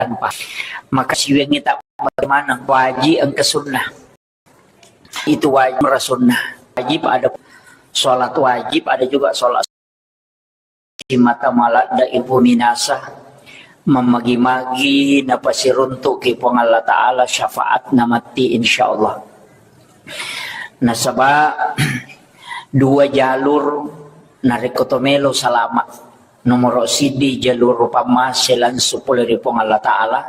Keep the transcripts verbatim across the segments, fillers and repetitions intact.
tanpa. Maka siwengngi tak bagaimana? Wajib engka sunnah. Itu wajib, ra sunnah. Wajib ada sholat wajib, ada juga sholat mata maladda ibu minasa. Mamagi-magi napasiruntuki Puang Allah Ta'ala syafaat namatti, insyaallah. Nasaba dua jalur narekko to melo salama. Nomoro siddi jalur pammase langsung pole ri Puang Allah Ta'ala.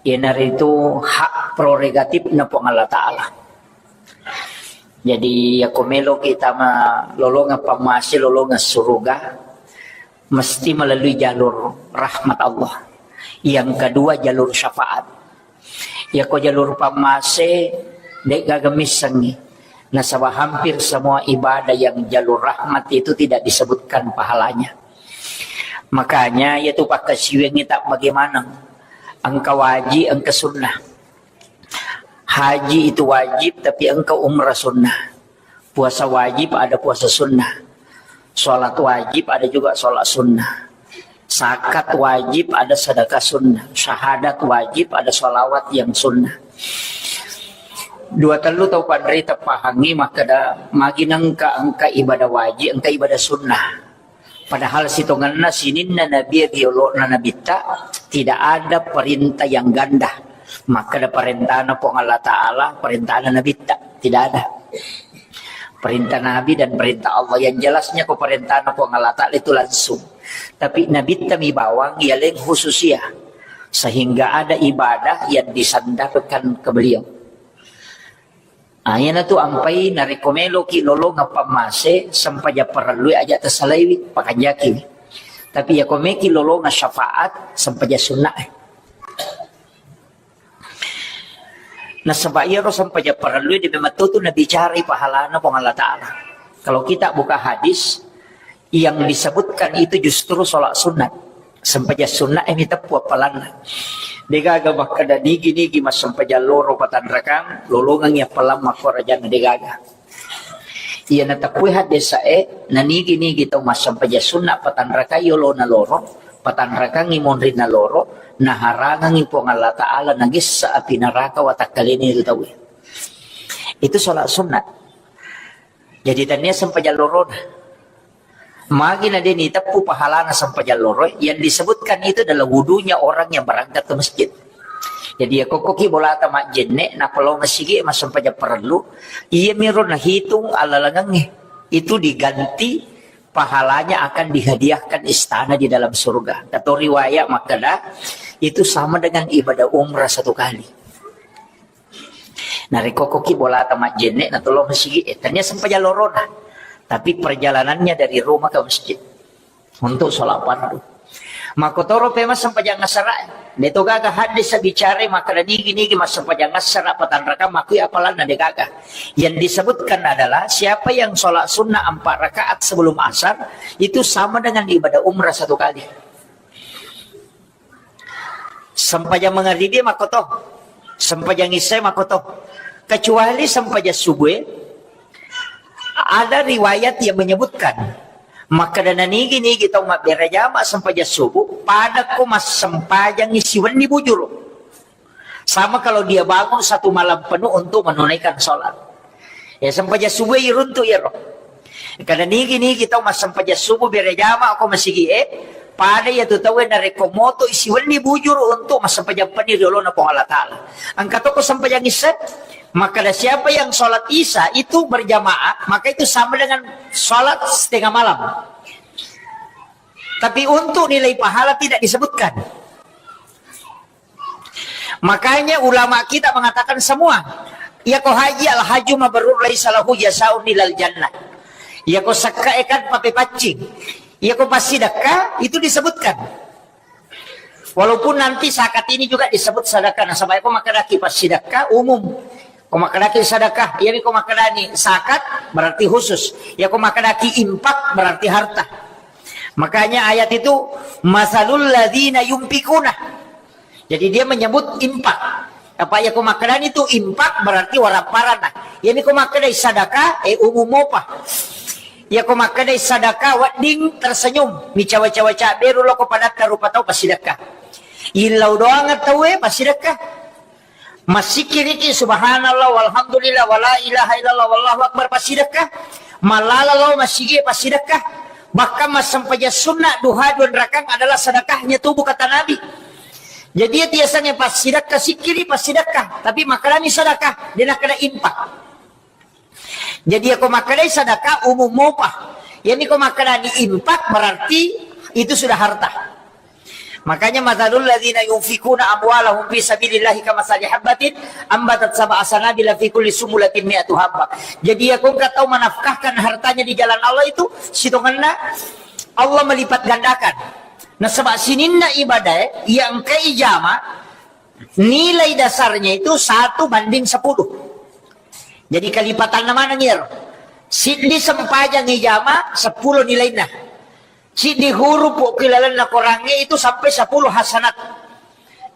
Iyanaritu hak prerogatifna Puang Allah Ta'ala. Jadi, yako meloki tama lolongeng pammase, lolongeng suruga, mesti melalui jalur rahmat Allah. Yang kedua, jalur syafaat. Yako jalur pammase, de'gaga missengngi. Nasaba hampir semua ibadah yang jalur rahmat itu tidak disebutkan pahalanya. Makanya, yatu pakkasiwiangngi tak bagaimana. Engka wajib, engka sunnah. Haji itu wajib, tapi engka umrah sunnah. Puasa wajib, ada puasa sunnah. Sholat wajib, ada juga sholat sunnah. Zakat wajib, ada sedekah sunnah. Syahadat wajib, ada sholawat yang sunnah. Dua tellu tau panrita pahangngi makkeda, magi nengka engka ibadah wajib, engka ibadah sunnah. Padahal sitongenna sininna nabi riolo'na nabitta, tidak ada perintah yang ganda. Makkeda perintahna Puang Allah Ta'ala, perintahna nabitta, tidak ada. Perintah Nabi dan perintah Allah. Yang jelasnya ko perintahna Puang Allah Ta'ala itu langsung. Tapi nabitta mi bawang yaleng khususia. Sehingga ada ibadah yang disandarkan ke beliau. Ah, iyanatu ampai narekko meloki lolongeng pammase, sempajang parellui aja tasalaiwi, pakanjakiwi. Tapi yako meki lolongeng syafaat, sempajang sunnae. Nasaba iyaro sempajang parellui de memang tu nabicarai pahalana Puang Allah Ta'ala. Kalau kita buka hadis, yang disebutkan itu justru sholat sunat. Sempajang sunat ini teppu appalanna. Degaga makkeda nigi-nigi massempajang loro patanrakang, lolongengi appalang makkorajanna degaga. Iya nateppui haddesae, nanigi-nigi tau massempajang sunat patanrakai yolona loro, patanrakangi monrinna loro, naharangangi Puang Allah Ta'ala nagessa api neraka watakkalena itu tauwe. Itu sholat sunat. Jadi tania sempajang lorona. Magi na deni teppu pahalana sempajang loro, yang disebutkan itu adalah wudunya orang yang berangkat ke masjid. Jadi ya kokkoki bolata majjenne, nappa lao masigi massempajang parellu, iya miro nahitung alalangengnge. Itu diganti pahalanya akan dihadiahkan istana di dalam surga. Atau riwayat makkeda, itu sama dengan ibadah umrah satu kali. Narekko koki bolata majjenne na tolong masigi, eh, tania sempajang lorona. Tapi perjalanannya dari rumah ke masjid untuk sholat fardu. Makkotoro pe massempajang asara, de to gaga hadis bicara makkeda nigi-nigi massempajang asara patanrakang makui apalanna de gaga. Yang disebutkan adalah siapa yang sholat sunnah empat rakaat sebelum asar itu sama dengan ibadah umrah satu kali. Sempajang mangaribi makkoto, sempajang isya makkoto. Kecuali sempajang subuh, ada riwayat yang menyebutkan makkeda nanigi-nigi tau mabbere jama sempajang subuh, pada ko massempajangi siwenni bujuru. Sama kalau dia bangun satu malam penuh untuk menunaikan sholat. Ya, sempajang subuh iruntu iyaro. Kada nigi-nigi tau massempajang subuh bere jama ko masigi e, pada iya tu tau narekko moto isiwenni bujuru untuk massempajang penni riolona Puang Allah Ta'ala. Engka toko sempajang isya, maka ada siapa yang sholat isya itu berjamaah, maka itu sama dengan sholat setengah malam. Tapi untuk nilai pahala tidak disebutkan. Makanya ulama kita mengatakan semua, iya ko haji al haju mabrur laisa lahu jasaun ilal jannah. Iya ko sekka ekan pape paccing. Iya ko passidakka itu disebutkan. Walaupun nanti zakat ini juga disebut sedekah. Nasaba ko makkedaki passidakka umum. Ko makkedaki sedekah, iya ko makkedani zakat berarti khusus. Iya ko makkedaki infak berarti harta. Makanya ayat itu masalul ladzina yunfikuna. Jadi dia menyebut infak. Apa iya ko makkedani tu infak berarti warapparanna. Iya ko makkedai sedekah, eh, umum mopa. Iya ko makkedai sedekah wedding tersenyum, micawa-cawa caberu loko padatta rupa tau passidakka. Illau doang tauwe passidekka. Massikkiriki subhanallah walhamdulillah wala ilaha illallah wallahu akbar passidekka. Mallala lao massigi passidekka. Bahkan massempajang sunna duha dua rakang adalah sedekahnya tubuh kata Nabi. Jadi itu yasengnge passidekka sikkiri passidekka. Tapi makkedani sedekah, de nakkeda infak. Jadi, yako makkedai sedekah umum mopa. Yani ko makkedani infak berarti itu sudah harta. Makanya masalul ladzina yunfikuna amwalahum fi sabilillahi kamatsali habbatin ambatat sab'a sanabila fi kulli sumbulatin mi'atu habbah. Jadi, yako engka tau menafkahkan hartanya di jalan Allah itu sitongenna Allah melipat gandakan. Nasaba sininna ibadah yang keijama nilai dasarnya itu satu banding sepuluh. Jadi kalipatanna maneng iyaro. Siddi sempajang ijama, sepuluh nilainna. Siddi huruf ko ilalenna Korangnge itu sampai sepuluh hasanat.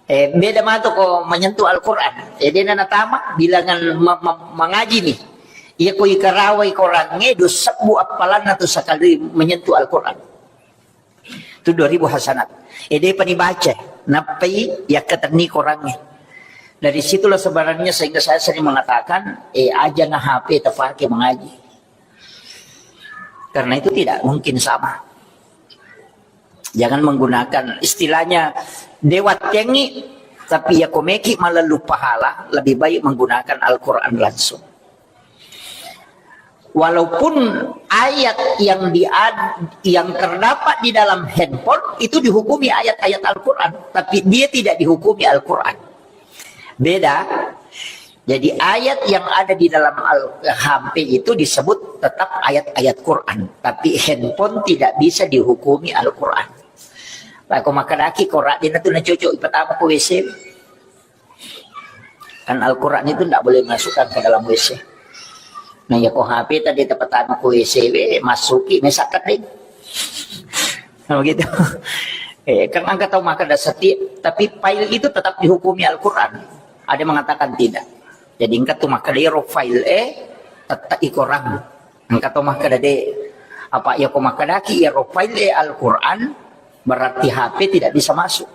Eh, beda matu ko menyentuh Al-Quran. Eh, dena natama bilangan ma- ma- mangaji nih. Iya ko ikarawai Korangnge, dua sebbu appalanna tu sekali menyentuh Al-Quran. Itu dua ribu hasanat. Eh, depa nibaca, nappai yakkatenni Korangnge. Dari situlah sebenarnya sehingga saya sering mengatakan, eh, aja na H P terpakai mengaji. Karena itu tidak mungkin sama. Jangan menggunakan istilahnya dewa tengi, tapi ya komeki malah lupa hala, lebih baik menggunakan Al-Quran langsung. Walaupun ayat yang di yang terdapat di dalam handphone itu dihukumi ayat-ayat Al-Quran, tapi dia tidak dihukumi Al-Quran. Beda. Jadi ayat yang ada di dalam Al H P itu disebut tetap ayat-ayat Quran, tapi handphone tidak bisa dihukumi Al-Quran. Lako makadaki Quran dina tu na cocok ipatama ko W C. Kan Al-Quran itu ndak boleh masukkan ke dalam W C. Nah, ya ko H P tadi tepatama ko W C we, masuki mesakat deh. Nah, begitu. Eh, kan engka tau makkeda setiap, tapi file itu tetap dihukumi Al-Quran. Ada yang mengatakan tidak. Jadi engka tu makkeda ero file eh tetap ikorang. Engka tau makkeda de, apa ya ko makkedaki ero file eh Al-Quran, berarti H P tidak bisa masuk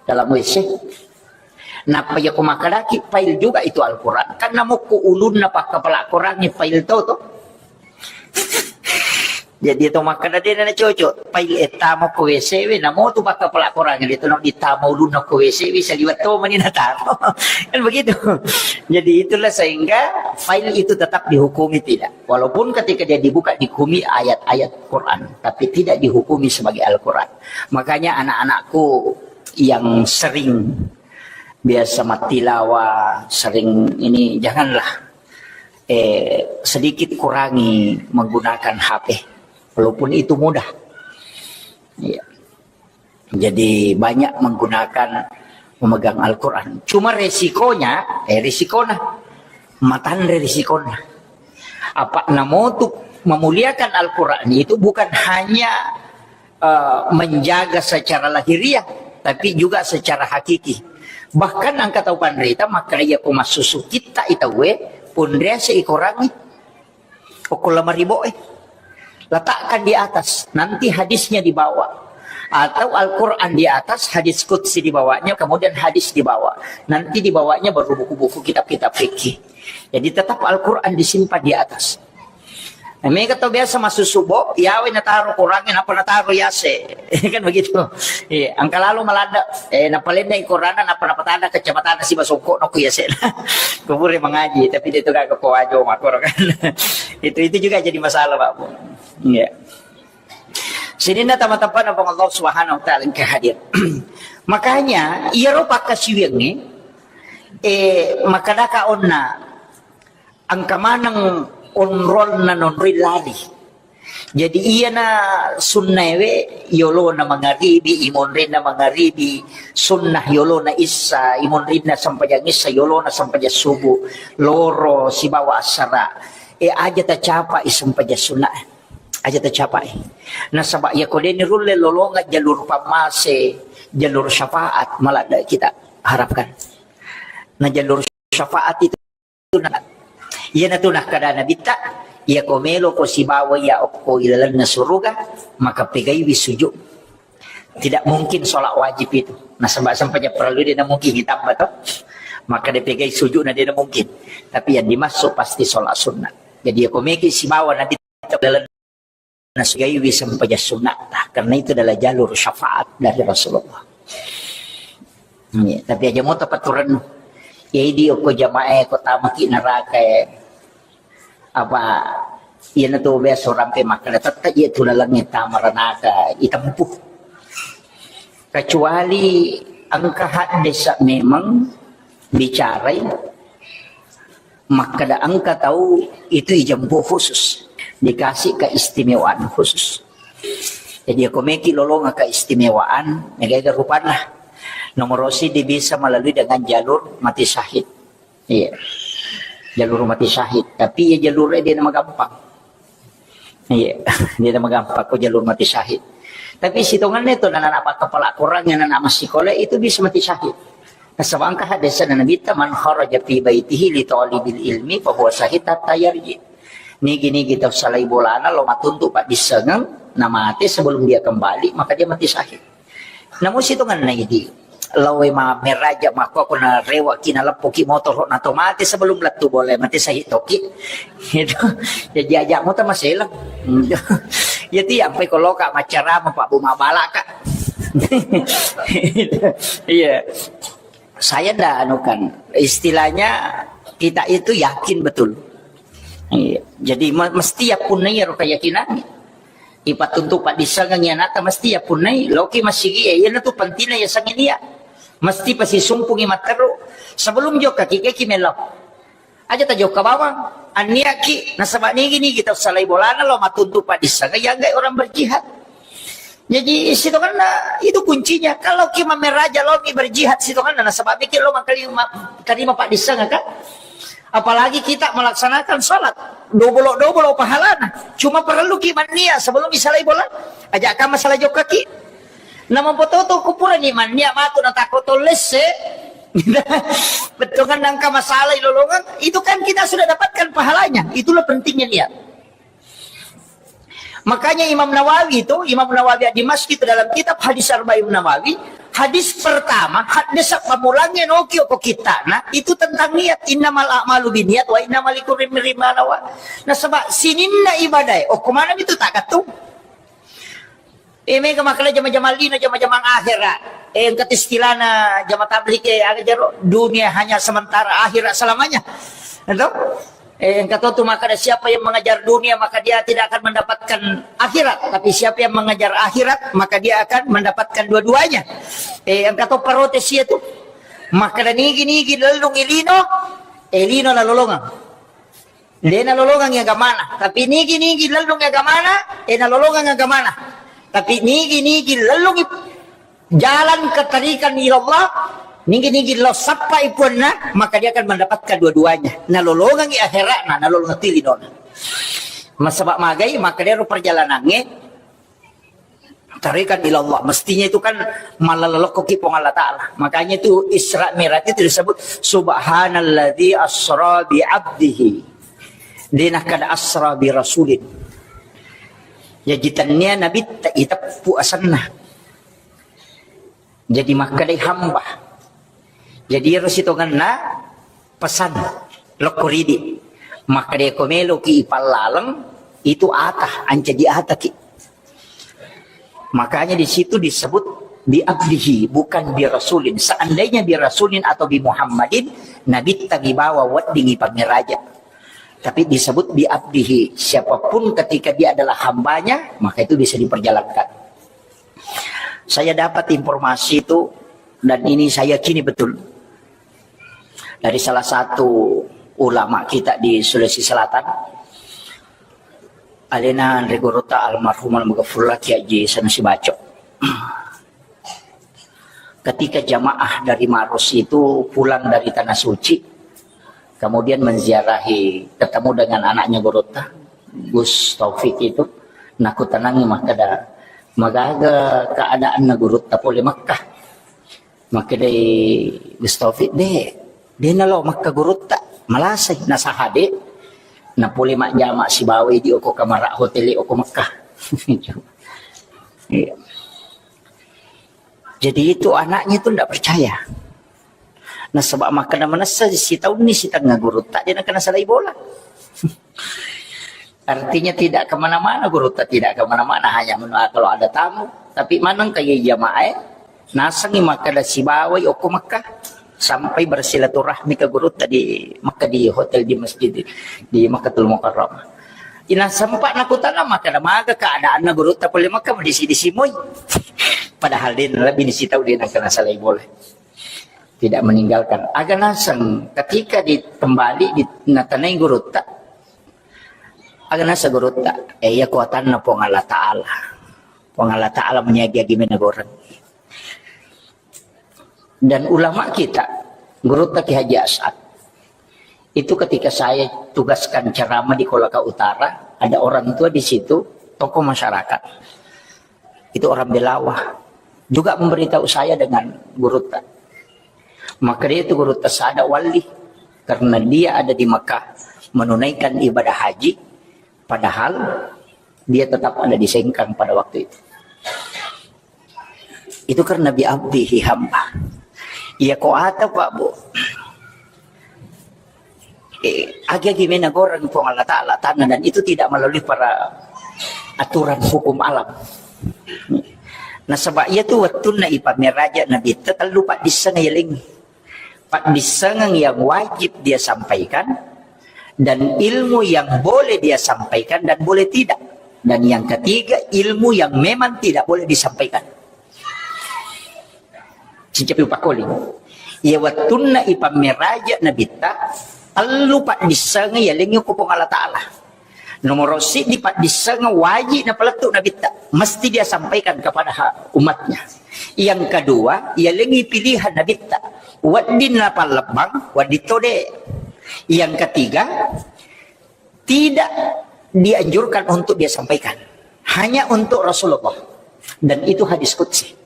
dalam W C. Nappa yako makkedaki file juga itu Al-Quran. Kan namokko ulunna pakkapala Qurangnge file to to. Jadi to makkeda de na cocok file e tama ko W C we, namo tu pakkapala Qurangnge de to no ditama ulunna ko W C we, saliwat to mani natama. Kan begitu. Jadi itulah sehingga file itu tetap dihukumi tidak. Walaupun ketika dia dibuka dihukumi ayat-ayat Quran, tapi tidak dihukumi sebagai Al-Quran. Makanya anak-anakku yang sering biasa mattilawa, sering ini, janganlah, eh, sedikit kurangi menggunakan H P, walaupun itu mudah. Iya. Jadi banyak menggunakan, memegang Al-Quran. Cuma resikonya, eh, resikonya matanre resikonya. Apa namotu memuliakan Al-Quran itu bukan hanya eh, menjaga secara lahiriah, tapi juga secara hakiki. Bahkan engka tau panrita makkeda iya ko massusu kitta i tauwe, ponrease i korangnge okko lamari bo e. Letakkan di atas, nanti hadisnya di bawah. Atau Al-Quran di atas, hadis qudsi di bawahnya, kemudian hadis di bawah. Nanti di bawahnya baru buku-buku kitab-kitab fikih. Jadi tetap Al-Quran disimpan di atas. Eh, mega tau biasa masuk subuh, yawe nataro Qurangnge, napa nataro yase. Kan begitu. Iya, engka lalo maladde, eh, napalenna i Quranna, napa napatada kacamata na siba songko no ku yase. Kubure mengaji, tapi dia tu kagak ko ajo makoro kan. Itu, itu juga jadi masalah, Pak Bu. Iya. Sininna tama-tama Puang Allah Subhanahu wa Ta'ala engka hadir. Makanya, iyaro pakkasiwiangnge, eh, makkadaka onna, engka maneng onrolna nonroi lari. Jadi iyana sunnaewe yolona mangaribi, imonrinna mangaribi, sunnah yolona issa, imonrinna sempajang issa, yolona sempajang subuh, loro sibawa assara. E aja tacapai sempajang sunna. Aja tacapai. Nasaba yako deni rulle lolonga jalur pammase, jalur syafaat maladde kita harapkan. Nah, jalur syafaat itu Iyanatu nakkeda Nabitta, iyako meloko sibawa iya okko ilalenna suruga, maka pegaiwi sujud. Tidak mungkin sholat wajib itu. Nasaba sempajang parellu de' na mungkin ditambah to. Maka de' pegai sujudna de' na mungkin. Tapi yang dimaksud pasti sholat sunnah. Jadi ya komeki sibawa Nabi dalam nasugaiwi sempajang sunnah. Karena itu adalah jalur syafaat dari Rasulullah. Iya, tapi aja mau tepaturan. Ya idi oko jamaah ko tamaki neraka. Apa iyanatu biasa orang pe makkeda tette iya tu laleng tamaranaka itempuh. Kecuali engka haddesa memang bicarai makkeda engka tau itu ijempuh khusus, dikasih keistimewaan khusus. Jadi ako meki lolonga keistimewaan, mega rupanna. Nomor osi di bisa melalui dengan jalur mati syahid. Iya. Jalur mati syahid. Tapi ya jalurnya dia nama gampang. Iya, dia nama gampang ko jalur mati syahid. Tapi sitongannya itu anak-anak kepala kurang yang anak masih kole itu bisa mati syahid. Nasaba engka hadis na Nabi ta, "Man kharaja fi baitihi li talibil ilmi fa huwa syahid hatta yarji." Nigi-nigi tau salai bolana lo matuntu paddissengeng, namate sebelum dia kembali, maka dia mati syahid. Namu sitonganna idi, lao e mammeraja makko ko narewaki naleppoki motoro na to mate sebelum lettu bola mate sahit toki. Itu jadi aja mota maselang. Jadi ampai ko loka macarama Pak Bu mabalaka. Iya. Saya ndak anukan, istilahnya kita itu yakin betul. Iya. Jadi me- mesti ya punya ya keyakinan. Ipattuntu paddissengeng iyanatta mesti ya punnai loki masigi ya, iyana tu pentingna ya sangi dia. Mesti pasti sumpungi matteru sebelum jokka ki keki melo. Aja ta jokka bawang. Anniaki nasaba nigi-nigi tau salai bolana lo matuntu paddissengeng ya enggak orang berjihad. Jadi sitonganna itu kuncinya. Kalau ki mammeraja lo mi berjihad sitonganna nasaba mikir lo mangkali ma- terima paddissengeng kan. Apalagi kita melaksanakan sholat dobolo-dobolo pahalana. Cuma perlu ki mannia sebelum misalai bola. Aja ka masalah jokka ki. Nama foto tu kupura ni mannia matu na tako tolese. Betongan nangka masalah lolongan itu kan kita sudah dapatkan pahalanya. Itulah pentingnya niat. Makanya Imam Nawawi itu, Imam Nawawi di Masjid itu dalam kitab hadis Arba'in Nawawi, hadis pertama, hadis pamulangnya noki oko kita, nah itu tentang niat, innamal a'malu biniat wa innamal likulli imri'in ma nawa. Nah sebab sininna ibadah, oh kemana itu tak ketung? Eh mega makala jama-jama lino, jama-jama akhirat. Eh engka istilahna jama tablik eh aga jaro dunia hanya sementara akhirat selamanya. Itu Eh, engka to tu makkeda siapa yang mengejar dunia maka dia tidak akan mendapatkan akhirat, tapi siapa yang mengejar akhirat maka dia akan mendapatkan dua-duanya. Eh, engka to protes itu. Makkeda nigi-nigi lellung ilino, eh, lino nalolongang. Dia nalolongang ya gamana, tapi nigi-nigi lellung ya gamana, eh, nalolongang ya gamana. Tapi nigi-nigi lellung i- jalan ketarikan ilallah, nigi-nigi lo sappai puanna, maka dia akan mendapatkan dua-duanya. Nalolongangi akhiratna, nalolongang tilinona. Masaba magai, maka dia perjalanannya tarikan ilallah. Mestinya itu kan malalokkoki Puang Allah Ta'ala. Makanya itu Isra Mi'raj itu disebut subhanalladzi asra bi abdihi. Dia nakada asra bi rasulin. Ya jitannya Nabi tak iteppu asanna. Jadi makkedai hamba. Jadi ero sitongenna pesan lokko ridi. Makkedai ko meloki ipallaleng itu ata, ancaji ataki. Makanya di situ disebut bi abdihi, bukan bi rasulin. Seandainya bi rasulin atau bi Muhammadin, Nabi tagi bawa weddingi pangeraja. Tapi disebut bi abdihi, siapapun ketika dia adalah hambanya, maka itu bisa diperjalankan. Saya dapat informasi itu, dan ini saya yakini betul, dari salah satu ulama kita di Sulawesi Selatan, alena Anre Gurutta almarhum almaghfurlah Kiai Haji Sanusi Baco. Ketika jamaah dari Maros itu pulang dari Tanah Suci, kemudian menziarahi, ketemu dengan anaknya Gurutta, Gus Taufik itu, nakutanangi makkeda, "Magaga keadaanna Gurutta pole Mekkah?" Makkedai Gus Taufik, "De, de nalo Mekkah Gurutta, malasai, nasaha de, napole majjama sibawa idi oko kamara hotel oko Mekkah." Iya. Jadi itu anaknya itu ndak percaya. Nasaba makkeda manessa sitaunni sitengnga gurutta, de' nakkeda nasalai bola. Artinya tidak kemana-mana gurutta, tidak kemana-mana, hanya menua kalau ada tamu. Tapi maneng ka iya jamaah, nasengngi makkeda sibawai okko Mekah sampai bersilaturahmi ke gurutta di Mekah, di hotel, di masjid, di Makkatul Mukarramah. Ina sempat nakutana makkeda maga keadaanna gurutta pole Mekah, disi-disi moi. Padahal de' lebih nisitau de' nakkeda nasalai bola. Tidak meninggalkan. Aga naseng ketika di, kembali di, natanai gurutta. Aga naseng gurutta, eh, iya kuatanna Puang Allah Ta'ala. Puang Allah Ta'ala menyagiagi menegoreng. Dan ulama kita, gurutta Ki Haji As'ad, itu ketika saya tugaskan ceramah di Kolaka Utara, ada orang tua di situ, tokoh masyarakat. Itu orang Belawa. Juga memberitahu saya dengan gurutta. Maka dia itu gurutta sada wali. Karena dia ada di Mekah menunaikan ibadah haji. Padahal dia tetap ada di Sengkang pada waktu itu. Itu karena bi abdihi hamba. Iya ko ata, Pak, Bu. Eh, agi-agi mena goreng Puang Allah Ta'ala tanah dan itu tidak melalui para aturan hukum alam. Nasaba iya tu wettunna ipammeraja Nabitta tellu paddisseng yalengngi. Paddissengeng yang wajib dia sampaikan dan ilmu yang boleh dia sampaikan dan boleh tidak. Dan yang ketiga, ilmu yang memang tidak boleh disampaikan. Sicapi upakoli. Iya wettunna ipammeraja Nabitta, tellu paddissengeng yalengngi ko Puang Allah Ta'ala. Nomoro siddi paddissengeng wajib napalettu Nabitta, mesti dia sampaikan kepada ha-, umatnya. Yang kedua, yalengngi pilihan Nabitta, wedding napallebbang, wedding tode. Yang ketiga, tidak dianjurkan untuk dia sampaikan, hanya untuk Rasulullah. Dan itu hadis qudsi.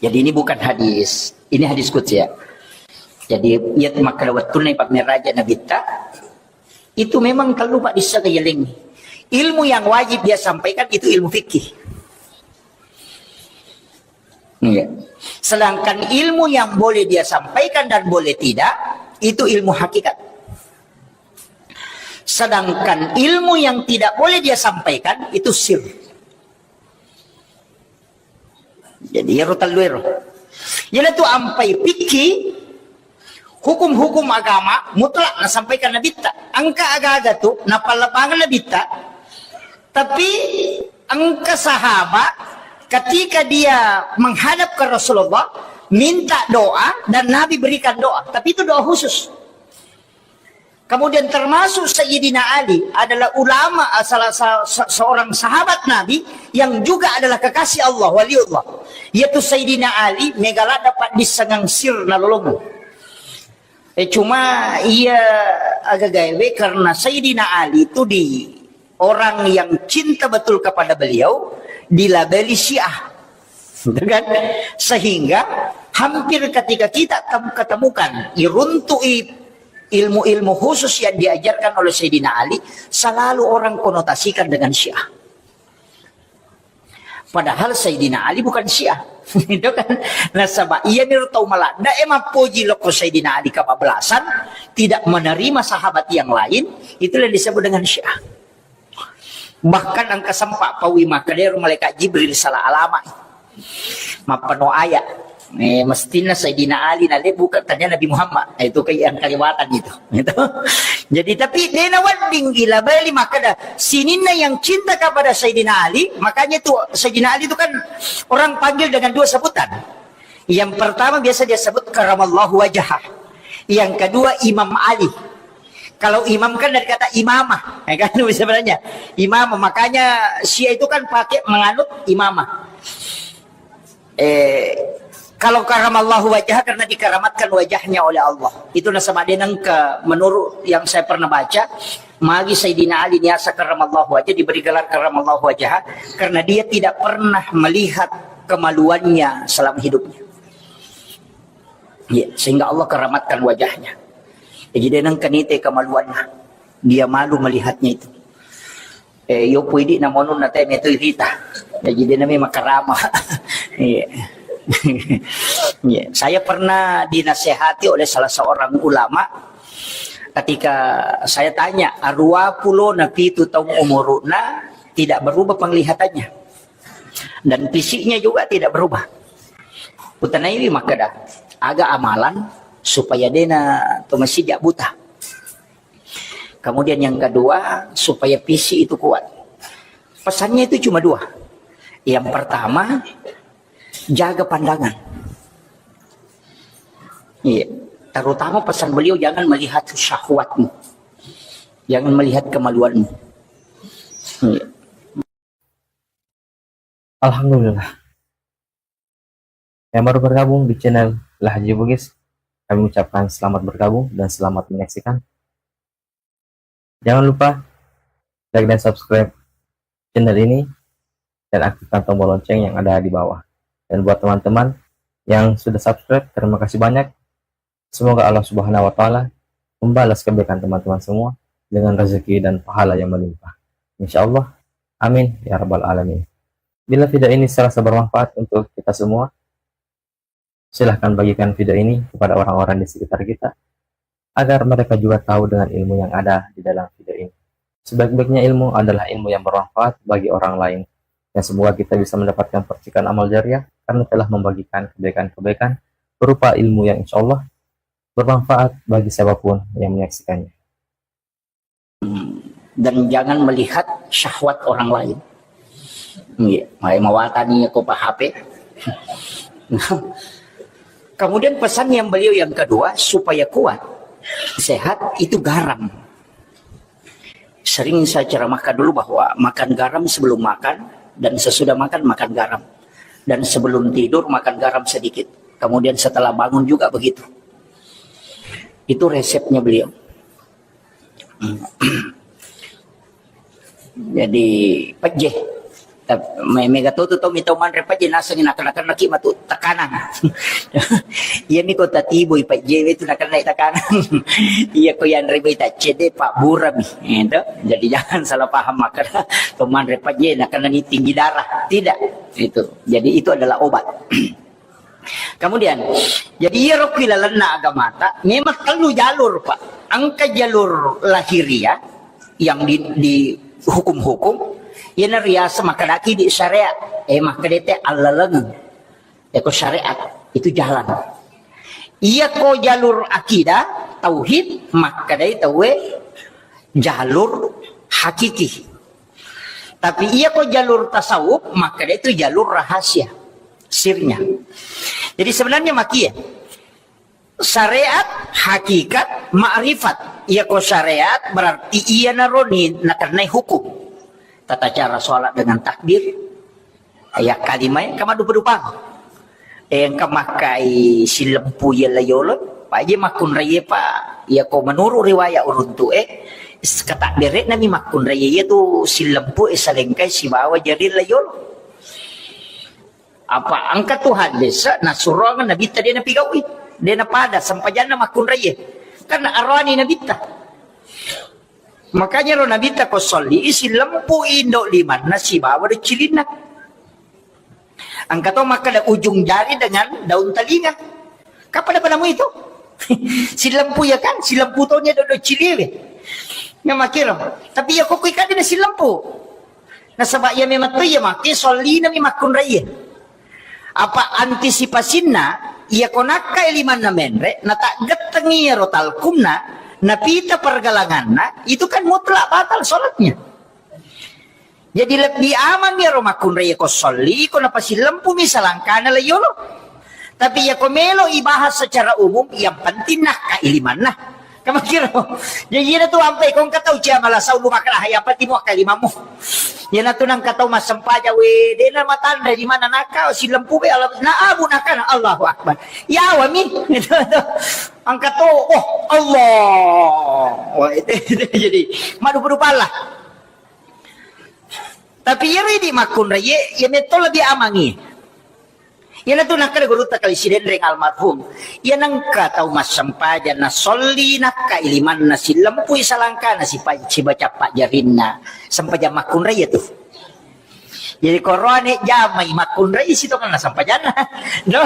Jadi ini bukan hadis, ini hadis qudsi ya. Jadi iya makkeda wettunna ipammeraja Nabitta, itu memang tellu paddissengeng yalengngi. Ilmu yang wajib dia sampaikan itu ilmu fikih. Iya. Sedangkan ilmu yang boleh dia sampaikan dan boleh tidak, itu ilmu hakikat. Sedangkan ilmu yang tidak boleh dia sampaikan, itu sir. Jadi, ero tellu ero. Iyanatu ampai fikih, hukum-hukum agama mutlak nasampaikan Nabitta. Engka aga-aga tu napallebbangeng Nabitta. Tapi engka sahabat ketika dia menghadap ke Rasulullah, minta doa dan Nabi berikan doa. Tapi itu doa khusus. Kemudian termasuk Sayyidina Ali adalah ulama, salah sa-, se-, seorang sahabat Nabi yang juga adalah kekasih Allah, waliullah. Yaitu Sayyidina Ali, mega ladda paddissengeng sir nalolongeng. Eh, cuma iya agagaewe karena Sayyidina Ali itu di orang yang cinta betul kepada beliau dilabeli Syiah. Gitu kan? Sehingga hampir ketika kita tem-, ketemukan, iruntu'i ilmu-ilmu khusus yang diajarkan oleh Sayyidina Ali, selalu orang konotasikan dengan Syiah. Padahal Sayyidina Ali bukan Syiah. Gitu kan? Nasaba iya miro tau maladda e mappoji lokko Sayyidina Ali kebablasan, tidak menerima sahabat yang lain, itulah yang disebut dengan Syiah. Bahkan engka sempat paui makkedaro malaikat Jibril salah alamat. Mappano ayat. Eh, mestinna Sayyidina Ali nale bukan tanya Nabi Muhammad. Eh, itu kayak yang kelewatan itu. Gitu. Jadi, tapi dena wedding gila beli makkeda sininna yang cinta kepada Sayyidina Ali, makanya itu Sayyidina Ali itu kan orang panggil dengan dua sebutan. Yang pertama biasa dia sebut karamallahu wajah. Yang kedua Imam Ali. Kalau imam kan dari kata imamah, ya kan, sebenarnya imamah. Makanya Syiah itu kan pakai menganut imamah. Eh, kalau karamallahu wajah karena dikeramatkan wajahnya oleh Allah. Itu nasaba deneng ke menurut yang saya pernah baca, magi Sayyidina Ali niasa karamallahu wajah diberi gelar karamallahu wajah karena dia tidak pernah melihat kemaluannya selama hidupnya. Ya, sehingga Allah keramatkan wajahnya. Jadi deneng kenite kemaluannya. Dia malu melihatnya itu. Eh, yopo idi namonun na teme tu irita. Jadi dia namanya makarama. Iya. Iya. Saya pernah dinasehati oleh salah seorang ulama ketika saya tanya, "Arua pulo na pitu taung umuruna tidak berubah penglihatannya. Dan fisiknya juga tidak berubah." Utanaiwi makkeda, "Aga amalan supaya dena to masija buta?" Kemudian yang kedua, supaya fisik itu kuat. Pesannya itu cuma dua. Yang pertama, jaga pandangan. Iya. Terutama pesan beliau, jangan melihat syahwatmu. Jangan melihat kemaluanmu. Iya. Alhamdulillah. Yang baru bergabung di channel Lahji Bugis, kami ucapkan selamat bergabung dan selamat menyaksikan. Jangan lupa like dan subscribe channel ini dan aktifkan tombol lonceng yang ada di bawah. Dan buat teman-teman yang sudah subscribe, terima kasih banyak. Semoga Allah Subhanahu wa Ta'ala membalas kebaikan teman-teman semua dengan rezeki dan pahala yang melimpah. Insya Allah. Amin ya rabbal alamin. Bila video ini serasa bermanfaat untuk kita semua, silahkan bagikan video ini kepada orang-orang di sekitar kita, agar mereka juga tahu dengan ilmu yang ada di dalam video ini. Sebaik-baiknya ilmu adalah ilmu yang bermanfaat bagi orang lain. Dan semoga kita bisa mendapatkan percikan amal jariah karena telah membagikan kebaikan-kebaikan berupa ilmu yang insya Allah bermanfaat bagi siapapun yang menyaksikannya. Dan jangan melihat syahwat orang lain. Iya, mai mawatani ko pa H P. Kemudian pesan yang beliau yang kedua, supaya kuat, sehat, itu garam. Sering saya ceramahkan dulu bahwa makan garam sebelum makan dan sesudah makan, makan garam. Dan sebelum tidur, makan garam sedikit. Kemudian setelah bangun juga begitu. Itu resepnya beliau. Jadi, pejje. Tap-, me-, mega to tu tau mitau manre pejje, nasengi nakenna-kennaki matu tekanan. Iya mi ko tatibui pejje itu nakennai tekanan. Iya ko yanre mi taccede, pabburami. Itu. Jadi, jangan salah paham makkeda to manre pejje nakennani tinggi darah. Tidak. Itu. Jadi, itu adalah obat. Kemudian, jadi iyaro ki lalenna agamata, memang tellu jalur, Pak. Engka jalur lahiriah yang di, di hukum-hukum, iyana riaseng makkedaki di syariat, eh, makkedete allalengeng. Eko syariat, itu jalan. Iyako jalur akidah, tauhid, makkedai tauwe jalur hakiki. Tapi iyako jalur tasawuf, makkeda itu jalur rahasia, sirnya. Jadi sebenarnya makia, syariat, hakikat, ma'rifat. Iyako syariat berarti iyanaro ni nakennai hukum. Tata cara sholat dengan takbir, ya, kalimae engka maddupa-dupang. Eh, engka makkai sillempu iya layolo, paje makkunraie, Pak. Iyako menurut riwayat uruntu e, s-, katakbere'na mi makkunraie iya tu sillempu e salengkai sibawa jari layolo. Apa engka tu hadis, nasuroang Nabitta de napigaui, de napada sempajanna makkunraie. Karena arani Nabitta. Makanya ro Nabitta ko solli, sillempu indo limanna sibawa decilinna. Engka to makkeda ujung jari dengan daun telinga. Kapan apa namu itu? Silempu ya kan? Silempu tonya dodo ciliwe. Nggak makiro. Tapi ya kok ikan dina silempu. Nasaba iya memang to iya make sollina mi makkunraie. Apa antisipasinna, iya ko nakkai limanna menre, nataggettengi iyaro talkumna, napita pergelanganna, itu kan mutlak batal sholatnya. Jadi lebbi amang iyaro makkunrai ko solli, ko napasilempumi salangkana laiyolo. Tapi iya ko melo ibahas secara umum, yang penting nakkai limanna. Kamakiro. Jadi iyana tu ampai ko engka tau cia mala saulu makala, yang penting muakkai limamu. Iyana tu nangka tau massempajang, we, dena matanre di mana naka silempu be Allah. Na abu nakana Allahu Akbar. Yawa mi. Engka to, oh, Allah. Wah, itu, itu jadi madu-madu pala. Tapi iyaro idi makkunraie, iya metto lebih amangi. Iyanatu nakkeda gurutta Kali Sidenreng almarhum, iya nengka tau massempajang nasolli nakkai limanna, sillempui salangkana, sipa-, sibaca pajjarinna, sempajang makkunrai iyatu. Jadi koroane jamai makkunrai sitongenna sampajanna. No?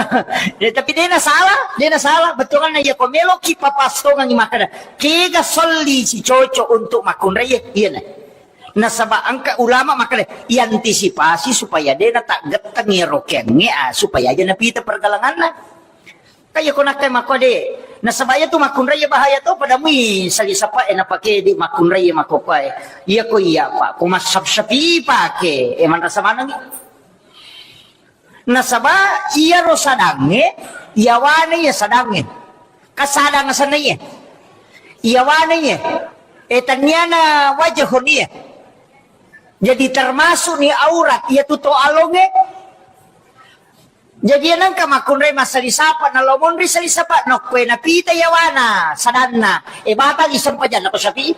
Ya, tapi dena salah, dena salah. Bettuanna iya ko meloki papastongangi makkeda, kega solli si cocok untuk makkunrai, iya na. Nasaba engka ulama makkeda, iantisipasi supaya dena taggettengi rokengnge, ah, supaya aja napita pergalanganna. Kaya ko nakkai makko de. Nasaba iya tu makkunrai bahaya to, pada mui sali sapa e napake di makkunrai makko kuae. Iya ko iya, Pak, ko massap-sapi pake, e manrasa maneng. Nasaba iyaro sadangnge, iyawane iya sadangnge. Kasadang asenna iya. Iyawane iya. E tanniana wajahon iya. Jadi termasuk ni aurat iya tu to alonge. Jadi, iya nengka makkunrai massali sapa, nalao monri sali sapa, nokkoe napita yawana, sadanna, e, batal i sempajanna ko sapi.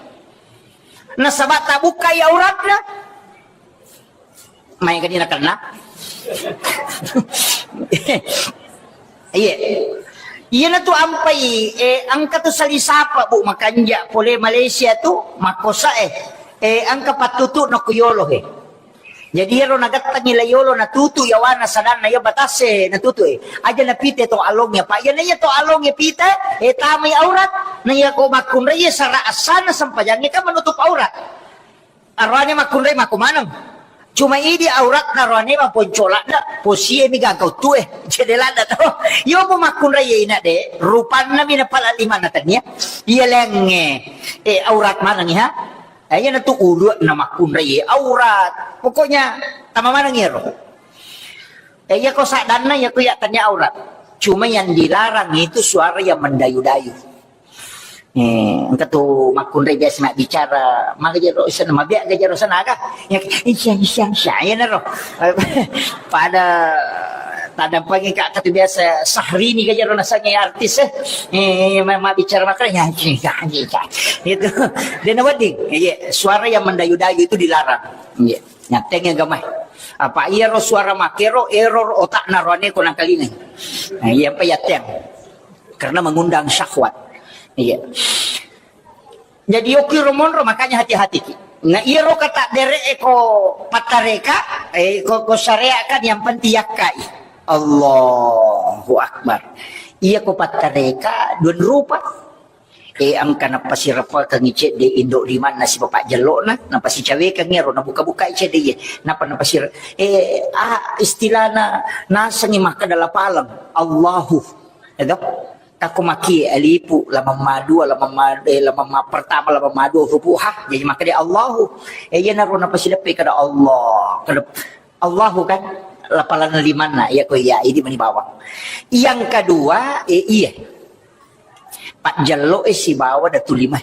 Nasaba tabukkai auratna. Maega ni nakenna. Iya. Iyana tu ampai, e, engka tu sali sapa, Bu, makanja pole Malaysia tu, makkosa e. E, engka pattutu nokko yolo e. Jadi iyaro nagettengi la yolo natutu yawana sadanna iya batasse natutu e. Aja napite to along ya, Pak. Iyana iya to along ya pita, e, tamai aurat. Na iya ko makkunrai iya sara asana sempajangnge kan menutup aurat. Aroane makkunrai mako maneng. Cuma idi auratna roane maponcolakna, posie mi gangka uttue. Cede ladda to. Iyo mo makkunrai iya ina de, rupanna mi napala limanna tania. Iya lengnge. E, aurat maneng ha. Eh, iyanatu ulu'na makkunrai aurat. Pokoknya tama maneng iyaro. Eh, iya ko saddanna, iya ko iya tania aurat. Cuma yang dilarang itu suara yang mendayu-dayu. Eh, engka tu makkunrai biasa nak bicara, maga jero sana, mabia ga jero sana aga. Ya, isya, isya, isya, iyanaro. Pada tadampangi ka, katu biasa Syahrini ga jero nasangi artis, eh. Eh, ma-, mabbicara makkunrai, ya, ya, ya, ya. Gitu. Dena wedding. Iya, suara yang mendayu-dayu itu dilarang. Iya. Nyatteng agama. Apa iyaro suara makero, error otakna roane ko nangkalingai. Nah, iya apa yatteng. Karena mengundang syahwat. Iya. Jadi, okiro monro, makanya hati-hati ki. Na iyaro kata dere e ko pattareka, eh, ko, ko syariat kan yang penting yakkai. Allahu Akbar. Iya ko pattareka, dua rupa. Eh, engka napasireppekengngi cedde indo limanna sibawa pajjello'na, napasicawekengngi ero, nabuka-bukai cedde iye. Napa napasire-, eh, ah, istilahna nasengngi makkeda lapaleng. Allahu. Edo? Takko maki alifu, lamamma dua, lamamma, eh, lamamma pertama, lamamma dua, hurufu ha, jadi makkeda Allahu. Eh, iyanaro napasileppe kada Allah. Kada Allahu kan, lapalanna limanna, iya ko iya, idi mani bawang. Yang kedua, eh, iya. Pajjello e sibawa datu lima.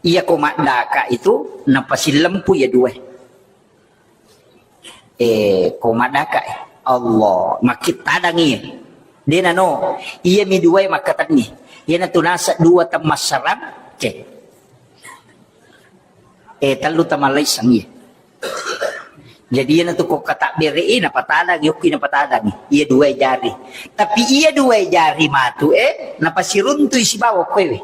Iya ko maddaka itu, napasillempu iya dua. Eh, ko maddaka, eh. Allah, makkitadang iya. Dena no, iya mi dua makkatenni. Iya natu nasa dua temmassarang, cek. Eh, tellu tamallaisseng iya. Jadi, iyanatu ko katabbere e, napatadangi, okki napatadangi. Iya dua jari. Tapi iya dua jari matu e, napasiruntui sibawa okkoewe.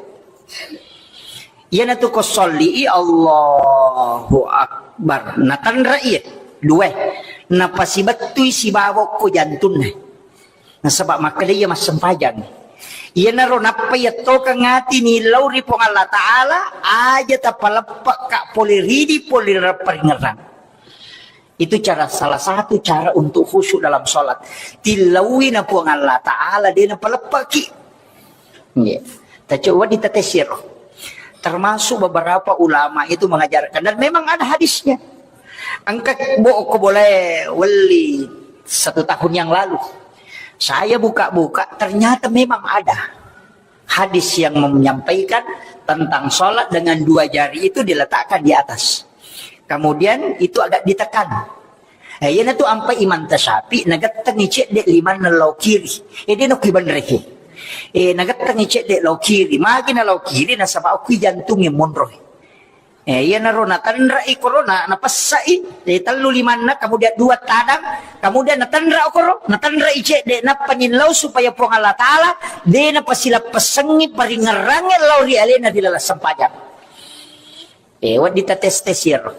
Iyanatu ko solli i, Allahu Akbar. Natanra iya, dua. Napasibettui sibawa okko jantunna. Nasaba makkeda iya massempajang. Iyanaro nappa iyattokeng ati nillau ri Puang Allah Ta'ala, aja tapaleppekka pole ridi, pole ri paringerrang. Itu cara, salah satu cara untuk khusyuk dalam sholat. Tillaui na Puang Allah Ta'ala, de napaleppeki. Iya. Tacoba di tatesiro. Termasuk beberapa ulama itu mengajarkan, dan memang ada hadisnya. Engka bo ko boleh weli satu tahun yang lalu. Saya buka-buka, ternyata memang ada hadis yang menyampaikan tentang sholat dengan dua jari itu diletakkan di atas. Kemudian itu agak ditekan. Eh, iyanatu ampai Imam Syafi'i, nagettengi cedde limanna lao kiri. Eh, de nokki benreke. Eh, nagettengi cedde lao kiri. Magi na lao kiri, nasaba okki jantungnge monro. Eh, iyanaro natanrai koro, na, napessai, eh, tellu limanna, kemudian dua tadang, kemudian natanra okoro, natanrai cedde, nappa nillau supaya Puang Allah Ta'ala de napasilappessengngi paringerrangnge lao ri alena ri laleng sempajang. Eh, wedding tates-tes iyaro.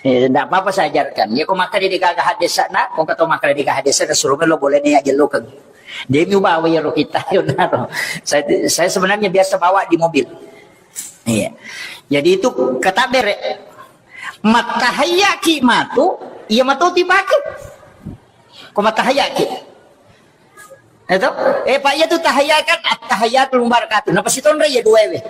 Eh, ndak apa-apa saya ajarkan. Ya, ko makkeda de gaga hadesana, ko kato makkeda de gaga hadesana, suruh melo boleh nih aja lo kan. Dia mi ubawa ya ro kita, yo naro. Saya, saya sebenarnya biasa bawa di mobil. Iya. Jadi itu kata bere. Mattahayaki matu, iya matu dipake. Ko mattahayaki. Itu, eh, Pak, iya tu tahayya kan, at-tahiyatul mubarakatuh. Napa sitonra iya dua we?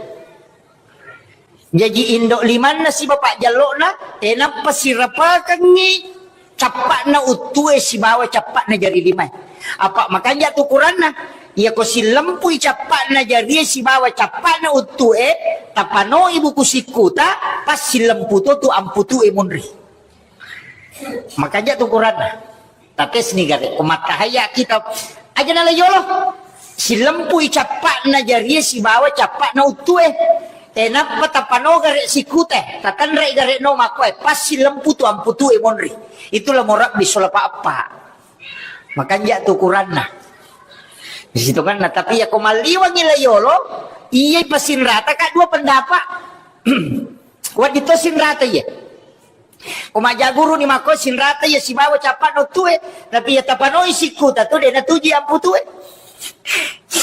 Jaji indo limanna sibawa pajjallo'na, eh, nappa sirapakengngi cappa'na uttue sibawa cappa'na jari limae. Apa makanja tu ukuranna? Iya ko sillempui cappa'na jarie sibawa cappa'na uttue, tapanoi buku sikkuta, pas sillempu to tu amputue munri. Makanja tu ukuranna. Tates ni gare, ko mattahayya kita aja na layolo. Silempui cappa'na jarie sibawa cappa'na uttue. E, nappa tapano gare sikute, tatanre gare no makkoe, pas silempu tu amputue monri. Itulah morabbi solapa appa. Makanja tu ukuranna. Di situ kan, nah, tapi ya ko malliwangi layolo, iya pasinrata ka dua pendapat. Waddi to sinrata iya. Ko majaguru ni makko sinrata iya sibawa cappa'na uttue, tapi iya tapanoi sikkuta tu de natuju amputue.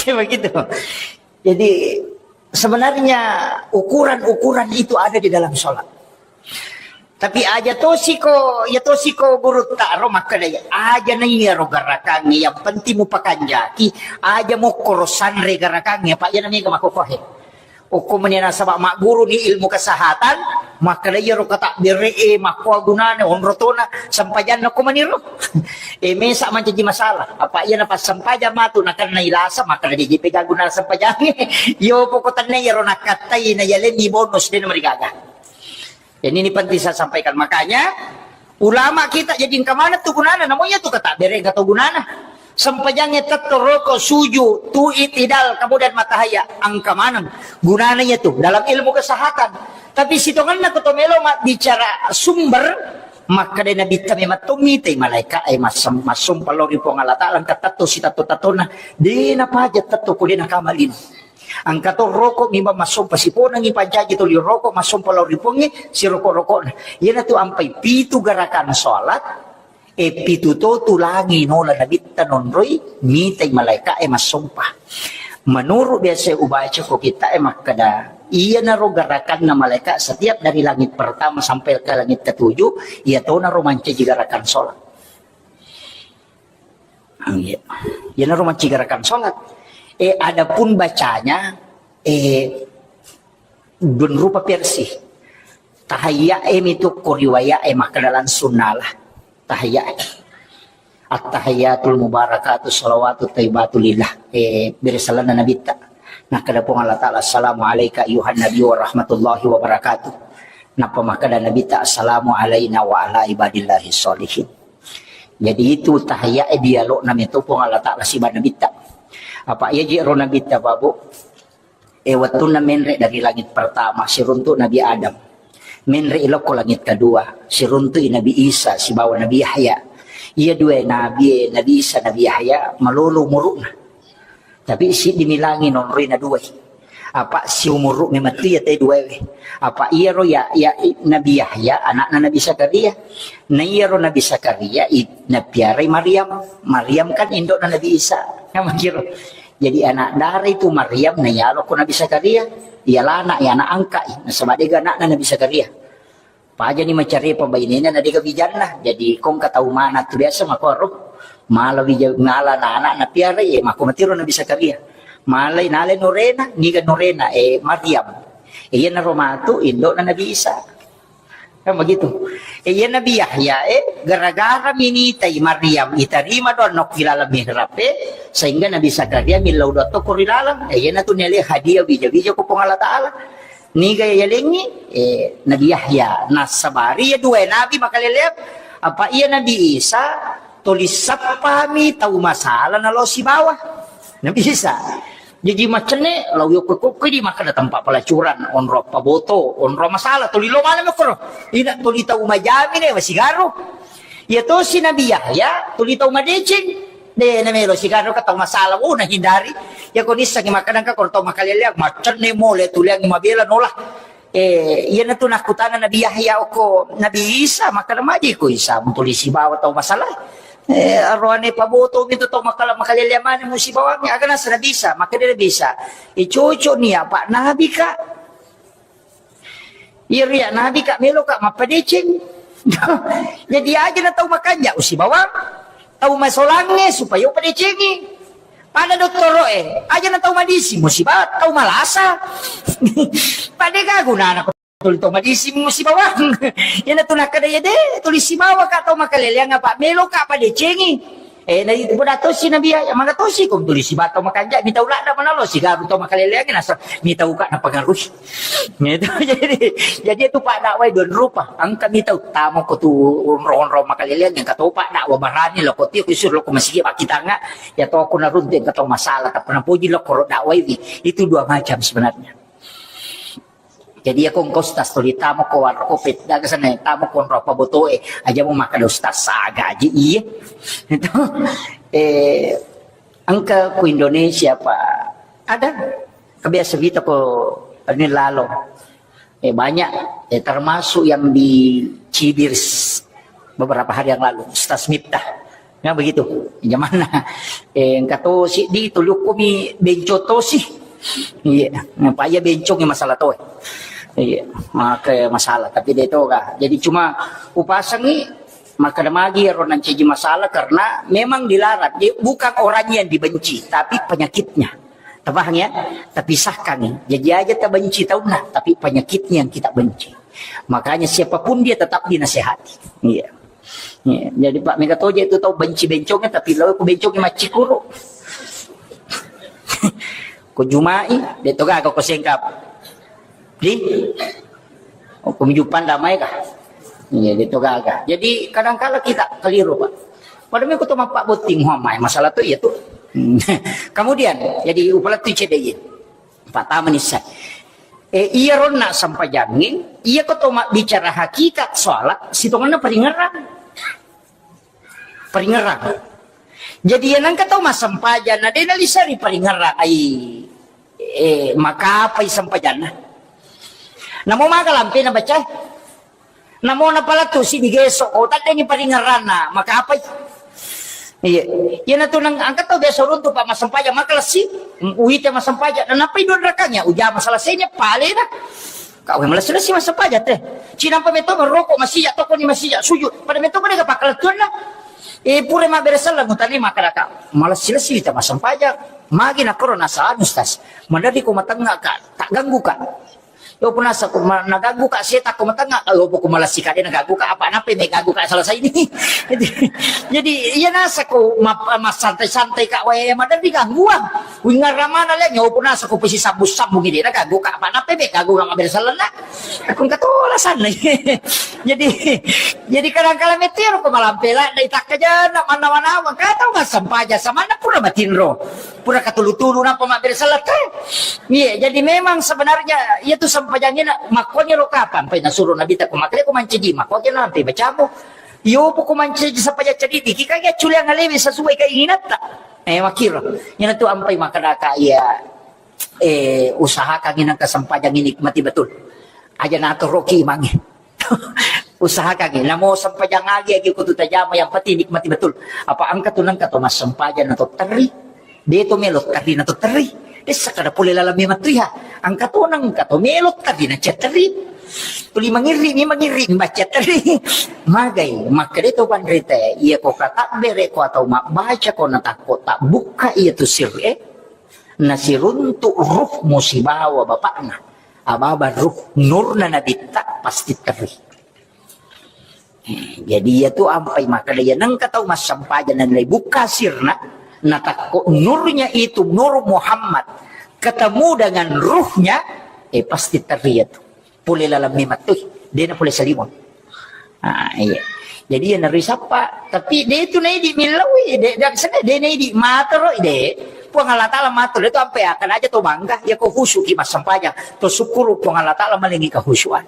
Begitu. Jadi sebenarnya ukuran-ukuran itu ada di dalam sholat. Tapi aja tosiko, ya tosiko gurutta ro makkeda, aja na iya ro garakangnge, yang penting mupakanjaki, aja mokkoro sanre garakangnge, apa iya na mega makkokohe. Okko meni nasaba magguru ni ilmu kesehatan, makkeda iyaro katabbere'e makkoa gunana onro tona sempajanna okko maniro. E, mesa mancaji masalah. Apa iya napassempajang matu nakenna ilasa, makkeda de jeppe gaguna sempajangnge. Yo poko tenne iyaro nakkattai na yalenni bonus de namarigaga. Jadi ini penting saya sampaikan. Makanya ulama kita jadi engka maneng tu gunana, namun iya tu katabbere'e engka to gunana. Sempajangnge tetto roko suju tu itidal kemudian matahaya engka maneng gunana iya tu dalam ilmu kesehatan. Tapi sitongenna ko to melo mabbicara sumber, makkeda Nabitta memang to mitai malaika e massem-, massompa lao ri Puang Allah Taala engka tetto sitatto-tattona de napaja tetto ko de nakamalino. Engka to roko mi ba massompa siponengi pancaji toli roko massompa lao ri Puangnge siroko-rokona. Iyanatu ampai pitu gerakan sholat, e, pitu to tulangi nola Nabitta nonroi mitai malaika e massompa. Menurut biasa ubaca ko kita e makkeda, iyanaro gerakanna malaika setiap dari langit pertama sampai ke langit ketujuh, iya tonaro mancaji gerakan sholat. Iya. Iyanaro mancaji gerakan sholat. E, adapun bacanya, e, dun rupa versi. Tahayya e mitu ko riwaya e makkeda langsung nala. Tahayya e. At-tahayyatul mubarakatu salawatu taibatu lillah. E, bere salana Nabitta. Nakkeda Puang Allah Taala, "Assalamu alaika ayuhan nabi wa rahmatullahi wa barakatuh." Nappa makkeda Nabitta, "Assalamu alaina wa ala ibadillahi sholihin." Jadi itu tahayya e dialogna meto Puang Allah Taala siba Nabitta. Apa iya je ro Nabitta, Babu? E, wettunna menre dari langit pertama, siruntu Nabi Adam. Menre ilokko langit kedua, siruntu Nabi Isa sibawa Nabi Yahya. Iya dua nabi e, Nabi Isa, Nabi Yahya, malolo umuruna. Tapi siddi milangi nonroi na duai. Apa siumuru memettu iya te duai we. Apa iyaro ya, ya, Nabi Yahya, anakna Nabi Zakaria. Na iyaro Nabi Zakaria, i-, napiarai Maryam. Maryam kan indokna Nabi Isa. Kan makiro. Jadi anak dara itu Maryam na iyalokko Nabi Zakaria. Iya lana, iya anak angka, nasaba dega anakna Nabi Zakaria. Pajani macarepa bainena na dega wijanna. Jadi kongka tau mana tu biasa makoro. Mala wija-, mala na anak napiara, e, mako matiro Nabi Zakaria. Malai nale nurena, niga nurena, e, Maryam. E, iyanaro matu indokna Nabi Isa. Kan begitu. E, iya Nabi Yahya, e, gara-gara minitai Maryam itarima doa nokki laleng mihrab, e, sehingga Nabi Zakaria millau doa tokko ri laleng. E, iyanatu nele hadiah wija-wija ko Puang Allah Taala. Niga yalengngi, eh, Nabi Yahya, nassabari iya dua nabi makaleleang, apa iya Nabi Isa tuli sappami tau masala nalao sibawa Nabi Isa. Jaji macenne lao yokko-kokko di makkeda tempat pelacuran, onro paboto, onro masala, tuli lo mana mokoro. Ina tuli tau majamine masigaro. Iya tosi Nabi Yahya, tuli tau madeceng. De namelo sigaro ka tau masala, oh, nahindari. Iya ko nissengi makkeda engka ko tau makaleleang, macenne mole tuliangi mabela nola. Eh, iyanatu nakkutana Nabi Yahya okko Nabi Isa, makkeda, "Maji ko Isa, mutuli sibawa tau masala." Eh, aroane paboto mi tu tau makala-, makalelea mane musibawangnge, aga nasa Nabi Isa, makkeda Nabi Isa, "Eh, cocok ni apa Nabi ka." Iya ria Nabi ka melo ka mappadeceng. Jadi aja na tau makanja usibawang, tau masolangnge supaya upadecengi. Pada dottoro e, aja na tau madisi musiba tau malasa. Pada gagu na anak tuli tau madisi musibawang. Yana tu nakada ya de, tuli sibawa ka tau makaleleang apa melo ka padecengi. Eh, na itu poda tosi Nabi ya, mana tosi ko tuli sibawa tau makanja, mitau ladda manalo sigaru tau makaleleang nasa mitau ka napengaruhi. Gitu. Jadi, jadi itu Pak dakwah dua rupa. Angka mitau tamo ko tu onro-onro makaleleang yang kata Pak dakwah barani lo ko tio kusur lo ko masigi bakitanga ya to ko naruntu yang kata masalah tak pernah puji lo ko dakwah ini. Itu dua macam sebenarnya. Jadi ya ko engka ustaz tuli tamo ko warko pet daga sana tamo ko onro apa boto e aja mau makan ustaz saga aja iya. Itu eh Engka ku Indonesia, Pak. Ada. Kebiasa kita ko ini lalo. Eh, banyak, eh, termasuk yang di Cibir s-, beberapa hari yang lalu, Ustaz Miftah. Ya, begitu. Yang mana? Eh, engka tosi di tulukku mi benco tosi. Iya, apa iya benco masalah to. Iya, maka masalah. Tapi dia itu kah. Jadi cuma upasangi Maka damagi ero nancaji masalah karena memang dilarang. Jadi, bukan orangnya yang dibenci, tapi penyakitnya. Tapahang ya? Tapisahkan. Jadi aja tabenci taunna, tapi penyakitnya yang kita benci. Makanya siapapun dia tetap dinasehati. Iya. Iya. Jadi Pak Mega Toja itu tahu benci bencongnya, tapi lo aku bencongnya macikuru. Ko jumai, de to gaga ko sengkap. Di? Oh, ko mijupang damai kah? Iya, de to gaga. Jadi kadangkala kita keliru, Pak. Padahal ko to mappa botting, wah, mai masalah tu iya tu. Kemudian, jadi upala tu cedde iya. Pertama ni sa. Eh, iya ronna sampajangi, iya ko to mak bicara hakikat sholat, sitonganna paringerang. Paringerang. Jadi, iya nengka tau massempajang, na de naliseri paringerang, ai, eh, makapai sempajanna. Namo maga lampe na baca. Namo na palettu si digeso, oh, tadde ni paringeranna, makapai. Iya. Iya na tu nang angka tau biasa runtu pa massempajang, maka lesi, uite massempajang, na napai dua rakangnya, ujama selesainya, pale na. Kau yang malessi-lessi massempajang teh. Cinampa metto merokok masija, toko ni masija, sujud. Pada metto pada pakkaletuanna. Eh, pura mabbere selleng mutani makkadaka. Malessi-lessi ta massempajang. Magi nakkoro nasa anu, Ustaz. Maderri ko matengnga ka, tak ganggu ka. Yo punasa ko ma-, naganggu ka seta ko matengnga ka, yo poko malessi ka de naganggu ka apa nape me ganggu ka selesai ini. Jadi, jadi iya nasa ko ma-, massantai-santai ka wae maderri gangguan. Wingarramana le, nyopo nasa ko pesi sambung-sambung ini, na ganggu ka apa nape be ganggu ka mabbere sellenna. Aku engka tola sanna. Jadi, jadi kadang kala metero ko malampe la, dai takkajanna mannawa-nawa, ka tau massempajang, samanna pura matinro. Pura katulu-tulu napa mabbere selleng te. Iya, jadi memang sebenarnya iya tu sempajangnya na, makkonya lo kapan, pai nasuro Nabi ta ko makale ko mancaji, makkonya nanti bacamu. Yo poko mancaji sempajang cedidi, kika ya culiang alewe sesuai keinginanta. Eh, makkiro. Iyana tu ampai makkadaka iya, eh, usahakan inang kesempajang ini nikmati betul. Aja natoroki imangi. Usahakan ini. Namo sempajang agi, agi kutu tajama, yang penting nikmati betul. Apa angka tu nangka to massempajang na to terri. De to melo terri na to terri. Dessa kada pole lalami matuiha. Angka to nangka to melo terri na cia terri. Tuli mangirri mi, mangirri mi baca terri. Magai, makkeda to panrita, iya ko katabbere ko atau mabbaca ko natakko tabbukka iya tu sirri e, nasiruntuk ruh musibawa bapakna. Ababa ruh nurna nabitta pasti terri. Eh, jadi iya tu ampai makkeda iya nengka tau massempajang na nilai bukka sirna, natakko nurnya itu nur Muhammad ketemu dengan ruhnya, eh pasti terri iya tu. Pole laleng memang tu, de na pole salimon. Ah, iya. Jadi iya nari sappa, tapi de tu naidi millaui, de, de, de naidi matoro, de. Puang Allah Ta'ala matur, de tu ampai akan aja to bangga, ya ko khusyuk ki massempajang, to syukuru Puang Allah Ta'ala malengi kehusyuan.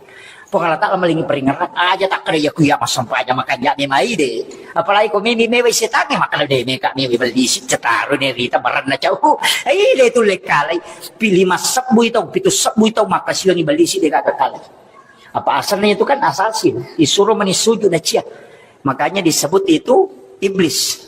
Puang Allah Ta'ala malingi paringerrang, aja takkeda iya ku iya massempajang makanja memai de. Apalagi ko memi mewai setangnge, makkeda de meka mewai bellisi cetaro ne rita baranna cau. Ai de tulle kalai. Pili massebbu tau, pitu sebbu tau makkasiwangi bellisi de gaga kalai. Apa asalnya itu kan asasi, disuruh meni sujud na cia. Makanya disebut itu iblis.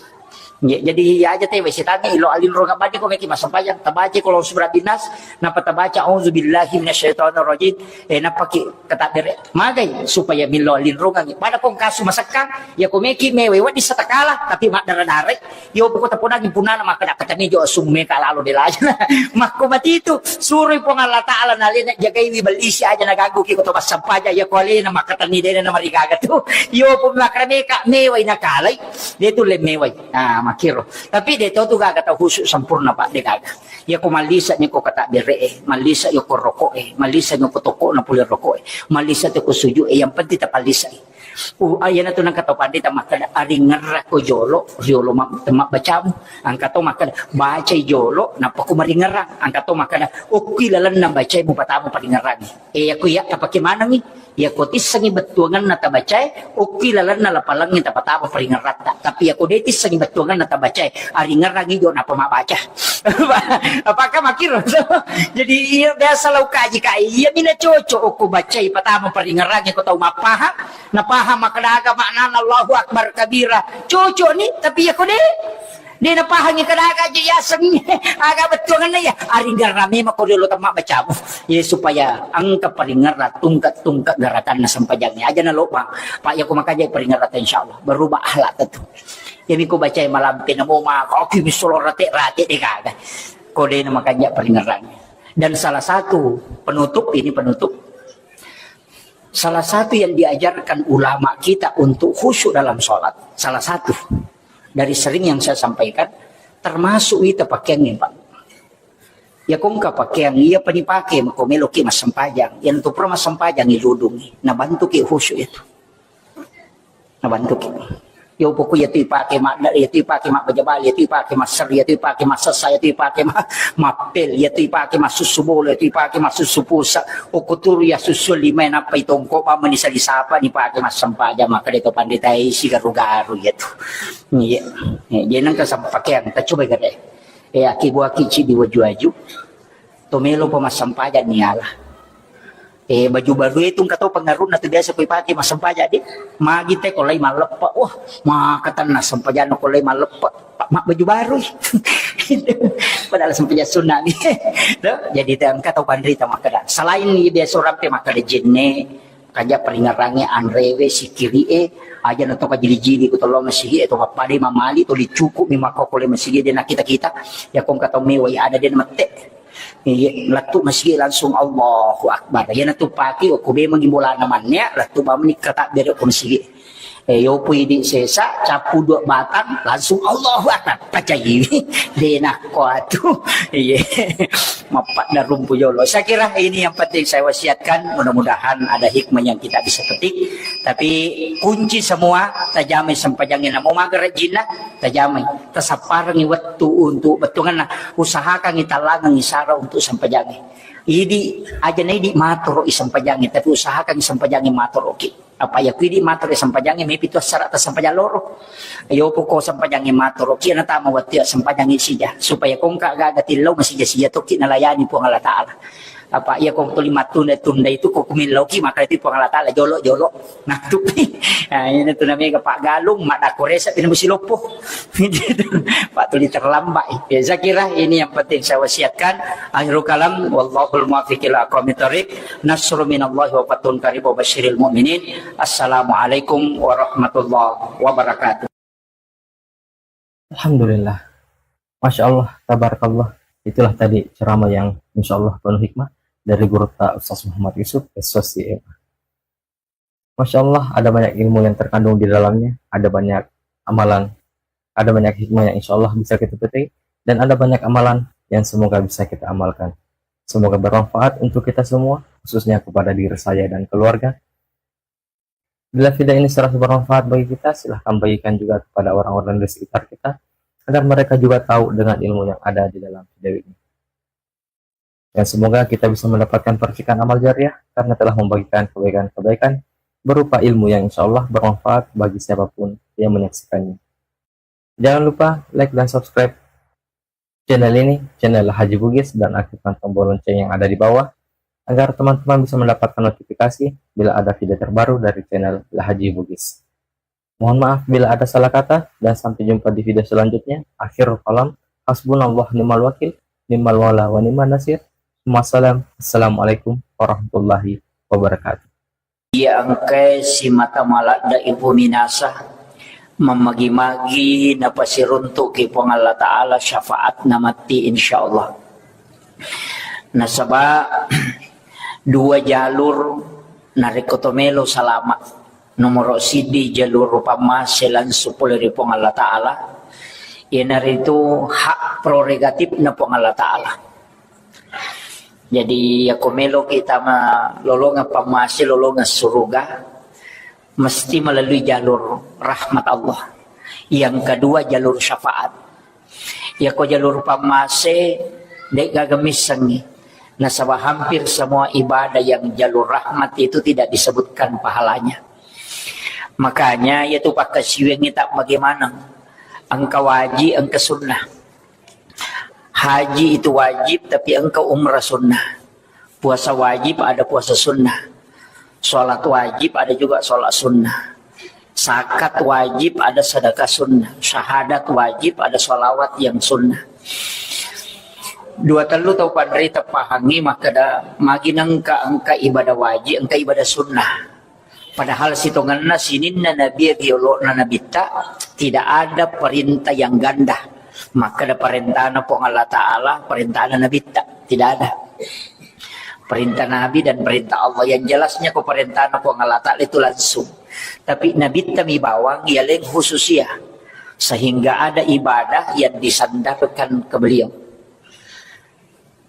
Ya, jadi iya aja tewe setangnge ilo alinrong abadi ko meki massempajang, tabaca kalau surah binas, napa tabaca auzubillahi minasyaitonirrajim, eh napa ki kata bere magai supaya milo alinrongangi. Pada kong kasu masekkang, ya ko meki mewe wadi satakala tapi maddara-dare. Yo poko tapodangi punana makkeda katani jo asung meka lalo de lajana. Makko matitu, suroi Puang Allah Ta'ala nalena jagaiwi bellisi aja naganggu ki ko to massempajang, ya ko alena makkatani dena na marigaga tu. Yo pun makkeda meka mewai nakalai. De tulle mewai. Ah, makkiro. Tapi de to tu gaga tau khusyuk sempurna, Pak, de gaga. Ya ko mallisa ni ko kata bere e, mallisa yo ko rokok e, mallisa ni ko toko na pule rokok e, mallisa tu ko sujud e, yang penting tapallisai. Uh, iyana tu nangka tau pandita makkeda aringerra ko jolo, riolo ma-, temma bacamu. Angka to makkeda bacai jolo, nappa ko maringerrang. Angka to makkeda okki lalenna bacai mupatamu paringerrangi. E, ya ko iya tapake manengi. Iyako tissengngi bettuangenna tabacae, okki lalenna lapalengnge tapatama paringeratta. Tapi iyako de tissengngi bettuangenna tabacae, aringerangngi jo nappa mabbaca. Apakah makkiro? Jadi iya biasa lau kaji ka, iya mina cocok okko bacai patama paringerangnge ko tau mappahang, napahang makkeda aga maknana Allahu Akbar kabira. Cocok ni, tapi iyako de De napahangi kada aga aja yaseng aga bettuangenna ya. Aringerra memang ko riolo temma bacamu. Ya supaya engka paringerra tungke-tungke gerakanna sempajangnge. Aja na lobang. Pak, ya ko makaja paringerra ta, insyaallah berubah akhlak tentu. Ya miko bacai malampe namo maka oke misolo rate-rate de gaga. Ko de na makanja paringerrangnge. Dan salah satu penutup, ini penutup, salah satu yang diajarkan ulama kita untuk khusyuk dalam sholat, salah satu dari sering yang saya sampaikan, termasuk ita pakeangnge, Pak. Ya kongka pakeang, iya pani pake mako meloki massempajang, yang tu pura massempajang iludungi, nabantuki khusyuk itu. Nabantuki. Yo poko iyatu ipake madda, iyatu ipake mabbaja bale, iyatu ipake masserri, iyatu ipake massessa, iyatu ipake ma-, mappel, iyatu ipake massussu bola, iyatu ipake massussu pusa. Okko turu ya sussu lima nappa itongko bamma ni sali sapa ni pake massempajang, makkeda to pandita e sigaru-garu iyatu. Iya. Iya, jadi nengka sampakeang, ta coba gare. Eh, aki buaki cidi waju-waju. To melo pa massempajang ni ala. Eh, baju baru itu engka to pengaruhna tu biasa ko ipake massempajang de. Magi te ko lai malleppe. Wah, maka tenna sempajanna ko lai malleppe. Pak, mak baju baru. Padahal sempajang sunna ni. To, jadi te engka to panrita makkeda. Selain ni biasa rampe makkeda jenne, kaja paringerangnge anrewe sikiri'e, aja na to kajili-jili ko tollo masigi e to pappada mamali to licuku mi makkokole masigi de na kita-kita. Ya kongka to mewai ada de na mette. Iya, lettu masigi langsung Allahu Akbar. Iyana tu pake okko be magi bolana manne, lettu bamni kata bere ko masigi. Eh, yopo idi sesa, cappu dua batang, langsung Allahu Akbar. Pacai. De nakko atu. Iya. Mappadda rumpu jolo. Saya kira ini yang penting saya wasiatkan. Mudah-mudahan ada hikmah yang kita bisa petik. Tapi kunci semua, tajamai sempajangnge. Namo magara jinna, tajamai. Tasapparengngi wettu untuk bettuangenna. Usahakangngi tallangengngi sara untuk sempajangnge. Idi, aja na idi matoro i sempajangnge, tapi usahakangngi sempajangnge matoroki. Apa ya ku idi matoro i sempajangnge, mepi tu assara ta sempajang loro. Yo poko sempajangnge matoroki, na tama wettu ya sempajangnge sija. Supaya kongka gaga tillau masija-sija toki nalayani Puang Allah Ta'ala. Apa iya ko tuli mattunda-tunda itu ko kumillauki, maka itu Puang Allah Ta'ala jolo-jolo. Nah, tu. Nah, ini tu namanya Pak Galung, mak dako resa pina musi loppo. Pak tuli terlambat. Ya, saya kira ini yang penting saya wasiatkan. Akhirul kalam, wallahul muwaffiq ila aqwamit thariq. Nasrun minallahi wa fathun qarib wa basyiril mu'minin. Assalamualaikum warahmatullahi wabarakatuh. Alhamdulillah. Masya Allah, tabarakallah. Itulah tadi ceramah yang insya Allah penuh hikmah dari guru ta Ustaz Muhammad Yusuf, S O C M A. Masya Allah, ada banyak ilmu yang terkandung di dalamnya, ada banyak amalan, ada banyak hikmah yang insya Allah bisa kita petik, dan ada banyak amalan yang semoga bisa kita amalkan. Semoga bermanfaat untuk kita semua, khususnya kepada diri saya dan keluarga. Bila video ini serasa bermanfaat bagi kita, silahkan bagikan juga kepada orang-orang di sekitar kita, agar mereka juga tahu dengan ilmu yang ada di dalam video ini. Dan semoga kita bisa mendapatkan percikan amal jariah karena telah membagikan kebaikan-kebaikan berupa ilmu yang insya Allah bermanfaat bagi siapapun yang menyaksikannya. Jangan lupa like dan subscribe channel ini, channel Haji Bugis, dan aktifkan tombol lonceng yang ada di bawah agar teman-teman bisa mendapatkan notifikasi bila ada video terbaru dari channel Haji Bugis. Mohon maaf bila ada salah kata, dan sampai jumpa di video selanjutnya. Akhirul kalam, hasbunallah ni'mal wakil, ni'mal maula wa ni'man nasir. Wassalam. Assalamualaikum warahmatullahi wabarakatuh. Iya engkae simata maladda ibu minasa, mammagi-magi napasiruntuki Puang Allah Ta'ala syafaatna matti, insyaallah. Nasaba dua jalur narekko to melo salama. Nomoro siddi jalur pammase langsung pole ri Puang Allah Ta'ala, iyanaritu hak prerogatifna Puang Allah Ta'ala. Jadi, yako meloki tama lolongeng pammase, lolongeng suruga, mesti melalui jalur rahmat Allah. Yang kedua, jalur syafaat. Yako jalur pammase, de'gaga missengngi. Nasaba hampir semua ibadah yang jalur rahmat itu tidak disebutkan pahalanya. Makanya, yatu pakkasiwiangngi tak bagaimana. Engka wajib, engka sunnah. Haji itu wajib, tapi engka umrah sunnah. Puasa wajib, ada puasa sunnah. Sholat wajib, ada juga sholat sunnah. Zakat wajib, ada sedekah sunnah. Syahadat wajib, ada sholawat yang sunnah. Dua tellu tau panrita pahangngi makkeda, magi nengka engka ibadah wajib, engka ibadah sunnah. Padahal sitongenna sininna nabi riolo'na nabitta, tidak ada perintah yang ganda. Makkeda parentana Puang Allah Ta'ala, parentana nabitta, tidak ada. Perintah nabi dan perintah Allah, yang jelasnya ko parentana Puang Allah Ta'ala itu langsung. Tapi nabitta mi bawang yaleng khususia, sehingga ada ibadah yang disandarkan ke beliau.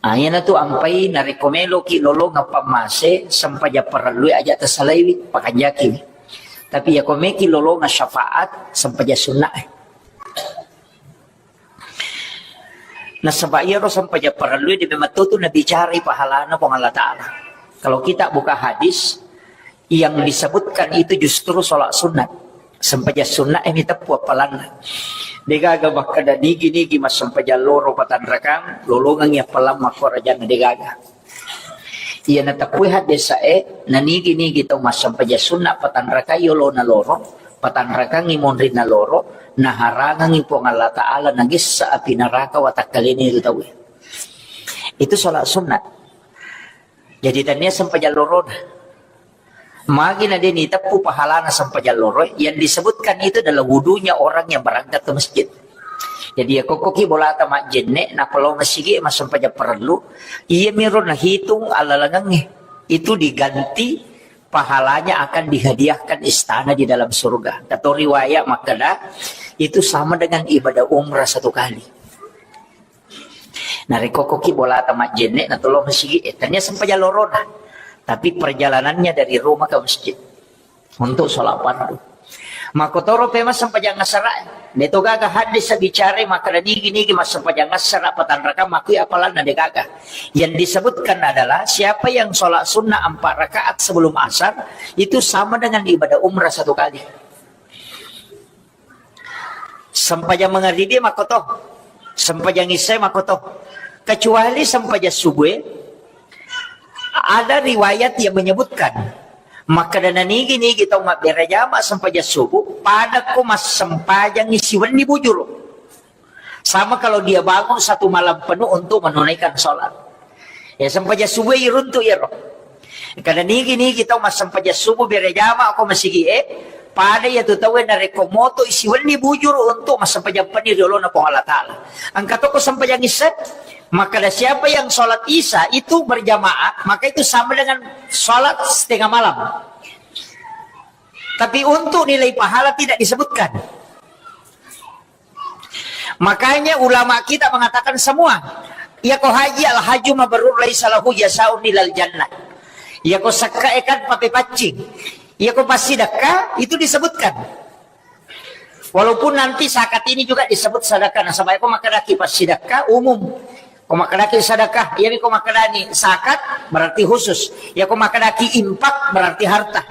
Ah, iyanatu ampai narekko meloki lolongeng pammase, sempajang parellue aja tasalaiwi, pakanjakiwi. Tapi yako meki lolongeng syafaat, sempajang sunnah. Nasaba iyaro sempajang parellue de memang totu nabicarai pahalana Puang Allah Ta'ala. Kalau kita buka hadis, yang disebutkan itu justru sholat sunat. Sempajang sunat ini teppu appalanna. Degaga makkeda nigi-nigi massempajang loro patanrakang, lolongengi appalang makkorajanna, degaga. Iya nateppui haddesae, nanigi-nigi tau massempajang sunat patanrakai yolona loro, patanrakangi monrinna loro, naharangangi Puang Allah Ta'ala nagessa api neraka watakkalena itu tauwe. Itu sholat sunat. Jadi tania sempajang lorona. Magi na de niteppu pahalana sempajang loro, yang disebutkan itu adalah wudunya orang yang berangkat ke masjid. Jadi ya kokkoki bolata majjenne, nappa lao masigi massempajang parellu, iya miro nahitung alalangengnge. Itu diganti pahalanya akan dihadiahkan istana di dalam surga. Atau riwayat makkeda, itu sama dengan ibadah umrah satu kali. Narekko koki bolata majjenne na tolong masigi, eh, tania sempajang lorona. Tapi perjalanannya dari rumah ke masjid untuk sholat fardu. Makkotoro pe massempajang asara, de to gaga hadis bicara makkeda nigi-nigi massempajang asara patanrakang makui apalanna, de gaga. Yang disebutkan adalah siapa yang sholat sunnah empat rakaat sebelum asar itu sama dengan ibadah umrah satu kali. Sempajang mangaribi makkoto, sempajang isya makkoto. Kecuali sempajang subuh, ada riwayat yang menyebutkan, makkeda nanigi-nigi tau mabbere jama sempajang subuh, pada ko massempajangi siwenni bujuru. Sama kalau dia bangun satu malam penuh untuk menunaikan sholat. Ya, sempajang subuh iruntu iyaro. Kada nigi-nigi tau massempajang subuh bere jama ko masigi e, pada iya tu tau narekko moto isiwenni bujuru untuk massempajang penni riolona Puang Allah Ta'ala. Engka toko sempajang isya, maka ada siapa yang sholat isya itu berjamaah, maka itu sama dengan sholat setengah malam. Tapi untuk nilai pahala tidak disebutkan. Makanya ulama kita mengatakan semua, iyako haji al haju mabrur laisa lahu jasaun ilal jannah. Iyako sekka e kan papepaccing. Iyako passidekka itu disebutkan. Walaupun nanti zakat ini juga disebut sedekah. Nasaba iyako makkedaki passidekka umum. Ko makkedaki sedekah, iyami ko makkedani zakat, berarti khusus. Ya ko makkedaki infak, berarti harta.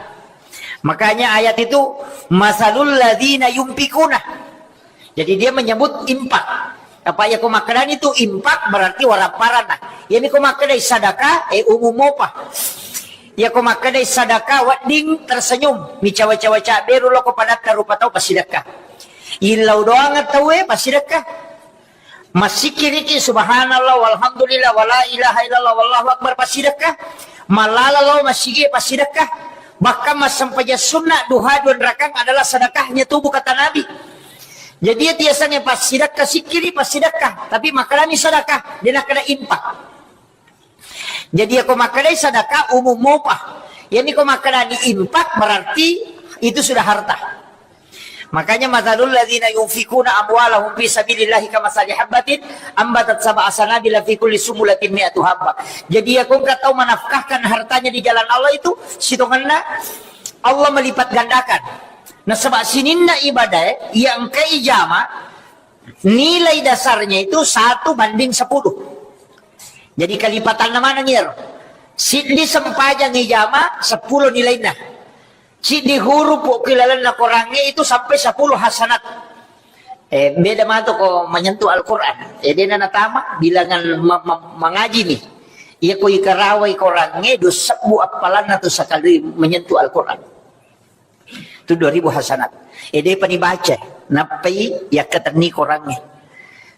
Makanya ayat itu, "Masalul ladzina yunfikuna." Jadi dia menyebut infak. Apa ya ko makkedani itu infak, berarti waramparanna. Iyami ko makkedai sedekah, eh, umum mopa. Ya ko makkedai sedekah, wedding tersenyum. Micawa-cawa caberu loko padatta rupa tau, passidekah. Illau doang tauwe, passidekah. Massikkiriki, subhanallah, walhamdulillah, wala ilaha illallah, wallahu akbar, passidekah. Mallala lao massigi, passidekah. Bahkan massempajang sunnah duha dua rakang adalah sedekahnya tubuh, kata Nabi. Jadi ya tiasannya passidekah, sikkiri, passidekah. Tapi makkedani sedekah, dia nakkeda infak. Jadi ya ko makkedai sedekah umum mopa. Iyami ko makkedani infak, berarti itu sudah harta. Makanya, "Masalul ladzina yunfikuna amwalahum fi sabilillahi kamasali habbatin ambatat sab'a sanabila fi kulli sumbulatin mi'atu habbah." Jadi ya ko engka tau menafkahkan hartanya di jalan Allah itu, sitongenna Allah melipat gandakan. Nasaba sininna ibadah yang engka ijama, nilai dasarnya itu satu banding sepuluh. Jadi kalipatanna maneng iyaro. Siddi sempajang ijama, sepuluh nilainna. Siddi huruf ko ilalenna Korangnge itu sampai sepuluh hasanat. Eh, beda matu ko menyentuh Al-Quran. Eh, dena natama bilangan ma- ma- mangaji nih. Iya ko ikarawai Korangnge, dua sebbu appalanna tu sekali menyentuh Al-Quran. Itu dua ribu hasanat. Eh, depa nibaca, nappai yakkatenni Korangnge.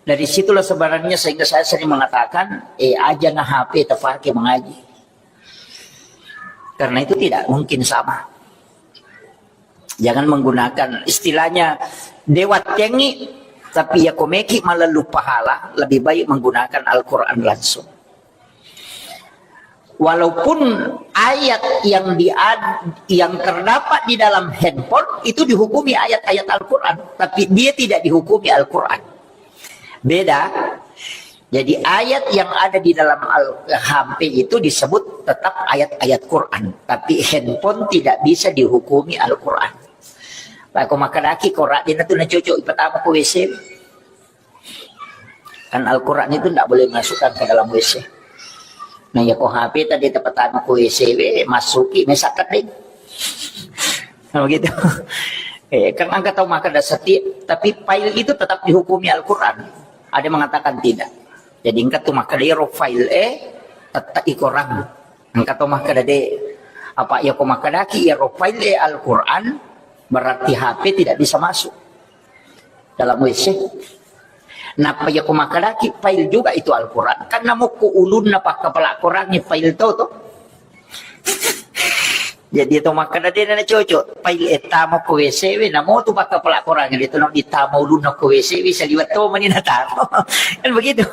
Dari situlah sebenarnya sehingga saya sering mengatakan, eh, aja na H P terpakai mengaji. Karena itu tidak mungkin sama. Jangan menggunakan istilahnya dewa tengi, tapi ya komeki malah lupa hala, lebih baik menggunakan Al-Quran langsung. Walaupun ayat yang di yang terdapat di dalam handphone itu dihukumi ayat-ayat Al-Quran, tapi dia tidak dihukumi Al-Quran. Beda. Jadi ayat yang ada di dalam Al H P itu disebut tetap ayat-ayat Quran, tapi handphone tidak bisa dihukumi Al-Quran. Lako makkedaki Quran dina tu nacocok ipatama ko W C. Kan Al-Quran itu ndak boleh masukkan ke dalam W C. Nah, ya ko H P tadi tepatama ko W C we, masuki mesakkat deh. Nah, begitu. Eh, kan engka tau makkeda setiap, tapi file itu tetap dihukumi Al-Quran. Ada yang mengatakan tidak. Jadi engka tu makkeda ro file eh tetap i Quran. Engka tau makkeda de, apa ya ko makkedaki ya ro file eh Al-Quran, berarti H P tidak bisa masuk dalam W C. Nappa iya ko makkedaki file juga itu Al-Quran. Kan namo ko ulunna pakkapala Qurangnge file to to. Jadi to makkeda de na cocok file e tama ko W C we, namo tu pakkapala Qurangnge de to no ditama ulunna ko W C we, saliwat to mani natama. Kan begitu.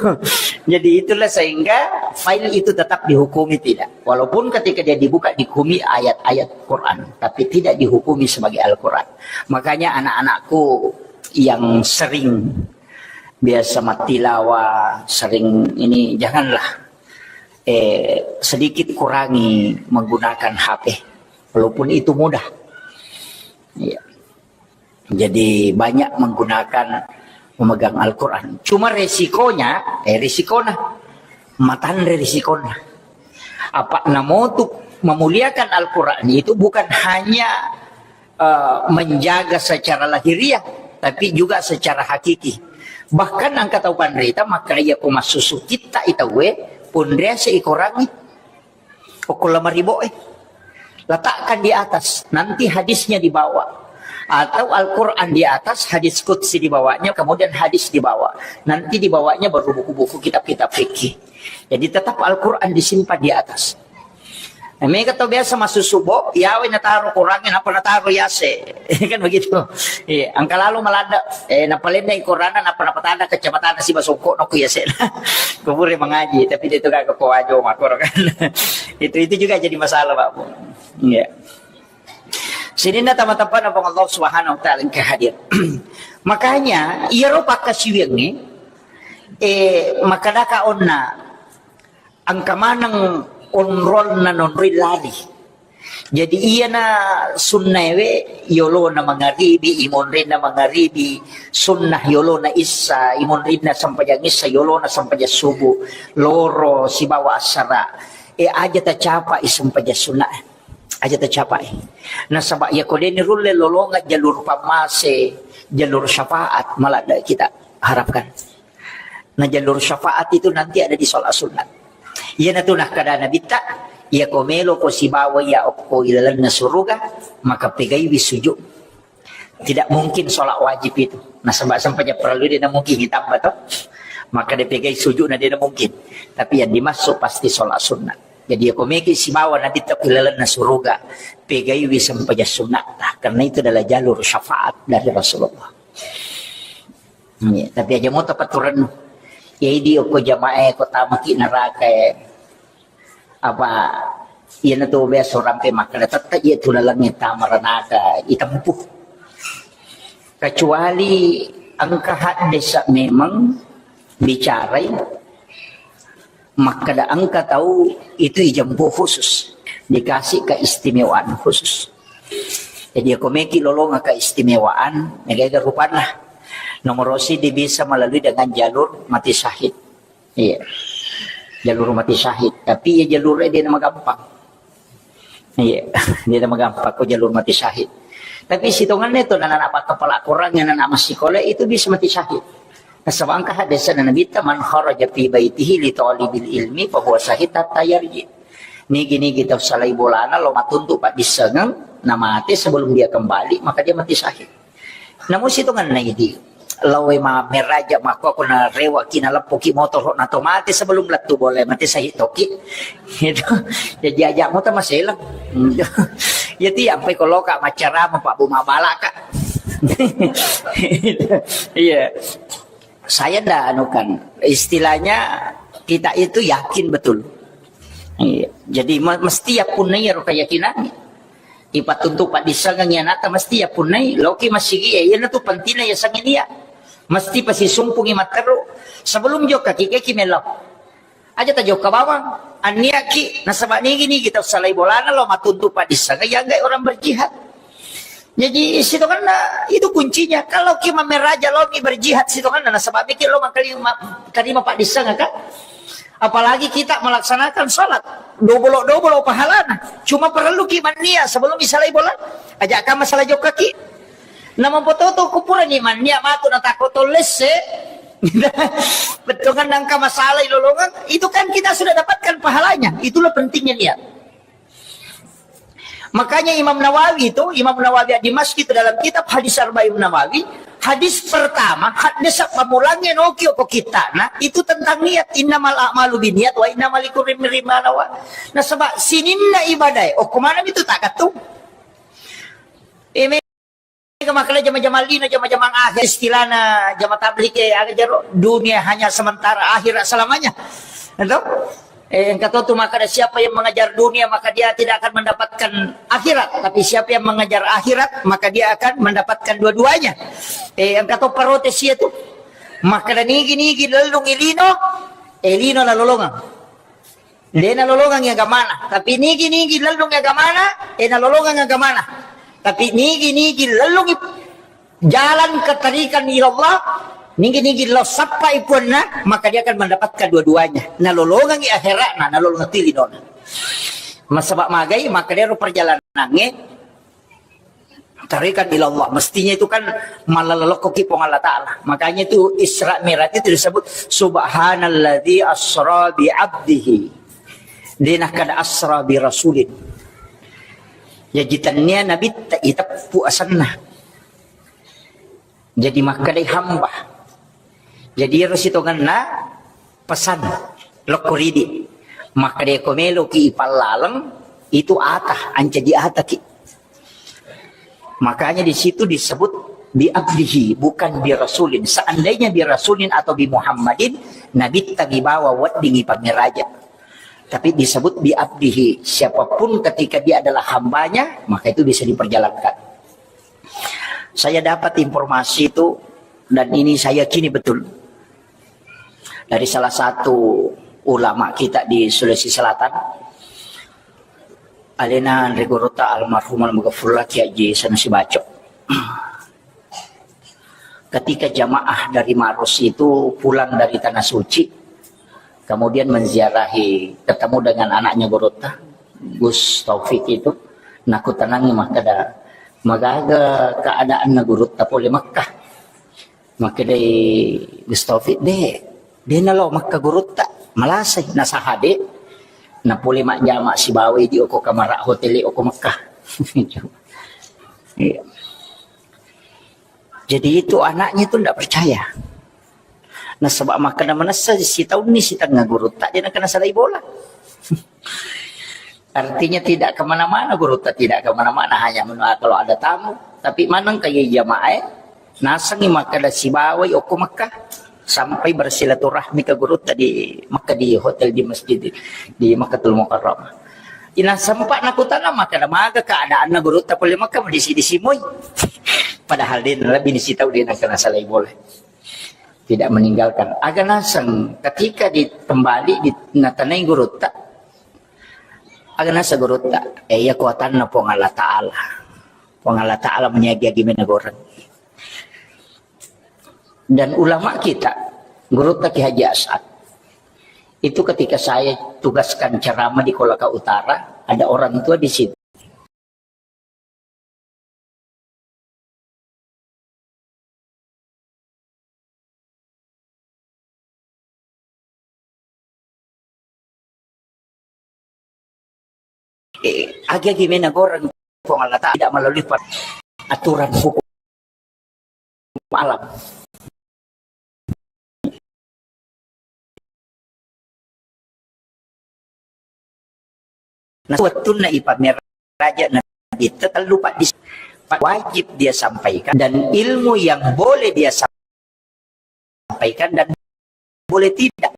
Jadi itulah sehingga file itu tetap dihukumi tidak. Walaupun ketika dia dibuka dihukumi ayat-ayat Quran, tapi tidak dihukumi sebagai Al-Quran. Makanya anak-anakku yang sering biasa mattilawa, sering ini, janganlah, eh, sedikit kurangi menggunakan H P, walaupun itu mudah. Iya. Jadi banyak menggunakan, memegang Al-Quran. Cuma resikonya, eh, resikona, matanre resikona. Apa namotu memuliakan Al-Quran itu bukan hanya eh, menjaga secara lahiriah, tapi juga secara hakiki. Bahkan engka tau panrita makkeda iya ko massusu kitta i tauwe, ponrease i Korangnge, okko lamari bo e. Letakkan di atas, nanti hadisnya di bawah. Atau Al-Quran di atas, hadis qudsi di bawahnya, kemudian hadis di bawah. Nanti di bawahnya baru buku-buku kitab-kitab fikih. Jadi tetap Al-Quran disimpan di atas. Eh, mega tau biasa massusu bo, yawe nataro Korangnge, nappa nataro yase. Kan begitu. Iya, engka lalo maladde, eh, napalenna i Koranna, nappa napatada kacamata na siba songko no ku yase. Kubure mengaji, tapi dia itu kagak ko wajo makoro kan. Itu, itu juga jadi masalah, Pak Bu. Iya. Sininna tama-tama Puang Allah Subhanahu wa Ta'ala engka hadir. Makanya, iyaro pakkasiwiangnge, eh, makkadaka onna, engka maneng onrolna nonroi lari. Jadi iyana sunnaewe yolona mangaribi, imonrinna mangaribi, sunnah yolona issa, imonrinna sempajang issa, yolona sempajang subuh, loro sibawa assara. E, aja tacapai sempajang sunnae. Aja tacapai. Nasaba iyako deni rulle lolonga jalur pammase, jalur syafaat, maladde kita harapkan. Nah, jalur syafaat itu nanti ada di sholat sunat. Iyanatu nakkada Nabitta, iyako meloko sibawa iya okko ilalenna suruga, maka pegaiwi sujud. Tidak mungkin sholat wajib itu. Nasaba sempajang parellu de namungkin ditambah to. Maka dipegai sujudna de namungkin. Tapi yang dimaksud pasti sholat sunat. Jadi iyako meki sibawa Nabitta okko ilalenna suruga, pegaiwi sempajang sunat. Karena itu adalah jalur syafaat dari Rasulullah. Iya, tapi aja moto paturennu. Ya idi okko jamaah ko tamaki neraka e. Apa iyanatu biasa rampe makkada tette iya tu lalengnge tama ranaka itempuh. Kecuali engka haddesa memang bicarai makkada engka tau itu ijempuh khusus, dikasih keistimewaan khusus. Jadi iyako meki lolonga keistimewaan, mega-ega rupanna. Nomor siddi bisa melalui dengan jalur mati syahid. Iya. Jalur mati syahid. Tapi ya jalurnya dia nama gampang. Iya, dia nama gampang ko jalur mati syahid. Tapi sitongannya itu anak-anak kepala kurang, anak-anak masih sekolah itu bisa mati syahid. Nasaba engka hadisna Nabitta, "Man kharaja fi baitihi li talibil ilmi fa huwa syahid hatta yarji." Nigi-nigi tau salai bolana lo matuntu paddissengeng, namate sebelum dia kembali, maka dia mati syahid. Namu sitonganna idi, lawe ma meraja makko ko na rewa ki na leppo ki motoro na to mate sebelum lettu bola mate syahid toki. Itu. Jadi aja motor maselang. Ya ti ampai ko loka macarama Pak Bu mabalaka. Iya. Saya ndak anukan, istilahnya kita itu yakin betul. Iya. Jadi me- mesti ya punnai ro keyakinan. Ipattuntu paddissengeng iyanatta mesti ya punnai loki masigi ya, iyanatu pentingna ya sanginia. Mesti pasisumpungi matteru sebelum jokka ki keki melo. Aja tajokka bawang, anniaki nasaba nigi-nigi tau salai bolana lo matuntu paddissengeng yanggai orang berjihad. Jadi sitonganna itu kuncinya. Kalau ki mameraja lo mi berjihad sitonganna nasaba mikir lo mangkali ma- terima paddissengeng kan. Apalagi kita melaksanakan salat dobolo-dobolo pahalana. Cuma perlu ki mannia sebelum isalai bola. Aja ka masalah jokka ki. Nama foto-foto kupura ni mannia matu na tako tolesse. Betongan nangka masalah ilolongan, itu kan kita sudah dapatkan pahalanya. Itulah pentingnya niat. Makanya Imam Nawawi itu, Imam Nawawi di Masjid itu dalam kitab hadis Arba'in Nawawi, hadis pertama, hadis pamulangnya noki oko kita, nah itu tentang niat, innamal a'malu biniat wa innamal likulli imri'in ma nawa. Nah sebab sininna ibadah, oh kemana itu tak katu? Eme Maka jama-jama lino, jama-jama akhir, istilahna jama tabligh, eh, aga jaro, dunia hanya sementara, akhirat selamanya. Itu? Eh, engka to tu maka ada siapa yang mengejar dunia, maka dia tidak akan mendapatkan akhirat. Tapi siapa yang mengejar akhirat, maka dia akan mendapatkan dua-duanya. Eh, engka to parotes itu. Maka ada nigi-nigi lelung ilino, eh, lino lalolongang. De nalolongangi agamana, tapi nigi-nigi lellungi agamana, e nalolongangi agamana. Tapi nigi-nigi lellungi jalan ketarikan ila Allah, nigi-nigi lo sappai puanna, maka dia akan mendapatkan dua-duanya. Nalolongangi akhiratna, nalolongangi linona. Masaba magai, maka dia perjalanannya Tarikan ila Allah. Mestinya itu kan malalokkoki Puang Allah Ta'ala. Makanya itu Isra Mi'raj itu disebut subhanalladzi asra bi abdihi. Dena kada asra bi rasulin. Ya jitannya Nabi ta- iteppu asanna. Jadi makkadai hamba. Jadi ero sitongenna pesan lokko ridi. Makkadai ko meloki ipallaleng itu ata, ancaji ataki. Makanya di situ disebut bi abdihi, bukan bi rasulin. Seandainya bi rasulin atau bi Muhammadin, Nabi tagi bawa weddingi pamiraja. Tapi disebut bi abdihi, siapapun ketika dia adalah hambanya, maka itu bisa diperjalankan. Saya dapat informasi itu, dan ini saya yakini betul, dari salah satu ulama kita di Sulawesi Selatan. Alena anre gurutta almarhum almagfurullah Kiai Haji Sanusi Baco. Ketika jamaah dari Maros itu pulang dari Tanah Suci, kemudian menziarahi, ketemu dengan anaknya gurutta, Gus Taufik itu, nakutanangi makkeda, "Magaga keadaanna gurutta pole Mekkah?" Makkedai Gus Taufik, "De, de nalo Mekkah gurutta, malasai, nasaha de, napole majjama sibawai di oko kamara hotel oko Mekkah." Iya. Jadi itu anaknya itu ndak percaya. Nasaba makkeda manessa sitaunni sitengnga gurutta de nakenna salai bola. Artinya tidak kemana-mana gurutta, tidak kemana-mana, hanya menua kalau ada tamu. Tapi maneng kaya jamaah, nasengi makkeda sibawai okko Mekkah sampai bersilaturahmi ke gurutta di Mekkah, di hotel, di masjid, di Makkatul Mukarramah. Ina sempat nakutana makkeda maga keadaanna gurutta pole Mekkah, disi-disi moi. Padahal de lebih disi tahu de nakenna salai bola. Tidak meninggalkan. Aga naseng ketika di kembali di natanai gurutta, aga naseng gurutta, eh, iya kuatanna Puang Allah Ta'ala. Puang Allah Ta'ala menyagiagi menegoreng. Dan ulama kita, gurutta Ki Haji As'ad, itu ketika saya tugaskan ceramah di Kolaka Utara, ada orang tua di situ. Eh, agi-agi mena goreng Puang Allah Ta'ala tidak melalui per-, aturan hukum alam. Nah, wettunna ipameraja Nabitta tellu paddis-, wajib dia sampaikan dan ilmu yang boleh dia sampaikan dan boleh tidak.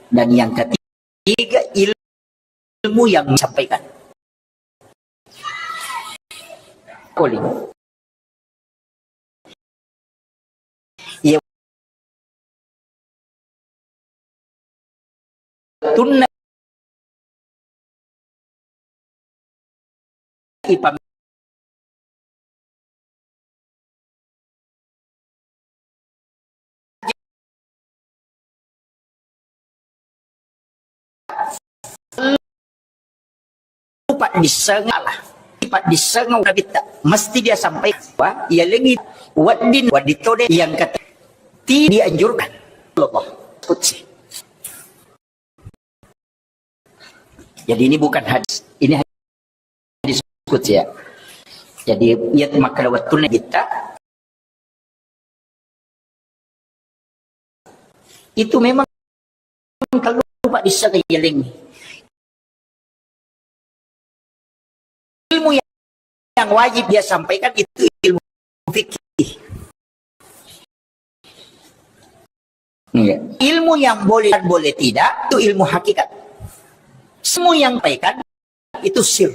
Dan yang ketiga, ilmu yang disampaikan. Koli. Iya. Tunna ipam-, paddissengeng Allah, paddissengeng Nabitta, mesti dia sampaikan bahwa ia lengi wedding, wedding tode yang kata tidak dianjurkan Allah. Kutsi. Jadi ini bukan hadis, ini hadis kutsi ya. Jadi iya makkeda wettunna Nabitta itu memang tellu paddissengeng iya lengi. Ilmu yang, yang wajib dia sampaikan itu ilmu fikih. Iya. Ilmu yang boleh dan boleh tidak itu ilmu hakikat. Semua yang disampaikan itu sir.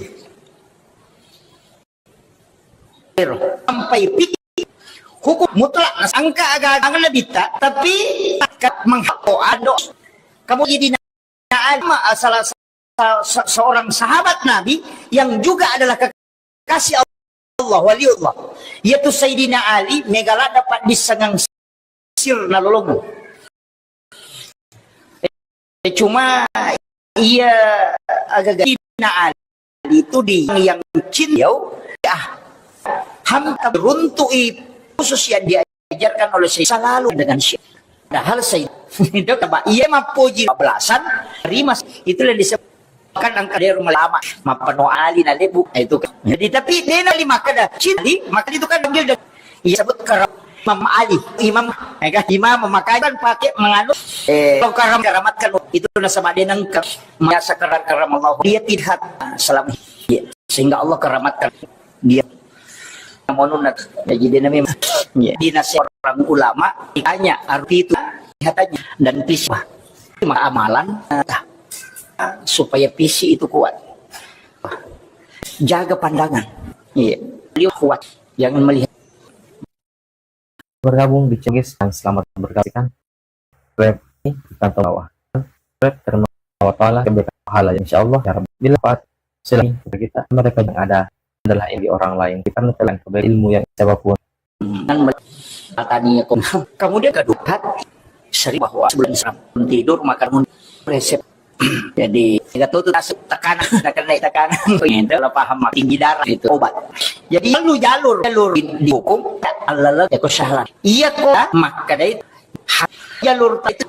Sampai fikih hukum mutlak angka agama Nabitta, tapi tak menghapus ado. Kamu jadi na-, salah sa-, sa-, seorang sahabat Nabi yang juga adalah kekasih Allah, waliullah, yaitu Sayyidina Ali, megala dapat disengang sir nalolongo. Eh, cuma iya agak Sayyidina Ali itu di yang cinta, ya, hampir runtuh khusus yang diajarkan oleh saya selalu dengan Syekh. Padahal saya itu coba iya mappuji belasan terima itu yang disebut kan angka dero malama mappano Ali na lebu itu kan. Jadi tapi dia na lima kada cinta maka itu kan panggil dan iya sebut karam Imam Ali, Imam, ya kan? Imam memakai kan pakai menganu eh kalau karam karamatkan itu nasaba dia nangka biasa karam karam Allah dia tidak selama iya. Sehingga Allah karamatkan dia. Monuna, jadi dia namanya, ya, dinas seorang ulama, ditanya arti itu, lihatannya, dan visi, amalan, eh, supaya visi itu kuat. Jaga pandangan. Iya. Beliau kuat. Jangan melihat. Bergabung di channel dan selamat bergabung. Subscribe ini, tekan tombol bawah. Subscribe karena Allah Ta'ala memberikan pahala, insya Allah, ya Rabbi. Bila dapat Selain kita, mereka yang ada adalah ilmu orang lain. Kita telah kebaikan ilmu yang siapapun. Dan tani aku. Kemudian kedua, sering bahwa sebelum tidur makan resep. Jadi, tidak tahu tuh, tekanan, tidak kena tekanan. Itu lah paham, tinggi darah itu obat. Jadi, lalu jalur, jalur di, di hukum, Allah, ya, kesalahan. Iya kok, maka dari jalur itu.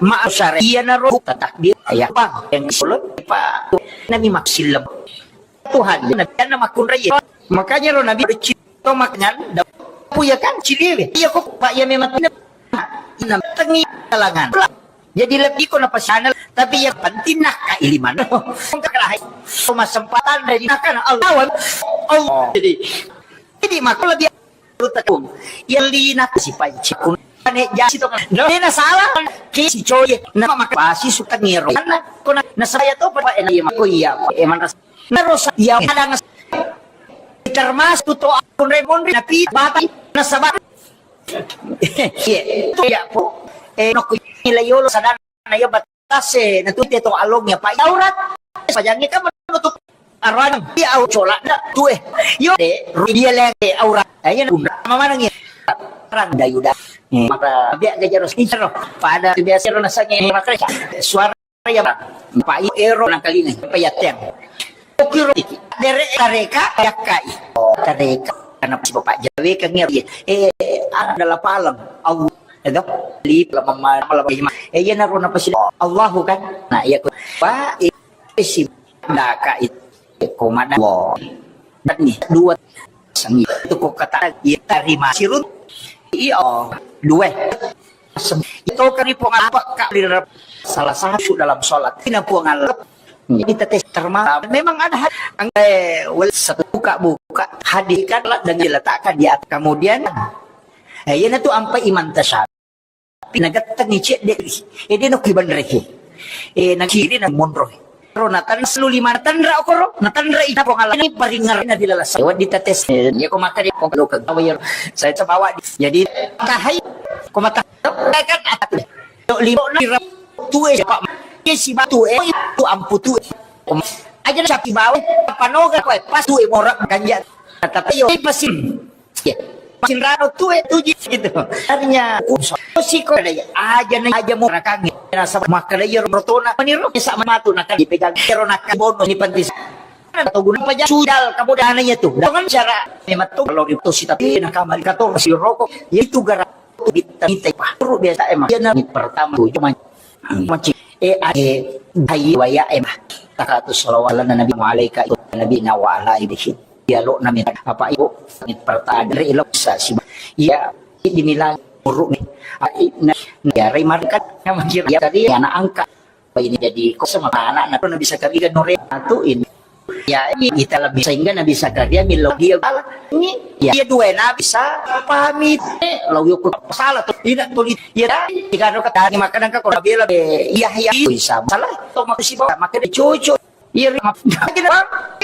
Maaf, syara iya naro, tetap dia, ya, Pak, yang kesulut, Pak, Nabi maksilem. Tuhan, Nabi, Nabi makkunrai. Makanya lo Nabi bercinta makan, pu ya kan, ciliwe. Iya kok, Pak, ya memang tidak. Nah, tengi kalangan. Jadi lebih kok napa sana, tapi yang penting nak ka iliman. Kok kalah. Cuma sempatan dari nak kan Allah. Allah. Jadi, jadi maka lebih Rutakung. Yang lina si pancikung. Ane jasi to kan. Dena salah. Ki si coy. Nama maka pasi suka ngero. Karena kona nasaya to pa ena iya mako iya. Eman ras. Narosa iya ada ngas. Termasuk to akun remonri napi batai nasaba. Iya. Itu ya po. Eh, nokku nilai yolo sadana ya bat. Tase, na tu te to along ya, Pak. Aurat. Pajangi kan menutup arang. Dia au colak dah tu eh. Yo de, dia leng aurat. Ayo na bunda. Mama nang ya. Arang dayu dah. Eh, maka biar gajah ros incer. Pada tu biasa ro nasange makreca. Suara ya, Pak. Pak ero nang kalinga. Apa ya teng. Okiro iki. Dere tareka yakkai. Oh, tareka. Karena si Bapak Jawe kan ya. Eh, ada lapaleng. Au. Edo, li, lama, lama, lama, lama. Eh, iya, naro, napa sih? Allahu kan? Nah, iya, ku, Pak, eh, si, daka, itu, komada, Allah. Dan nih, dua, sangi, itu kok kata, iya, tarima, sirut, iya, oh, dua, sem-, itu kali, Puang, apa, Kak, di dalam, salah satu dalam sholat, ini, Puang, Allah. Jadi, tetes, terma-, memang ada had-, ang-, eh, wel-, satu buka, buka, hadirkanlah dengan diletakkan di atas. Kemudian, eh, iya, na tu, ampai iman tasya. Tapi nagattengngi cedde, eh, de' nokki banreke. Eh, naciri na monro. Ro natanra selu lima natanra okoro, natanra ita pongala ni paringerna dilalasa. Waddi tates, eh, ya ko maka dia ko lo ke gawe ya. Saya sebawa di. Jadi, tahai, ko mata, kan, atu. Tok limo na tue, Pak. Ke si batu, eh, itu ampu tue. Aja na sapi bawa, apa noga ko, eh, pas tue morak ganja. Tapi yo, pasin. Ya. Makin raro tu, eh, tuji gitu. Artinya, siko ada ya, aja na, aja mau rakang. Rasa makan aja rotona, meniro, bisa matu, nak dipegang, kero nak bono, ini penting. Atau guna apa aja, sudal, kamu dah anaknya tuh. Dengan cara, memang tuh, kalau itu sih, tapi nak kamar, kator, si rokok, ya itu gara, itu kita, kita, Pak. Terus biasa emang, dia nang pertama tuh, cuma, mancing. Eh, eh, ayi, waya, emang. Takatu salawat ala Nabi, wa alaika, Nabi, na wa ala, ibihim. Dialog nami apa ibu mit pertadri lo sa si iya dimilang buruk nih. Ai na diare markat nama kira ya tadi anak angkat. Apa ini jadi kok sama anak na bisa kariga nore atu ini. Ya ini kita lebih sehingga na bisa karya milo dia bala. Ini ya dia dua na bisa pahami lo yuk salah tuh tidak tulis ya tiga no kata makan angka kalau bela iya iya bisa salah to maku si bawa maka dicucu. Iya, Ri.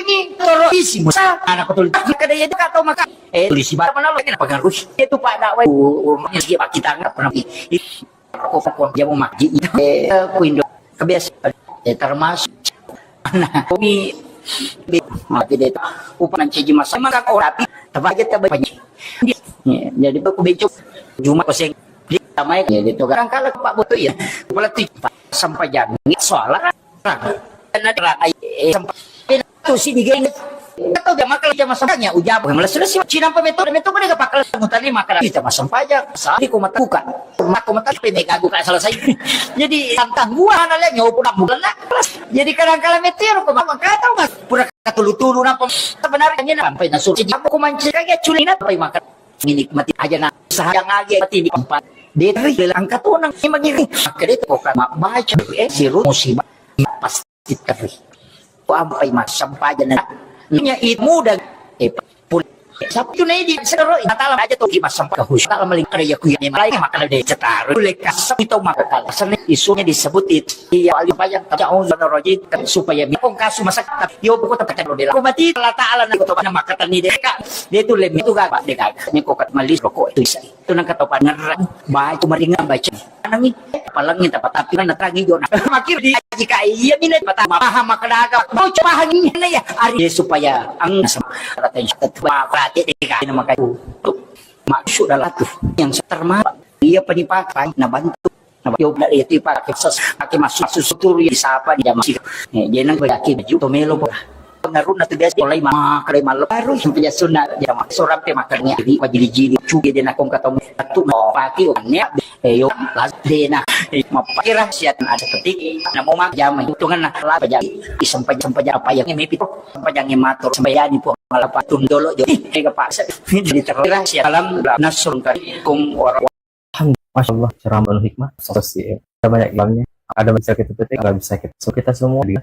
Ini toro isi musa. Anak betul. Kada ya juga tahu maka. Eh, tulis si bapak mana lagi pengaruh. Itu Pak dakwah. Umumnya sih Pak kita nggak pernah. Kok kok dia mau maki. Eh, ku Indo. Kebiasaan. Eh, termasuk. Nah, kami mati deh. Upah nanti masa maka kau rapi. Tapi aja tak banyak. Ya, jadi aku becok. Cuma koseng. Dia sama ya, gitu. Kadang kala Pak Boto ya. Pelatih Pak sampajang. Soalnya Nah, dan ada, eh, sempat itu sih di geng. Atau dia makan jam sempatnya ujar, bukan malah selesai. Cina apa metode, metode mereka pakai mutali makan kita masam paja. Saat di koma buka, koma koma tapi mega buka selesai. Jadi tantang gua mana lihat nyawa pun bulan nak. Jadi kadang kala meteor koma kata mas pura katulu-tulu napa sebenarnya sampai nasur. Jadi aku mancing kayak culi napa makan. Ini mati aja nak. Sayang aja mati di tempat. Dia teri angkat tunang ini begini. Maka dia tuh kok baca eh siru musibah. Pas Titeri. Ko ampai massampajang na. Nya it muda. Eh, pul-, Sabtu na idi, sedoro, Natala aja to, di massampajang khusus. Natala maling kada ya kuya, ni malai, maka de cetaro. Leka, Sabtu maka kala. Seni isunya disebut itu. Iya, paling panjang, tapi jauh zona rojit, kan supaya mi-, kong kasu masak, tapi yo, pokok tempat lo dela. Ko mati, Allah Ta'ala, na, ko to, na, maka tani deka. Dia tu lemi, tu gak, deka. Ni ko kat malis, rokok, itu isai. Itu nang kata pangeran, baca, maringan, baca. Anangi, palangi, tapi, tapi, na, terangi, jona. Makir di Ika iya mina patama paham makadaga. Mau coba hangi na ya. Ari supaya ang sama rata yang satu berarti deka na maka itu. Maksud adalah tuh yang terma iya panipakai na bantu. Nah, yo, na, itu pakai ses-, pakai masuk, masuk sutur, ya, disapa di jamaah sih. Eh, jenang bagi baju, to melo, po. Pengaruh na tu biasa, mulai makan, mulai malam, baru sampai ya sunat, jamaah. Seorang pe makannya, jadi, wajili-jili, cuci dia nak kong ketemu, satu, no, pakai, uangnya, eh, yo, las, dena, eh, mau pakai rahasia, ada petik, nak mau makan, jamaah, hitungan, nah, lah, apa jadi, sampai, sampai apa yang ini, sampai yang matur, sampai jadi, po, malah, apa, tundolo, jadi, eh, apa, jadi, terlalu rahasia, dalam, nasrun, karikum, orang, Alhamdulillah, Masya Allah, ceramah penuh hikmah. Sukses ya. Ada banyak ilmunya, ada bisa kita petik, ada bisa kita. So, kita semua di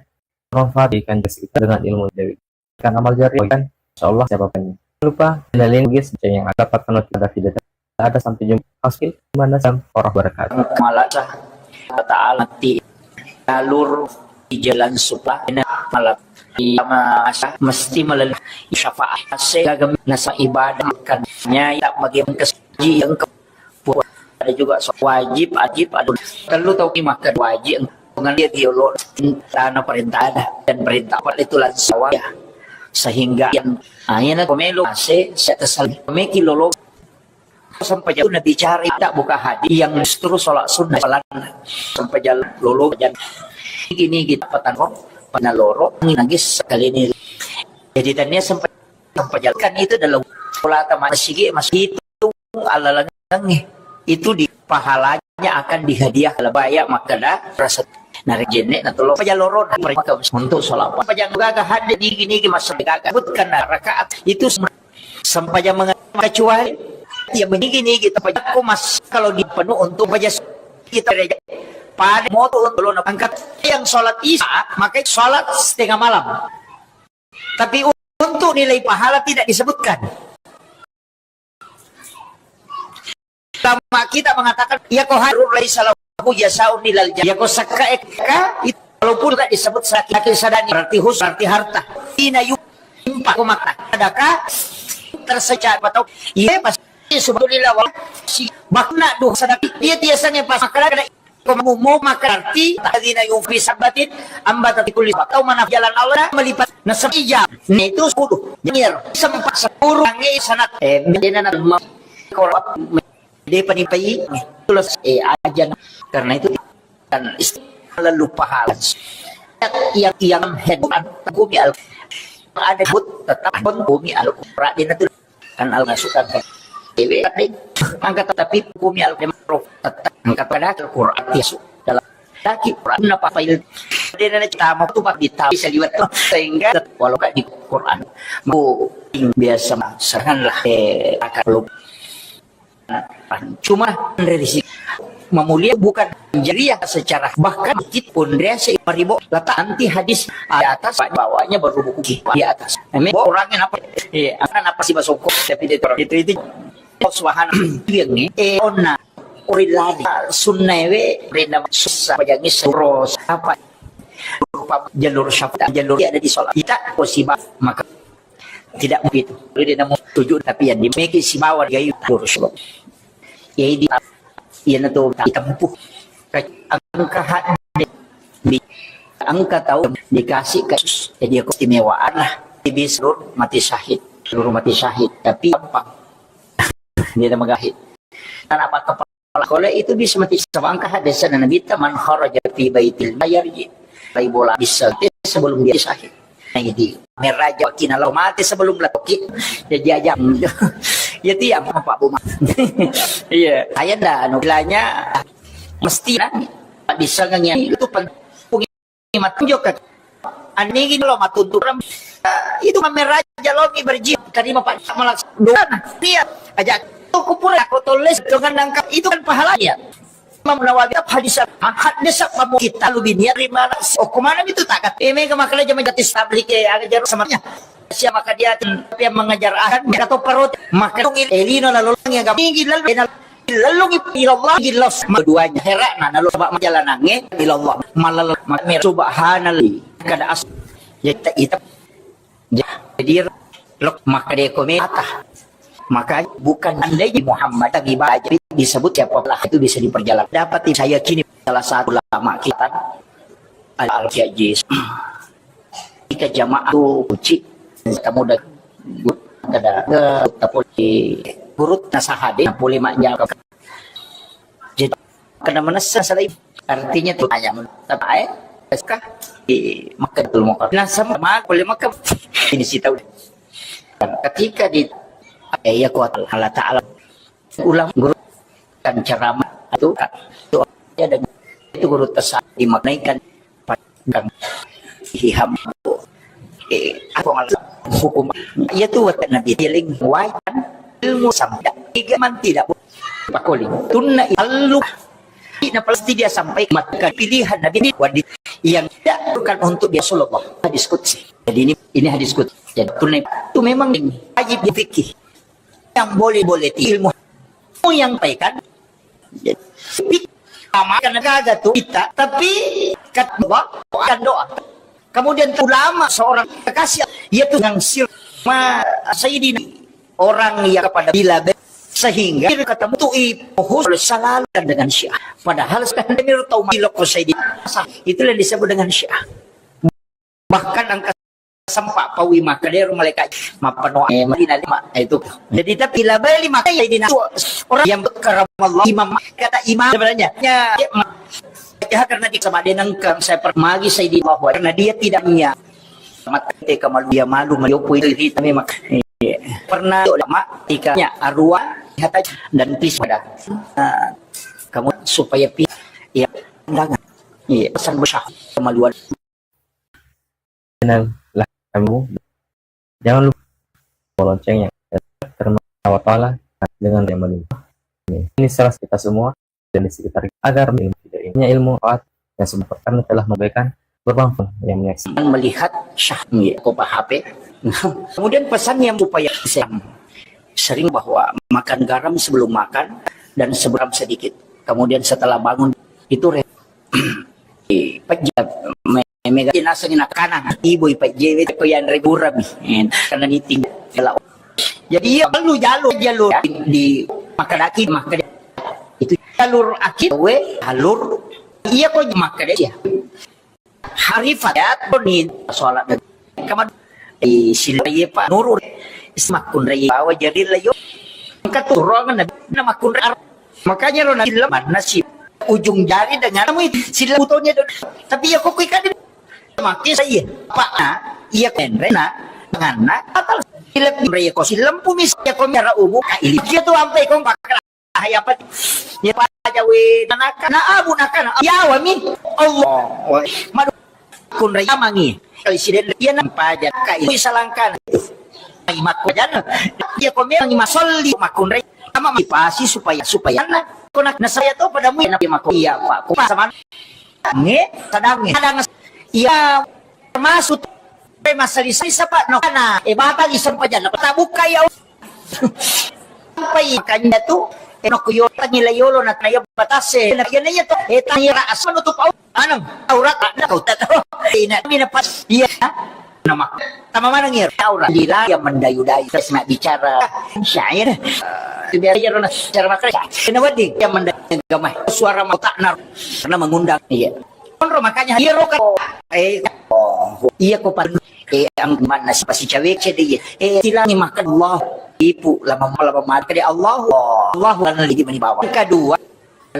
manfaat ikan jas kita dengan ilmu Dewi. Ikan amal jari, kan? Insya Allah, siapa pengen. Jangan lupa, channel ini, guys, yang ada dapat penuh ada video. Ada sampai jumpa. Haskil, mana sam, orang berkat. Malasa, Ta'ala, mati. Jalur di jalan supaya malam. Iya, masa, mesti melel syafaat. Ase gaga nasa ibadah kan. Nyai tak bagi mengkes-, ji engkau. Ada juga so-, wajib, wajib, ada. Telu tau ki makan wajib. Dengan dia diolo tanah perintah ada dan perintah apa itu langsung ya. Sehingga yang hanya na komelo ase, saya kesal. Meki lolo sampai jauh nabi cari tak buka hadis yang justru sholat sunnah, sholat sampai jalan lolo dan ini kita petang kok pernah loro ini lagi sekali ini. Jadi tanya sampai Sampajalkan itu dalam pola taman sigi masih itu alalangengnge. Itu di pahalanya akan dihadiah lebaya makkeda rasa narik jenne na tolo pajaloro na permaka untuk sholat. Pajang gaga hadde nigi nigi masa gaga bukan rakaat itu semua sampajang menga-, kecuali yang menigi nigi tapajakku mas kalau di penuh untuk pajas kita reja pada moto untuk lo angkat yang sholat isya maka sholat setengah malam. Tapi untuk nilai pahala tidak disebutkan. Ulama kita mengatakan, ya ko harun laisa lahu jasaun ilal jannah. Ya ko sakka eka, itu walaupun tidak disebut sakit, sakit sadani, berarti hus, berarti harta. Ina yu, impak ko maka, adakah tersedia atau iya pasti subhanallah wala si bakna duh sadaki dia tiasanya pas maka ada Ko mu-, mu-, maka arti, alladzina yunfiquna fi sabilillah, ambatat kulli, tau mana jalan Allah, melipat, nasab ijab. Nah, itu sepuluh. Nyir, sempat sepuluh, angin sanat. Eh, dena na ma-, korap, de panipai, tulus, eh, aja. Karena itu, kan, istilah lupa hal. Yang, yang hebat, kumi al-, ada but, tetap pun kumi al-, Quran, dena tu Kan Allah suka kan. Dewe, angkat tapi hukumi al-, tetap angkat pada Al-Quran, ya, su-, dalam laki Quran apa file. Dia nana cerita mau tuh, Pak, ditahu bisa liwat tuh. Sehingga walau kan di Quran. Mau biasa serangan lah, eh, akan belum. Cuma dari sisi memulia bukan jariah secara bahkan dikit pun dia sih maribo letak nanti hadis di atas bawahnya baru buku di atas. Memang orangnya apa? Iya, akan apa sih masuk tapi dia itu itu Allah Subhanahu wa taala eh onna urillari sunnewe rena susah pajangi suros apa rupa jalur syafaat jalur ada di sholat kita posibah maka tidak begitu. Jadi namun tujuh tapi yang dimiliki si bawa gaya lurus. Jadi iya na tu ditempuh. Angka hak di angka tahu dikasih kasus jadi aku istimewaan lah. Di seluruh mati syahid, seluruh mati syahid tapi gampang. Dia ada magahit. Anak apa kepala sekolah itu bisa mati sebangka hadis Nabi ta man kharaja fi baitil mayarji. Lai bola bisa sebelum dia syahid. Nah, jadi meraja kina lo mati sebelum lagi jadi aja. Ya tiap apa Bu. Iya, saya ndak anu bilanya mesti nang bisa ngengi itu penting. Matunjuk ke anigi lo matunturan itu mameraja lo mi berji terima pak malah doa dia aja itu kupura aku tulis dengan nangka itu kan pahalanya Imam Nawawi hadis hadis kamu kita lebih niat terima oh kemana itu takat ini ke makanya zaman gratis tablik ya ada jarum semuanya siapa maka dia tapi yang mengajar akan atau perut maka elino lalu yang gak tinggi lalu Lellung ilallah gillos keduanya herak nah lalu sebab majalanange ilallah malal mamer subhanallah kada as ya kita kita jadi lok maka dia kometa maka bukan andai Muhammad tapi baca disebut siapa lah itu bisa diperjalan dapat saya kini salah satu ulama kita Al-, al-, Haji. Ika jamaah tu kuci. Kamu dah kada, eh, tapoli guru nasahade, napoli majjama. Jadi, kada manessa salai. Artinya tu ayam. Tapi, eh, eskah di Makkah dulu mau. Nah, sama, sama boleh makan. Ini si tahu. Ketika di, eh, ya kuat Allah Ta'ala. Ulama guru kan ceramah itu, itu ya, dan itu guru tersebut dimaknaikan pada hiham. Eh, apa maksud hukum? Iya tu kata Nabi, healing wajib ilmu sampai tiga man tidak pakoli. Tunna alu. Nah, pasti dia sampaikan pilihan Nabi ini wajib yang tidak bukan untuk dia Rasulullah. Hadis qudsi. Jadi ini, ini hadis qudsi. Jadi tunna itu memang wajib di fikih. Yang boleh-boleh ti ilmu yang sampaikan. Tapi amalkan gaga tu kita, tapi kata doa, akan doa. Kemudian ulama seorang kekasih, yaitu yang sir-, ma-, Sayyidina, orang yang kepada bila be-, sehingga ketemu tu ipohus selalu dengan Syiah. Padahal sekarang ini tahu mati loko Sayyidina. Itulah yang disebut dengan Syiah. Bahkan engka sempa paui makkeda ero malaikat mappanoa, eh, Madinah lima, eh, itu. Jadi, tapi la bali makkeda dina orang yang berkeramallah imam, kata imam sebenarnya. Ya, ya, ma-, ya, karena di sama dia nengkang saya permagi saya di bawah karena dia tidak punya mata kamalu dia malu mayopo itu kita memang. Iya. Pernah mak ikanya arwah dan pis pada, eh, kamu supaya pi-, ya, undangan. Iya, pesan besar kemaluan. Jangan lupa lonceng yang terima Allah Ta'ala dengan yang melimpah. Ini salah kita semua dan di sekitar agar ilmu tidak ini. Hanya ilmu manfaat yang sebenarnya telah memberikan bermanfaat yang menyaksikan. Melihat syahmi, apa H P. Kemudian pesan yang supaya saya sering bahwa makan garam sebelum makan dan sebelum sedikit. Kemudian setelah bangun itu re-, pejja me-, mega naseng na kanang, iboi pejje ko yang reburam. Eh, karena niting. Jadi iya perlu jalur, jalur di makan aki, makan itu jalur aki we, jalur iya ko makan dia. Harifat ya, ni sholat dan kamar. Eh, sila ye pa nurun. Is makkunrai bawa jadi layo. Engka tu ruangan nabi na makkunrai. Makanya ro nabi lemah nasib ujung jari dengan kamu itu sila utonya do. Tapi ya kok ikan ini makin saya. Pak na, iya kenre na, tangan na, atal sila raya ko silempu mis ya ko miara ubu. Nah, ini dia tu ampe kong pakra. Hai apa? Ya paja we nanaka na abu nakana. Ya wami. Allah. Madu kunrai amangi. Kali siden iya nang paja kai salangkan. Ai makko jana. Ya ko memang masolli makkunrai. Ama mipasi supaya, supaya na. Kona na saya to padamu na makko iya Pak. Ko sama. Nge, sadang nge. Sadang iya. Termasuk pe massali-sali sapa no kana e batang iseng pajanna pata bukka ya. Sampai makanya tu e no kuyo tangi la yolo na tanya batase na iya na iya to e tanya ra asma nutup au anang aurat na kau tak tahu. Ina mina pas iya nama tama mana ngir aurat di la yang mendayu-dayu terus nak bicara syair. Biar aja na cara makanya kena wedding yang mendayu gamai suara mau tak nar karena mengundang iya. Onro makanya iya roka. Eh, oh, iya ko pan. Eh, ang mana si pasi cawe cede iya. Eh, silangi makan Allah. Ipu lama lama mati kade Allah. Allah lana lagi mani bawa. Kedua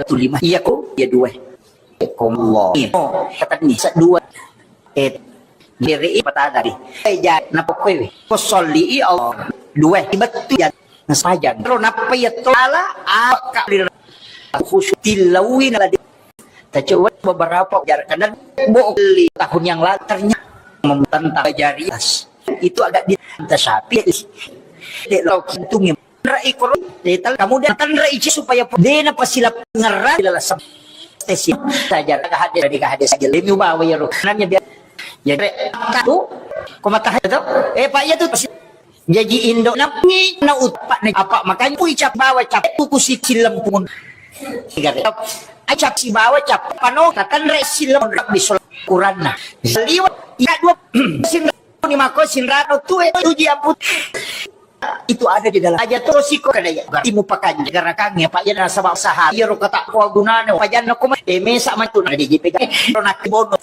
tu lima. Iya ko, iya dua. Eh, ko Allah. Oh, kata ni sa dua. Eh, diri patadari. Eh, ja na pokoi we. Ko solli i Allah. Dua. Betul ya. Nasajang. Ro nappa iya to ala apa ka khusyuk tilawi na ladi. Tacoba beberapa ujar karena bo li tahun yang lalu ternyata tentang jari itu agak di tapi dek lo kintung yang rai koro detal kamu datang rai ci supaya dena pasilap ngerang lalasa tesi saja ka hadis dari ka hadis saja lemi bawa ya ro nanya biar ya tu ko mata itu eh pak ya tu pasti Jaji indo napni na utpa na apa makanya pui cap bawa cap tuku si cilempun. Ai cap si bawa cap pano tatanre silem rabbi sul Quranna. Liwa iya dua sin ni mako sin rano tue uji ampun. Itu ada di dalam aja terus iko kada ya. Berarti mupakan garakan ya pak ya nasaba saha iya ro kata ko gunane pajanna ko e mesa matu na di jipe. Ro nak bono.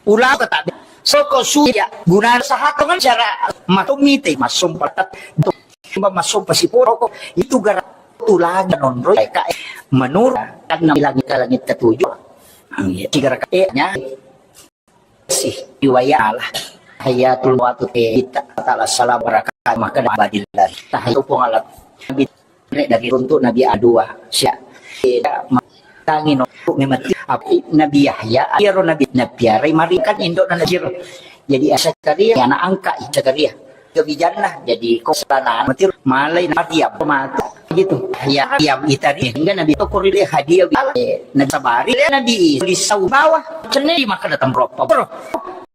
Ulang tetap soko suya guna sahatongan cara matomite masompa tet-, masompa siporo itu gara tulang nonroi ka menurut kan langit ke langit ketujuh. Iya, tiga rakaat nya sih riwayat lah. Hayatul watu te kita taala salam barakat maka abadillah. Tahayu pengalaman Nabi Nek dari runtu Nabi Adua, sia. Tangi no, memang apa Nabi Yahya, iyaro Nabi napiarai Maria kan indok na Nabi. Jadi Zakaria, anak angkat Zakaria. Kebijanna, jadi kau sana mati malai Maryam matu gitu. Ya Maryam itari hingga Nabi tokori dia hadiah Nabi Sabari, Nabi Isa bawa cenne maka datang ropa. Bro.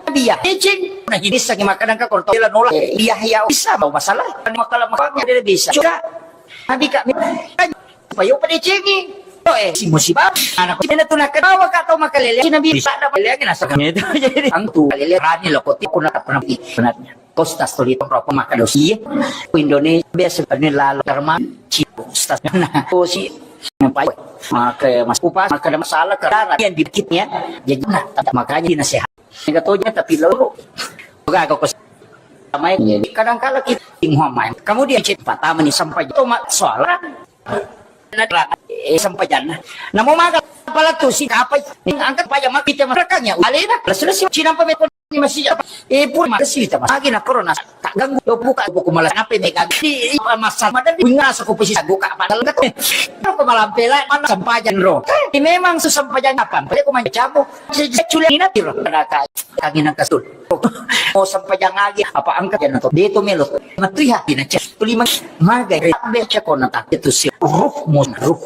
Nabi Yahya ceng, nah ini sangi maka dangka korto la nola. Yahya bisa mau masalah, maka la maka dia bisa. Juga Nabi kami kan payo pada cengi. Oh, eh, si musibah. Anak sini tuh nak bawa kak tau makalele. Si Nabi bisa ada lele nasa kami itu. Jadi angtu lele rani lo koti kuna tak pernah sebenarnya. Kostas toli tong rokok maka dosi. Indonesia biasa ini lalu terma si kostas. Nah, oh si apa? Maka mas kupas maka ada masalah karena yang dikitnya. Jadi nah makanya nasihat. Nggak tahu tapi loro. Juga aku kos sama ini. Kadang kala kita tinggal main. Kemudian cek pertama nih sampai itu mak soalan. Eh, sampajanna. Namo maga pala tu si apa? Angkat paja mak kita marakanya. Alena, selesai cina apa mekon masih apa? Eh, pun masih kita masih lagi nak corona. Tak ganggu. Yo buka buku malas apa mega. Di masa madan di ngasa ko posisi buka padahal enggak. Ko malampela mana sampajan ro. Ini memang sesampajan apa? Pada ko main cabu. Sejak culiah ini nanti ro. Ada kai. Kanginang kasul. Oh, sampajang agi apa angkat ya nato. Dia itu melo. Matui hati na cek. Tuli mang-, magai. Be cek kona tak itu si ruh mo ruh.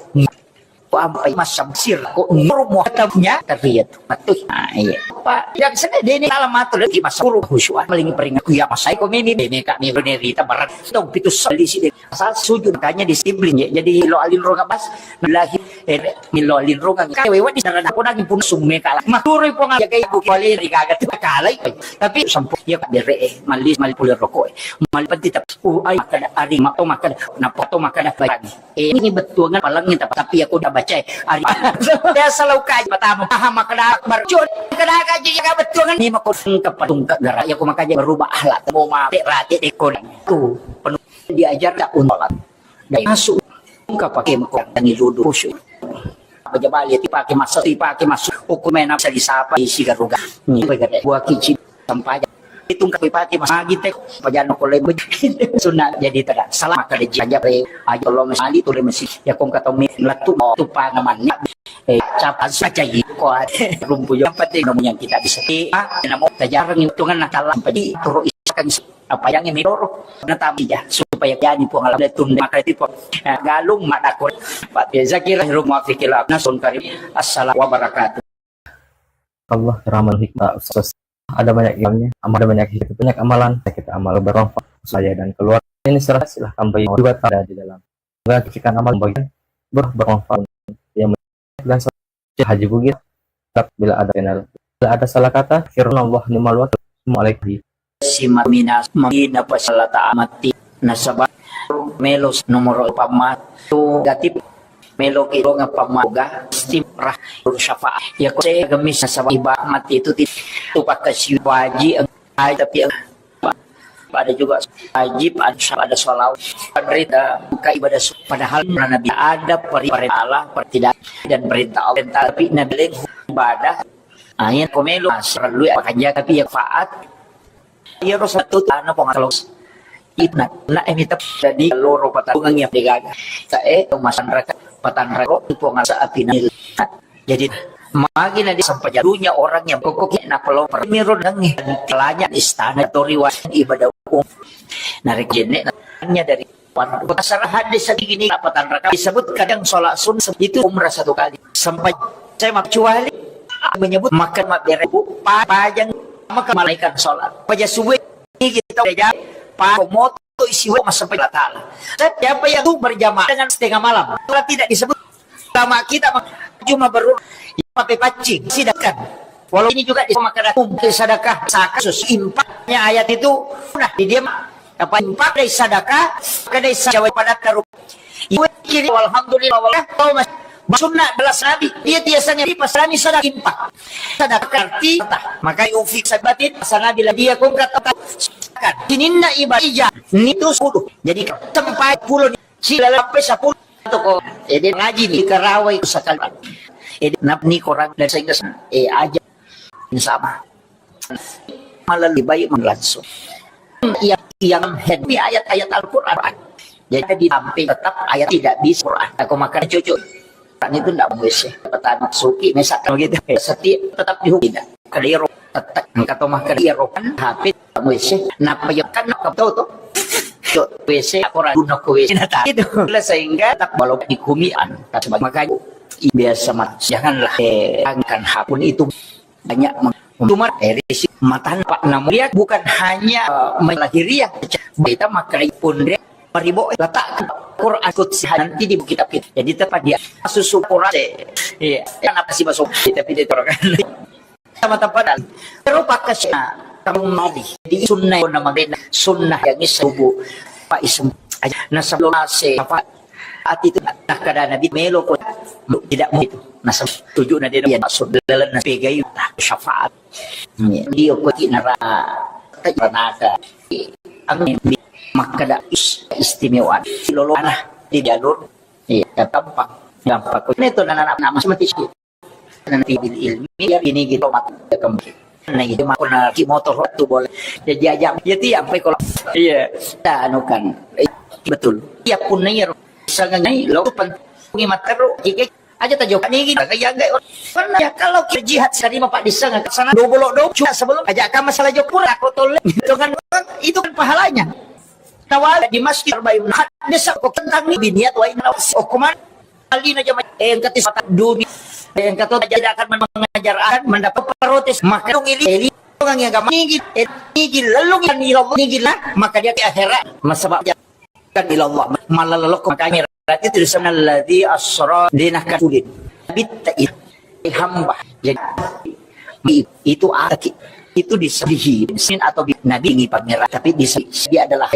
Ko ampai masam sir ko ruh mo tamnya tapi ya tu. Matui. Ah, iya. Pak, yang sana dia ini dalam mata lagi masa ruh khusyuk. Maling peringat ku ya masai ko mimi. Ini kami berdiri tabaran. Tong pitu sali si dia. Asal sujud makanya disiplin ya. Jadi lo alin roga bas. Billahi, eh, milo alin roga. Kawe wadi sarana ko daging pun summe kala. Maturui pong aja kayak buki wali ri gaga tu kalai. Tapi sampo ya kak dere eh. Malis mali pule rokok eh. Mali penti tap. Uh, ai makada ari mak to makada. Napa to makada lagi. Eh, ini betuangan palangnya tap. Tapi aku udah baca eh. Ari. Biasa lo kaji pertama. Aha makada akbar. Cun kada kaji ya betuangan. Ini makot tungkap tungkap gerak ya aku makanya berubah akhlak. Mau mate rate dekon. Tuh penuh. Diajar tak untolan. Dari masuk ka pake mako tani ludu khusyuk. Baja bali ti pake masuk, ti pake masuk. Hukum mena bisa disapa isi garuga. Ni pe gade. Buah kici sampaja. Itu ka pake mas agi te pajano ko lebe. Sunat jadi tada. Salah maka de aja pe aja lo masali tu de mesi. Ya kong kata mi letu mau tu panaman. Eh, capan saja ko rumpu yo pate namun yang kita bisa. Ah, namo tajarang hitungan nakalah padi turu isakan apa yang ini doro na tabi ya supaya jadi puang alam tunda maka itu puang. Eh, galung madakor. Pak biasa kira rumah fikir nasun karim. Assalamualaikum wabarakatuh. Allah keramal hikmah sukses. Ada banyak ilmunya, ada banyak hikmah, banyak amalan kita amal bermanfaat saya dan keluarga ini serah silahkan bagi juga ada di dalam. Semoga kita amal bagian ber bermanfaat yang dan haji bugis. Bila ada channel, bila ada salah kata, firman Allah nimal wakil. Assalamualaikum. Simamina mamina pasalata amati nasaba melo nomoro pamma tu gatip melo ki donga pamma ga stim rah syafaat ya ko se gamis nasaba iba mati itu ti tu pakai si waji ai tapi pada juga wajib ada ada salawat penderita buka ibadah su- padahal nabi ada perintah Allah tidak dan perintah Allah perintah tapi nabi leng ibadah akhir komelo asal lu apa kerja tapi ya faat. Iya ro satu tanah pong kalau itna na emi tep jadi loro patarungan ya pegaga. Sae masanraka patanraka pong asa api nil. Jadi magi na di sampajarunya orang yang kokok na pelo per miro dangi telanya istana toriwa ibadah umum. Narik jenek nanya dari Pasar hadis segini apa tanraka disebutkan yang sholat sunnah itu umrah satu kali sampai saya kecuali menyebut makan mak bere bu pa- pajang maka malaikat sholat paja suwe ini kita udah jadi pa moto isi wa masa Allah taala. Siapa yang tuh berjamaah dengan setengah malam kalau tidak disebut sama kita cuma baru pakai pancing sidakan. Walau ini juga di maka sedekah sakasus impaknya ayat itu nah di dia apa infak dari sedekah ke dari sejawai pada taruh. Ibu kiri alhamdulillah wallah kau mas Sunna adalah sabi. Dia tiasanya di pasrani sada impak. Sada karti, maka yufik sabatin, pasanabi lah dia kongkat. Sininna ibadah ija, nitu sepuluh. Jadi, tempat puluh ni, si lalapé sepuluh. Toko, ede ngaji ni, karawai ku sakali. Ede, nap ni korang dan sehingga, eh, aja. Sama. Melalui baik langsung. Yang, yang head ni ayat-ayat Al-Quran. Jadi diambil tetap ayat tidak bisa Quran. Aku makan cucu. Quran itu ndak boleh sih. Petani suki misalkan begitu. Setiap tetap dihukum tidak. Kadiro tetap engkau mah kadiro kan H P boleh sih. Napa ya kan napa tahu tuh. Cuk, W C Quran guna ke W C. Nah, tak itu. Sehingga tak walau dikumian. Makanya biasa mat, janganlah, eh, angkan hapun itu banyak meng-, cuma, eh, risi matan Pak, namun dia bukan hanya, eh, melahiriah, kita makai pun dia meribo letak Quran Qudsi nanti di kitab kita. Jadi tepat dia susu Quran. Iya, kenapa sih masuk? Tapi dia torokan. Sama tempat. Terus pakai sih, nah, kamu mali. Di sunnah, nama benda sunnah yang isu. Pak isum. Nah, sebelum nasi, apa? Ati itu, nah, kada Nabi melo ko tidak mau itu. Nah, setuju na dia, ya, maksud dalam nasi pegai syafaat. Iya. Dia ko ti nara, tak naka. Ang makkada is-, istimewa. Lolo anak di jalur. Iya, gampang. Gampang. Ini tuh anak-anak masih mati sih. Nanti bil ilmi, ya, ini gitu, mat-, ya, kembali. Nah, itu mah, aku nak ki motor tu boleh. Ya, diajak. Ya, tiap, apa, kalau, iya. Dah, anu kan. Eh, betul. Iya, pun, ya, sangat, lo, penting, matteru, kike, aja tak jawab, ini, gitu, kayak, enggak, kan, ya, kalau kita jihad, tadi, Pak, di sana, ke sana, double, double, cuma sebelum, ajak, kan, masalah jokpur, aku tolong, itu kan, itu kan pahalanya. Tawala di masjid, Arba'in, hadis, aku tentang, ini, biniat, wa inna, hukuman, Alina jama, eh, engka tis mata dumi. Eh, engka to tidak akan mengajar, akan mendapat protes. Maka dong ili, eli, orang yang agama ini, eh, ini lalu yang ilallah, ini gila, maka dia ke akhirat. Masa bab kan ilallah, malah lelok makanya berarti itu disebut alladzi asra dinaka tulin. Bitta itu hamba. Jadi itu ataki itu disedihi atau bi-, nabi ini pangeran, tapi di, dia adalah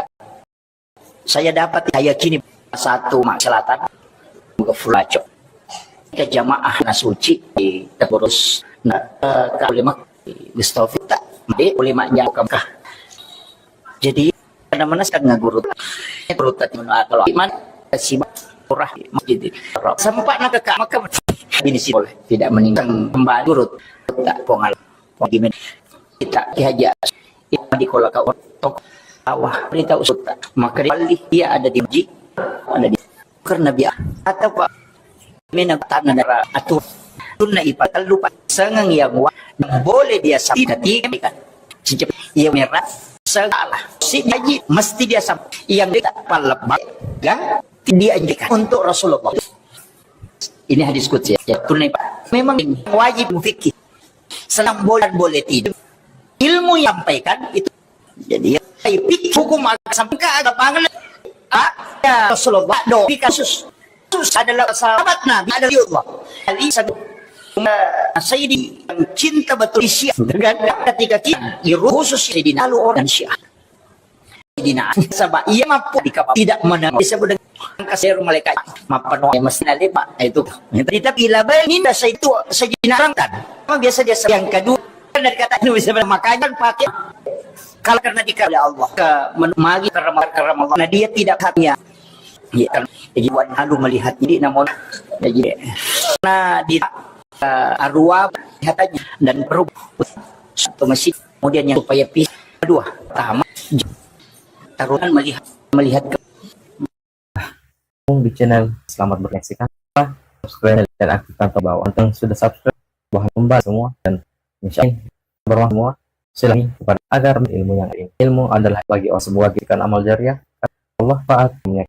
Saya dapat, saya kini satu Mak Selatan, Gafulaco. Ke jamaah nasuci di Teburus, na, eh, ka ulama Gustafi tak, de ulama jauh ke Mekah. Jadi, mana-mana sangat guru. Guru tadi menua kalau iman, sibak, murah, masjid. Sempat nak ke Mekah, ini sih boleh, tidak meninggal, kembali guru. Tak pongal. Kita Ki Haji Asri, di kola kau tok awah berita usutta. Maka di Bali, dia ada di Muji, ada di karena biar atau Pak mena tanah darah atur. Tunna ipa telu Pak, sangang yang wa-, yang boleh dia sampai tiga kan. Sejak ia merah, segala si haji mesti dia sampai yang dia palebak, yang dianjurkan untuk Rasulullah. Ini hadis qudsi, ya. Tunai, Pak. Memang ini wajib mufikir. Senang boleh, boleh tidak. Ilmu yang sampaikan itu. Jadi, ya, fikih hukum agama sampai ke agama. Ah, ya, Rasulullah, do, di kasus. Kasus adalah sahabat Nabi, ada Allah. Ali Sayyidi yang cinta betul Syiah. Dengan ketika kita, iru khusus Sayyidina Ali orang Syiah. Dina. Sebab ia mampu di kapal. Tidak menang. Disebut dengan kasir malaikat. Mapano yang mesti nale, Pak. Nah, itu. Tapi, tapi bila baik ini saya itu, saya jinarangkan. Apa biasa dia yang kedua, kan dari kata itu bisa bilang, makanya pakai. Kalau karena dikasih oleh Allah, ke men-, magi karena, karena Allah. Nah, dia tidak hanya. Ya, kan. Jadi, wan halu melihat. Jadi, namun, jadi, nah, di, eh, arwah, lihatannya, dan berubah. Satu masih, kemudian yang supaya pi-, kedua, pertama, taruhan melihat, melihat ke di channel. Selamat menyaksikan. Subscribe dan aktifkan tombol bawah. Untuk sudah subscribe, wahai kembali semua, dan insya Allah bermanfaat semua. Silakan kepada agar ilmu yang ini. Ilmu adalah bagi orang sebuah gerakan amal jariah. Allah Taala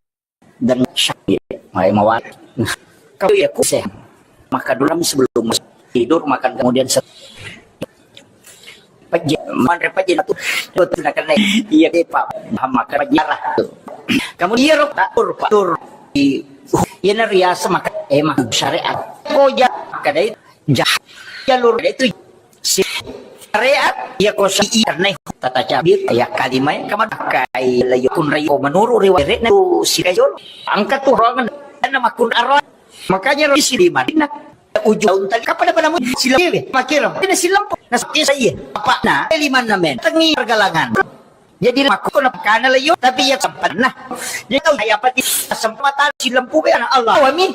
dan syafi'i, mai mawar. Nah, kalau ya ku sehat, maka dulu sebelum tidur makan, kemudian se-, pejje, manre pejje tu, tu nak kena, iya, Pak, makan pejje arah tu. Kemudian iya, rok, tak tur, Pak, tur. I-, uh, iya, na riasa makan, eh, mah syariat. Ko ja, kada itu, jah, jalur kada itu. Si-, syariat, iya ko sa-, iya, karena tata cabir, iya, kalimai, kamar, kai, layu, kun, rayu, menurut riwayat, na tu, si, kajol, angkat tu, ruangan, dan nama kun, arah. Makanya ro isi lima. Nah, ujung tahun tadi, kapan apa namanya? Silewe, makiro. Ini silempu. Nah, saya iya. Apa? Nah, lima enam men. Tengi pergalangan. Jadi, makko na kana layo, tapi ya sempat. Nah, jadi tahu saya apa di kesempatan silempu be anak Allah. Wami.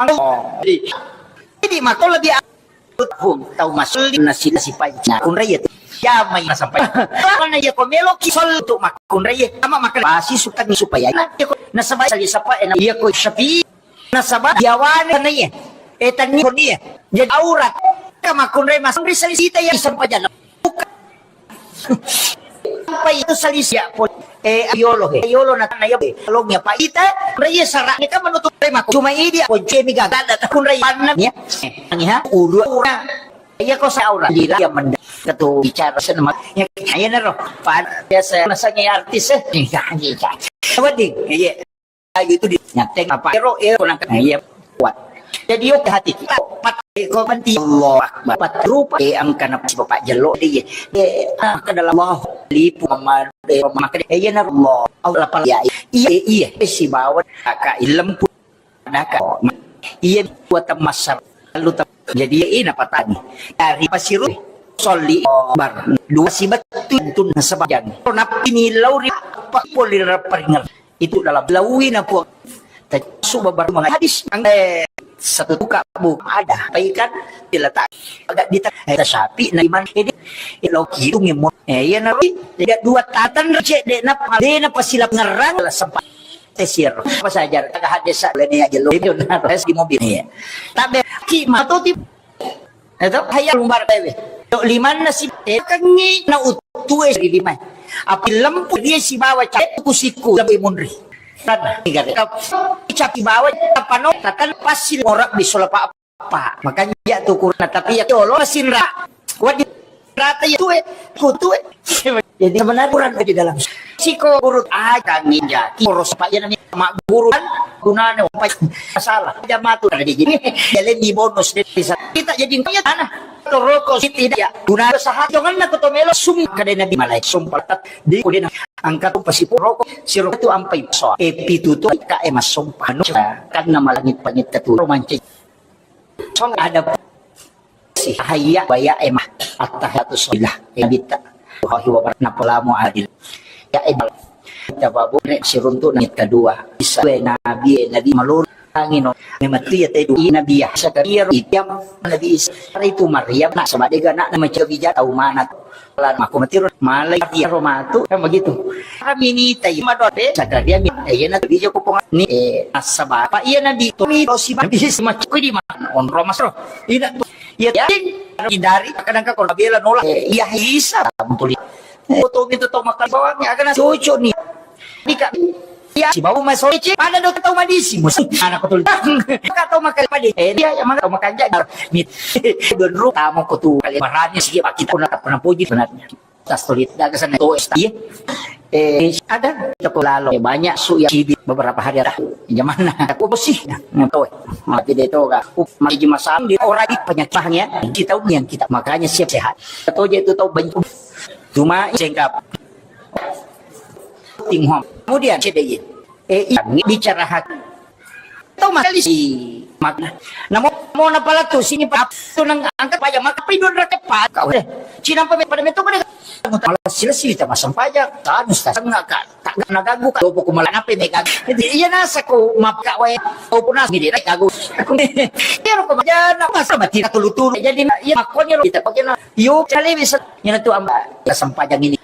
Oh. Jadi, makko lebih tahun tau masuk nasi, nasi pai. Nah, kunrai ya. Ya, mai na sampai. Mana ya ko melo ki sol tu mak kunrai ya. Sama makan basi sukan supaya. Nah, ya ko nasaba sali sapa enak. Ya ko syafi. Nasaba diawane na iya. Eh, tani ko iya. Jadi aurat. Kama kunrai mas kunrai sali sita ya sampajana. Apa itu sali sia pun. Eh, yolo he. Yolo na tana ya be. Tolong ya Pak. Ita, kunrai ya sarak ni kan menutup tema. Cuma ini dia kunci mi gagal ada kunrai panna ya. Ngiha, ulu, ulu. Iya ko saura. Lila yang mendek. Ketu bicara senema. Ya, iya naro. Pan biasa nasanya artis eh. Iya, iya. Wedding. Iya. Ayo itu di nyateng apa? Ero, ero, nang iya kuat. Jadi, oke, hati kita. Pat, eh, ko, panti. Allahu Akbar. Pat rupa, eh, angka na bapak jelo, dia. Eh, ah, ke dalam Allah. Lipu, mama, eh, mama, eh, iya, naro, Allah. Allah, pala, iya, iya, iya, eh, si bawa, kakak, ilem pun. Naka, iya, kuat, masa, lalu, jadi, iya, ina, patani. Dari pasiru, soli, bar, dua, si batu, itu, nasabajang. Napi, ni, lauri, apa, poli, raparinger. Itu dalam lawi na Puang. Tasu babar manga hadis, eh, satu tuka bu ada apa ikan diletak agak di eh, sapi na iman ede lo kitu ngemo eh iya na tidak dua tatan recek de na de na pasilap ngerang lah sempat tesir apa saja kagak hadis lene aja lo itu na res di mobil iya tabe ki matoti Eto, hayya lumbar pewe. Tok limanna si, eh, kengi na uttue ri limai. Api lempu dia sibawa cappu sikku lebih munri. Tanda, tiga re. Capi bawa tapano, tatan pasil orang di solapa apa. Makanya dia tuh kurna, tapi ya Allah sinra. Kuat di rata itu eh, kutu eh. Jadi sebenarnya kurang di dalam. Siko urut aja ninja. Poros apa ya namanya? Mak guru kan gunane apa salah. Aja matu ada di sini. Jadi di bonus deh bisa. Kita jadi kaya tanah. Rokok sih tidak ya. Guna sahat jangan nak to melo sum kada nabi malai sumpah di udah angkat pasi rokok si rokok itu ampai so. Epi tutu ka emas sumpah. Kan nama langit pangit tu romanci. Song ada si hayya wa ya emah. Attahiyatu sholillah. Ya bitta. Wahi wa barak napalamu adil. Ya emah. Tababu nek siruntu nang kedua. Isa we nabi, nabi malur angino. Memang tu ya tedu nabi ya. Sakaria ro itiam nabi Isa. Hari itu Maryam nak sama dega nak nama cewek bijak tahu mana tu. Lan mako matiro malai dia ro matu kan begitu. Kami ni tai madode saka dia mi iya na bija ko ponga ni eh nasaba apa iya nabi to mi to si nabi si macu di mana on ro masro ina iya ya dari kadang ka ko bela nola eh iya isa mutuli eh to mi to to makan bawang ya kana cucu ni Dika, iya, si bau mai sore cek, pada do tau madisi, musim anak ko tuli. Ka tau makan padi, eh, iya, ya, maka tau makan jajar. Mit, don ru, tamu ko tu, kali marani sigi baki, ko na pernah puji sebenarnya. Tas tulit, daga sana, to, esta, iya. Eh, ada, toko lalo, eh, banyak su yang cibit beberapa hari ada. Zaman na, aku bersih, nah, to, mati deh to, ga. Up, mati masam, di orang di penyakit, ya. Kita yang kita, makanya siap sehat. Atau dia itu tau banyak. Cuma, sengkap. Tinghom. Kemudian cedeye. Eh, iya, bicara hak. Tau masalah si makna. Namo mau napa latu sini pa tu nang angkat pajak maka pidun rakyat pa kau deh. Cina pa pada metu pada. Malah sila sila tak masang pajak. Tanus tak sengak kak. Tak kena ganggu kak. Lopo ku malah nape mega. Jadi iya nasa ku map kak wae. Kau pun nas gini naik ganggu. Iya rokok aja nak masa mati nak tulu tulu. Jadi iya makonya lo kita pakai na. Yuk cari bisa. Ini tuh amba. Kita sempajang ini.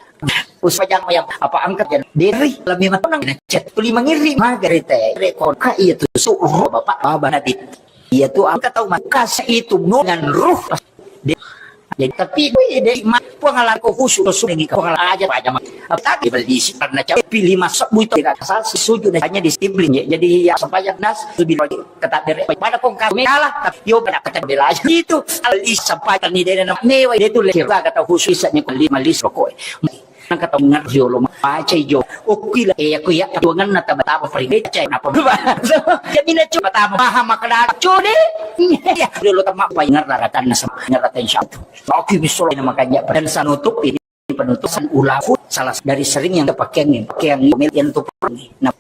Usajang yang apa angkat ya. Diri lami matonang chat tuli mangiri magari te. Rekon ka iya tu suruh bapak baba nabi. Iya tu angkat tau makasih itu no dengan ruh. Jadi tapi dari ma pengalaman ko khusus ko sudah ngika pengalaman aja aja mah. Apa tadi beli si karena cewek pilih masuk buito dengan asal si sujud hanya di sibling ya. Jadi ya sampai yang nas lebih lagi kata bere pada kong kau kalah tapi yo pada kata bela aja itu. Alih sampai tani dena mewa itu lagi kata khusus isanya ko lima lis rokok. Nang kata ngar yolo mapaca ijo. Okui la, eh, aku ya, tuangan na taba-taba peringai cai napa. Jadi na coba tama paham makada code. Ya, yolo tama pa ngar raratan na sama ngar ratan syatu. Oke, misalnya nama kanya dan sanutup ini penutusan ulafu salah dari sering yang pakai angin, pakai angin yang tuh. Nah,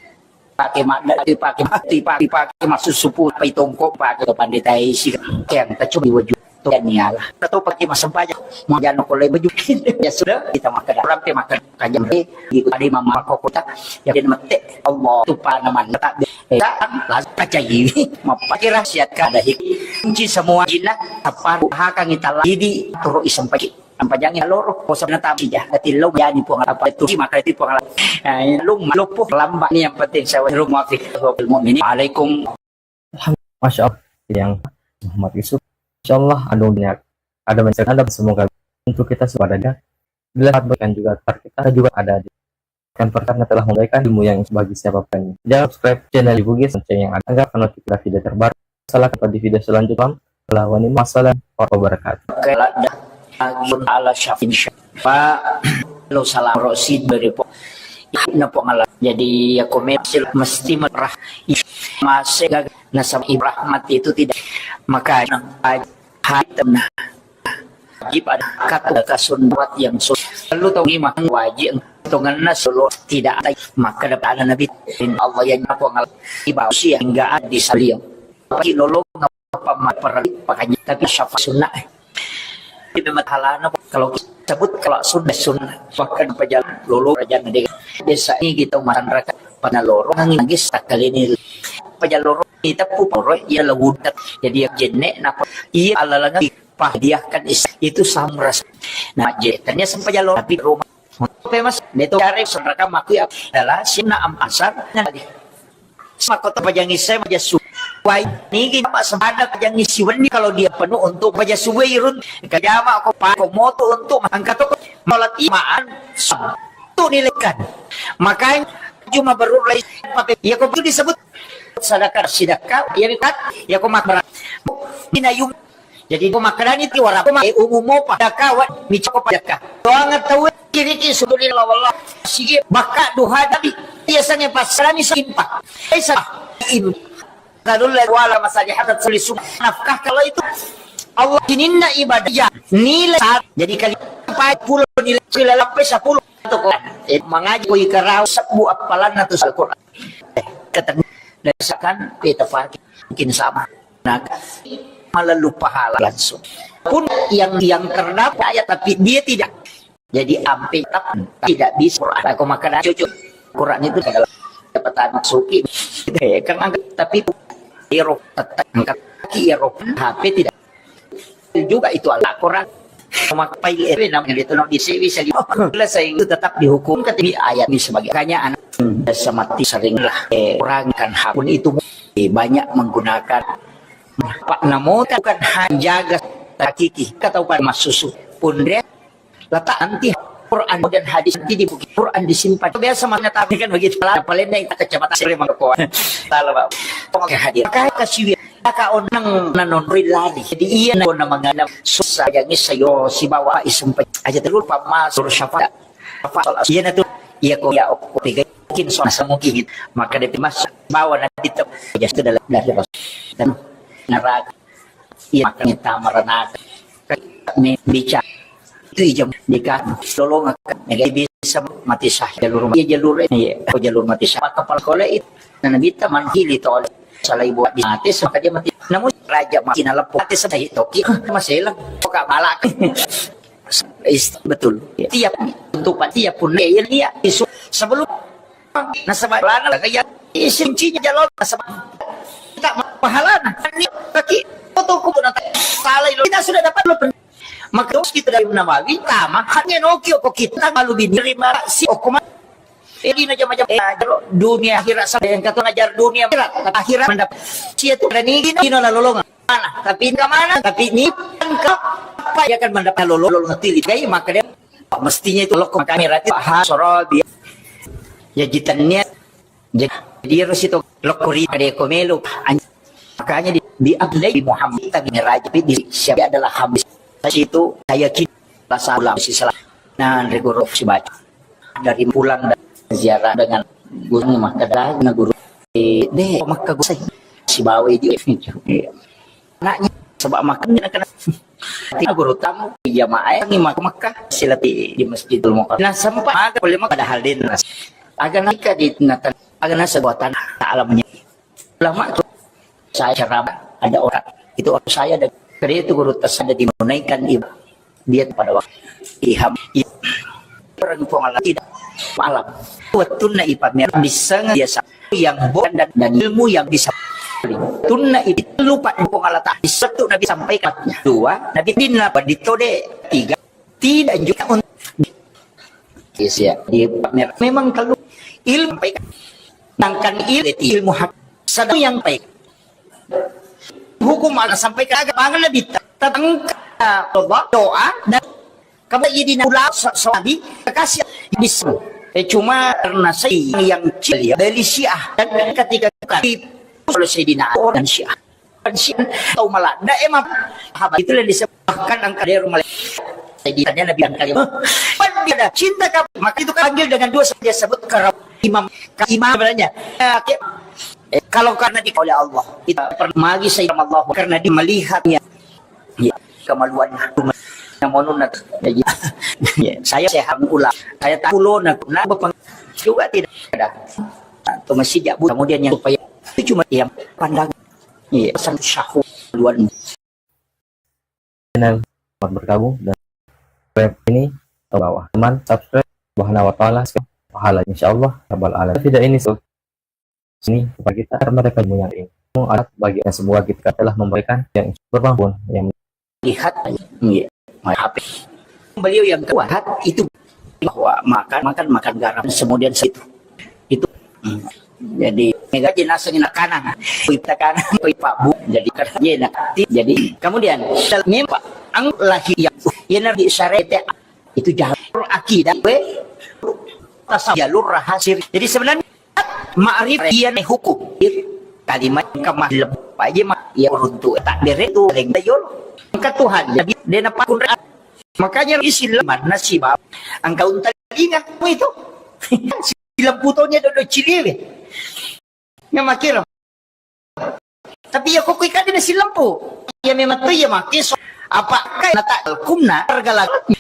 pake madda, pake, pake, pake, pake massusupu, pai tongko, pake to pandita isi, keng, tacoba waju. To niala. Tato pake massempajang. Mau jano ko lai baju. Ya sudah, kita makan. Rampe makan. Kanjeng re, iko tadi mama koko ta. Ya den mette. Allah tu panaman. Tak. Eh, tak. Langsung kacai. Mapake rahasia kada hik. Kunci semua jinna. Apa hakang itala. Idi turu isempajang. Sampajangi loro, ko sabna tampi ja. Ati lo jani Puang apa tu maka itu Puang. Eh, lung lopo lamba ni yang penting saya rumah fik. Mukminin. Alaikum. Masya Allah, yang Muhammad Yusuf. Insya Allah, ada banyak, ada banyak, ada semoga untuk kita semua ada. Bila bukan juga ntar kita juga ada di kan pertama telah memberikan ilmu yang bagi siapapun. Jangan subscribe channel Ibu Gis, lonceng yang ada agar notifikasi video terbaru. Salah kata di video selanjutnya. Wassalamualaikum warahmatullahi wabarakatuh. Kalau ada lagi ala syafin syafa, lo salam rosid dari po. Nah, Puang Allah. Jadi ya komen mesti merah. Masih gagal. Nasab rahmat itu tidak. Maka hai tenang. Wajib ada kata kasun buat yang sul. Lalu tahu ni mah wajib. Tonganna solo tidak ada. Maka dapat Nabi. Allah yang Puang Allah. Ibadah sih enggak ada di saliang. Tapi lolo ngapa perlu pakai tapi syafa sunnah. Itu masalahnya kalau kita sebut kalau sunnah sunnah bahkan apa jalan lolo raja deh. Desa ini kita umat neraka pada lorong angin lagi sekali ini apa jalan lorong kita puporo ya lewudat jadi yang jenek napa iya alalangan pahdiahkan is itu samras. Nah je ternyata sempat jalan tapi rumah Oke mas, beto care sonraka maku ya adalah sina am asar nanti. Makoto pajangi saya majasu. Wai nigi apa sempada pajangi siwenni kalau dia penuh untuk majasu irun kajama ko pa ko moto untuk mangkat ko malat imaan tu nilekan. Makanya cuma baru lai pape ya ko itu disebut sadakah sidakah ya bikat ya ko makmara. Inayum Jadi ko makkedani ti wara ko ma umum mopa dakawa micako padakka. Doang tau kiri ki suduli lawalla sige bakka duha tapi biasanya pasrani simpa. Esa im kadulla wala masali hadat suli sum nafkah kalau itu Allah sininna ibadah ya nilai jadi kali empat puluh nilai sila lapai sepuluh atau ko eh, mengaji ko ikarau sebu appalanna tu Al-Quran. Ketemu dan misalkan beta pakai mungkin sama. Nah, melalui pahala langsung. Pun yang yang terdapat ayat tapi dia tidak. Jadi ampe tetap tidak bisa Quran. Aku makan cucu. Quran itu adalah dapat anak suki. Eh, kan angkat tapi ero tetap angkat kaki ero H P tidak juga itu Al-Quran. Maka pai ere namanya itu no di sewi sali. Selesai itu tetap dihukum ketika ayat ini sebagai makanya anak semati seringlah eh, orang kan hakun itu eh, banyak menggunakan pak namo kan hanjaga takiki kata upan masusu pun dia letak nanti Quran dan hadis nanti di bukit Quran disimpan biasa mana tapi kan begitu lah paling naik kacamata sering mengkoa salah pak pokoknya hadir kayak kasiwi Kaka onang nanonroi lari. Jadi iya na kona mangana susah jangi sayo sibawa isumpai. Aja telur pamma suruh syafaat. Apa iya na tu iya ko ya okko tiga kin so nasa mungkin maka dia mas bawa nanti tu. Ya sudah dari ros. Dan naraga iya makanya tamaranaka. Me bicara itu ijam dika tolong akan mega bisa mati sah jalur iya jalur iya jalur mati sah maka pala kole itu na nabitta man hili tole salai buat di mati maka dia mati namun raja mati na lepo mati sah toki masela poka balak betul tiap untuk tiap pun iya iya isu sebelum nasaba lana laga ya isin cinya jalur nasaba tak pahalana ini kaki foto ku na salai kita sudah dapat lo maka terus kita dari Nawawi tama hanya noki oko kita malu bini terima si okuma ini aja macam eh, dunia akhirat sama yang kata ngajar dunia akhirat akhirat mendapat sia tu dan ini dino lalolongan mana tapi enggak mana tapi ini enggak apa ya kan mendapat lolong tili gai maka dia mestinya itu lokko kamera itu ha sorobi ya jitannya jadi harus itu lokko ri pada komelo makanya di, di Abdullah Muhammad tapi raja di siapa adalah habis itu saya kira salah si salah nah regoro si baca dari pulang dari ziarah dengan guru maka dah guru eh, deh maka guru saya si bawa itu anaknya sebab makan dia kena tidak guru tamu jamaah ini maka Mekah silati di Masjidul Mukarram nah sempat makan boleh makan padahal dia nas agak naik di natan Agana sebuah tanah alamnya. Ulama tuh, saya ceramah, ada orang, itu orang saya dan kerja itu guru tasada dimenunaikan ibadah dia pada waktu iham. Iya. Orang Puang Allah tidak malam. Waktunna ipamer bisa biasa yang bukan dan, dan ilmu yang bisa. Tunna itu lupa Puang Allah Ta'ala. Satu Nabi sampaikan. Dua, Nabi dinna paditode. Tiga, tidak juga untuk, iya, dipamer. Memang kalau ilmu sampaikan, sedangkan il-, ilmu hak, sedang yang baik. Hukum Allah sampaikan, agak bangun lebih te-, tentang Allah, doa, dan kamu jadi nak ulah so-, so-, Nabi, kasih bisa. Eh, cuma karena saya yang kecil ya, dari Syiah. Dan ketika bukan, oleh Sayyidina Ali dan Syiah. Syiah, tau maladda, eh, map-, sahabat itu yang disebut, bahkan angka dari rumah. Jadi tanya Nabi angka lima. Pan dia ada cinta kamu, maka itu panggil dengan dua saja sebut karena imam, imam sebenarnya. Eh, kayak, eh, kalau karena di oleh Allah, kita pernah magi saya Allah karena dia melihatnya. Ya, kemaluan. Yang monun nak. Ya, gitu. Ya, saya sehat ulang. Saya tak pulo nak, nak berpeng-, juga tidak ada. Atau masih jabu. Kemudian yang supaya itu cuma yang pandang. Iya, pesan syahwat luar. Channel, selamat bergabung dan subscribe ini ke bawah. Teman, subscribe, subhanahu wa ta'ala, pahala, insyaallah, rabbal alamin. Tidak ini so-, sini kepada kita, karena mereka punya ini. Semua alat bagi yang semua kita telah memberikan yang berbangun, yang lihat, iya, main H P. Beliau yang kuat itu bahwa makan, makan, makan garam, kemudian situ. Itu. Hmm. Jadi, mega jenasa ngina kanan. Kui kanan, kui Pak Bu. Jadi, kerja nak. Jadi, kemudian, memang ang lahir yang, ya, Nabi syariat itu jalur akidah, we, tasawuf, jalur rahasia. Jadi, sebenarnya, ma'rifah iya ne hukum. Kalimat kemah lem-, aja mah, ya, runtu. Tak bere tu, leng, yol. Ke Tuhan, jadi, dia nampak. Makanya, isi leman, nasib, angka untalinga, itu. Silemputonya dodo ciliwe. Nyamakiro. Tapi ya kok ikade na silempu. Ya memang tu ya make so. Apa kai nata kumna harga lagu.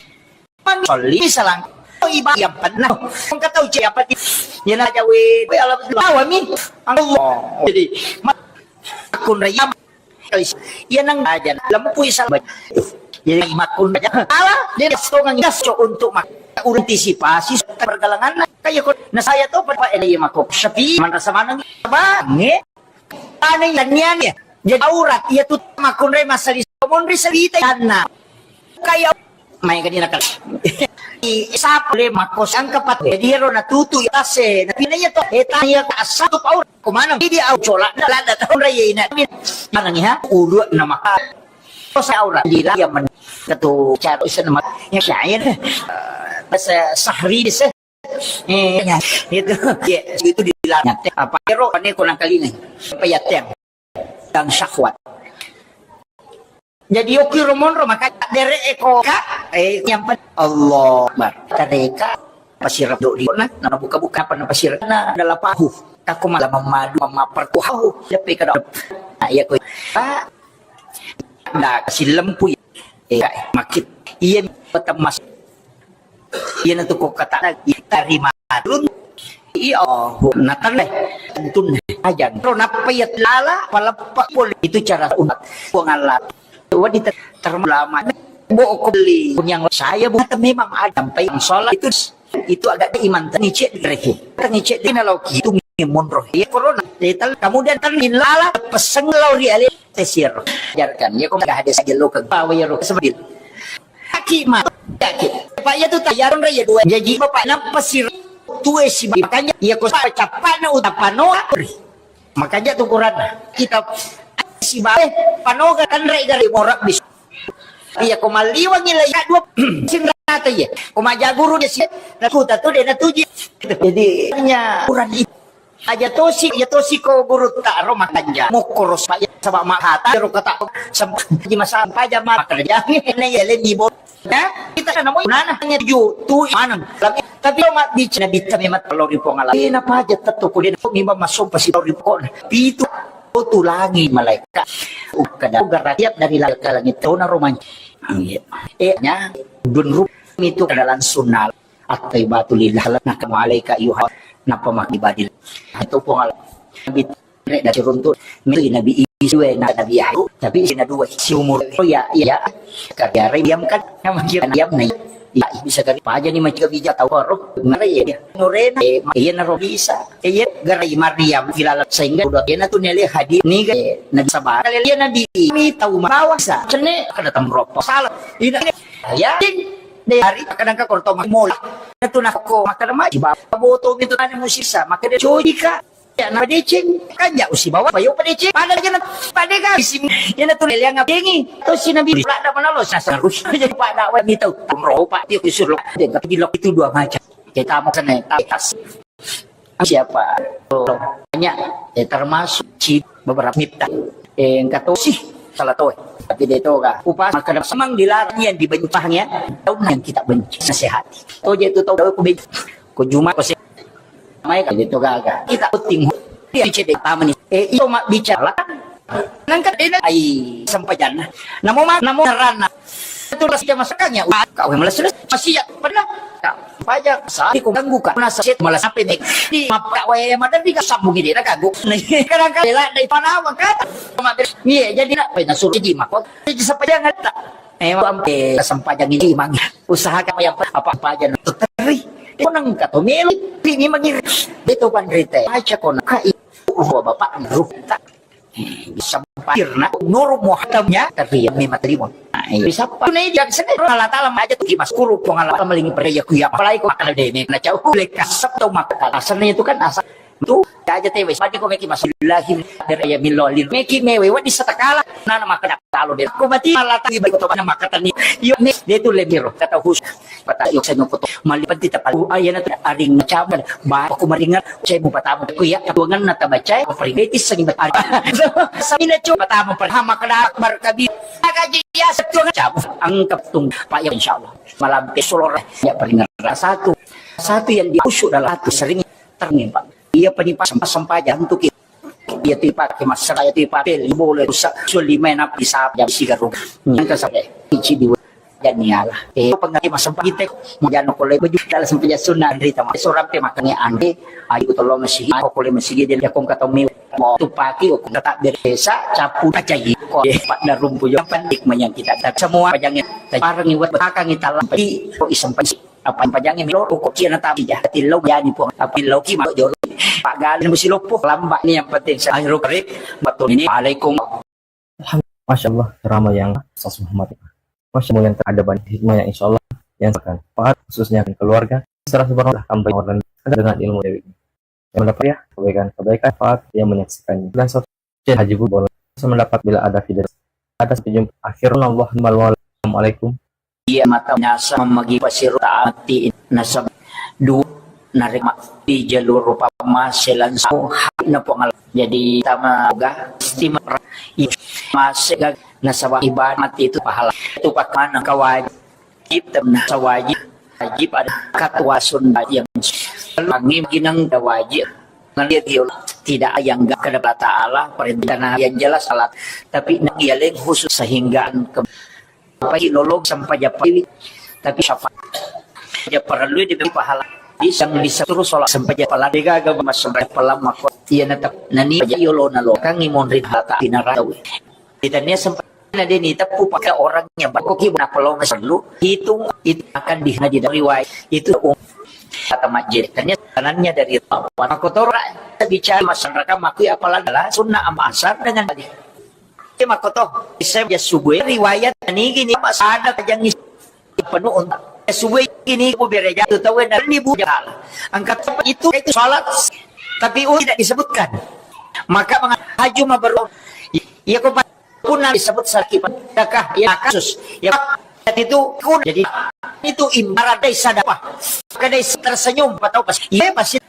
Mang soli salang. Oh, iba yang pernah. Engka tau ce apa ti. Ya na jawe. Kowe alam awami. Allah. Jadi, ma-, akun rayam. Iya nang aja lempu isal. Jadi makkun aja. Ala, dia stongang gas untuk mak-, antisipasi pergelangan. Kayak kok, nah, saya tuh pada, eh, iya, makko. Sepi, mana rasa mana nih? Bang, eh? Aneh, nian ya. Jadi aurat, iya tuh makkun re masa di somon ri serita, ya, nah. Kayak Mai ka dina kal-, i-, sapa le makko sangka pat. Jadi ero natutu i tase. Tapi na iya to, eh, tanya ka satu paur. Ko maneng idi au cola, lada tahun raya ina. Maneng, ha? Ulu na maka. Ko sa aura di la ya men. Ketu caro isen mak. Ya saya deh. Eh, bahasa Sahri deh, seh. Eh, ya, itu. Ya, itu di la-, apa ero ne ko nangkalingai. Apa ya teng. Dan syahwat. Jadi, okiro monro, maka dere eko ka, eh, yang pen-, Allah Akbar. Tareka, pasirap do di na, na buka-buka apa na pasirap na, adalah pahu. Tako malah memadu, memaperku hahu. Depe kada. Nah, iya ko. Pak, na silempu ya. Eh, makit. Iya, petemas. Iyanatu ko kata lagi tarima run. Iya, oh, natanre. Tentun aja. Ro nappa iya lala, paleppa pole. Itu cara umat. Puang Allah. Wadi ter-, terlama. Bo ko beli. Yang saya buat memang ada sampai yang sholat itu, itu agak iman tengicet reki. Tengicet di naloki itu monro. Iya, corona. Ital-, kemudian tan lala, peseng lau ri ale. Tesir. Ajarkan. Ya, kok nggak ada saja lo ke bawah ya, lo ke sebelah. Aki ma, aki. Pak, iya tu tayaron raya dua. Jadi bapak nappa sir-, tuwe si makanya iya ko capana utapano. Makanya tu Quran kita si bae panoga kan rai gare morab bis. Iya ko maliwangi lai dua sinrata iya. Ko maja guru dia si nakuta tu dia natuji. Jadi hanya Quran itu. Aja tosi, aja tosi ko guru ta ro makanja. Mokko ro saba, saba mahata ro kata sempat di masa paja ma kerja. Ne ya le ni bo. Ya, kita kan namo nana hanya ju tu maneng. Tapi ma bicara bicara memang telur di pongala. Eh, napa aja tetto ko dia mi masuk pasti telur di pokok. Pitu tulangi malaikat. Ukada tiap dari langit tona romanci. Eh, nya dun rup itu adalah sunnah. At-tayyibatu lillah, nakamu alaika ayuha, napa mak ibadil. Itu pun Nabi Rek dari runtu, itu Nabi Isa, na Nabi Yahya, tapi sina dua, si umur. Oh ya, ya, karya Maryam kan, nama kira Maryam nih. Ya, bisa kali paja nih macam bija tahu roh, ngare ya. Nurena, eh, iya naro bisa. Eh, iya, gerai Maryam, filala, sehingga udah kena tuh nele hadir. Nih, eh, Nabi sabar. Kali dia Nabi, kami tahu mawasa. Cene, kada tamropo. Salah. Ini, ya, dari kadang-kadang korto mola. Itu nak ko, maka nama, bawa to itu tadi musisa, maka dia cuci, Kak. Ya, na padeceng, kan ya usibawa, payo padeceng, pada aja na, pada ga, isim, ya na tu lele ngabengi, to si Nabi, pula ada mana lo, sasa harus, jadi pada wa mi tau, tamro, Pak, dia kusur lo, dia kata di lok itu dua macam, kita mau kena tas, siapa, banyak, ya termasuk si beberapa miftah, eh, engka to sih, salah to, tapi dia to ga, upas, maka semang dilarang yang dibenci, ya, tahu yang kita benci, nasihati, to je tu tahu, aku benci, ko Jumat, ko se-, Mai ka itu gaga. Kita penting. Dia cedek tamu ni. Eh, itu mak bicara. Nangka dena ai sempajanna. Namo ma, namo rana. Itu ras jama sekanya. Kau yang malas terus. Masih ya pernah. Kau pajak. Saat ku ganggu kak. Nasa set malas sampai mek. Di map kak waya madar di sambung ini ganggu. Kadang-kadang bela dari mana kata. Iya, jadi nak pernah suruh jadi mak. Jadi sempajanna tak. Eh, ampe sempajang ini mang. Usahakan yang apa-apa aja teri. Konang kato melo, ini mangir. Itu panrite. Aja kona kai. Oh, bapak ruh. Bisa parkir na nuru muhatamnya tapi yang memang terima. Nah, iya. Bisa apa? Ini dia sendiri Allah Taala aja tuh mas kuru pengalaman melingin percaya kuya apalagi kok akal dene na jauh leka sep tau maka asalnya itu kan asal itu aja teh wes pada kok meki masuk lahim dari ya milolin meki mewe wadi setakala nana maka dak talo deh aku mati Allah Taala ibadah kota mana maka tani yo nih dia tuh lemiro kata khusus kata yo saya nyokot mali penti tepat ayana tuh aring caman ba aku maringat saya mau pertama aku ya katuangan nata baca peringati seni baca samina coba pertama pertama kena akbar kabi kaji ya setuang cabu angkat tung pak ya insyaallah malam pesulor ya peringatan satu satu yang dia khusyuk dalam hati sering ternimpang. Iya penipa sempa sempa jantu ki. Iya tipa ke masra iya tipa pel boleh rusak suli main apa di sab jam sigaru. Yang ke sampai ici di jani ala. Eh pengerti mas sempa kita mau jano kolai baju dalam sempa jasun na andri tama. Seorang pe makanya andri ayu tolong masih aku kolai masih dia dia kong kata mi mau tu paki aku kata beresa capu aja yi kok pak darumpu yang penting menyang kita semua pajangnya parang iwat bakang italam di kok isem apa pajangnge melo ko kiana tapi ja tillau jani puang tapi lau ki ma jolo pagale musi loppo lamba ni yang penting saya ro kare betul ini alaikum. Masya Allah, ceramah yang sas Muhammad. Masya Allah, yang ada banyak hikmah yang insya Allah yang akan manfaat khususnya akan keluarga. Serah subhanallah tambah orang dengan ilmu dewi. Yang mendapat ya kebaikan kebaikan manfaat yang menyaksikannya dan satu Haji Bubon. Saya mendapat bila ada video ada sampai jumpa akhirnya Allah. Assalamualaikum. Iya mata nasa magi pasir taati nasab du narima di jalur pamase langsung na pengal jadi tama ga istimewa masih gag nasaba ibadah mati itu pahala itu pakana kawajib temna sawajib wajib ada katwasun yang langi ginang wajib ngalir dia tidak yang gak kepada Ta'ala perintah yang jelas salat tapi nang yaleng khusus sehingga apa lolong sampai japai tapi syafaat. Dia perlu di pahala. Bisa bisa terus sholat sampai jam pala dega agama sampai pala mako. Iya natap nani aja yolo nalo kang imon ri hata binara. Kita nia sempat na deni tepu pakai orang yang bakok ibu napa lo masuk dulu hitung itu akan di hadis riwayat itu um kata majid ternyata kanannya dari lawan aku toro bicara masyarakat makui apalagi adalah sunnah am asar dengan tadi. Makoto, isem ya subuh riwayat nigi ni mas ada kajang is penuh untuk subuh ini bu bereja tu tahu dan ni bu jalan angkat itu itu salat tapi u tidak disebutkan maka mengaju mabaru iya kok pun disebut sakit sedekah ya kasus ya itu kun jadi itu ibarat dari sadaqah maka dari tersenyum atau pas iya pasti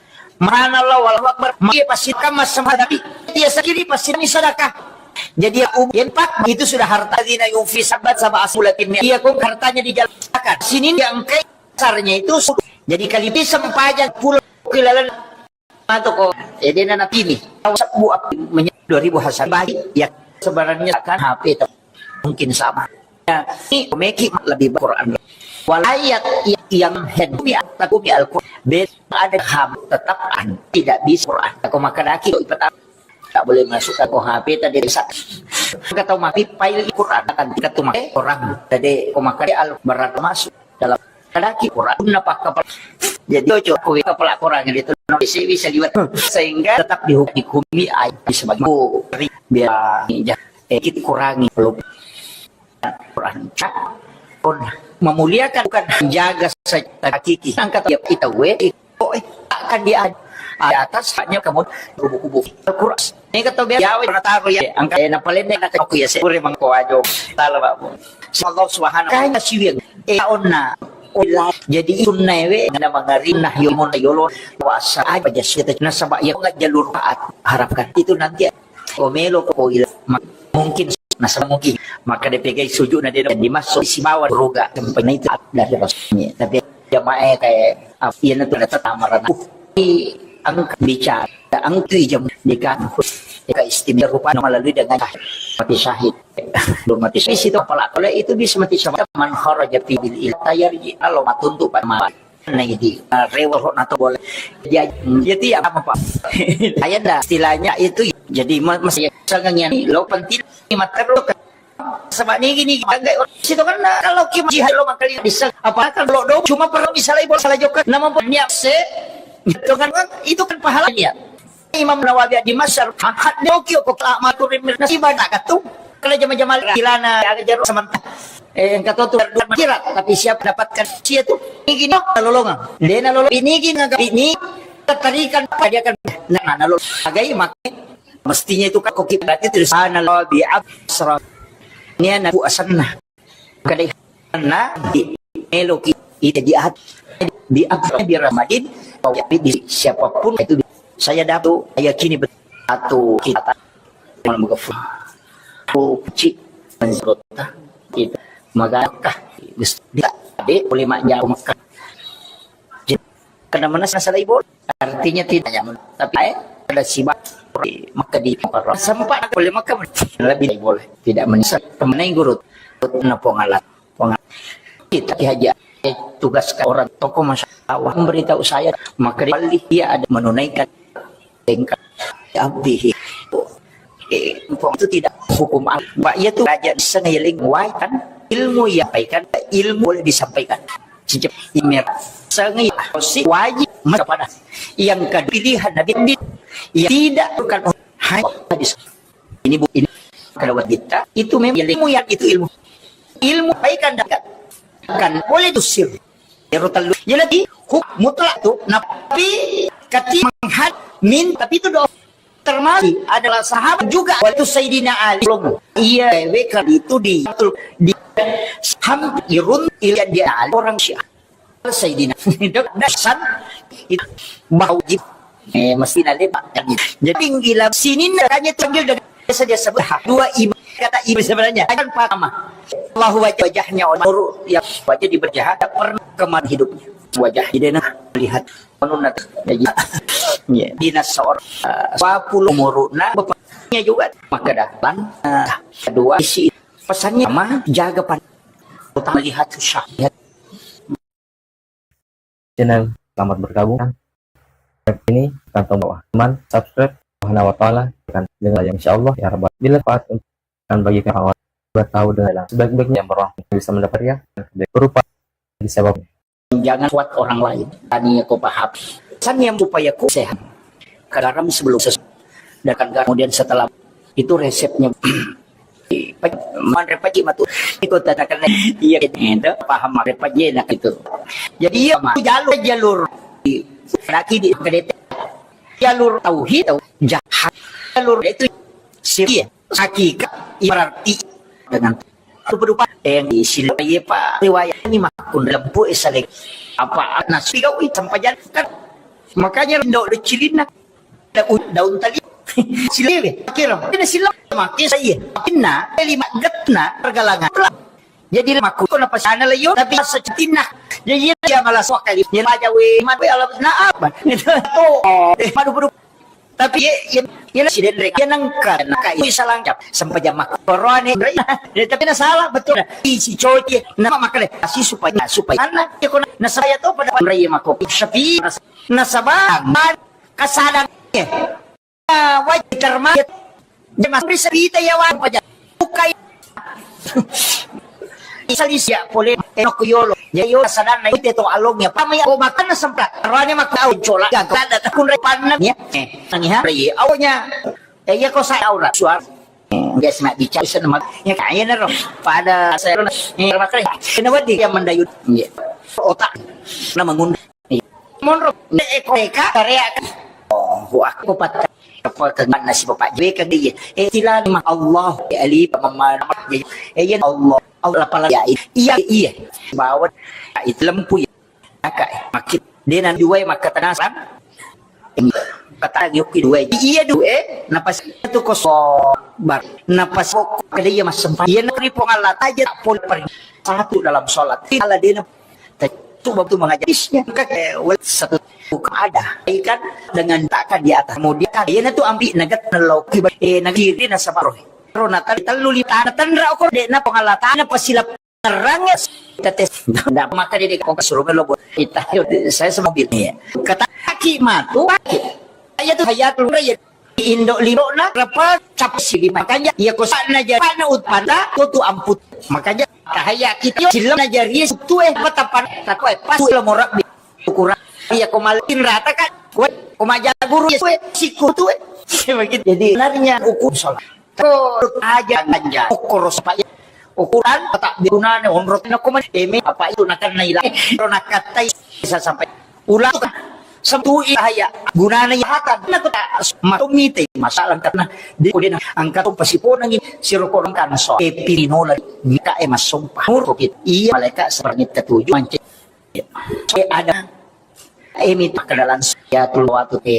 Subhanallah wallahu akbar. Dia pasti kamu sama Nabi. Dia sendiri pasti ini sedekah. Jadi aku infak itu sudah harta dina yufi sabat sama asulatin. Iya kok hartanya dijalankan. Sini dia engkai dasarnya itu sudah. Jadi kali ini sempajang pulang kilalan atau kok edena nabi ini. Tahu sebu api dua ribu hasan baik ya sebenarnya akan H P mungkin sama. Ya, ini meki lebih Quran. Wal ayat yang yang hendak mi Al-Quran. Beda ada ham tetap an tidak bisa Quran. Aku makan lagi itu tak boleh masuk ke H P tadi bisa. Kata mapi file Quran akan kita tuh makai orang tadi aku makan al berat masuk dalam kadaki Quran. Napa kapal? Jadi cocok kowe kapal Quran itu bisa bisa liwat sehingga tetap dihukum dihukumi ayat sebagai biar eh, kita kurangi kalau Quran. Pun memuliakan bukan menjaga saja hakiki. Angkat dia kita we, oh, eh, akan dia di atas hanya kamu kubu-kubu. Al-Quran. Ini kata biar Jawa pernah taruh ya, angkat eh, napalenne nak aku ya sure mangko ajo. Salah Pak Bu. Allah Subhanahu wa taala siwir. Eh onna. Jadi sunna we na mangari nah yomon yolo wasa aja sih nasaba ya nggak jalur taat harapkan itu nanti Ko melo ko ila, ma-, mungkin nasaba mungkin maka de pegai sujud na de dimasuk sibawa ruga sampai na itu dari Rasulnya. Tapi jamaah kayak ap-, iya na tu ada tetamaran. Uh, di angka bicara, angka tu jam di kan. Ka istimewa rupa melalui dengan mati syahid. Belum mati syahid itu apalagi kalau itu bisa mati syahid. Man kharaja fi bil ilah tayarji. Kalau matuntuk pada mati. Nah, jadi, eh, rewa ro nato boleh. Jadi, jadi apa, Pak? Ayanda, istilahnya itu, jadi, ma-, masih sangang yang lo penting, matero kan. Sebab ni gini, bangga orang situ kan, nah, kalau kita jihad lo makali bisa, apa kan lo do, cuma perlu bisa lagi, salah juga. Nama pun niat se, itu kan, itu kan pahala niat. Imam Nawawi di Masar, hak dia oke, kok tak matur, nasib anak katu. Kalau jama-jama ilana, ada jeruk sementara. Eh, yang kata tu, dua akhirat, tapi siap dapatkan sia tu. Ini gini, lolongan. Dia nak lolong, ini gini, ini keterikan, dia kan, nah, nah, lolong. Agai, mak-, mestinya itu kan, kok kita berarti tulis, "Ana lo bi absra." Ini anak asanna. Kadai na di meloki ita di at-, di apa di Ramadan, di siapapun itu saya dapat, saya yakini betul. Atau kita mau menggefu. Oh, cik, menurut kita, magakah, bisa, dia, boleh mak jauh Mekah. Karena mana salah ibu? Artinya tidak nyaman. Tapi, eh, ada sibak maka di sempat boleh makan lebih boleh. Tidak menyesal. Temenai guru. Temen pongalat. Pongalat. Kita haja. Eh, tugas orang toko masyarakat memberitahu saya, maka dia ada menunaikan tingkat abdihi. Eh, itu tidak hukum Allah. Pak, iya tuh raja sengaja wai kan ilmu yang sampaikan, ilmu boleh disampaikan. Sejak imer sengaja si wajib kepada yang kedua pilihan Nabi yang tidak bukan hanya hadis. Ini bu ini kalau kita itu memang ilmu yang itu ilmu. Ilmu sampaikan kan boleh tusir. Ero tellu. Jadi huk-, mutlak tu, napi kati menghad min, tapi itu doa. Termasuk adalah sahabat juga waktu Sayyidina Ali. Iya, weka itu di, di hampir irun ilian dia Ali orang Syiah. Sayyidina. Itu dasar itu bahwa wajib. Eh, mesti nalepa. Jadi, gila sini hanya tunggil dari saja sebut dua imam. Kata imam sebenarnya, jangan paham. Allahu wajah, wajahnya orang yang wajah di berjahat, tak pernah kemana hidupnya. Wajah, jadi, nah, lihat. Menunat, jadi, ya, dinas seorang, eh, sepuluh umurna, bapaknya juga. Maka datang, eh, kedua, isi pesannya, mah, jaga pan-, utama lihat susah. Lihat channel. Selamat bergabung. Ini kantong bawah. Teman, subscribe. Subhanahu wa ta'ala akan dengan yang insya Allah ya Rabbal. Bila dapat dan bagi orang-orang bertahu dengan jalan sebaik-baiknya yang berlaku bisa mendapat ya berupa di sebab jangan kuat orang lain. Tani aku paham. Pesan yang supaya ku sehat. Garam sebelum sesuatu. Dan kemudian setelah itu resepnya man repaji matu ikut tatakan iya gitu paham repaji nak itu jadi iya mah jalur jalur lagi di kedete jalur tauhid tau jahat jalur itu sih iya hakikat berarti dengan rupa-rupa yang di sila iya pak riwayat ini makun lempu isalek apa nasi kau sampai jalan kan makanya ndo cilina daun, daun tali. Silewe, kira. Ini silewe, mati saya. Inna, lima getna, pergalangan. Jadi, lima kuko na pasana layo, tapi secinta. Jadi, dia malah sok kali. Dia aja, we, man, we, alam, na apa? Itu, oh, eh, madu, madu. Tapi ye, ye, ye na sidenre, ye nengka, nengka itu salah cap, sempajang makkoroane, ya, tapi na salah, betul. Isi coci, na makkale, si supaya, supaya, na, ye kona, na saya to pada, rai mako, sapi, na sabang, kasadang, ye. Wajib termasuk. Dia masuk di sepita ya, wajib aja. Bukai. Isali sia pole, enok yolo. Ya, yo, sadanna ite to along ya. Pamai ko makan sempat. Rane mak tau cola. Gagal ada takun repanna ya. Eh, tangi ha. Rai, awalnya. Eh, iya ko saya aurat suara. Eh, biasa nak bicara, bisa nama. Ya, kaya nero. Pada saya, eh, makanya. Kena wadi yang mendayut. Ya. Otak. Nama ngundang. Monro, ne eko eka, karea. Oh, wah, ko pat-, apa ke mana si bapak je ke dia? Eh, tilani mah Allah, ya, Ali, mama, eh, ya Allah, Allah, pala, ya, iya, iya. Bawa, itu lempu, ya. Maka, eh, makit, dia nanti dua, maka tenang, sang. Kata, yuk, dua, iya, dua, eh, napas itu kosong, bar, napas kok, kada iya, mas, sempat. Iya, nari, pong Allah, aja, tak pol, pergi. Satu dalam sholat. Tidak, dia Tentu waktu mengajar isnya, maka, eh, wal-, satu buka ada. Ikan dengan takkan di atas. Kemudian kan, iya, na tu ambil naget, nelau, kiba-, eh, nagiri, nasaba roh. Ro natan, telu, lima, tanah, tanra, okor, dek, na, pengala, tanah, pasilap, terang, ya, tetes. Ndak, maka dia, dia, kok, suruh melo, buat kita, saya semobil, ya. Kata, aki, matu, aki. Saya tu, saya tu, ya. Indo lino na rapa cap sili. Makanya, iya ko sana jari pana utpanda, ko tu amput. Makanya, tahaya kita, silam na jari, tu, eh, patapan, tako, eh, pas lo morab di ukuran. Iya ko malin rata kan, kue, ko maja guru, ya, kue, siku tu, eh. Begitu. Jadi, sebenarnya ukur sholat. Ko aja ganja, ukur supaya ukuran, tak gunane, onrot, na, ko, eme, apa itu, nakan, na, ilang, eh, ro, nakatai, bisa sampai. Ulang tu kan, semtui haya, gunana iya hatan. Nah, kota, matomite, masalah karena di kudena, angkat tu pasiponangi, siroko rongkan so, epi nola, mika e masompa. Murko kita, iya, malaikat seperti ketujuh, mancing. Eh, ada, eh, minta ke dalam, ya, tu waktu te,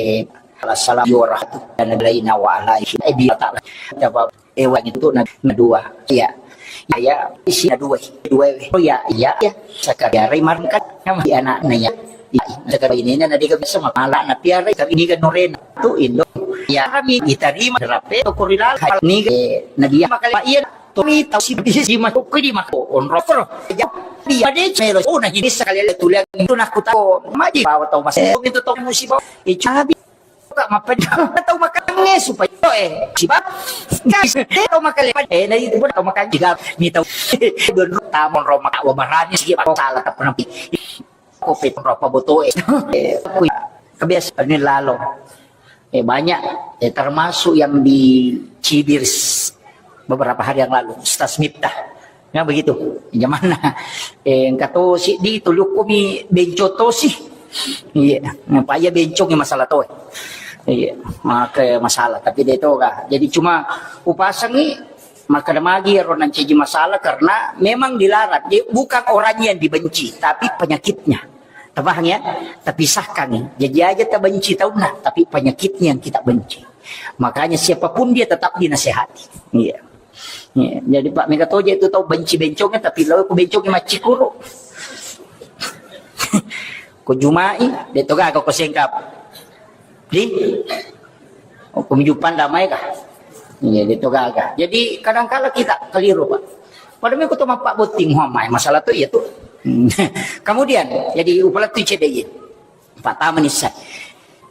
salam, ya, rahatu, dan lain wa alaihi, eh, dia tak, coba, Ewa itu na, na dua. Iya. Iya, isi na dua. Dua. Oh iya, iya, iya. Saka biarai marengkat. Nama di anak na iya. Iya, saka ini na, na dia bisa mapala na piara kami ini kan norena. Tu indo. Ya kami ditarima rape to korilal. Ni, eh, na dia makale iya. Tumi tau si, si, si, ma, ko di mako onrokro. Ya, dia de melo. Oh, na ini sekali tulian itu nak kutako. Maji bawa tau mas. Itu tau musibah. Icabi. Kak, mapedda tau makangnge supaya, eh, sibab. Guys, de tau makan lepan. Eh, na itu pun tau makan juga. Mi tau. Don tamon ro maka wa barani sih, apa salah, tak pernah. Kopi ro apa boto, eh. Eh, kui. Kebiasaan ini lalo. Eh, banyak. Eh, termasuk yang di Cibir s-, beberapa hari yang lalu, Ustaz Miftah. Ya, begitu. Jamanna. Eh, engka to siddi, tuluku mi benco tosi. Iya, apa iya benco mi masalah to. Iya, maka masalah. Tapi de to ga. Jadi cuma upasangi, maka magi ero nancaji masalah karena memang dilarang. Jadi, bukan orangnya yang dibenci, tapi penyakitnya. Terpaham ya? Terpisahkan nih. Jadi aja terbenci tauna, tapi penyakitnya yang kita benci. Makanya siapapun dia tetap dinasehati. Iya. Iya. Jadi Pak Mega Toje itu tahu benci bencongnya, tapi lalu aku bencongnya macikuru. Ko jumai, de to gaga ko sengkap. Di? Oh, ko mijupan damai kah? Iya, de to gaga. Jadi kadangkala kita keliru, Pak. Pada meko to mappa botting, wah, mai masalah tu iya tu. Kemudian, jadi upala tu cedeye. Pertama ni sa.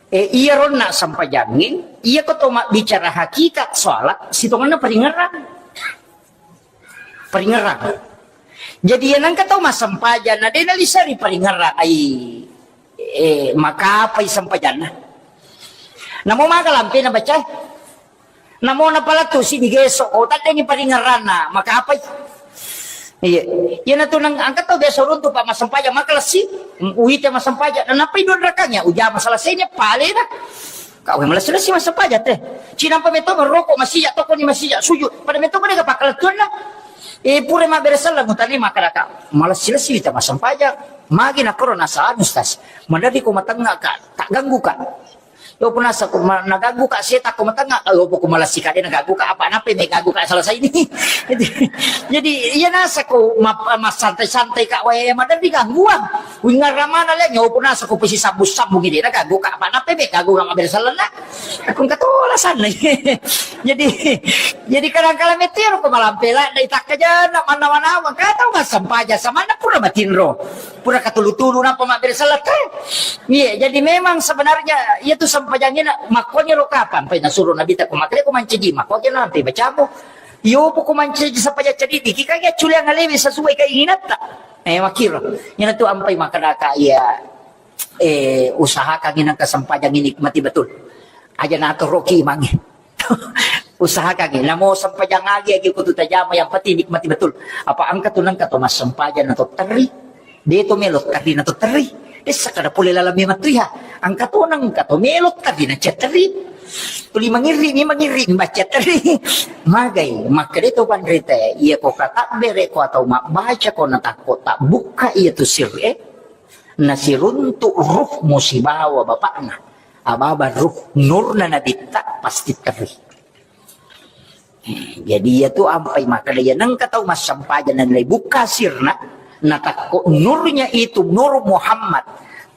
Eh, iya ronna sampajangin, iya ko to mabbicara hakikat sholat, sitonganna paringerang. Paringerang. Jadi, iya nengka tau massempajang, na de naliseri paringerang, ai, eh, makapai sempajanna. Namo maga lampe na baca. Namo napalettu si digeso, oh, taddengi paringeranna, makapai. Iya. Iya natu nang angka tau biasa runtu pa massempajang, makalessi, uite massempajang, na napai dua rakangnya, ujama selesainya, palena. Kau yang malessi-lessi massempajang teh. Cinampa meto merokok masija, toko ni masija, sujud. Pada meto pada pakalatuanna. Eh, pura mabbere selleng utani makkadaka. Malessi-lessi wita massempajang. Magi nakkoro nasala Ustaz. Madari ko matengnga ka, tak ganggu ka. Yo punasa ko ma-, naganggu ka seta ko matengnga, yo poko malasi ka de naganggu ka apa nape me ganggu ka selesai ini. Jadi, jadi iya nasa ko ma-, massantai-santai ka wae maderri gangguang. Wingarra mana le nyo punasa ko pesi sambung-sambung ini naganggu ka apa nape me ganggu ka mabere selena. Aku katola sana. Jadi, jadi kadang kala metero ko malampe la dai takka jana mannawa-nawa kata massempajang samanna pura matinro. Pura katulu-tulu nappa mabbere selleng, eh. Iya, jadi memang sebenarnya iya tu sempajangngé na-, makkuwani ro kapang pai nasuro Nabitta ko makkeda ko mancaji, makkuwani lampe bacamu. Iyo, poko mancaji sempajang ceddi, diki kagi acculeang alewe sesuai keinginanta. Eh, makkiro. Iyana tu ampai makkedaka iya, eh, usahakangngi nengka sempajang nikmati betul. Aja natoroki imangnge. Usahakangngi, namo sempajang agi, agi ko tu tajama, yang penting nikmati betul. Apa engka tu nengka to massempajang na to terri, de to melo terri na to terri. Dessa kada pole laleng memang tu iya. Engka to nengka to melo terri na cia terri. Tuli mangirri mi, mangirri mi baca terri. Magai, makkeda to panrita, iya ko katabbere ko atau mabbaca ko na takko tabbukka iya tu sir, eh. Nasiruntu ruh musibawa bapakna. Ababa ruh nurna nabitta pasti terri. Eh, jadi iya tu ampai makkeda iya nengka tau massempajang nalai bukka sirna, natakko nurnya itu, Nur Muhammad,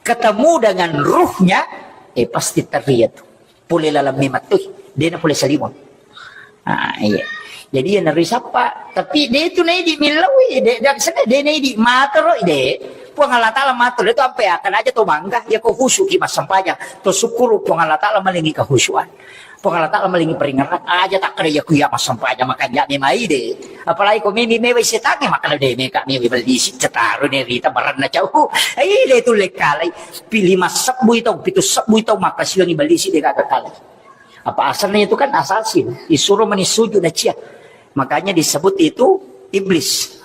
ketemu dengan ruhnya, eh, pasti terri iya tu. Pole laleng memang tu, de na pole salimang. Ah, iya. Jadi iya nari sappa, tapi de tu naidi millau, de, de, de naidi matoro, de. Puang Allah Ta'ala matoro, itu ampe akan aja to bangga, ya ko khusyuk ki massempajang, to syukuru Puang Allah Ta'ala malingi kehusyuan. Puang Allah Ta'ala malingi peringeran, aja takkeda iya ku iya massempajang, makanja memai de. Apalagi ko memi mewai setangnge, makkeda de meka mewai bellisi, cetaro ne rita baranna cau. Ai de tu lekkalai, pilih masebbu itu, pitu sebbu itu, makkasilangi bellisi de gaga kalai. Apa asalnya itu kan assassin, disuruh meni sujud na cia. Makanya disebut itu iblis.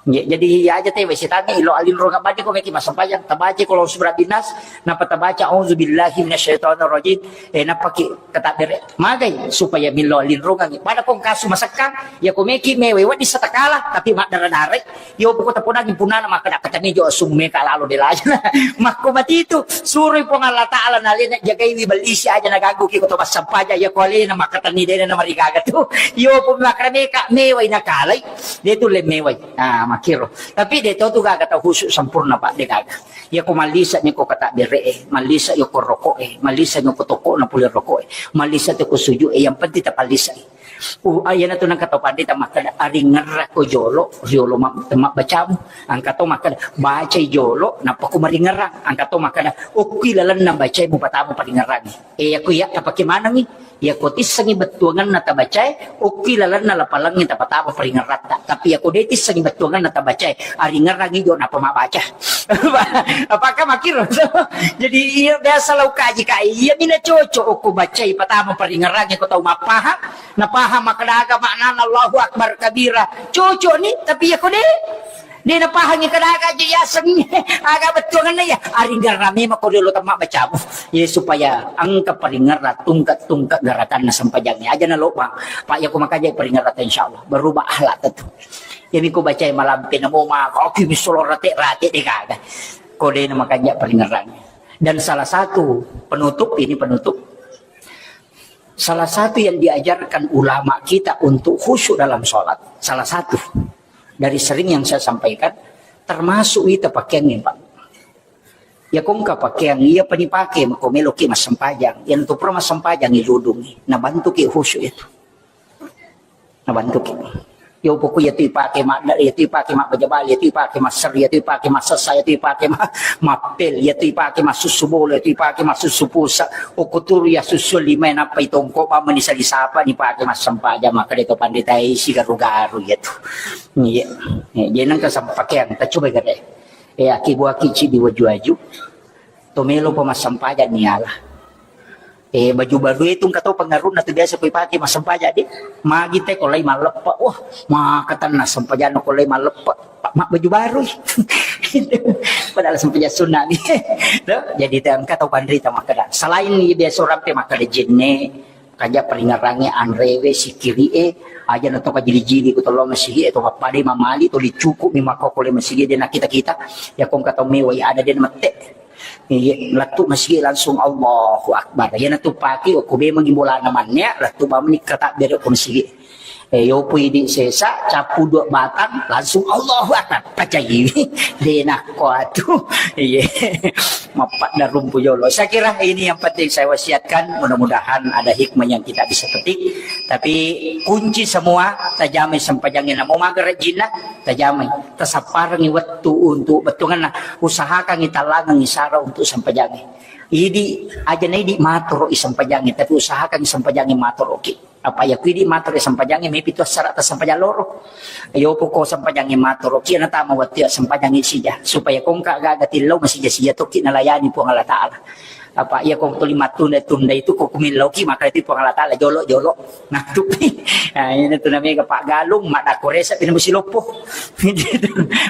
Ya, jadi iya aja tewai setangnge, ilo alinrung abadi ko meki massempajang, tabaca ko lo surah binas, napa tabaca auzubillahi minasyaitonirrajim, eh, napa ki katabbere, magai supaya milo alinrungangi. Pada kong kasu masekkang, ya ko meki mewai wadi satakala, tapi maddara-darai. Yo poko taponangi punana makkeda katani jo assumu meka lalo de lajana. Makko mati itu, suroi Puang Allah Ta'ala nalena jagaiwi bellisi aja naganggu ki ko to massempajang ya ko alena makkatani de na marigaga tu. Yo pun makkeda meka mewai nakalai, de tu le mewai. Ah, makkiro. Tapi de to tu gaga tau khusyuk sempurna, Pak, de gaga. Ya ko mallisa ni ko katabbere e, mallisa yo ko rokok e, mallisa ni ko toko na pole rokok e, mallisa tu ko sujud e, yang penting tapallisa e. Uh, ah, iyana tu nengka to panrita makkeda, aringerrakko jolo, riolo ma-, mabbacamu. Engka to makkeda, bacai jolo, nappa ko maringerrang. Engka to makkeda, okki lalenna bacai mupatama paringerrangi. Eh, yako iya tapake manengi. Yako tissengi bettuangenna tabacae, okki lalenna lapalengnge tapatama paringerratta. Tapi yako de tissengi bettuangenna tabacae, aringerrangi jo nappa mabbaca. Apakah makkiro? Jadi iya biasa lau kaji kai, iya mina cocok okko bacai patama paringerrangi ko tau mappahang. Napahang makkeda aga maknana Allahu Akbar kabira. Cocok ni, tapi yako de, de napahangi kada aga je yaseng aga bettuangenna ya. Aringerrang memang ko riolo temma bacamu. Ya supaya engka paringerrang tungke-tungke gerakanna sempajangnya. Aja na lobang. Pak yako makaja paringerrang insyaallah. Berubah akhlak tentu. Jadi ko bacai malampe namo ma, oki misolo rate-rate de gaga. Ko de na makanja paringerrang. Dan salah satu penutup, ini penutup. Salah satu yang diajarkan ulama kita untuk khusyuk dalam sholat, salah satu dari sering yang saya sampaikan, termasuk ita pakaiannya, Pak. Ya kongka pakaian, iya pani pake, mako meloki massempajang. Yang tu pernah massempajang, iludungi. Nah, bantuki khusyuk itu. Nabantuki. Yo poko iya tu ipake madda, iya tu ipake mabbaja bale, iya tu ipake masseri, iya tu ipake massessa, iya tu ipake ma-, mappel, iya tu ipake massussu bola, iya tu ipake massussu pusa. Okko turu iya sussu lima nappa itongko bamma ni sali sapa ni pake massempajang makkeda to panrita isi garu-garu iya tu. Iya. Iya, jadi nengka sampakeang, tacoba gare. Eh, aki buaki ci di waju-waju. To melo pa massempajang ni ala. Eh, baju baru itu engka to pengaruhna tu biasa ko ipake massempajang di. Magi te ko lai malleppe. Wah, makatanna sempajanna ko lai malleppe. Pa-, ma baju baru. Padahal sempajang sunna ni. To, jadi te engka to panrita makkeda. Selain ni biasa orang pe makkeda jenne, kanja paringerrangi anrewe, sikiri e, aja na to kajili-jili ko tollo masigi e, to papade mamali, to dicukup mi makkokole masigi de na kita-kita. Ya kongka to mewai ada de na mette. Iya, lettu masigi langsung Allahu Akbar. Iya natu paki okko be magi bolana manne, lettu bamni kata bere ko masigi. Eh, yopo idi sesa, capu dua batang, langsung Allahu Akbar. Pacai. Dena ko atu. Iya. Mappadda rumpu jolo. Saya kira ini yang penting saya wasiatkan. Mudah-mudahan ada hikmah yang kita bisa petik. Tapi kunci semua, tajamai sempajangnya. Namo maga rajinna, tajamai. Tasapparengngi wettu untuk bettuanna. Usahakangngi tallangengngi sara untuk sempajangnya. Idi, aja na idi matoro i sempajangnya, tapi usahakangngi sempajangnya matoro ki. Apa iya ku idi matoro i sempajangnya, mepi tu assara ta sempajang loro. Yo poko sempajangnya matoro ki, na tama wettu ya sempajangnya sija. Supaya kongka gaga tillau masija-sija toki nalayani Puang Allah Ta'ala. Apa iya kong tuli mattunda-tunda itu ko kumillau ki, maka itu Puang Allah Ta'ala jolo-jolo. Nah, tupi. Nah, ini tu namanya Pak Galung, mak dako resa pina musi loppo.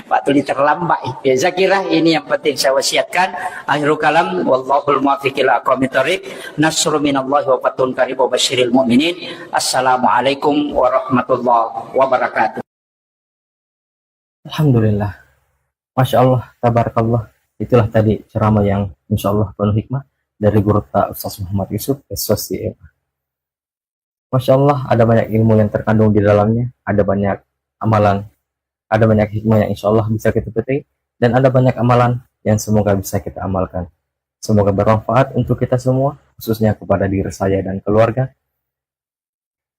Pak tuli terlambat. Ya, saya kira ini yang penting saya wasiatkan. Akhirul kalam, wallahul muwaffiq ila aqwamit thariq. Nasrun minallahi wa fathun qarib wa basyiril mu'minin. Assalamualaikum warahmatullahi wabarakatuh. Alhamdulillah. Masya Allah, tabarakallah. Itulah tadi ceramah yang insya Allah penuh hikmah dari guru ta Ustaz Muhammad Yusuf, S O C M A. Masya Allah, ada banyak ilmu yang terkandung di dalamnya, ada banyak amalan, ada banyak hikmah yang insya Allah bisa kita petik, dan ada banyak amalan yang semoga bisa kita amalkan. Semoga bermanfaat untuk kita semua, khususnya kepada diri saya dan keluarga.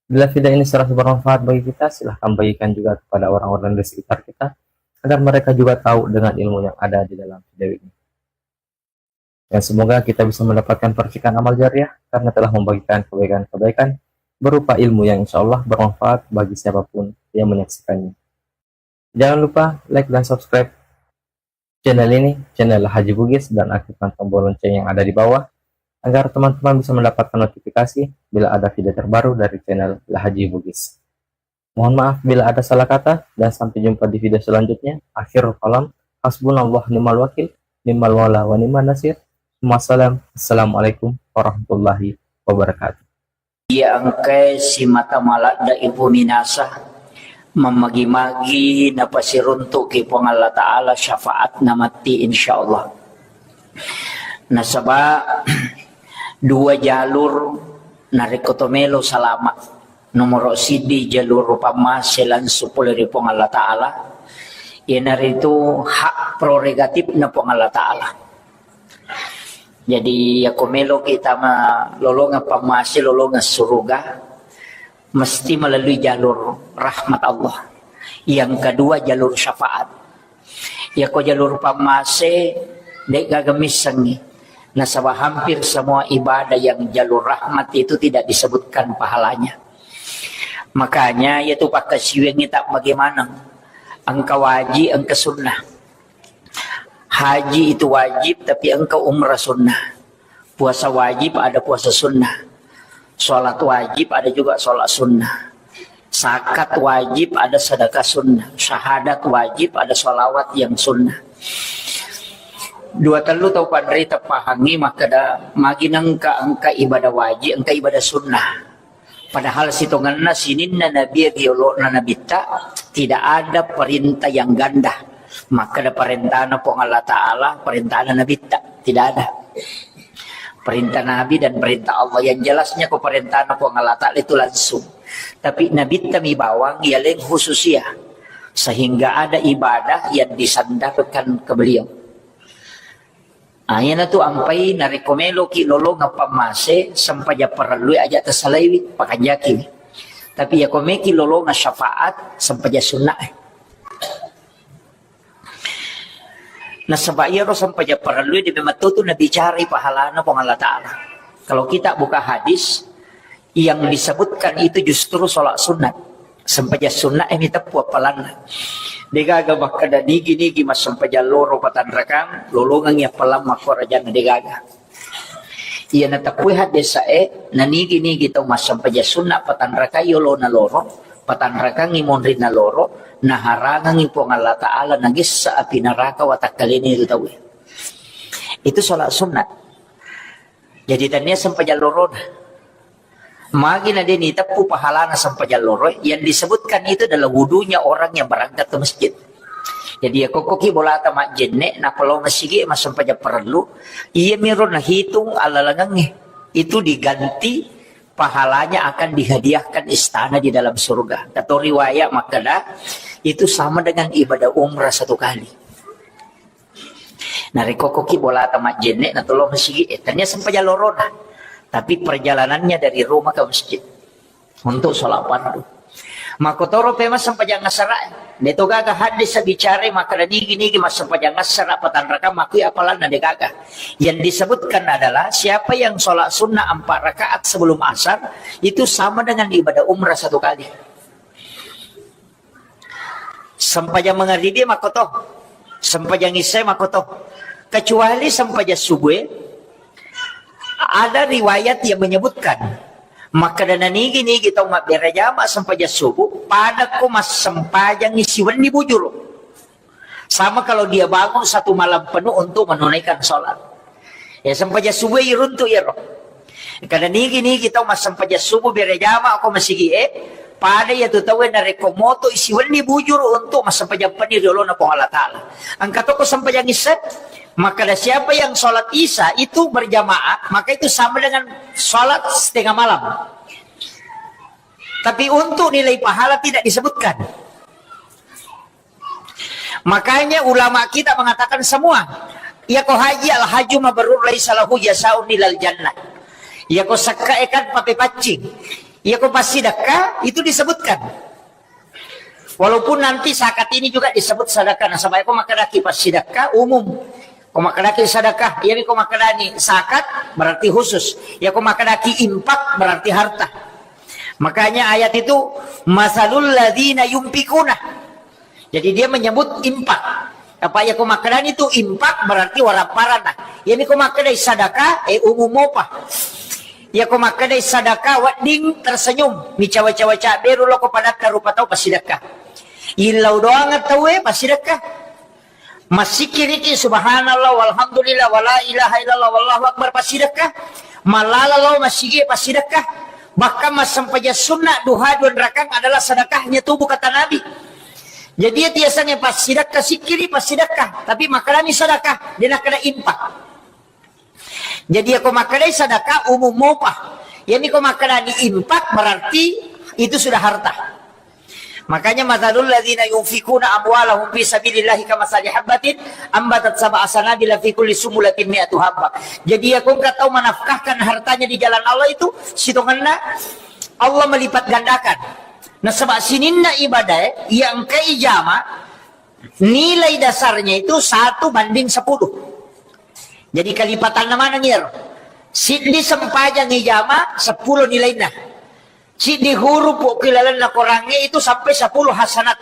Bila video ini serasa bermanfaat bagi kita, silahkan bagikan juga kepada orang-orang di sekitar kita, agar mereka juga tahu dengan ilmu yang ada di dalam video ini. Dan semoga kita bisa mendapatkan percikan amal jariah karena telah membagikan kebaikan-kebaikan berupa ilmu yang insya Allah bermanfaat bagi siapapun yang menyaksikannya. Jangan lupa like dan subscribe channel ini, channel Haji Bugis, dan aktifkan tombol lonceng yang ada di bawah agar teman-teman bisa mendapatkan notifikasi bila ada video terbaru dari channel Haji Bugis. Mohon maaf bila ada salah kata, dan sampai jumpa di video selanjutnya. Akhirul kalam, hasbunallah ni'mal wakil, ni'mal wala wa ni'man nasir. Wassalam. Assalamualaikum warahmatullahi wabarakatuh. Iya engkae simata maladde ipuminasa, mammagi-magi napasiruntuki Puang Allah Ta'ala syafaat namatti, insyaallah. Nasaba dua jalur narekko to melo salama. Nomoro siddi jalur pammase langsung pole ri Puang Allah Ta'ala, iyanaritu hak prerogatifna Puang Allah Ta'ala. Jadi, yako meloki tama lolongeng pammase, lolongeng suruga, mesti melalui jalur rahmat Allah. Yang kedua, jalur syafaat. Yako jalur pammase, de'gaga missengngi. Nasaba hampir semua ibadah yang jalur rahmat itu tidak disebutkan pahalanya. Makanya, yatu pakkasiwiangngi tak bagaimana. Engka wajib, engka sunnah. Haji itu wajib, tapi engka umrah sunnah. Puasa wajib, ada puasa sunnah. Salat wajib, ada juga salat sunnah. Zakat wajib, ada sedekah sunnah. Syahadat wajib, ada salawat yang sunnah. Dua tellu tau panrita pahangngi makkeda, magi nengka engka ibadah wajib, engka ibadah sunnah. Padahal sitongenna sininna nabi ri olo'na nabitta, tidak ada perintah yang ganda. Makkeda parentana Puang Allah Ta'ala, parentana nabitta, tidak ada. Perintah Nabi dan perintah Allah. Yang jelasnya ko parentana Puang Allah Ta'ala itu langsung. Tapi nabitta mi bawang yaleng khususia. Sehingga ada ibadah yang disandarkan ke beliau. Ah, iyanatu ampai narekko meloki lolongeng pammase, sempajang parellui aja tasalaiwi, pakanjakiwi. Tapi yako meki lolongeng syafaat, sempajang sunnae. Nasaba iyaro sempajang parellui de memang tu nabicarai pahalana Puang Allah Ta'ala. Kalau kita buka hadis, yang disebutkan itu justru sholat sunat. Sempajang sunat ini teppu appalanna. Degaga makkeda nigi-nigi massempajang loro patanrakang, lolongengi appalang makkorajanna degaga. Iya nateppui haddesae, nanigi-nigi tau massempajang sunat patanrakai yolona loro, patanrakangi monrinna loro, naharangangi Puang Allah Ta'ala nagessa api neraka watakkalena itu tauwe. Itu sholat sunat. Jadi tania sempajang lorona. Magi na deni teppu pahalana sempajang loro, yang disebutkan itu adalah wudunya orang yang berangkat ke masjid. Jadi, ya, kokkoki bolata majjenne, nappa lao masigi massempajang parellu, iya miro nahitung allalengengnge. Itu diganti pahalanya akan dihadiahkan istana di dalam surga. Atau riwayat makkeda, itu sama dengan ibadah umrah satu kali. Narekko koki bolata majjenne, natollo masigi, eh, tania sempajang lorona. Tapi perjalanannya dari rumah ke masjid untuk sholat fardu. Makkotoro pe massempajang asara. De to gaga hadis bicara makkeda nigi-nigi massempajang asara patanrakang makui apalanna, de gaga. Yang disebutkan adalah siapa yang sholat sunnah empat rakaat sebelum asar itu sama dengan ibadah umrah satu kali. Sempajang mangaribi makkoto, sempajang isya makkoto. Kecuali sempajang subuh, ada riwayat yang menyebutkan, makkeda nanigi-nigi tau mabbere jama sempajang subuh, pada ko massempajang siwenni bujuru. Sama kalau dia bangun satu malam penuh untuk menunaikan sholat. Ya, sempajang subuh iruntu iyaro. Kada nigi-nigi tau massempajang subuh bere jama ko masigi e, pada iya tu tau narekko moto siwenni bujuru untuk massempajang penni ri olona Puang Allah Ta'ala. Engka toko sempajang isya, maka ada siapa yang sholat isya itu berjamaah, maka itu sama dengan sholat setengah malam. Tapi untuk nilai pahala tidak disebutkan. Makanya ulama kita mengatakan semua, iya ko haji al haju mabrur laisa lahu jasaun ilal jannah. Iya ko sekka e kan papepaccing. Iya ko passidekka itu disebutkan. Walaupun nanti zakat ini juga disebut sedekah. Nasaba ko makkedaki passidekka umum. Ko makkedaki sedekah, iya ko makkedani zakat berarti khusus. Iya ko makkedaki impak berarti harta. Makanya ayat itu masalul ladzina yunfikuna. Jadi dia menyebut impak. Apa iya ko makkedani tu impak berarti warapparana. Iya ko makkedai sadaka, eh, umum mopa. Iya ko makkedai sadaka wedding tersenyum, micawa-cawa caberu loko padatta rupa tau passidekka. Illau doang tau e passidekka. Massikiriki subhanallah walhamdulillah wala ilaha illallah wallahu akbar passidekka. Malala lao masigi passidekka. Bahkan massempajang sunnah duha dua rakang adalah sedekahnya tubuh kata Nabi. Jadi, iya tiasangnge passidekka, sikkiri passidekka, tapi makkedani sedekah, de nakkeda impak. Jadi, iya ko makkedai sedekah umum mopa. Iya mi ko makkedani impak berarti itu sudah harta. Makanya masalul ladzina yunfikuna amwalahum fi sabilillahi kamasali habbatin ambatat sab'a sanabila fi kulli sumbulatin mi'atu habbah. Jadi, iya ko engka tau menafkahkan hartanya di jalan Allah itu sitongenna Allah melipat gandakan. Nasaba sininna ibadah, eh, iya engka ijama, nilai dasarnya itu satu banding sepuluh. Jadi kalipatanna maneng iyaro. Siddi sempajang ijama, sepuluh nilainna. Siddi huruf ko ilalenna Korangnge itu sampai sepuluh hasanat.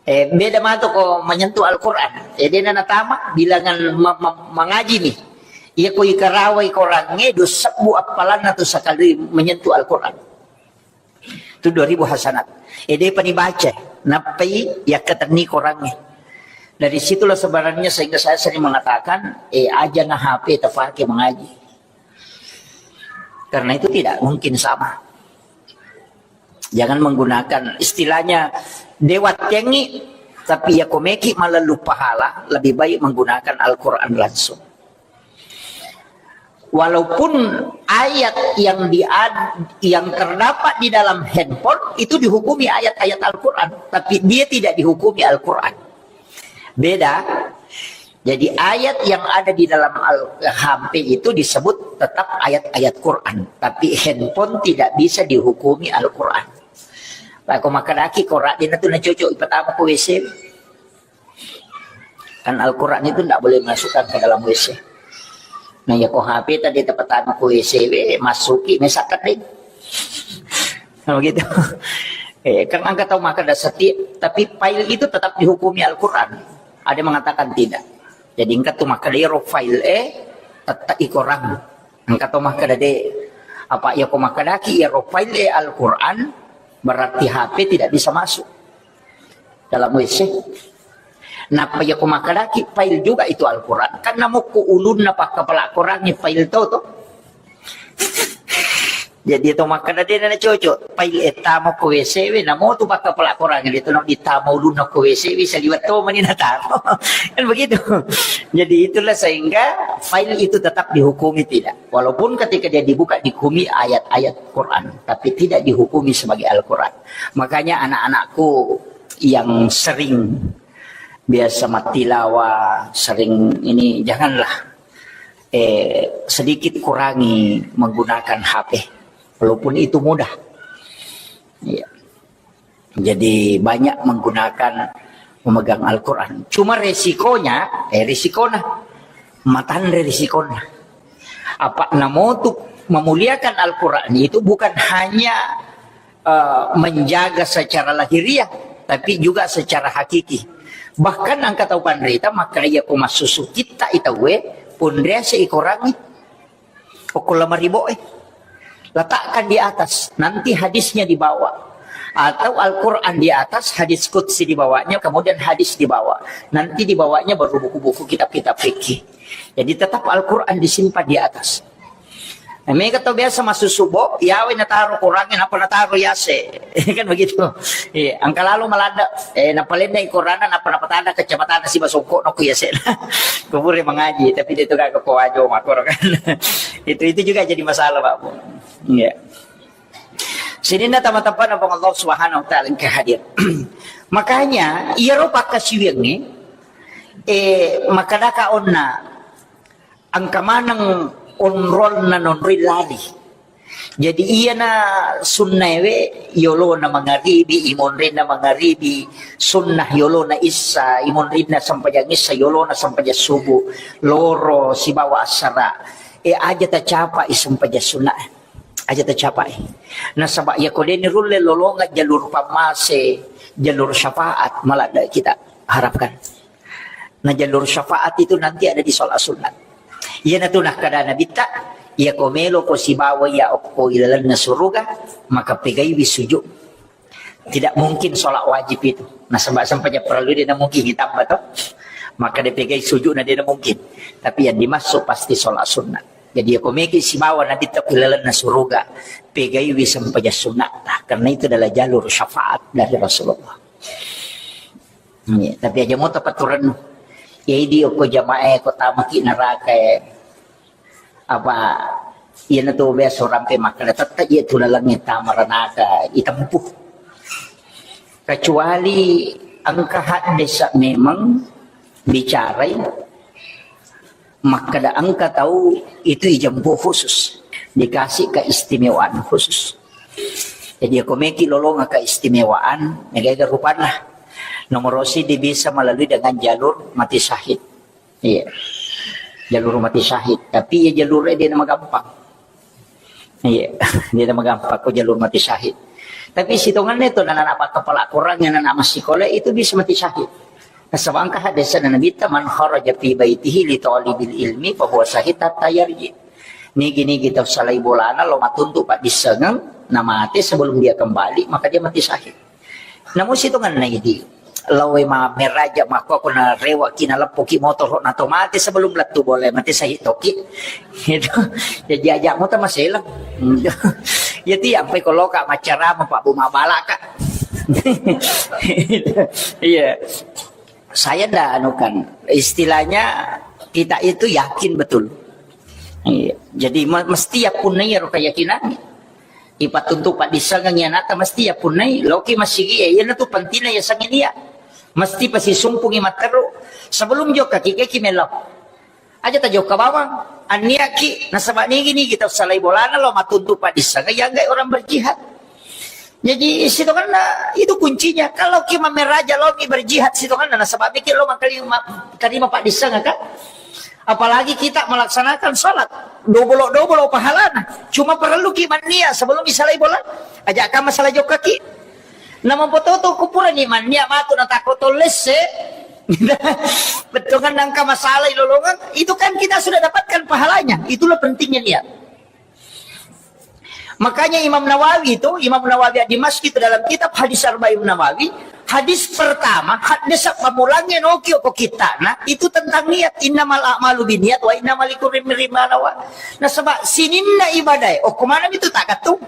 Eh, beda matu ko menyentuh Al-Quran. Eh, dena natama bilangan ma-, ma-, mangaji nih. Iya ko ikarawai Korangnge, dua sebbu appalanna tu sekali menyentuh Al-Quran. Itu dua ribu hasanat. Eh, de pani baca, nappai yakkatenni Korangnge. Dari situlah sebenarnya sehingga saya sering mengatakan, eh, aja na H P terpakai mengaji. Karena itu tidak mungkin sama. Jangan menggunakan istilahnya dewa tengi, tapi ya komeki malah lupa hala, lebih baik menggunakan Al-Quran langsung. Walaupun ayat yang di, yang terdapat di dalam handphone itu dihukumi ayat-ayat Al-Quran, tapi dia tidak dihukumi Al-Quran. Beda. Jadi ayat yang ada di dalam Al-, H P itu disebut tetap ayat-ayat Quran, tapi handphone tidak bisa dihukumi Al-Quran. Lah, ko makkedaki Quran, dena tu nacocok ipatama ko W C. Kan Al-Quran itu ndak boleh masukkan ke dalam W C. Nah, ya ko H P tadi tepatama ko W C, we, masuki, mesakkan deh. Nah, begitu. Eh, kan engka tau makkeda setiap, tapi file itu tetap dihukumi Al-Quran. Ada yang mengatakan tidak. Jadi engka tu makkeda iyaro file e, tetap ikorang. Engka tau makkeda de, apa iya ko makkedaki iyaro file e Al-Quran, berarti H P tidak bisa masuk dalam W C. Nappa iya ko makkedaki file juga itu Al-Quran. Kan namukku ulunna pakkapala Quran ni file to, to. Jadi itu makkeda de' na cocok. File e tama ko W C we, namo tu pakkapala Korang itu, namo ditama ulunna ko W C we, saliweng to mani nataro. Kan begitu. Jadi itulah sehingga file itu tetap dihukumi tidak. Walaupun ketika dia dibuka dihukumi ayat-ayat Quran, tapi tidak dihukumi sebagai Al-Quran. Makanya anak-anakku yang sering biasa matilawa, sering ini, janganlah, eh, sedikit kurangi menggunakan H P, walaupun itu mudah. Iya. Jadi banyak menggunakan, memegang Al-Quran. Cuma resikonya, eh, risikona, matanre risikona. Apa namotu memuliakan Al-Quran itu bukan hanya, eh, menjaga secara lahiriah, tapi juga secara hakiki. Bahkan engka tau panrita makkeda iya ko massusu kitta i tauwe, ponriase i Korangnge. Okko lemari bo e. Letakkan di atas, nanti hadisnya di bawah. Atau Al-Quran di atas, hadis qudsi di bawahnya, kemudian hadis di bawah. Nanti di bawahnya baru buku-buku, kitab-kitab fikih. Jadi tetap Al-Quran disimpan di atas. Nah, mega tau biasa massusu bo, yawe nataro Korangnge, napa nataro yase. Kan begitu. Iya, engka lalo maladde, eh, napalennai Koranna, napa napatada kacamatanna siba songkokna ko yase. Ko pura mengaji, tapi de' tu gaga ko wajo makkoro kan. Itu, itu juga jadi masalah, Pak Bu. Iya. Sininna tama-tamana Puang Allah Subhanahu wa Ta'ala engka hadir. Makanya, iyaro pakkasiwiangnge, eh, makkedaka onna, engka maneng onrolna nonroi lari. Jadi iyana sunnaewe yolona mangaribi, imonrinna mangaribi, sunnah yolona issa, imonrinna sempajang issa, yolona sempajang subuh, loro sibawa assara. E, aja tacapai sempajang sunnah. Aja tacapai. Nasaba iyako deni rulle lolonga jalur pammase, jalur syafaat, maladde kita harapkan. Nah, jalur syafaat itu nanti ada di sholat sunat. Iyanatu nakkeda Nabitta, iyako meloko sibawa iya okko ilalenna suruga, maka pegaiwi sujud. Tidak mungkin sholat wajib itu. Nasaba sempajang parellu de' na mungkin ditambah to. Maka dipegai sujudna de' na mungkin. Tapi yang dimaksud pasti sholat sunat. Jadi iyako meki sibawa Nabitta okko ilalenna suruga, pegaiwi sempajang sunat. Karena itu adalah jalur syafaat dari Rasulullah. Iya, tapi aja mo tapaturennu. Iya, idi okko jamaah e, ko tamaki neraka e. Apa, iyanatu biasa rampe makkeda, tette iya tu lalengnge tama ranaka itempuh. Kecuali engka haddesa memang bicarai makkeda engka tau itu ijempuh khusus, dikasih keistimewaan khusus. Jadi, iyako meki lolonga keistimewaan, mega-ega rupanna. Nomor siddi bisa melalui dengan jalur mati syahid. Iya. Jalur mati syahid. Tapi iya jalurnya dia nama gampang. Iya, dia nama gampang ko jalur mati syahid. Tapi sitonganna itu anak-anak kepala Korang, anak-anak masikola itu bisa mati syahid. Nasaba engka hadisna Nabitta, "Man kharaja fi baitihi li talibil ilmi fa huwa syahid hatta yarji." Nigi-nigi tau salai bolana lo matuntu paddissengeng, namate sebelum dia kembali, maka dia mati syahid. Namu sitonganna idi, lawe ma meraja makko ko na rewa ki na leppo ki motoro na to mate sebelum lettu bola, mate syahid toki. Itu. Jadi aja mo ta maselang. Jadi ampai ko loka macarama Pak Bu mabalaka. Iya. Saya ndak anukan, istilahnya kita itu yakin betul. Iya. Jadi me-, mesti ya punnai ro keyakinan. Ipatuntu paddissengeng iyanatta mesti ya punnai, loki masigi ya, iyana tu pentingna ya sangi dia. Mesti pasti sumpungi matteru. Sebelum jokka ki, ki melo. Aja tajokka bawang, anniaki, nasaba nigi-nigi tau salai bolana lo matuntu paddissengeng, ya enggak orang berjihad. Jadi sitonganna itu kuncinya. Kalau ki mameraja lo mi berjihad sitonganna, nasaba mikir lo mangkali ma-, tarima paddissengeng kan. Apalagi kita melaksanakan sholat, dobolo-dobolo pahalana. Cuma perlu ki mannia sebelum isalai bola. Aja ka masalah jokka ki. Nama foto tu kupura ni mannia matu na tako tolesse. Bettongan nangka masalah ilolongan, itu kan kita sudah dapatkan pahalanya. Itulah pentingnya niat. Makanya Imam Nawawi itu, Imam Nawawi Ad-Dimashqi itu dalam kitab Hadis Arba'in Nawawi, Hadis pertama, hadis pammulangnge noki okko kittana, itu tentang niat. Innamal a'malu binniat wa innamal likulli imri'in ma nawa. Nasaba sininna ibadae, okko maneng itu tak gattung.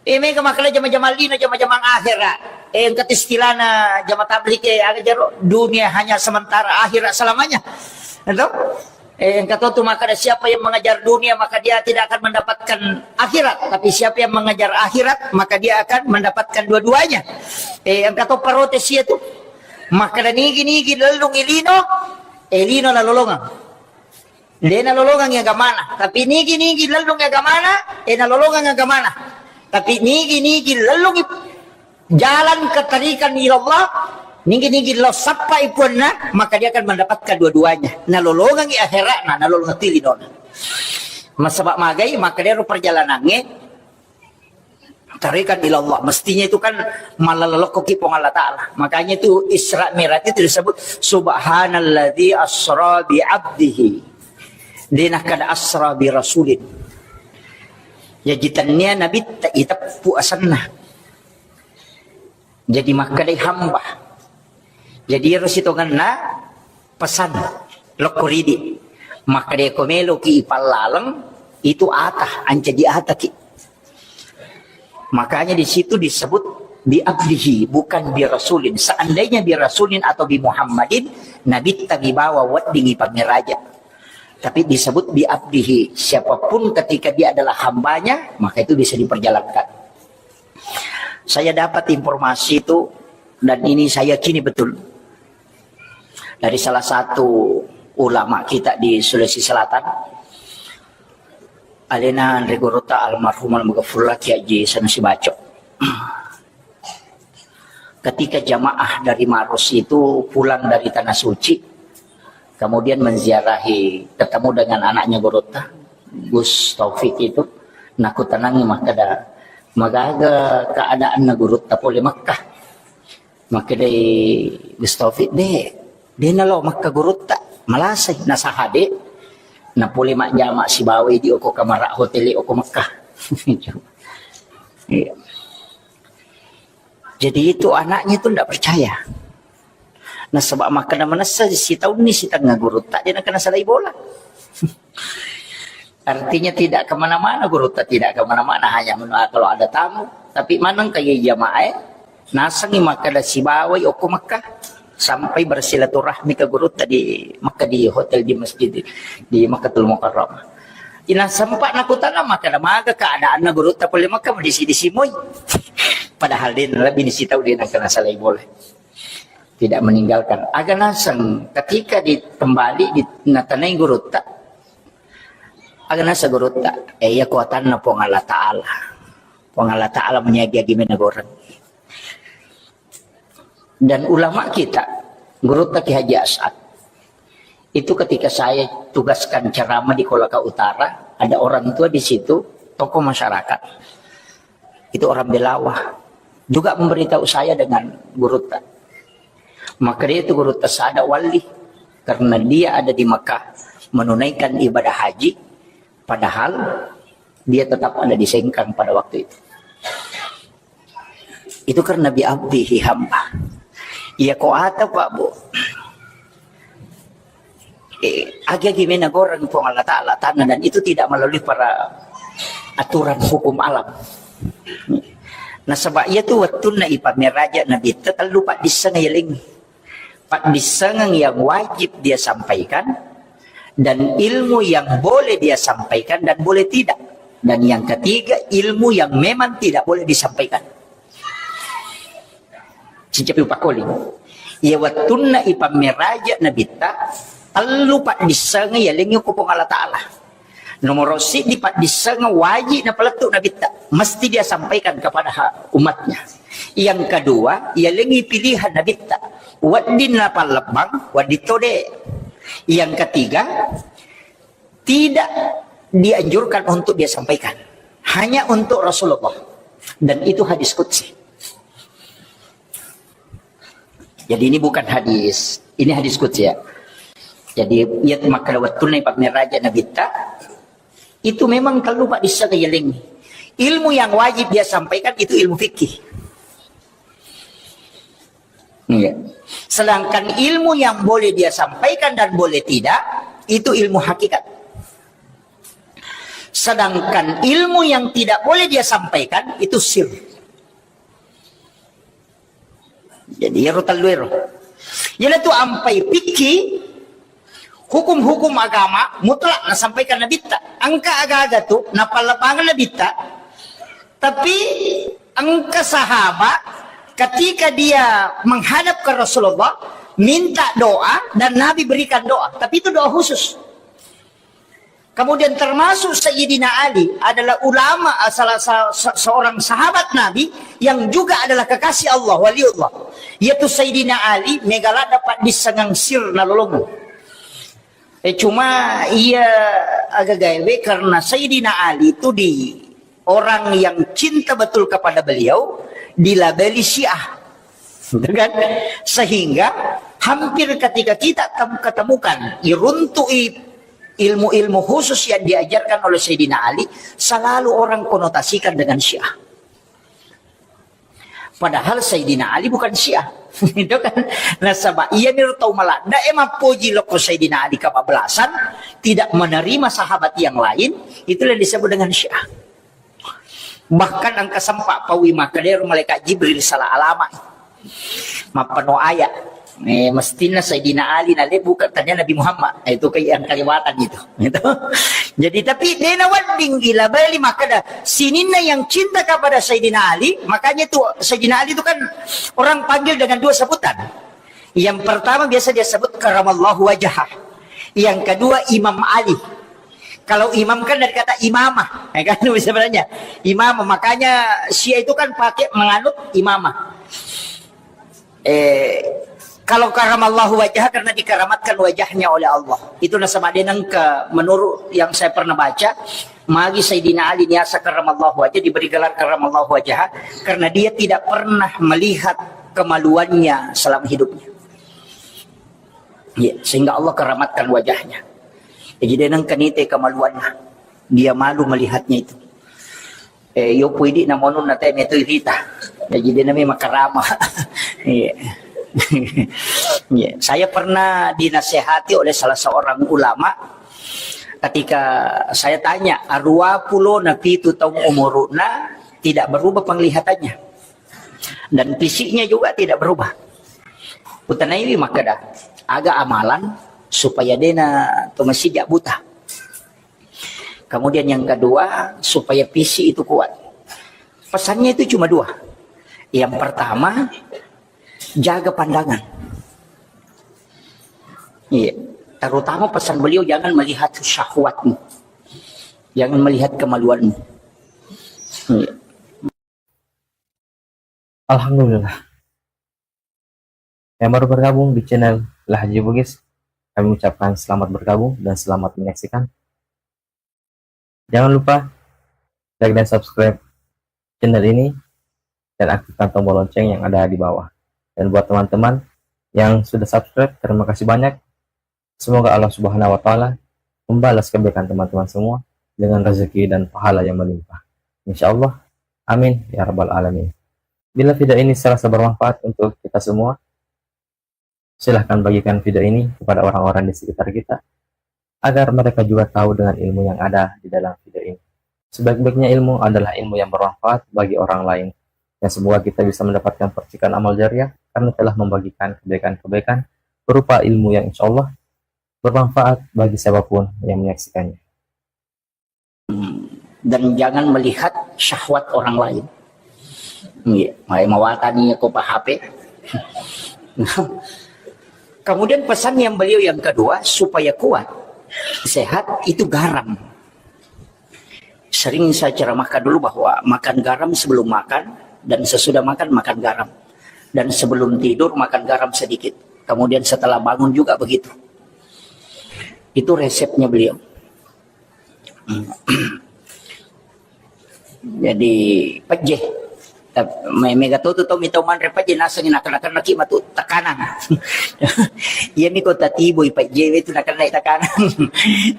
Eh, mega makkeda jama-jama lino, jama-jama akhera. Eh, engka istilahna jama tabligh, eh, aga jaro, dunia hanya sementara, akhirat selamanya. Itu? Eh, engka to tu makkeda, siapa yang mengejar dunia, maka dia tidak akan mendapatkan akhirat. Tapi siapa yang mengejar akhirat, maka dia akan mendapatkan dua-duanya. Eh, engka to protes itu. Makkeda nigi-nigi lellung i lino, eh, lino nalolongang. De nalolongangi agamana. Tapi nigi-nigi lellung agamana, eh, nalolongang agamana. Tapi nigi-nigi lellung i jalan kettarikan ila Allah, nigi-nigi lao sappai puanna, maka dia akan mendapatkan dua-duanya. Nalolongangi akhera'na, nalolongangi linona. Nasaba magai, maka dia ro perjalanangnge tarikan ila Allah. Mestinya itu kan malalokkoki Puang Allah Ta'ala. Makanya itu Isra Mi'raj itu disebut subhanalladzi asra bi abdihi. De nakkeda asra bi rasulin. Jaji tennia nabitta iteppu asenna. Jadi makkedai hamba. Jadi ero sitongenna pesan lokko ridi. Makkedai ko meloki ipallaleng, itu ata, anca diataki. Makanya di situ disebut bi abdihi, bukan bi rasulin. Seandainya bi rasulin atau bi Muhammadin, nabitta mi bawa weddingi pammiraja. Tapi disebut bi abdihi, siapapun ketika dia adalah hambanya, maka itu bisa diperjalankan. Saya dapat informasi itu, dan ini saya yakini betul, dari salah satu ulama kita di Sulawesi Selatan, alena anre gurutta almarhum almaghfurlah Kiai Haji Sanusi Baco. Ketika jamaah dari Maros itu pulang dari Tanah Suci, kemudian menziarahi, ketemu dengan anaknya gurutta, Gus Taufik itu, nakutanangi makkeda, "Magaga keadaanna gurutta pole Makkah?" Makkedai Gus Taufik, "De, de nalao Makkah gurutta, malasai, nasahade, napole majjama sibawai di oko kamara hotel oko Makkah." Iya. Jadi itu anaknya itu ndak percaya. Nasaba makkeda manessa sitaunni sitengnga gurutta, de nakkeda salai bola. Artinya tidak kemana-mana gurutta, tidak kemana-mana, hanya menua kalau ada tamu. Tapi maneng kaya jamaah, nasengi makkeda sibawai okko Makkah sampai bersilaturahmi ke gurutta di Makkah, di hotel, di masjid di, di Makkatul Mukarramah. Ina sempat nakutana makkeda maga keadaanna gurutta pole Makkah, madisi-disi moi. Padahal de lebih nisitau de nakkeda salai bola. Tidak meninggalkan. Aga naseng ketika di, kembali di, natanai gurutta. Aga naseng gurutta, eh, iya kuatanna Puang Allah Ta'ala. Puang Allah Ta'ala manyagi-agi menegoreng. Dan ulama kita, gurutta Ki Haji As'ad, itu ketika saya tugaskan ceramah di Kolaka Utara, ada orang tua di situ, tokoh masyarakat. Itu orang Belawa. Juga memberitahu saya dengan gurutta. Maka dia itu gurutta sada wali. Karena dia ada di Mekah menunaikan ibadah haji. Padahal dia tetap ada di Sengkang pada waktu itu. Itu karena bi abdihi hamba. Iya ko ata, Pak, Bu. Eh, agi-agi mena goreng Puang Allah Ta'ala tanah dan itu tidak melalui para aturan hukum alam. Nasaba iya tu wettunna ipammeraja Nabitta tellu paddisseng yalengngi. Paddissengeng yang wajib dia sampaikan, dan ilmu yang boleh dia sampaikan dan boleh tidak. Dan yang ketiga, ilmu yang memang tidak boleh disampaikan. Cincapi upakoli. Iya wettunna ipammeraja Nabitta, tellu paddissengeng yalengngi ku Puang Allah Ta'ala. Nomoro siddi paddissengeng wajib napalettu Nabitta, mesti dia sampaikan kepada ha-, umatnya. Yang kedua, yalengngi pilihan Nabitta, wedding napallebbang, wedding tode. Yang ketiga, tidak dianjurkan untuk dia sampaikan, hanya untuk Rasulullah. Dan itu hadis qudsi. Jadi ini bukan hadis, ini hadis qudsi ya. Jadi iya makkeda wettunna ipammeraja Nabitta, itu memang tellu paddissengeng yalengngi. Ilmu yang wajib dia sampaikan itu ilmu fikih. Iya. Sedangkan ilmu yang boleh dia sampaikan dan boleh tidak, itu ilmu hakikat. Sedangkan ilmu yang tidak boleh dia sampaikan, itu sir. Jadi, iyaro tellu ero. Iyanatu ampai fikih, hukum-hukum agama mutlak nasampaikan Nabitta. Engka aga-aga tu napallebbangeng Nabitta. Tapi engka sahabat, ketika dia menghadap ke Rasulullah, minta doa dan Nabi berikan doa. Tapi itu doa khusus. Kemudian termasuk Sayyidina Ali adalah ulama, eh, salah sa-, se-, seorang sahabat Nabi yang juga adalah kekasih Allah, waliullah. Yaitu Sayyidina Ali, mega ladde' paddissengeng sir nalolongeng. Eh, cuma iya agagaewe karena Sayyidina Ali itu di orang yang cinta betul kepada beliau dilabeli Syiah. Gitu kan? Sehingga hampir ketika kita tem-, ketemukan, iruntu'i ilmu-ilmu khusus yang diajarkan oleh Sayyidina Ali, selalu orang konotasikan dengan Syiah. Padahal Sayyidina Ali bukan Syiah. Itu kan. Nasaba iyami ro tau maladde' e mappoji lokko Sayyidina Ali kebablasan, tidak menerima sahabat yang lain, itulah yang disebut dengan Syiah. Bahkan engka sempa' paui makkeda ero malaikat Jibril salah alama'. Mappano aya'. Eh, mestinna Sayyidina Ali nalebbukeng, tania Nabi Muhammad. Eh, itu kayak yang kelewatan itu. Gitu. Jadi, tapi de' nawedding ilabeli makkeda sininna yang cinta kepada Sayyidina Ali, makanya itu Sayyidina Ali itu kan orang panggil dengan dua sebutan. Yang pertama biasa dia sebut karamallahu wajhah. Yang kedua Imam Ali. Kalau imam kan dari kata imamah, ya kan, sebenarnya imamah. Makanya Syiah itu kan pakai menganut imamah. Eh, kalau karamallahu wajah karena dikeramatkan wajahnya oleh Allah. Itu nasaba de' nengka, menurut yang saya pernah baca, magi Sayyidina Ali niasa karamallahu wajah, diberi gelar karamallahu wajah karena dia tidak pernah melihat kemaluannya selama hidupnya. Ya, sehingga Allah keramatkan wajahnya. Jadi de' nengka nite kemaluannya. Dia malu melihatnya itu. Eh, yo pui di namonun na teme tu vita. Jadi de' nami makarama. Iya. Iya. Saya pernah dinasehati oleh salah seorang ulama ketika saya tanya, "Arua pulo na pitu taung umuruna tidak berubah penglihatannya. Dan fisiknya juga tidak berubah." Utanaiwi makkeda, "Aga amalan supaya de' na to masija' buta?" Kemudian yang kedua, supaya fisik itu kuat. Pesannya itu cuma dua. Yang pertama, jaga pandangan. Iya. Terutama pesan beliau, jangan melihat syahwatmu. Jangan melihat kemaluanmu. Iya. Alhamdulillah. Yang baru bergabung di channel Lahji Bugis, kami ucapkan selamat bergabung dan selamat menyaksikan. Jangan lupa like dan subscribe channel ini dan aktifkan tombol lonceng yang ada di bawah. Dan buat teman-teman yang sudah subscribe, terima kasih banyak. Semoga Allah Subhanahu wa Ta'ala membalas kebaikan teman-teman semua dengan rezeki dan pahala yang melimpah. Insya Allah. Amin ya Rabbal 'Alamin. Bila video ini serasa bermanfaat untuk kita semua, silahkan bagikan video ini kepada orang-orang di sekitar kita, agar mereka juga tahu dengan ilmu yang ada di dalam video ini. Sebaik-baiknya ilmu adalah ilmu yang bermanfaat bagi orang lain. Dan semoga kita bisa mendapatkan percikan amal jariah karena telah membagikan kebaikan-kebaikan berupa ilmu yang insya Allah bermanfaat bagi siapapun yang menyaksikannya. Dan jangan melihat syahwat orang lain. Iya, mai mawatani ko pa H P. Kemudian pesan yang beliau yang kedua, supaya kuat, sehat, itu garam. Sering saya ceramahkan dulu bahwa makan garam sebelum makan dan sesudah makan, makan garam. Dan sebelum tidur, makan garam sedikit. Kemudian setelah bangun juga begitu. Itu resepnya beliau. Jadi, pejje. Tap-, me-, mega to tu tau mitau manre pejje, nasengi nakenna-kennaki matu tekanan. Iya mi ko tatiboi pejje itu nakenna tekanan.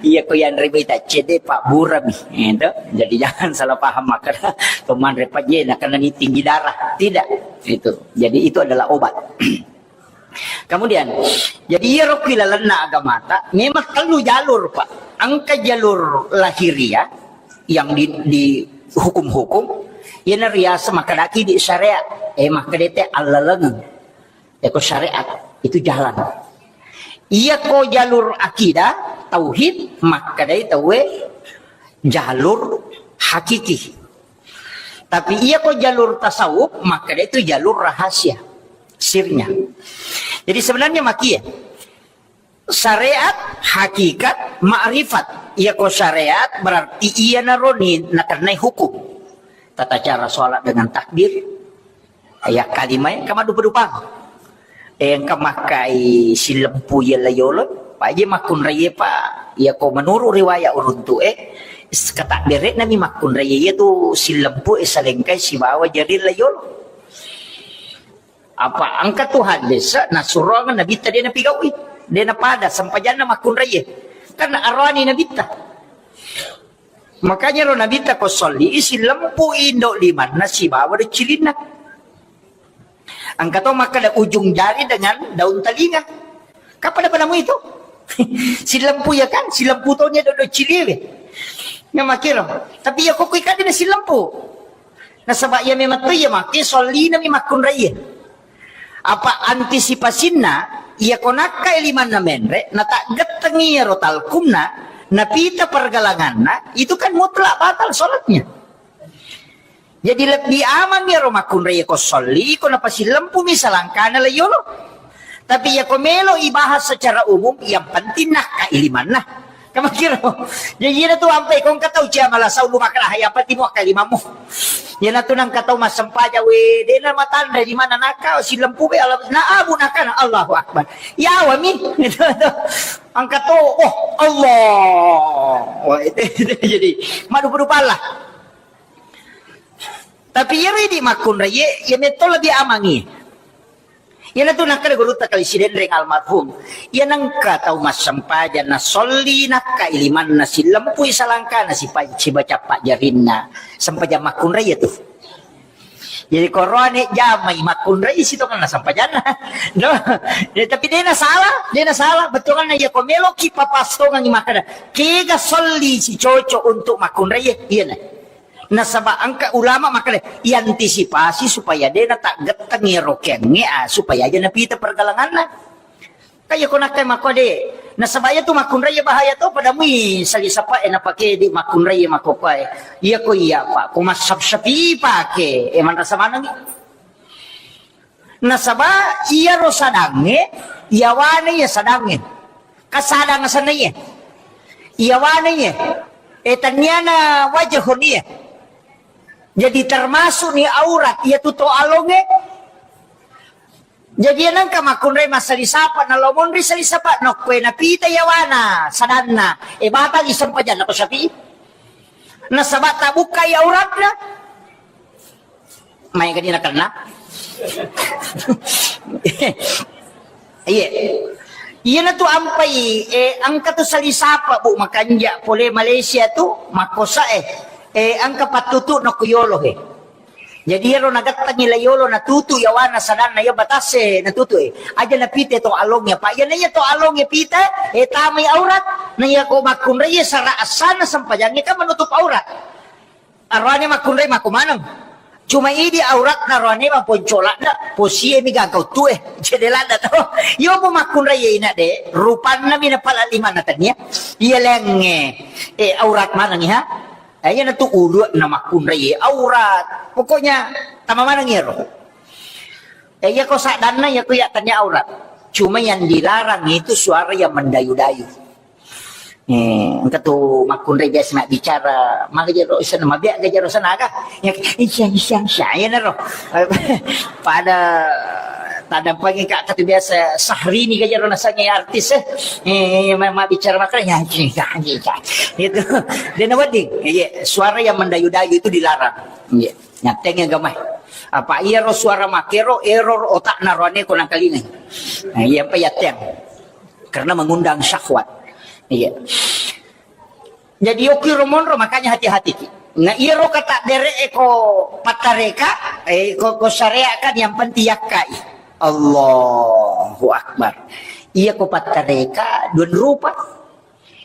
Iya ko yanre bai taccede, Pak, burami. Gitu. Jadi, jangan salah paham makkeda to manre pejje nakenna ni tinggi darah. Tidak. Itu. Jadi, itu adalah obat. Kemudian, jadi iyaro ki lalenna agamata, memang tellu jalur, Pak. Engka jalur lahiriah yang di, di hukum-hukum, iyana riaseng makkedaki di syariat, eh, makkedete allaleng. Eko syariat, itu jalan. Iyako jalur akidah, tauhid, makkedai tauwe jalur hakiki. Tapi iyako jalur tasawuf, makkedai itu jalur rahasia, sirnya. Jadi sebenarnya makie, syariat, hakikat, ma'rifat. Iyako syariat berarti iyanaro ni nakennai hukum. Tata cara sholat dengan takbir, ya, kalimai engka maddupa-dupang. Eh, engka makkai sillempu iya layolo. Paje makkunraie, Pak. Iyako menurut riwayat uruntu e, s-, katakbere nami makkunraie iya tu sillempu e salengkai sibawa jari layolo. Apa engka tu hadis, nasuroang Nabitta de napigaui. De napada sempajanna makkunraie. Kan aroani Nabitta. Makanya ro Nabitta ko solli, sillempu indo limanna sibawa do cilinna. Engka to makkeda ujung jari dengan daun telinga. Kan pada-padamu itu. Sillempu ya kan, sillempu to nya do, do ciliwe. Memang kira. Tapi ya kokoi kadena sillempu. Nasaba iya memang to iya make sollinami makkunraie. Apa antisipasinna, iya ko nakkai limanna menre, nataggettengi iyaro talkunna, napita pergelanganna, itu kan mutlak batal sholatnya. Jadi lebbi amang iyaro makkunrai ko solli, ko napasilempumi salangkana laiyolo. Tapi iya ko melo ibahas secara umum, yang penting nakkai limanna. Kamakiro. Jadi iyana tu ampai ko engka tau cia malasau lu makala, yang penting muakkai limamu. Iyana tu nangka tau massempajang we, dena matanre di mana naka silempu be ala na abu nakana Allahu Akbar. Yawami. Engka to, oh Allah. Wah, itu, itu jadi madu-madu pala. Tapi iyaro idi makkunrai, iya metto lebih amangi. Iyana tu nakkeda gurutta Kali Sidenreng almarhum. Iya nengka tau massempajang na solli nakka ilimanna sillempui salangkana sipa-, sibaca pajjarinna sempajang makkunrai iya tu. Jadi koroane jamai makkunrai sitongenna sempajanna. No. Ya, tapi dena salah, dena salah. Bettuanna iya ko meloki papastongangi makkeda, kega solli si cocok untuk makkunrai iya. Iyana. Nasaba engka ulama makkeda, iantisipasi supaya de nataggettengi ero kengnge, ah, supaya aja napita pergelanganna. Kaya ko nakkai makko de. Nasaba iya tu makkunrai bahaya to, pada mui sali sapa e napake di makkunrai makko kuae. Iya ko iya, Pak, ko massap-sapi pake, e manrasa manengi. Nasaba iyaro sadangnge, iyawana iya sadangnge. Kasadang asenna iya. Iyawana iya. E, tanniana wajahun iya. Jadi termasuk ni aurat iya tu to alonge. Jadi iya nengka makkunrai massali sapa, nalo monri sali sapa, nokkue napita iyawana sadanna. E, batangi sempajanna ko Syafi'i. Nasaba tabukkai auratna. Maega ni nakenna. Iye. Iyana tu ampai, eh, engka tu sali sapa, Bu, makanja pole Malaysia tu, makkosa, eh. Eh, engka pattutu nokko yolo, eh. Jadi iyaro nagattangi la yolo natutu yawana sadanna iya batase natutu, eh. Aja napite to alonge, apa iyana iya to alonge pita, eh, tamai aurat, na iya ko makkunrai sara asana sempajangnge kan menutup aurat. Aroane makkunrai makko maneng. Cuma idi auratna aroane maponco ladda, posie mi gangka uttue. Cede ladda to. Iyo mo makkunrai ina de, rupanna mi napala limanna tania. Iya lengnge. Eh, aurat maneng ha. Eh, iyana tu ulu'na makkunrai aurat. Pokoknya tama maneng iyaro. Eh, iya ko sadanna iya ko iya tania aurat. Cuma yang dilarang itu suara yang mendayu-dayu. Eh, engka tu makkunrai biasa nak bicara, maka jero sana, mabia ga jero sana aga. Ya, isya, isya, isya, ya naro. Pada tadampangi ka, ka tu biasa Syahrini ga jero nasanya artis, eh. Eh, ma-, ma bicara makanya, ya, ya, ya, ya. Itu. Dan wedding, iya, suara yang mendayu-dayu itu dilarang. Iya. Nyateng ya gamai. Apa iya ro suara makero, error otak narone ko nangkalingai. Nah, iya apa ya teng. Karena mengundang syahwat. Iya. Jadi okiro monro, makanya hati-hati ki. Nah, iyaro kata dere eko patareka, eh, ko, ko syariat kan yang penting yakkai. Allahu Akbar. Iya ko pattareka dua rupa.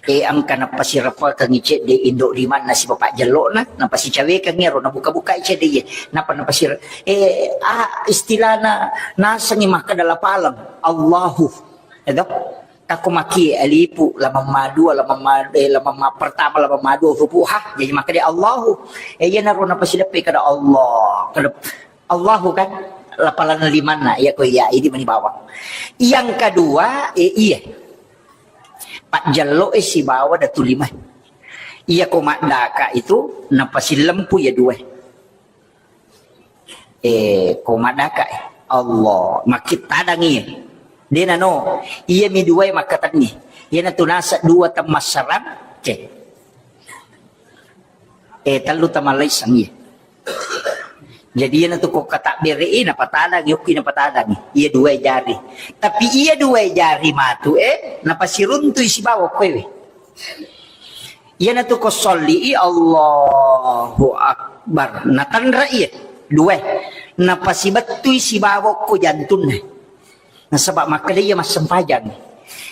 E, engka napasirapakeng cedde indo limanna sibawa pajjello'na, napasicawekeng ero, nabuka-bukai cedde iye. Napa napasir-, e, ah, istilahna nasengi makkeda lapaleng. Allahu. Edo? Takko maki alifu, lamamma dua, lamamma, e, lamamma pertama, lamamma dua, hurufu ha, jadi makkeda Allahu. E, iyanaro napasideppe kada Allah. Kada Allahu kan, lapalanna limanna, iya ko iya, idi mani bawang. Yang kedua, e, iya. Pajjello e sibawa datu lima. Iya ko maddaka itu, napasilempu iya dua. E, ko maddaka e. Allah, makkittadang iya. Dena no, iya mi dua makkatenni. Iya natu nasa dua temmassarang, cek. E, tellu tamalaisang iya. Jadi, iyanatu ko katabbere e, napatadangi, okki napatadangi. Iya dua jari. Tapi iya dua jari matu e, napasiruntui sibawa okkoewe. Iyanatu ko solli i, Allahu Akbar. Natanra iya dua. Napasibettui sibawa okko jantunna. Nasaba makkeda iya massempajang.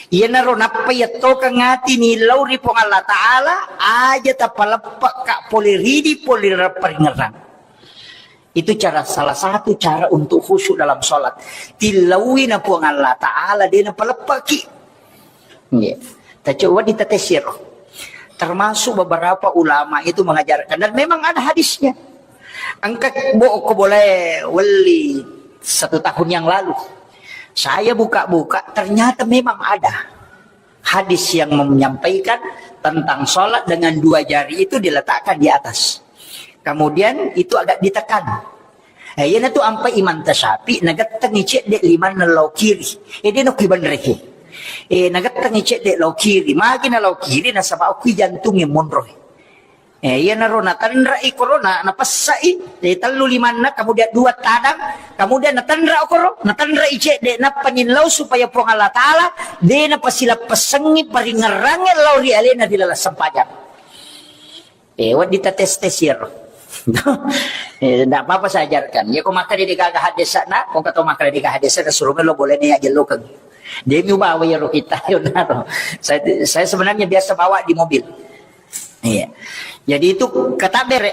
Iyanaro nappa iyattokeng ati nillau ri Puang Allah Ta'ala, aja tapaleppekka pole ridi, pole ri paringerrang. Itu cara, salah satu cara untuk khusyuk dalam sholat. Tillaui na Puang Allah Ta'ala, de napaleppeki. Iya. Tacoba ditatesiro. Termasuk beberapa ulama itu mengajarkan, dan memang ada hadisnya. Engka bo-, ko boleh weli satu tahun yang lalu. Saya buka-buka, ternyata memang ada hadis yang menyampaikan tentang sholat dengan dua jari itu diletakkan di atas. Kemudian itu agak ditekan. Eh, iyanatu ampai Imam Tasyafi, nagettengi cedde limanna lao kiri. Eh, de nokki benreke. Eh, nagettengi cedde lao kiri. Magi na lao kiri, nasaba okki jantungnge monroi. Eh, iyanaro natanrai koro, na, napessai, eh, tellu limanna, kemudian dua tadang, kemudian natanra okoro, natanrai cedde, nappa nillau supaya Puang Allah Ta'ala, de napasilappessengi paringerrangnge lao ri alena ri laleng sempajang. Eh, wedding tates-tes iyaro. Eh, ndak apa-apa saya ajarkan. Ya, ko makkeda de gaga hadesana, ko kato makkeda de gaga hadesana, suruh melo boleh nih aja lokeng. Demi bawa iyaro kita, yonaro. Saya, saya sebenarnya biasa bawa di mobil. Iya. Jadi itu kata bere.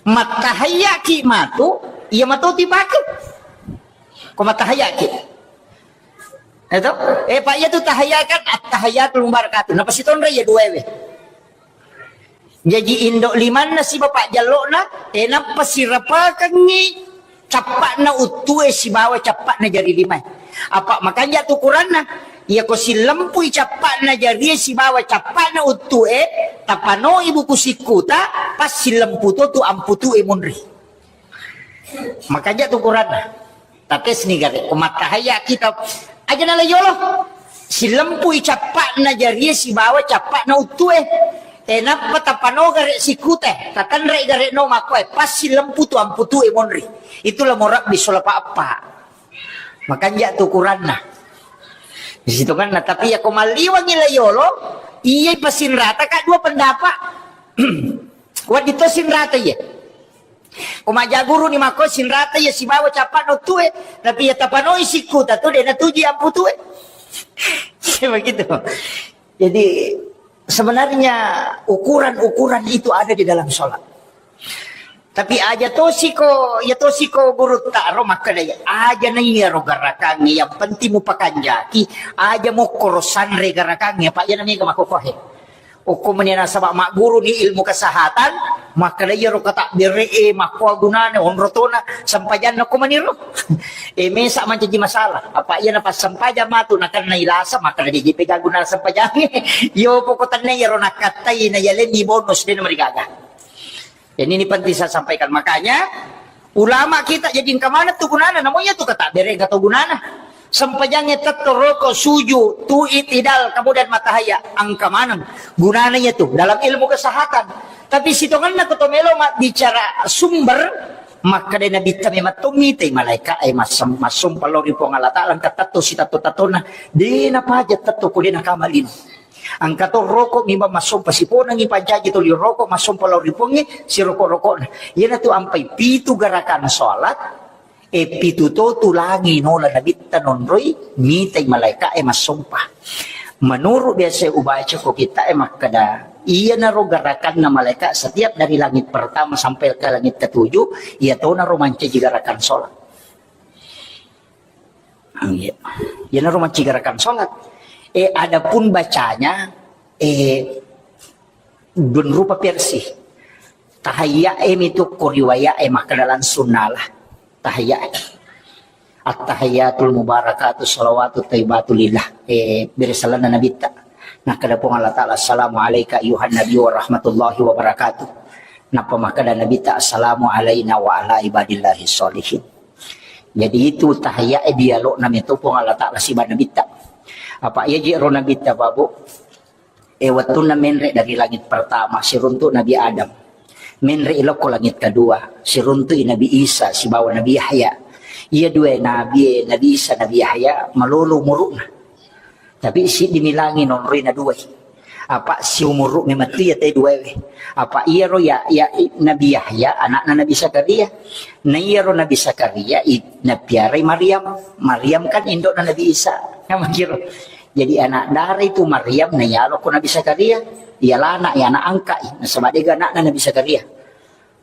Mattahayaki matu, iya matu tipake. Ko mattahayaki. Itu, eh, Pak, iya tu tahayat kan, at-tahiyatul mubarakatuh. Napa sitonra iya dua we. Jaji indo limanna sibawa pajjello'na, e, nappa sirapakengngi cappa'na uttue sibawa cappa'na jari limae. Apa makanja tu ukuranna? Iyako sillempui cappa'na jarie sibawa cappa'na uttue, tapanoi buku sikkuta, pas sillempu to tu amputue munri. Makanja tu ukuranna. Tatesni gare, ko mattahayya kita aja nala yolo. Silempui cappa'na jarie sibawa cappa'na uttue. E, nappa tapano gare sikute, tatanrai gare no makkoe, pas silempu tu amputue monri. Itulah morabbi solapa appa. Makanja tu ukuranna. Di situ kan, nah, tapi ya ko malliwangi la yolo, iya pasinrata ka dua pendapat. Kuat ditosin rata iya. Ko majaguru ni makko sinrata iya sibawa cappa'na uttue, tapi iya tapanoi sikkuta tu de natuji amputue. Begitu. Jadi sebenarnya ukuran-ukuran itu ada di dalam sholat. Tapi aja tosiko, ya tosiko guru taro makkeda aja na iya ro garakangnge, yang penting mupakanjaki, aja mokkoro sanre garakangnge, apa iya na mega makkokohe. Okko meni nasaba magguruni ilmu kesehatan, makkeda iyaro kata bere'e makkoa gunana onro tona sempajanna okko maniro. E, mesa mancaji masalah. Apa iya napassempajang matu nakenna ilasa, makkeda de jipe gaguna sempajangnge. Yo poko tenne iyaro nakkattai na yalenni bonus de namarigaga. Jadi ini penting saya sampaikan. Makanya ulama kita jadi engka maneng tu gunana, namun iya tu kata bere engka to gunana. Sempajangnge tetto roko suju, tu itidal, kemudian matahaya engka maneng gunana iya tu dalam ilmu kesehatan. Tapi sitonganna ko to melo mabbicara sumber, makkeda Nabitta memang to mitai malaika e massum-, massumpa lao ri Puang Allah Ta'ala engka tetto sitatto-tattona, de napaja tetto ko de nakamalino. Engka to roko mimba massompa siponangi pancaji toli roko massompa lao ri Puangnge siroko-rokona. Iyanatu ampai pitu gerakan sholat E, pitu to tulangi nola nabitta nonroi, mitai malaeka'e massompa. Menurut biasa ubaca ko kitta'e makkeda, iyanaro gerakanna malaeka setiap dari langit pertama sampai ke langit ketujuh, iya tonaro mancaji gerakan sholat. Iya. Iyanaro mancaji gerakan sholat. E, adapun bacanya, e, dua rupa versi. Tahayya e mitu ko riwaya e makkeda langsung nala. Tahayya e. At-tahiyyatul mubarakatu salawatu thayyibatu lillah. E, bere salanna nabitta. Nakkeda Puang Allah Ta'ala, "Assalamu alaika ayyuhan nabiyyu wa rahmatullahi wa barakatuh." Nappa makkeda nabitta, "Assalamu alaina wa ala ibadillahi sholihin." Jadi itu tahiyya e dialogna meto Puang Allah Ta'ala siba nabitta. Apa iya je ro nabitta, Pak Bu? E, wettunna menre dari langit pertama, siruntu Nabi Adam. Menre ilokko langit kedua, siruntu Nabi Isa sibawa Nabi Yahya. Iya dua nabi, Nabi Isa, Nabi Yahya, malolo umuruna. Tapi siddi milangi nonroi na duai. Apa siumuru memettu iya te duai we. Apa iyaro ya, ya, Nabi Yahya, anakna Nabi Zakaria. Na iyaro Nabi Zakaria, i-, napiarai Maryam. Maryam kan indokna Nabi Isa. Kan makiro. Jadi anak dara itu Maryam na yalo ko Nabi Zakaria, ya lana, ya anak angka, nasaba dega anakna Nabi Zakaria.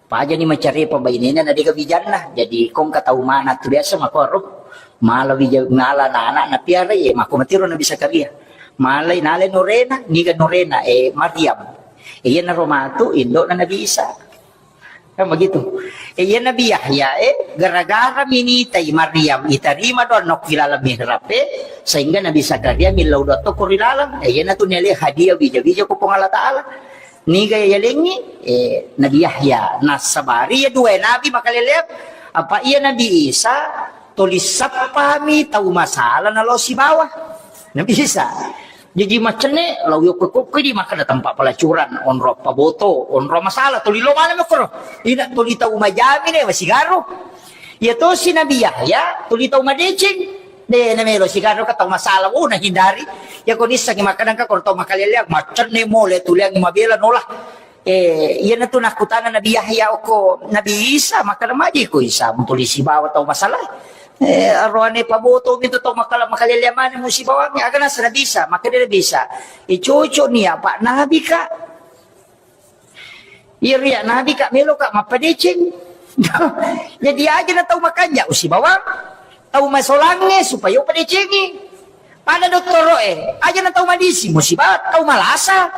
Pajani macarepa bainena na dega bijanna. Jadi kongka tau mana tu biasa makoro mala wija ngala na anak napiara, e, mako matiro Nabi Zakaria. Malai nale norena, niga norena, e, Maryam. E, iyanaro matu indokna Nabi Isa. Kan begitu. E, iya Nabi Yahya, e, gara-gara minitai Maryam, itarima doa nokki laleng mihrab, e, sehingga Nabi Zakaria millau doa tokko ri laleng. E, iyanatu nele hadiah wija-wija ko Puang Allah Ta'ala. Niga yalengngi, e, Nabi Yahya. Nasabari iya dua nabi makaleleang. Apa iya Nabi Isa, tuli sappami tau masala nalo sibawa. Nabi Isa. Jaji macenne, lao yokko-kokko di makkeda tempat pelacuran, onro paboto, onro masalah, tuli lo mana mekoro. Ina tuli tau majami ne, masigaru. Iya tosi Nabi Yahya, tuli tau madeceng. De, na melo sigaru ka tau masalah, oh, na hindari. Ya ko nissengi makkeda engka ko tau makaleleang, macenne mole tuliang mabela nola. E, iyanatu nakkutana Nabi Yahya okko Nabi Isa, makkeda maji ko Isa, mutuli sibawa tau masalah. E, aroane paboto mi tu tau makala-, makaleleang mane musibawangnge, aga nasa Nabi Isa, makkeda Nabi Isa, e, cocok ni apa Nabi ka. Iya ria Nabi ka melo ka mappadeceng. Jadi aja na tau makanja usibawang. Tau masolangnge supaya upadecengi. Pada dottoro'e, aja na tau madisi, musiba tau malasa.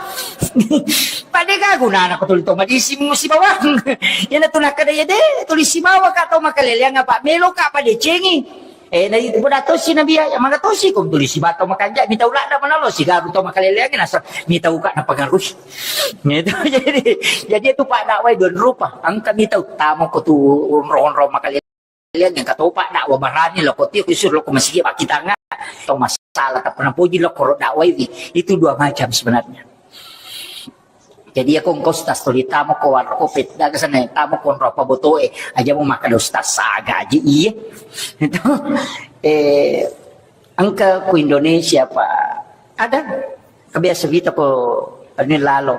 Pada ga gunana ko tuli tau madisi, musibawang. Iyanatu nakkeda iya de, tuli sibawa ka tau makaleleang apa melo ka padecengi. E, na itu pada tosi Nabi ya, maka tosi ko tuli siba tau makanja, mitau ladda manalo, sigaru tau makaleleang, nasa mitau ka napengaruhi. Gitu. Jadi, jadi itu pak dakwah dua rupa. Angka mitau tamu ko tu onro-onro makaleleang. Kalian yang katopa dakwa barani lo, ko tio kusur lo ko masigi bakkitanga. Tau masalah, tak pernah puji lo koro dakwa ini. Itu dua macam sebenarnya. Jadi ya ko engkau ustaz tuli tamo ko warkop, daga sana tamo ko onro apa botoe. Aja mau makan ustaz saga aja iya. Itu, eh, engka ku Indonesia apa ada kebiasa kita ko ini lalo.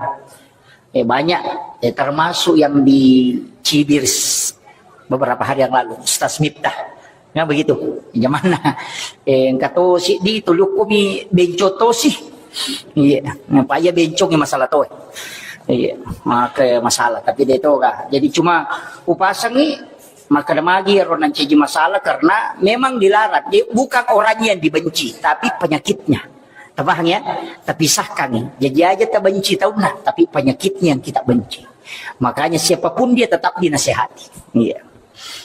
Eh, banyak, eh, termasuk yang di Cibir s-, beberapa hari yang lalu, Ustaz Miftah. Ya, begitu. Jamanna, eh, engka to siddi, tuli okkomi bencong tosi. Iya, apa iya bencong masalah to. Iya, maka masalah, tapi de toga. Jadi cuma upasangi, maka ada magi ro nancaji masalah karena memang dilarang. Dia bukan orangnya yang dibenci, tapi penyakitnya. Tapahang ya? Tapisahkan. Jadi aja tabenci taunna, tapi penyakitnya yang kita benci. Makanya siapapun dia tetap dinasehati. Iya.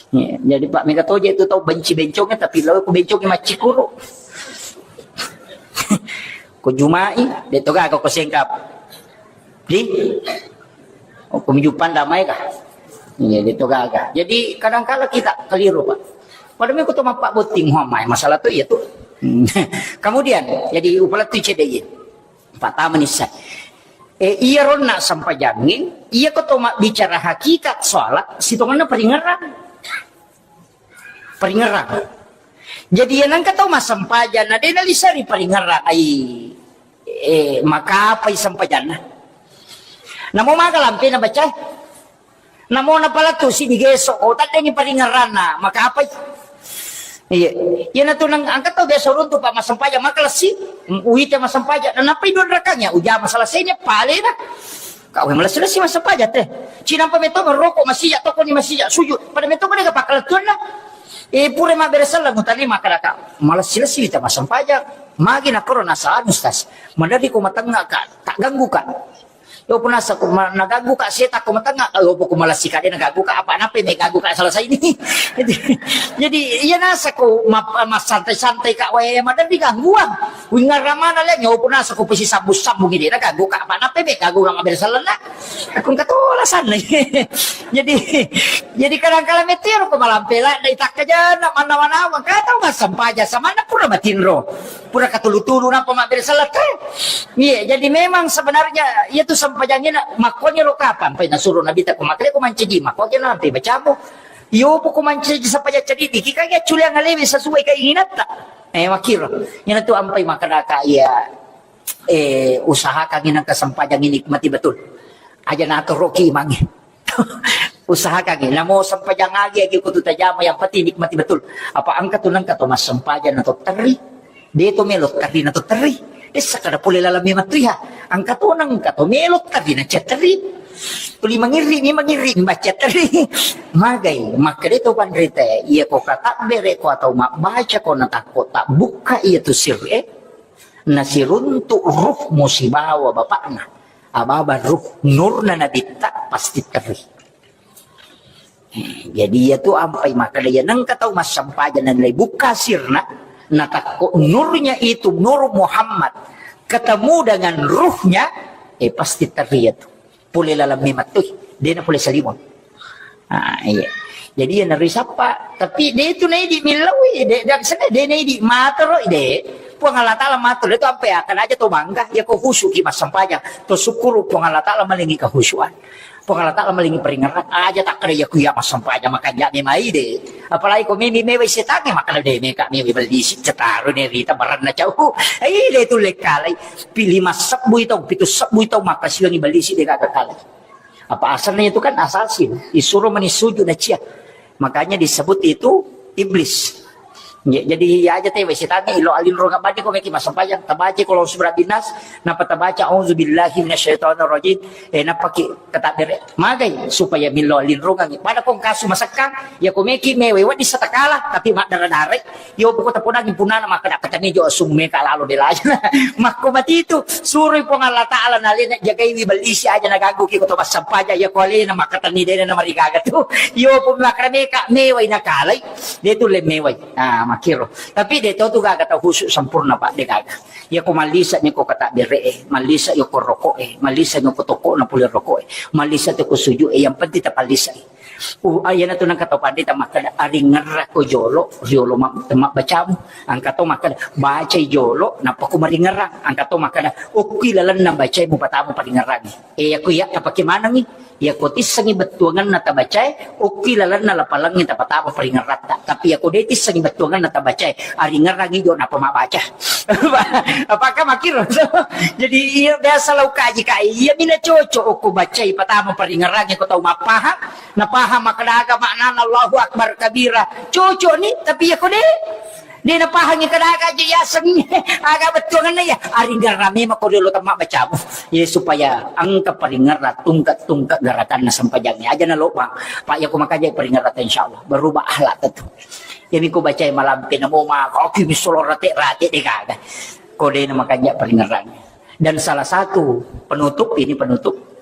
Iya. Jadi Pak Mega Toje itu tahu benci bencongnya, tapi lalu ku bencongnya macikuru. Ko jumai, de toga ko sengkap. Di? Oh, ko mijupan damai kah? Iya, de toga. Jadi kadangkala kita keliru, Pak. Pada meko to mappa botting, wah, mai masalah tu iya tu. Kemudian, jadi upala tu cedde iya. Pertama ni sa. Eh, iya ronna sampajangi, iya ko to mak bicara hakikat salat, sitonganna paringerang. Paringerang. Jadi iya nangka tau massempajang, na de nalisari paringerang, ai, eh, makapai sempajanna. Namo maga lampe na baca. Namo napalettu siddi geso, oh, taddengi paringerranna, makapai. Iya. Iyanatu nang engka tau biasa runtu, Pak, massempajang, maka lessi, uwita massempajang, nanappai dua rakang ya, ujama selesainya, palena. Kau yang lessi-lessi massempajang teh. Cinampa metto ngerokok, masija tokoni, masija sujud. Pada metto pada ke pakalettuanna. Eh, pura mabbere selleng, utani makkadaka, malessi-lessi wita massempajang. Magi nakkoro nasala, Ustaz. Maderri ko matengnga ka, tak ganggu ka. Yo punasa ko ma-, naganggu ka seta ko matengnga, yo poko malessi ka de naganggu ka, apa nape me ganggu ka selesai ini. Jadi, jadi iya nasa ko ma-, massantai-santai ka wae maderri gangguang. Wingarra mana le, yo punasa ko pesi sambung-sambung ini naganggu ka, apa nape me ganggu ka mabbere sellenna. Aku engka to alasanna. Jadi, jadi kadang kala metero ko malampe la dai takkajanna mannawa-nawa, engka tau massempajang samanna pura matinro. Pura katulu-tulu nappa mabbere selleng te. Iya, jadi memang sebenarnya iya tu sempajangna makkoni ro kapang pai nasuro Nabi ta ko makkeda ko mancaji, makkoni lampe bacamu. Yo poko mancaji sempajang cedidi, ki kage culiang alewe sesuai keinginanta. Eh, makkiro. Iyana tu ampai makkadaka iya, eh, usahakan nangka sempajang ini nikmati betul. Aja natoroki imangnge. Usahakan, namo sempajang agi, agi kutu tajama, yang penting nikmati betul. Apa engka tu nengka to massempajang na to terri. De to melo terri na to terri. Dessa kada pole laleng memang tu ya. Engka to nengka to melo terri na cia terri. Tuli mangirri mi, mangirri mi baca terri. Magai, makkeda to panrita, iya ko katabbere ko atau mabbaca ko na takko tabbukka iya tu sir e. Nasiruntu ruh musibawa bapakna. Ababa ruh nurna nabitta pasti terri. Eh, jadi iya tu ampai makkeda iya nengka tau massempajang nalai bukka sirna, natakko nurnya itu, nur Muhammad, ketemu dengan ruhnya, eh, pasti terri iya tu. Pole laleng memang tu, de na pole salimon. Ah, iya. Jadi iya nari sappa, tapi de tu naidi millau, de, de, de naidi matoro, de. Puang Allah Ta'ala matoro, de tu ampai akan aja to bangga, ya ko khusyuk ki massempajang, to syukuru Puang Allah Ta'ala malingi kehusyuan. Puang Allah Ta'ala malingi peringerang, aja takkeda iya ku iya massempajang makanja memai de. Apalagi ko memi mewai setangnge makkeda de meka mewai bellisi cetaro ne rita baranna cau. Ai de tu lekkalai. Pili massebbu tau, pitu sebbu tau makkasiwangi bellisi de gaga kalai. Apa asalnya itu kan asasin, isuro mani sujud na cia. Makanya disebut itu iblis. Ya, jadi iya aja te wai setangnge ilo alinro ngabadi ko meki massempajang, tabaca ko lo surah binas, napa tabaca auzubillahi minasyaitonirrajim, eh, napa ki katabbere. Magai supaya millo alinro ngangi. Pada kong kasu masekkang, ya ko meki mewai wadi satakala, tapi maddara-darai. Yo poko taponangi punana makkeda katani jo asung meka lalo de lajana. Makko matitu, suroi Puang Allah Ta'ala nalena jagaiwi bellisi aja naganggu ki ko to massempajang, ya ko alena makkatani dena na marigaga tu. Yo pun makkeda meka mewai nakalai, de tu le mewai. Ah, makkiro. Tapi de to tu gaga tau khusyuk sempurna, Pak, de gaga. Ya ko mallisa ni ko katabbere e, mallisa yo ko rokok e, mallisa ni ko toko na pule rokok e, mallisa tu ko sujud e, yang penting tapallisa e. Uh, ah, iyanatu nengka tau pandita makkeda, aringerrakko jolo, riolo ma-, mabbacamu. Engka to makkeda, bacai jolo, nappa ko maringerrang. Engka to makkeda, okki lalenna bacai mupatama paringerrangi. Eh, yako iya tapake manengi. Yako tissengi bettuangenna tabacae, okki lalenna lapalengnge tapatama paringerratta. Tapi yako de tissengi bettuangenna tabacae, aringerrangi jo nappa mabbaca. Apakah makkiro? Jadi, iya biasa lau kaji ka, iya mina cocok okko bacai patama paringerrangi ko tau mappahang. Napahang makkeda aga maknana Allahu Akbar kabira. Cocok ni, tapi iya ko de. De napahangi kada aga je yaseng aga bettuangenna iya. Aringerrang memang ko riolo temma bacamu. Ya supaya engka paringerrang tungke-tungke gerakanna sempajangnge. Aja na lobang. Pak, iya ko makaja paringerrang insyaallah. Berubah akhlak tentu. Iyami ko bacai malampe namo ma, oki mi solo rate-rate de gaga. Ko de na makanja paringerrang. Dan salah satu penutup, ini penutup.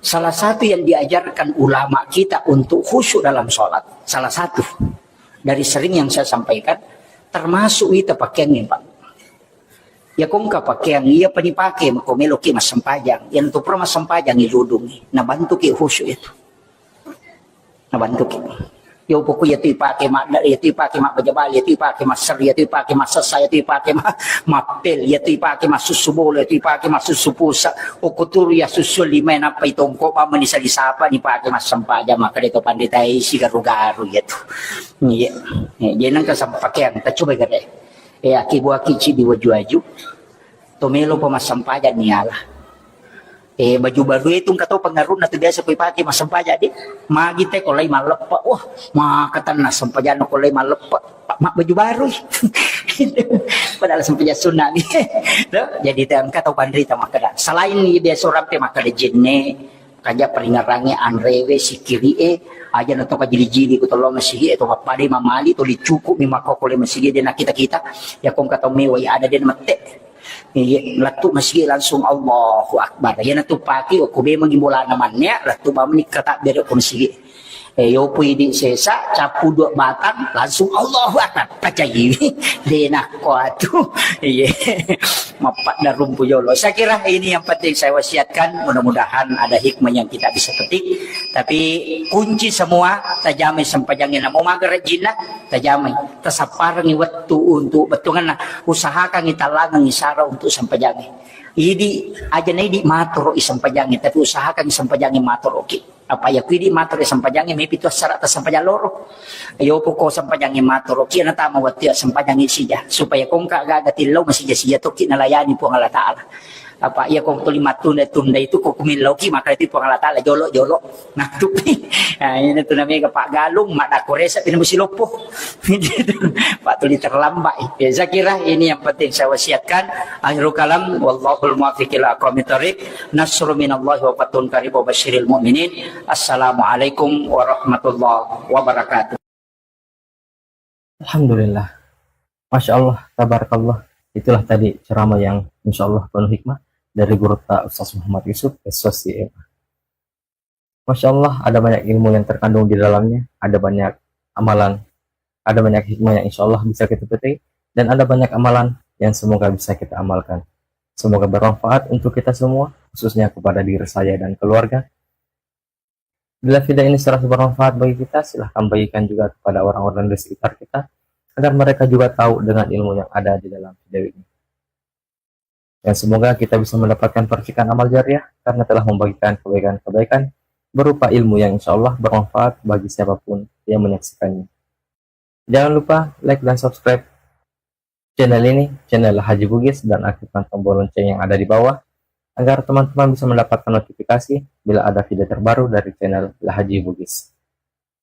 Salah satu yang diajarkan ulama kita untuk khusyuk dalam sholat, salah satu dari sering yang saya sampaikan, termasuk ita pakeangnge, Pak. Ya, ko engka pakeang, iya pa dipake, ko meloki massempajang, yang tu pura massempajang iludungi, nabantuki khusyuk itu. Nabantuki. Yo poko iya tu ipake ma-, iya tu ipake mabbaja bale, iya tu ipake masseri, iya tu ipake massessa, iya tu ipake ma-, mappel, iya tu ipake massussu bola, iya tu ipake massussu pusa. Okko turu iya sussu lima nappa itongko bamma ni sali sapa ni pake massempajang makkeda to pandita isi garu-garu iya tu. Iya. Iya, jadi nengka sampakeang, tacoba gare. Eh, aki buaki cidi waju-waju. To melo pa massempajang ni ala. Eh, baju baru itu engka to pengaruhna tu biasa koi pake massempajang di. Magi te ko lai malleppe. Wah, makatanna sempajanna ko lai malleppe. Pak, mak baju baru. Padahal sempajang sunna ni. Tuh, jadi te engka to panrita makkeda. Selain ni biasa orang pe makkeda jenne, kaja peringarange anrewe sikiri'e, aja na to kajili-jili ko tollo masigi e to pappada mamali to licuku mi makkokole masigi de nakita-kita. Ya kong kata mewai ada de mette. Iya, lettu masigi langsung Allahu Akbar. Iyana tu pake okko be magi bolana manne, lettu bamni kata bere ko masigi. Eh, yopo idi sesa, capu dua batang, langsung Allahu Akbar. Pacai. De nakko atu. Iya. Mappadda rumpu jolo. Saya kira ini yang penting saya wasiatkan. Mudah-mudahan ada hikmah yang kita bisa petik. Tapi kunci semua, tajamai sempajangi namo maga rajinna, tajamai. Tasapparengngi wettu untuk bettuanganna, usahakangngi tallangengngi sara untuk sempajangngi. Idi aja na idi matoro i sempajangngi, tapi usahakangngi sempajangngi matoroki. Apa ya ku idi matoro i sempajangngi, mepi tu assara ta sempajang loro. Yo poko sempajangngi matoroki, na tama wettu ya sempajangngi sija. Supaya kongka gaga tillau masija-sija toki nalayani Puang Allah Ta'ala. Apa iya ko tuli mattunda-tunda itu ko kumillauki maka itu Puang Allah Ta'ala jolo-jolo. Nah, tupi. Nah, ini tu namanya Pak Galung, mak dako resa pina musi loppo. Pak tuli terlambat. Ya, saya kira ini yang penting saya wasiatkan. Akhirul kalam, wallahul muwaffiq ila aqwamit thariq. Nasrun minallahi wa fathun qarib wa basyiril mu'minin. Assalamualaikum warahmatullahi wabarakatuh. Alhamdulillah. Masya Allah, tabarakallah. Itulah tadi ceramah yang insya Allah penuh hikmah dari guru ta Ustaz Muhammad Yusuf, S S C M A. Masya Allah, ada banyak ilmu yang terkandung di dalamnya, ada banyak amalan, ada banyak hikmah yang insya Allah bisa kita petik, dan ada banyak amalan yang semoga bisa kita amalkan. Semoga bermanfaat untuk kita semua, khususnya kepada diri saya dan keluarga. Bila video ini serasa bermanfaat bagi kita, silahkan bagikan juga kepada orang-orang di sekitar kita, agar mereka juga tahu dengan ilmu yang ada di dalam video ini. Dan semoga kita bisa mendapatkan percikan amal jariah karena telah membagikan kebaikan-kebaikan berupa ilmu yang insya Allah bermanfaat bagi siapapun yang menyaksikannya. Jangan lupa like dan subscribe channel ini, channel Haji Bugis, dan aktifkan tombol lonceng yang ada di bawah agar teman-teman bisa mendapatkan notifikasi bila ada video terbaru dari channel Haji Bugis.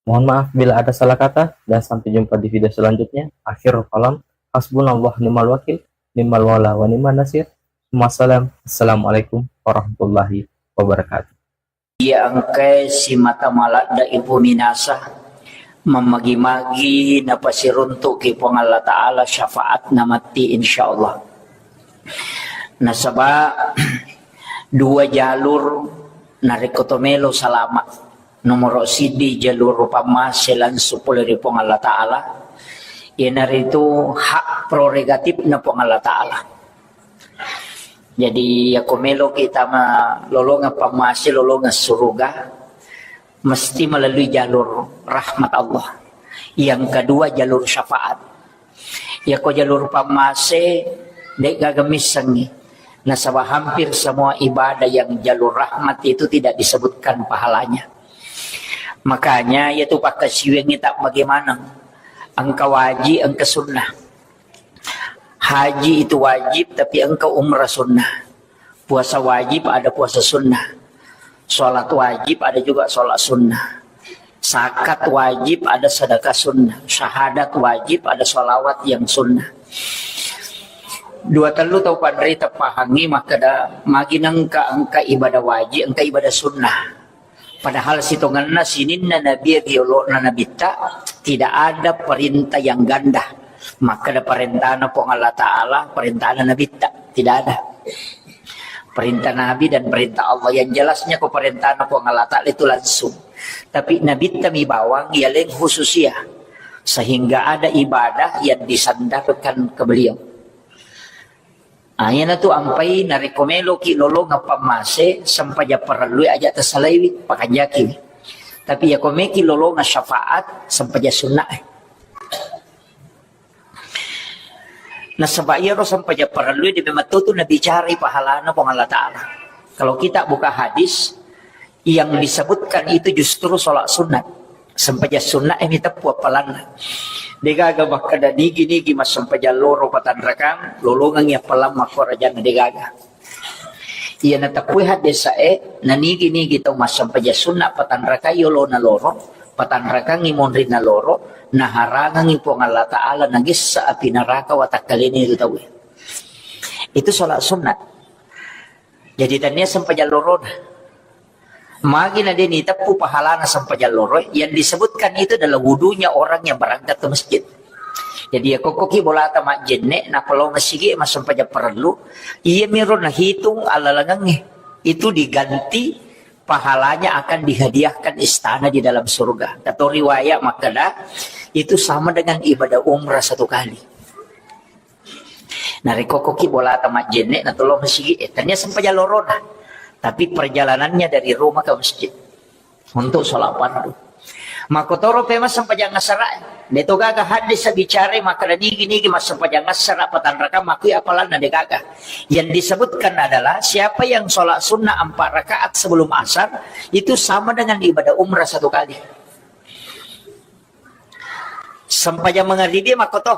Mohon maaf bila ada salah kata dan sampai jumpa di video selanjutnya. Akhirul kalam, hasbunallah ni'mal wakil, ni'mal maula wa ni'man nasir. Wassalam. Assalamualaikum warahmatullahi wabarakatuh. Iya engkae simata maladda ibu minasa mammagi-magi napasiruntuki Puang Allah Ta'ala syafaat namatti insyaallah. Nasaba dua jalur narekko to melo salama. Nomoro siddi jalur pammase langsung pole ri Puang Allah Ta'ala. Iyanaritu hak prerogatifna Puang Allah Ta'ala. Jadi yako meloki tama lolongeng pammase lolongeng suruga mesti melalui jalur rahmat Allah. Yang kedua jalur syafaat. Yako jalur pammase de gaga missengi. Nasaba hampir semua ibadah yang jalur rahmat itu tidak disebutkan pahalanya. Makanya yaitu pakkasiwiangngi tak bagaimana engka wajib engka sunnah. Haji itu wajib tapi engka umrah sunnah. Puasa wajib ada puasa sunnah. Sholat wajib ada juga sholat sunnah. Zakat wajib ada sedekah sunnah. Syahadat wajib ada sholawat yang sunnah. Dua tellu tau panrita pahangi makkeda magi nengka engka ibadah wajib, engka ibadah sunnah. Padahal sitongenna sininna nabi riolo'na nabitta tidak ada perintah yang ganda. Makkeda parentana Puang Allah Ta'ala, parentana nabitta. Tidak ada. Perintah Nabi dan perintah Allah. Yang jelasnya ko parentana Puang Allah Ta'ala itu langsung. Tapi nabitta mi bawang yaleng khususia. Sehingga ada ibadah yang disandarkan ke beliau. Ah, iyanatu ampai narekko meloki lolongeng pammase sempajang parellue aja tasalaiwi, pakanjakiwi. Tapi yako meki lolongeng syafaat sempajang sunnae. Nasaba iyaro sempajang parellue de memang tu nabicarai pahalana Puang Allah Ta'ala. Kalau kita buka hadis, yang disebutkan itu justru sholat sunat. Sempajang sunat e miteppu appalanna. Degaga makkeda nigi-nigi massempajang loro patanrakang, lolongengi appalang makkorajanna degaga. Iya nateppui haddesae, nanigi-nigi tau massempajang sunna patanrakai yolona loro, patanrakangi monrinna loro, naharangangi Puang Allah Ta'ala nagessa api neraka watakkalena itu tauwe. Itu sholat sunat. Jadi tania sempajang lorona. Magi na de niteppu pahalana sempajang loro, yang disebutkan itu adalah wudunya orang yang berangkat ke masjid. Jadi ya kokkoki bolata majjenne, nappa lao masigi massempajang parellu, iya miro nahitung alalangengnge. Itu diganti pahalanya akan dihadiahkan istana di dalam surga. Atau riwayat makkeda, itu sama dengan ibadah umrah satu kali. Narekko koki bolata majjenne na tolong masigi, eh, tania sempajang lorona. Tapi perjalanannya dari rumah ke masjid untuk sholat fardu. Makotoro pema sempajang asara. Deto gaga hadis bicara makkeda nigi-nigi massempajang asara patanraka makui apalanna de gaga. Yang disebutkan adalah siapa yang sholat sunnah empat rakaat sebelum asar itu sama dengan ibadah umrah satu kali. Sempajang mangaribi makkoto,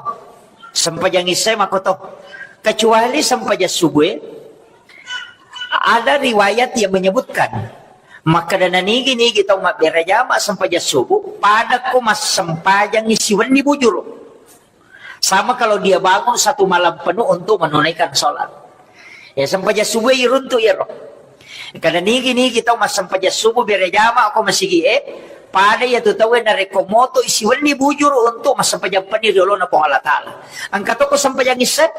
sempajang isya makkoto. Kecuali sempajang subuh, ada riwayat yang menyebutkan, makkeda nanigi-nigi tau mabbere jama sempajang subuh, padakko massempajang siwenni bujuru. Sama kalau dia bangun satu malam penuh untuk menunaikan sholat. Ya, sempajang subuh iruntu iyaro. Kada nigi-nigi tau massempajang subuh bere jama ko masigi e, pada ya tu tau narekko moto isi wenni bujuru untuk massempajang penni riolona Puang Allah Ta'ala. Engka toko sempajang isya,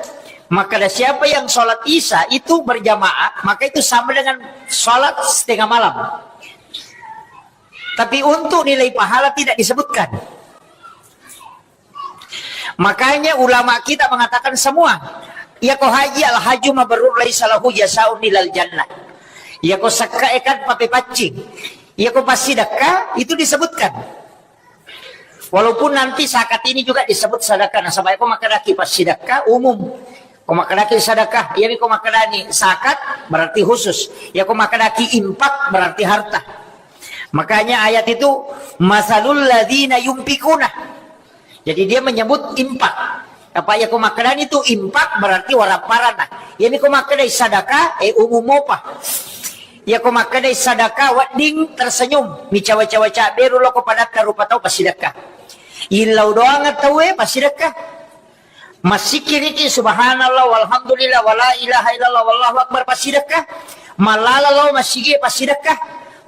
maka ada siapa yang sholat isya itu berjamaah, maka itu sama dengan sholat setengah malam. Tapi untuk nilai pahala tidak disebutkan. Makanya ulama kita mengatakan semua, iya ko haji al haju mabrur laisa lahu jasaun ilal jannah. Iya ko sekka ekan pape paccing. Iya ko passidekka itu disebutkan. Walaupun nanti zakat ini juga disebut sedekah. Nasaba iya ko makkedaki passidekka umum. Ko makkedaki sedekah, iya ko makkedani zakat berarti khusus. Iya ko makkedaki infak berarti harta. Makanya ayat itu masalul ladzina yunfikuna. Jadi dia menyebut infak. Apa iya ko makkedani tu infak berarti warapparana. Iya ko makkedai sadaka, eh, umum mopa. Iya ko makkedai sadaka wedding tersenyum, micawa-cawa caberu loko padatta rupa tau passidekka. Illau doang tauwe passidekka. Massikiriki subhanallah walhamdulillah wala ilaha illallah wallahu akbar passidekka. Mallala lao masigi passidekka.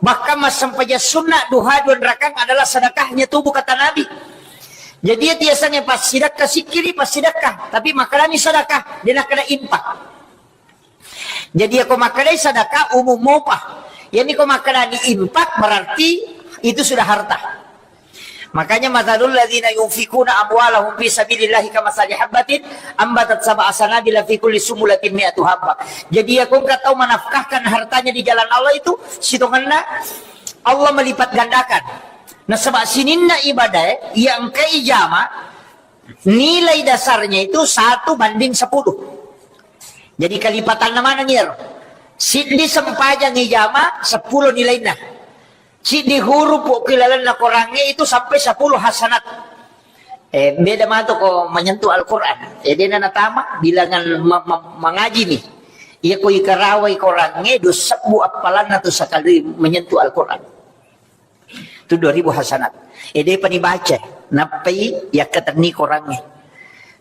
Bahkan massempajang sunna duha dua rakang adalah sedekahnya tubuh kata Nabi. Jadi iya tiasangnge passidekka sikkiri passidekka, tapi makkedani sedekah, de nakkeda infak. Jadi iya ko makkedai sedekah umum mopa. Iya ko makkedani infak berarti itu sudah harta. Makanya masalul ladzina yunfikuna amwalahum fi sabilillahi kamasali habbatin ambatat sab'a sanabila fi kulli sumulatin mi'atu habba. Jadi iya ko engka tau menafkahkan hartanya di jalan Allah itu sitongenna Allah melipat gandakan. Nasaba sininna ibadah yang engka ijama nilai dasarnya itu satu banding sepuluh. Jadi kalipatanna maneng iyaro. Siddi sempajang ijama sepuluh nilainna. Siddi huruf ko ilalenna Korangnge itu sampai sepuluh hasanat. Eh, beda matu ko menyentuh Al-Quran. Eh, dena natama bilangan ma- ma- mangaji nih. Iya ko ikarawai Korangnge dua sebbu appalanna tu sekali menyentuh Al-Quran. Itu dua ribu hasanat. Eh, de pani baca, nappai yakkatenni Korangnge.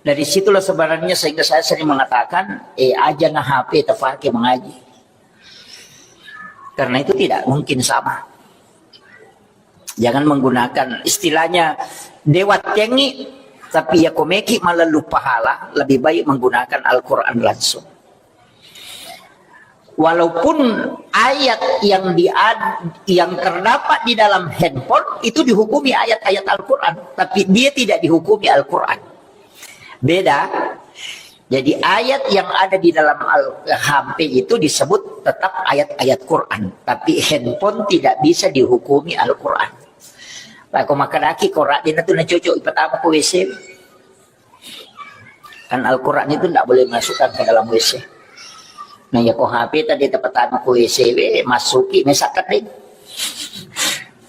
Dari situlah sebenarnya sehingga saya sering mengatakan, eh, aja na H P terpakai mengaji. Karena itu tidak mungkin sama. Jangan menggunakan istilahnya dewa tengi, tapi ya komeki malallu pahala, lebih baik menggunakan Al-Quran langsung. Walaupun ayat yang di yang terdapat di dalam handphone itu dihukumi ayat-ayat Al-Quran, tapi dia tidak dihukumi Al-Quran. Beda. Jadi ayat yang ada di dalam Al H P itu disebut tetap ayat-ayat Quran, tapi handphone tidak bisa dihukumi Al-Quran. Lako makadaki Quran dia tu na cocok ipatama ko W C. Kan Al-Quran itu ndak boleh masukkan ke dalam W C. Nah, ya ko H P tadi tepatama ko W C, we, masuki, mesakat deh.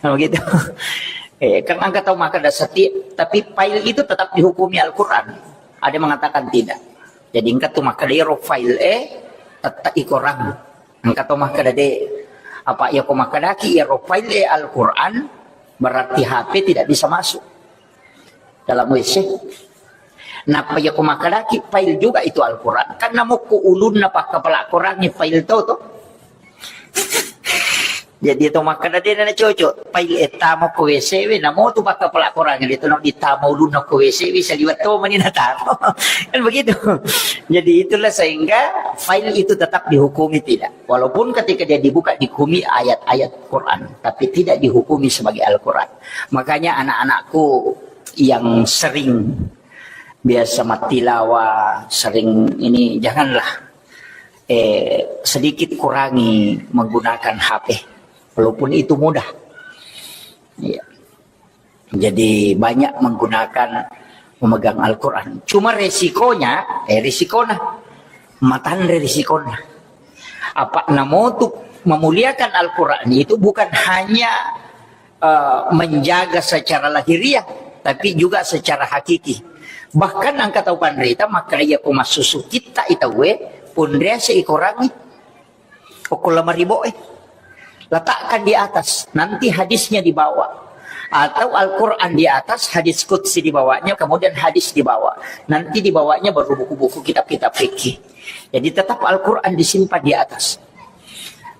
Nah, begitu. Eh, kan angka tau maka ada setiap, tapi file itu tetap dihukumi Al-Quran. Ada yang mengatakan tidak. Jadi engka tu maka ero file, eh, tetap i Quran. Engka to makkeda de, apa iya ko makkedaki iyaro file e Al-Quran, berarti H P tidak bisa masuk dalam W C. Nappa iya ko makkedaki file juga itu Al-Quran, kan namokko ulunna pakkapala Quran file to to. Jadi to makkeda de na cocok file e tama ko W C we, namo tu pakkapala Quran de to no ditama ulunna ko W C we, saliwat to mani nataro. Kan begitu. Jadi itulah sehingga file itu tetap dihukumi tidak. Walaupun ketika dia dibuka dihukumi ayat-ayat Quran, tapi tidak dihukumi sebagai Al-Quran. Makanya anak-anakku yang sering biasa mattilawa, sering ini, janganlah, eh, sedikit kurangi menggunakan H P, walaupun itu mudah. Iya. Jadi banyak menggunakan, memegang Al-Quran. Cuma resikonya, eh, risikona, matanre risikona. Apa namotu memuliakan Al-Quran itu bukan hanya eh, menjaga secara lahiriah, tapi juga secara hakiki. Bahkan engka tau panrita makkeda iya ko massusu kitta i tauwe, pundrease i Quran e, okko lemari bo e. Letakkan di atas, nanti hadisnya di bawah. Atau Al-Quran di atas, hadis qudsi di bawahnya, kemudian hadis di bawah. Nanti di bawahnya baru buku-buku kitab-kitab fikih. Jadi tetap Al-Quran disimpan di atas.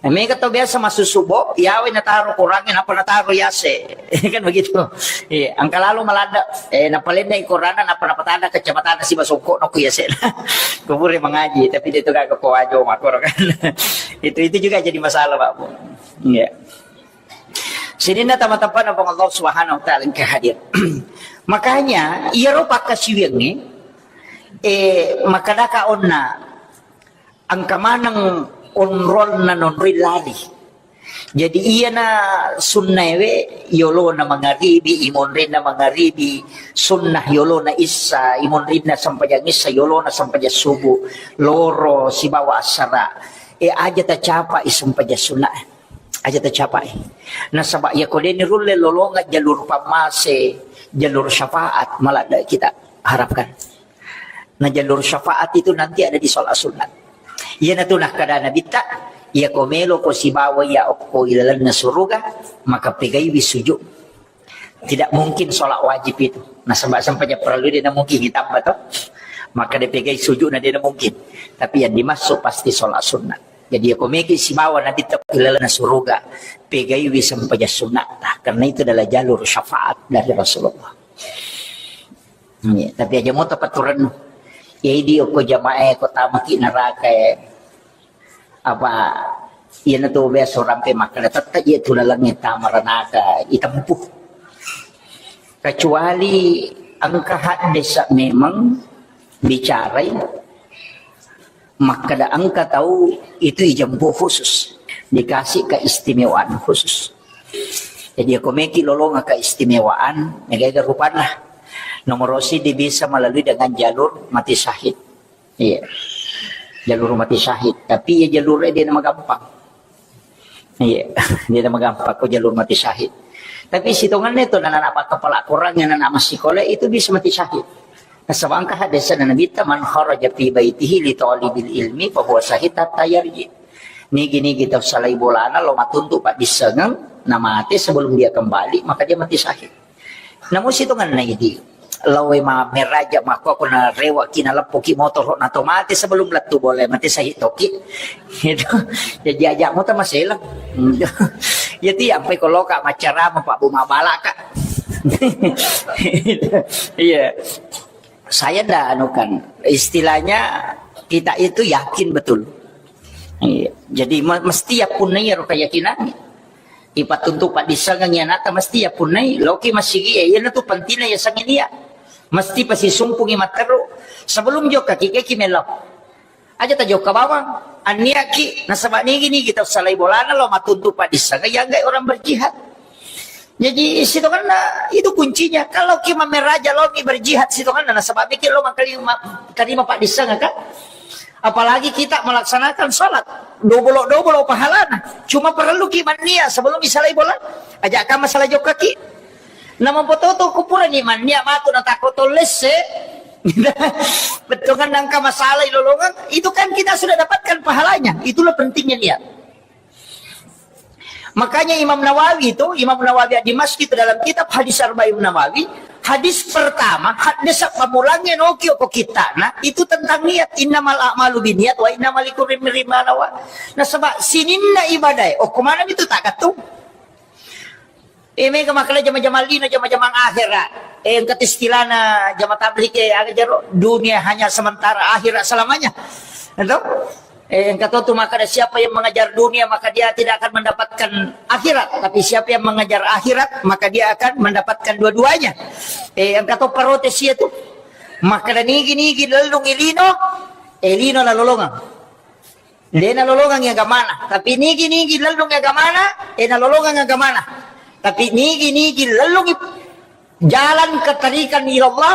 Eh, mega tau biasa massusu bo, yawe nataro Quran e, napa nataro yase. Kan begitu. Iya, engka lalo maladde, eh, napalenna i Quran e, napa napatanna kacamata na siba songko no ku yase. Kubure mengaji, tapi dia itu gak kepo aja makoro kan. Itu, itu juga jadi masalah, Pak Bu. Iya. Sininna tama-tamana Puang Allah Subhanahu wa Ta'ala engka hadir. Makanya, iyaro pakkasiwiangnge, eh, makkedaka onna, engka maneng onrolna nonroi lari. Jadi, iyana sunnaewe, yolona mangaribi, imonrinna mangaribi, sunnah yolona issa, imonrinna sempajang issa, yolona sempajang subuh, loro sibawa assara. E, aja tacapai sempajang sunna. Aja tacapai. Nasaba iya ko deni rulle lolonga jalur pammase, jalur syafaat, maladde kita harapkan. Nah, jalur syafaat itu nanti ada di sholat sunat. Iyanatu nakkada Nabitta, iya ko melo ko sibawa iya okko ilalenna suruga, maka pegaiwi sujud. Tidak mungkin sholat wajib itu. Nasaba sempajang parellu de na mungkin ditambah to. Maka dipegai sujud na de na mungkin. Tapi yang dimaksud pasti sholat sunat. Jadi iya ko meki sibawa Nabitta ilalenna suruga, pegaiwi sempajang sunat. Karena itu adalah jalur syafaat dari Rasulullah. Iya, tapi aja moto paturennu. Iya, idi okko jamaah e ko tamaki neraka e. Apa, iyanatu biasa orang pe makkeda tette iya tu lalengnge tama ranaka itempuh. Kecuali engka haddesa memang bicarai makkeda engka tau itu ijempuh khusus, dikasih keistimewaan khusus. Jadi, iya ko meki lolonga keistimewaan, mega-ega rupanna. Nomor siddi bisa melalui dengan jalur mati syahid. Iya. Jalur mati syahid. Tapi iya jalur e de na magampang. Iya, de na magampang ko jalur mati syahid. Tapi sitonganna itu anak-anak kepala kurang, anak-anak massikola itu bisa mati syahid. Nasaba engka hadisna Nabitta, "Man kharaja fi baitihi li talibil ilmi fa huwa syahid hatta yarji." Nigi-nigi tau salai bolana lo matuntu paddissengeng, namate sebelum dia kembali, maka dia mati syahid. Namu sitonganna idi, laowe mammeraja makko ko narewaki naleppoki motoro na to mate sebelum lettu bola mate syahid toki. Itu. Jadi aja mota maselang. Jadi ampai ko loka maccarama Pak Bu mabalaka. Iya. Saya ndak anukan, istilahnya kita itu yakin betul. Iya. Jadi me-, mesti ya punnai ro keyakinan. Ipattuntu paddissengeng anatta mesti ya punnai, loki masigi ya, iya tu pentingnya ya sangin iya. Mesti pasisumpungi matteru. Sebelum jokka ki, ki melo. Aja tajokka bawang. Anniaki, nasaba nigi-nigi tau salai bolana lo matuntu paddissengeng, ya enggak orang berjihad. Jadi sitonganna itu kuncinya. Kalau ki mammeraja lo mi berjihad sitonganna, nasaba mikir lo mangkali ma-, terima paddissengeng kan. Apalagi kita melaksanakan sholat, dobolo-dobolo pahalana. Cuma perlu ki mannia sebelum isalai bola. Aja ka masalah jokka ki. Nama pototo kupura ni mannia matu na tako tollesse. Bettuanna engka masalah ilolongeng, itu kan kita sudah dapatkan pahalanya. Itulah pentingnya niat. Makanya Imam Nawawi itu, Imam Nawawi Ad-Dimashqi itu dalam kitab Hadis Arba'in Nawawi, hadis pertama, hadis pamulangnya noki oko kita, nah, itu tentang niat. Innamal a'malu binniat wa innamal likulli imri'in ma nawa. Nasaba sininna ibadah, oh, kemana itu tak ketung? Eh, mega makkeda jama-jama lino, jama-jama akhera. Eh, engka istilahna jama tabligh, eh, aga jaro, dunia hanya sementara, akhirat selamanya. Itu? Eh, engka to tu makkeda, siapa yang mengejar dunia, maka dia tidak akan mendapatkan akhirat. Tapi siapa yang mengejar akhirat, maka dia akan mendapatkan dua-duanya. Eh, engka to protes iya tu. Makkeda nigi-nigi lellung ilino, eh, lino lalolongang. De nalolongangi agamana, tapi nigi-nigi lellungi agamana, eh, nalolongang agamana. Tapi nigi-nigi lellungi jalan kettarikan ila Allah,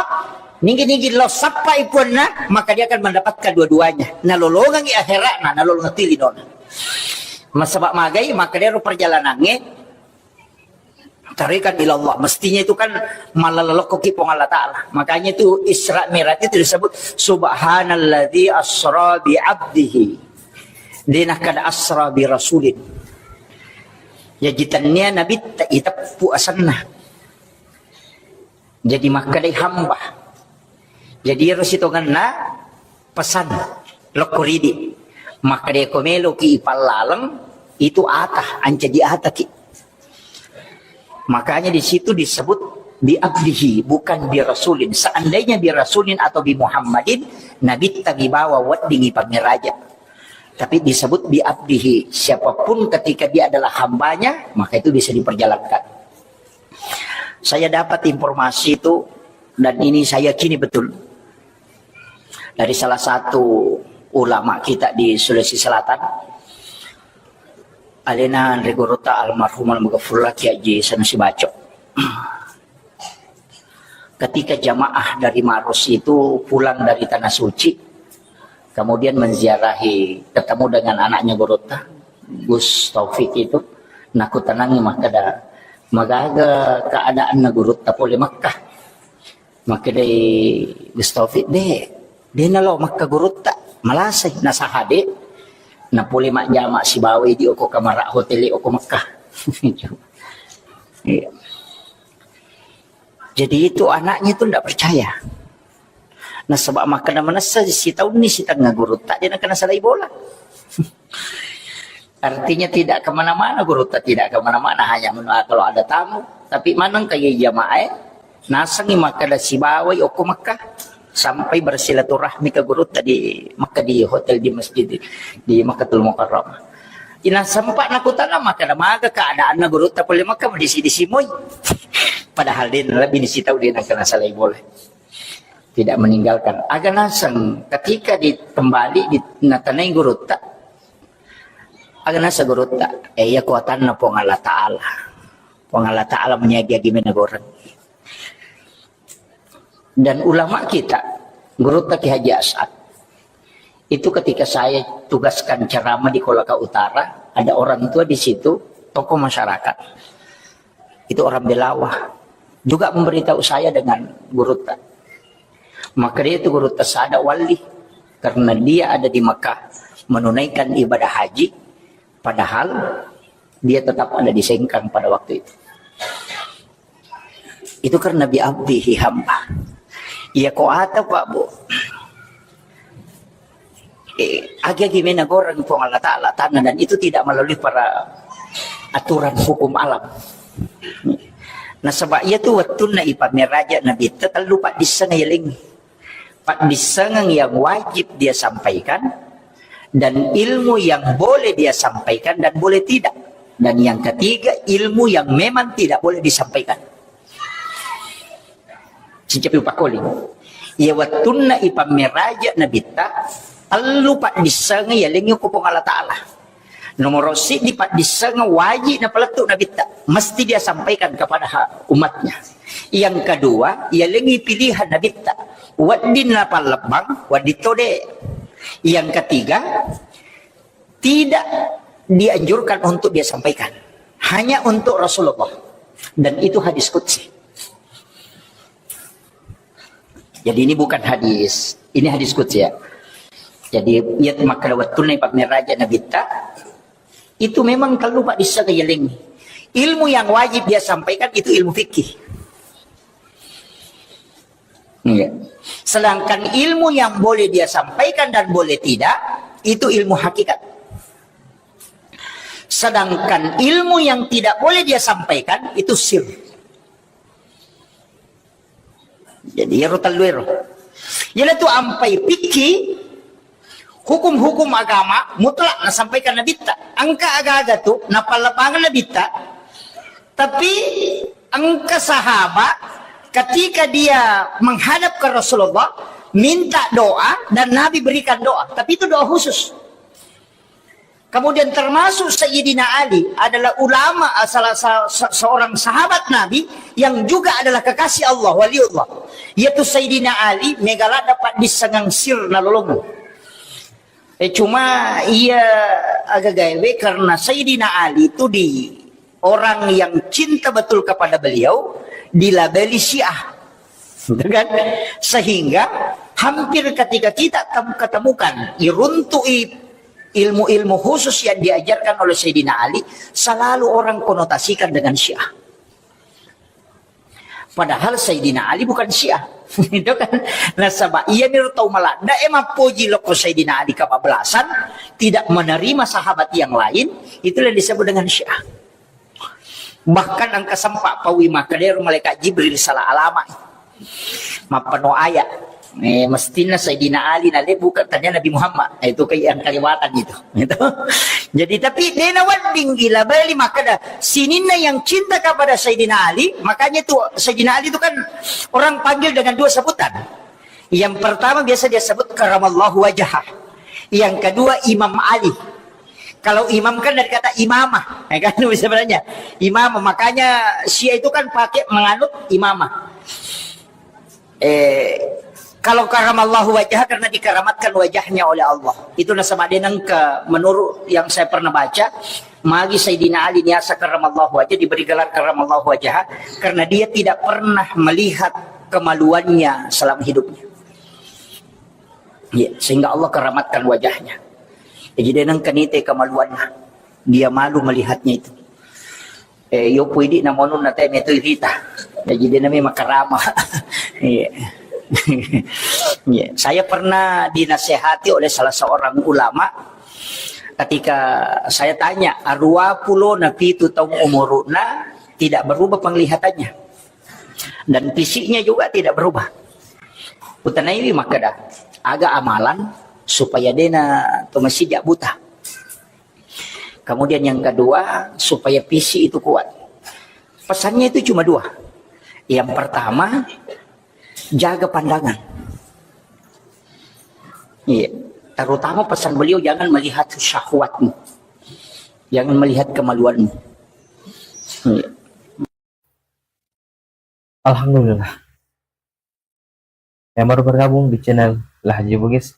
nigi-nigi lo sappai puanna, maka dia akan mendapatkan dua-duanya. Nalolongangi akhiratna, nalolongang tilinona. Masaba magai, maka dia ro perjalanannya tarikan ila Allah. Mestinya itu kan malalokkoki Puang Allah Ta'ala. Makanya itu Isra Mi'raj itu disebut, "Subhanalladzi asra bi abdihi." De nakkeda asra bi rasulin. Ya, jitennia Nabi ta-, iteppu asenna. Jadi makkedai hamba. Jadi ero sitongenna pesan lokko ridi. Makkeda ko meloki ipallaleng, itu ata, ancaji ataki. Makanya di situ disebut bi abdihi, bukan bi rasulin. Seandainya bi rasulin atau bi Muhammadin, Nabitta bibawa weddingi pammiraja. Tapi disebut bi abdihi, siapapun ketika dia adalah hambanya, maka itu bisa diperjalankan. Saya dapat informasi itu, dan ini saya yakini betul, dari salah satu ulama kita di Sulawesi Selatan, alena anre gurutta almarhum almaghfurlah Kiai Haji Sanusi Baco. Ketika jamaah dari Maros itu pulang dari Tanah Suci, kemudian menziarahi, ketemu dengan anaknya gurutta, Gus Taufik itu, nakutanangi makkeda, "Magaga keadaanna gurutta pole Mekkah?" Makkedai Gus Taufik, "De, de nalo Mekkah gurutta, malasai, nasaha de, napole majjama sibawa idi oko kamara hotel oko Mekkah." Iya. Jadi itu anaknya itu ndak percaya. Nasaba makkeda manessa sitaunni sitengnga gurutta, de nakkeda nasalai bola. Artinya tidak kemana-mana gurutta, tidak kemana-mana, hanya menua kalau ada tamu. Tapi maneng kaya jamaah, nasengi makkeda sibawai okko Mekkah sampai bersilaturahmi ke gurutta di Mekkah, di hotel, di masjid, di Makkatul Mukarramah. Ina sempat nakutana makkeda, "Maga keadaanna gurutta pole Mekkah?" Disi-disi moi. Padahal de lebih disi tau de nakkeda nasalai bola. Tidak meninggalkan. Aga naseng ketika di kembali di natanai gurutta. Aga naseng gurutta, eh, iya kuatanna Puang Allah Ta'ala. Puang Allah Ta'ala meniagi-agi menegoreng. Dan ulama kita, gurutta Ki Haji As'ad, itu ketika saya tugaskan ceramah di Kolaka Utara, ada orang tua di situ, tokoh masyarakat. Itu orang Belawa. Juga memberitahu saya dengan gurutta. Maka dia itu gurutta sada wali. Karena dia ada di Mekah menunaikan ibadah haji. Padahal dia tetap ada di Sengkang pada waktu itu. Itu karena bi abdihi hamba. Iya ko ata, Pak, Bu. Eh, agi-agi mena goreng Puang Allah Ta'ala tanah dan itu tidak melalui para aturan hukum alam. Nasaba iya tu wettunna ipameraja Nabitta tellu paddisseng yalengngi. Paddissengeng yang wajib dia sampaikan dan ilmu yang boleh dia sampaikan dan boleh tidak. Dan yang ketiga, ilmu yang memang tidak boleh disampaikan. Sicapi upakkoling. Iya wettunna ipammeraja Nabitta, tellu paddissengeng yalengngi ko Puang Allah Ta'ala. Nomoro siddi paddissengeng wajib napalettu Nabitta, mesti dia sampaikan kepada ha-, umatnya. Yang kedua, yalengngi pilihan Nabitta, wedding napallebbang, wedding tode. Yang ketiga, tidak dianjurkan untuk dia sampaikan. Hanya untuk Rasulullah. Dan itu hadis qudsi. Jadi ini bukan hadis, ini hadis qudsi ya. Jadi iya makkeda wettunna ipammeraja Nabitta, itu memang tellu paddisseng yalengngi. Ilmu yang wajib dia sampaikan itu ilmu fikih. Iya. Sedangkan ilmu yang boleh dia sampaikan dan boleh tidak, itu ilmu hakikat. Sedangkan ilmu yang tidak boleh dia sampaikan, itu sir. Jadi, iyaro tellu ero. Iyanatu ampai fikih, hukum-hukum agama mutlak nasampaikan Nabitta. Engka aga-aga tu napallebangeng Nabitta, tapi engka sahabat ketika dia menghadap ke Rasulullah, minta doa dan Nabi berikan doa. Tapi itu doa khusus. Kemudian termasuk Sayyidina Ali adalah ulama, salah sa-, sa-, seorang sahabat Nabi yang juga adalah kekasih Allah, waliullah. Yaitu Sayyidina Ali, mega ladda paddissengang sir nalolongeng. Eh, cuma iya aga gaewe karena Sayyidina Ali itu di orang yang cinta betul kepada beliau dilabeli Syiah. Gitu kan? Sehingga hampir ketika kita tem-, ketemukan, iruntui ilmu-ilmu khusus yang diajarkan oleh Sayyidina Ali, selalu orang konotasikan dengan Syiah. Padahal Sayyidina Ali bukan Syiah. Itu kan. Nasaba iya ni tau maladda e mappoji lokko Sayyidina Ali kebablasan, tidak menerima sahabat yang lain, itulah yang disebut dengan Syiah. Bahkan engka sempat paui makkeda ero malaikat Jibril salah alama. Mappano ayat. Eh, mestinna Sayyidina Ali nalebbukeng, tania Nabi Muhammad. Eh, itu kayak yang kelewatan gitu. Gitu. Jadi, tapi dena wedding gila beli makkeda sininna yang cinta kepada Sayyidina Ali, makanya itu Sayyidina Ali itu kan orang panggil dengan dua sebutan. Yang pertama biasa dia sebut karamallahu wajah. Yang kedua Imam Ali. Kalau imam kan dari kata imamah, ya kan, sebenarnya imamah. Makanya Syiah itu kan pakai menganut imamah. Eh, kalau karamallahu wajah karena dikeramatkan wajahnya oleh Allah. Itu nasaba de nengka, menurut yang saya pernah baca, magi Sayyidina Ali niasa karamallahu wajah, diberi gelar karamallahu wajah karena dia tidak pernah melihat kemaluannya selama hidupnya. Ya, sehingga Allah keramatkan wajahnya. Jadi de nengka nite kemaluannya. Dia malu melihatnya itu. Eh, yo pui di namonun na teme tu hita. Jadi de nami makarama. Iya. Iya. Saya pernah dinasehati oleh salah seorang ulama ketika saya tanya, arua pulo na pitu taung umuruna tidak berubah penglihatannya. Dan fisiknya juga tidak berubah. Utanaiwi makkeda, aga amalan supaya dena to masija buta. Kemudian yang kedua, supaya fisik itu kuat. Pesannya itu cuma dua. Yang pertama, jaga pandangan. Iya. Terutama pesan beliau, jangan melihat syahwatmu. Jangan melihat kemaluanmu. Iya. Alhamdulillah. Yang baru bergabung di channel Lahji Bugis,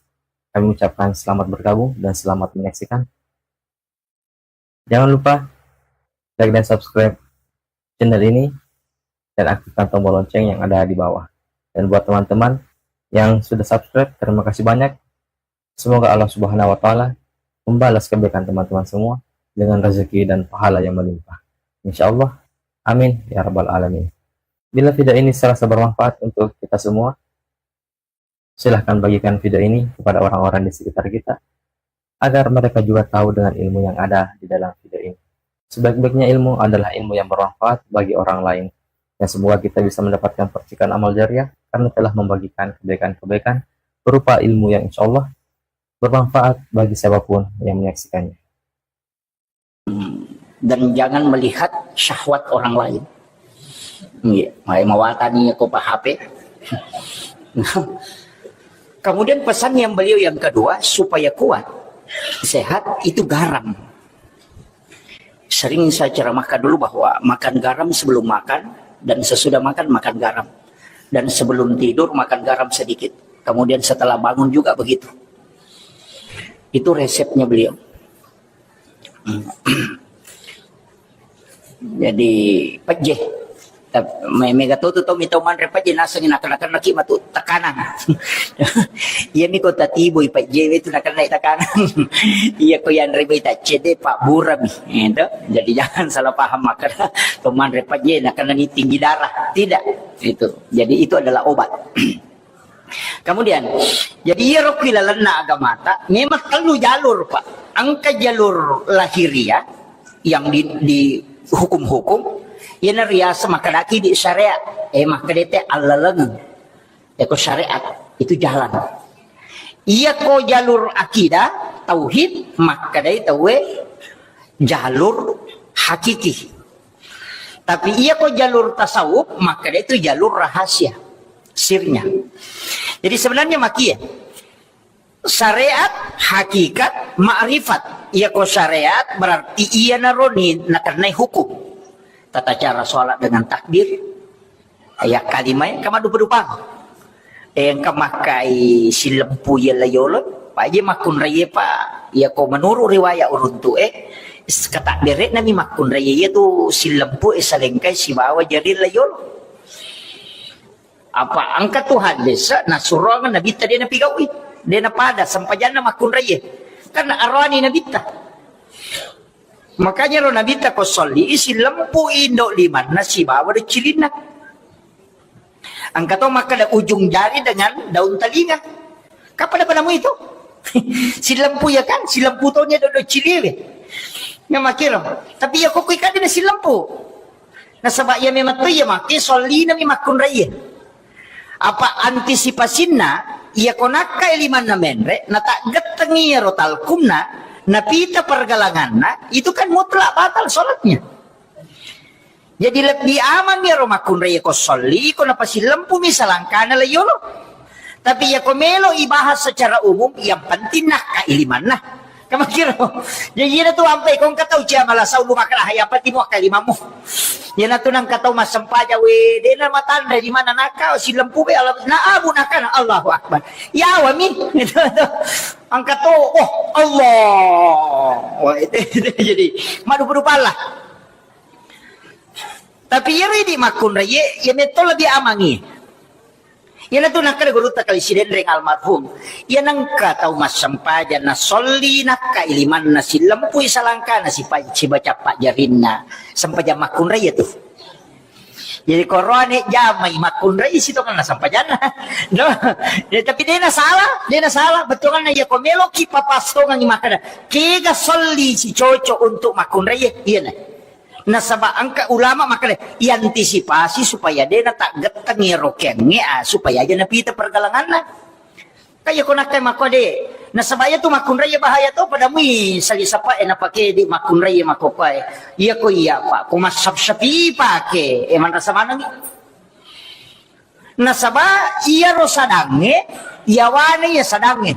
kami ucapkan selamat bergabung dan selamat menyaksikan. Jangan lupa like dan subscribe channel ini dan aktifkan tombol lonceng yang ada di bawah. Dan buat teman-teman yang sudah subscribe, terima kasih banyak. Semoga Allah Subhanahu wa Ta'ala membalas kebaikan teman-teman semua dengan rezeki dan pahala yang melimpah. Insya Allah. Amin ya Rabbal 'Alamin. Bila video ini serasa bermanfaat untuk kita semua, silahkan bagikan video ini kepada orang-orang di sekitar kita, agar mereka juga tahu dengan ilmu yang ada di dalam video ini. Sebaik-baiknya ilmu adalah ilmu yang bermanfaat bagi orang lain. Dan semoga kita bisa mendapatkan percikan amal jariah karena telah membagikan kebaikan-kebaikan berupa ilmu yang insya Allah bermanfaat bagi siapapun yang menyaksikannya. Dan jangan melihat syahwat orang lain. Iya, mai mawatani ko pa H P. Kemudian pesan yang beliau yang kedua, supaya kuat, sehat, itu garam. Sering saya ceramahkan dulu bahwa makan garam sebelum makan dan sesudah makan, makan garam. Dan sebelum tidur, makan garam sedikit. Kemudian setelah bangun juga begitu. Itu resepnya beliau. Jadi, pejje. Tap-, me-, mega to tu to mi tau manre pajje nasengi nakenna-kennaki matu tekanan. Iya mi ko tatiboi pajjewe tu nakenna tekanan. Iya ko yanre bai taccede, pabburami. Gitu. Jadi jangan salah paham makkeda to manre pajje nakenna ni tinggi darah. Tidak. Itu. Jadi itu adalah obat. Kemudian, jadi iyaro ki lalenna agamata, memang tellu jalur, Pak. Engka jalur lahiriah yang di, di hukum-hukum, iyana riaseng makkedaki di syariat, eh, makkedete allalengeng. Eko syariat, itu jalan. Iyako jalur akidah, tauhid, makkedai tauwe jalur hakiki. Tapi iyako jalur tasawuf, makkeda itu jalur rahasia, sirnya. Jadi sebenarnya makie, syariat, hakikat, ma'rifat. Iyako syariat berarti iyanaro ni nakennai hukum. Tata cara sholat dengan takbir, ya, kalimai, engka maddupa-dupang. Eh, engka makkai sillempu iya layolo, paje makkunraie, Pak. Iyako menurut riwayat uruntu, eh, s-, kata berekna mi makkunraie iya tu sillempu, eh, salengkai sibawa jari layolo. Apa engka tu hadis, nasuroang Nabitta de napigaui. De napada sempajanna makkunraie. Kan aroani Nabitta. Makanya ro Nabitta ko solli, sillempu indo limanna sibawa do cilinna. Engka to makkeda ujung jari dengan daun telinga. Kapada padamu itu? Sillempu ya kan? Sillempu to nia do, do ciliwe. Nyamakiro. Tapi ya kokoi kadina sillempu. Nasaba iya memang to iya make sollina mi makkunraie. Apa antisipasinna, iya ko nakkai limanna menre, nataggettengi iyaro talkumna, napita pergelanganna, itu kan mutlak batal sholatnya. Jadi lebbi amang iyaro makkunraie ko solli, ko napasillempu mi salangkana layolo. Tapi iya ko melo ibahas secara umum, yang penting nakkai limanna. Kamakiro. Jadi iyana tu ampai ko engka tau cia malasau lu makkeda, "Hai, apa timu akkalimammu?" Iyana tu nangka tau massempajang, we, dena matanre di mana naka, silempu be, Allah, na abu nakana, Allahu Akbar. Yawa mi. Gitu tu. Angka to, oh, Allah. Wah, itu, itu jadi madu-madu pala. Tapi iyaro idi makkunraie, iya metto lebih amangi. Iyanatu nakkeda gurutta Kali Sidenreng almarhum, iya nengka tau massempajang nasolli nakkai limanna sillempui salangkana sipa-, sibaca pajjarinna sempajang makkunrai iyatu. Jadi koroane jamai makkunrai sitongenna sempajanna. No? Ya, tapi dena salah, dena salah. Bettuanna iya ko meloki papastongengi makkeda, kega solli si cocok untuk makkunrai, iyana. Nasaba engka ulama makkeda, iantisipasi supaya de nataggettengi ero keangnge, ah, supaya aja napita pergelanganna. Kaya ko nakkai makko de. Nasaba iya tu makkunrai bahaya to, pada mui sali sapa e napake di makkunrai makko kuae. Iya ko iya, Pak, ko massap-sapi pake, e manrasa manengi. Nasaba iyaro sadangnge, iyawana iya sadangnge.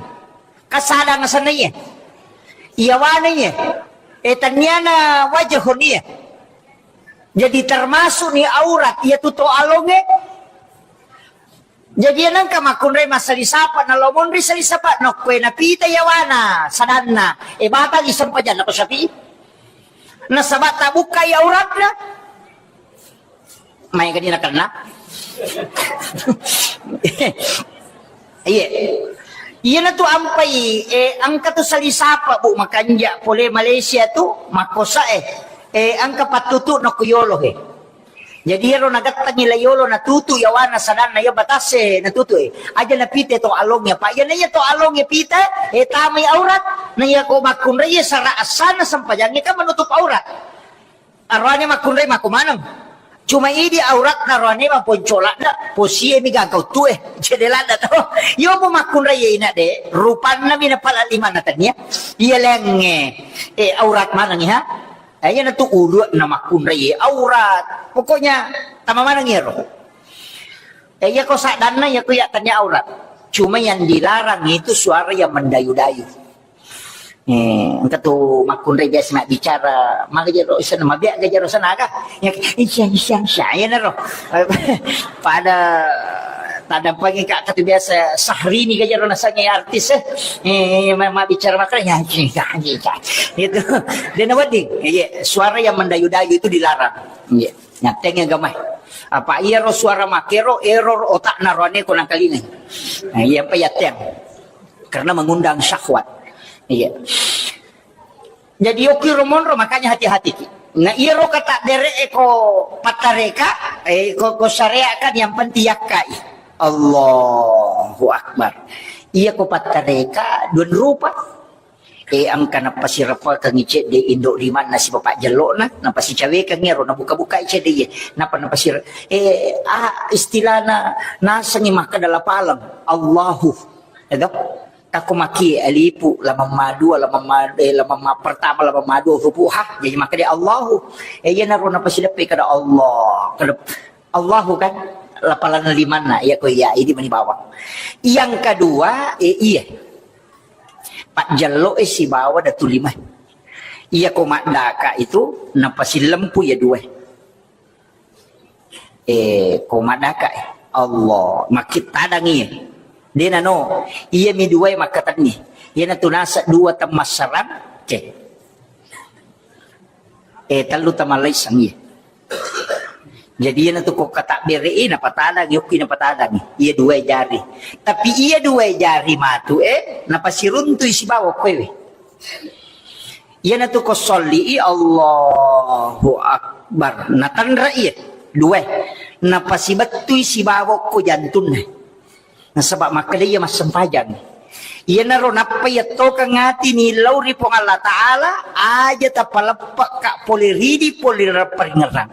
Kasadang asenna iya. Iyawana iya. E, tanniana wajahun iya. Jadi termasuk ni aurat, iya tu to alonge. Jadi iya nengka makkunrai massali sapa, nalo monri sali sapa, nokkoe napita iyawana sadanna. E, batal i sempajanna ko syafi'i. Nasaba tabukkai auratna. Maega ni nakenna. Iya. Iyanatu ampai, eh, engka tu sali sapa, Bu, makanja pole Malaysia tu, makkosa, eh. Eh, engka pattutu nokko yolo, eh. Jadi iyaro nagattangi la yolo natutu yawana sadanna iya batase natutu, eh. Aja napite to along ya, Pak. Iyana iya to along ya pita, eh, tamai aurat. Na iya ko makkunrai iya sara asana sempajangi kan menutup aurat. Aroane makkunrai makko maneng. Cuma idi auratna aroane maponcoladda, posie mi gangka uttue. Cede ladda to. Iyo mo makkunrai ina de, rupanna mi napala limanna tania. Iya lengnge. Eh, aurat maneng ha. Eh, iya natu ulu'na makkunrai aurat. Pokoknya tama maneng iyaro. Eh, iya ko sadanna iya ko iya tania aurat. Cuma yang dilarang itu suara yang mendayu-dayu. Eh, engka tu makkunrai biasa mabbicara, maga jero sana, mabbiak ga jero sana aga. Ya, isya, isya, isya, ya naro. Pada tadampangi ka, ka tu biasa Syahrini ga jero nasangi artis, eh. Eh, ma-, mabbicara makkunrai, ya, isya, isya, isya. Gitu. Dia nawedding, iya, suara yang mendayu-dayu itu dilarang. Iya. Nyatengngi agamae. Apa iyaro suara makkero error otakna roane ko nakalingai. Nah, iya pa yatteang. Karena mengundang syahwat. Iya. Jadi okiro monro, makanya hati-hati ki. Nah, iyaro kata dere e ko pattareka, eh, ko, ko syariat kan yang penting yakkai. Allahu Akbar. Iya ko pattareka dua rupa. Eh, engka napasirapakengngi cedde indo limanna sibawa pajjello'na, napasicawekengngi aro nabuka-bukai cedde iye. Napa napasir-, eh, ah, istilahna nasengngi makkeda lapaleng. Allahu. Edo? Takko maki alipu, lamamma dua, lamamma, eh, lamamma pertama, lamamma dua, hurufu ha, jadi makkeda Allahu. Eh, iyanaro napasideppe kada Allah. Kada Allahu kan, lapaleng limanna, iya ko iya, idi mani bawang. Yang kedua, eh, iya. Pajjello e sibawa datu lima. Iya ko maddaka itu, napasillempu iya dua. Eh, ko maddaka, eh. Allah, makkit tadang iya. Dena no, iya mi dua makkatenni. Iya natu nasa dua temmassarang, cek. Eh, tellu tamalaisang iya. Jadi iya natu ko katabbere e napatadangi, okki napatadangi. Iya dua jari. Tapi iya dua jari matu e, napasiruntui sibawa koewe. Iya natu ko solli i Allahu Akbar. Natanra iya dua. Napasibettui sibawa ko jantunna. Nasaba makkeda iya massempajang. Iyanaro nappa iyattokeng ati nillau ri Puang Allah Ta'ala, aja tapaleppekka pole ridi, pole ri paringerrang.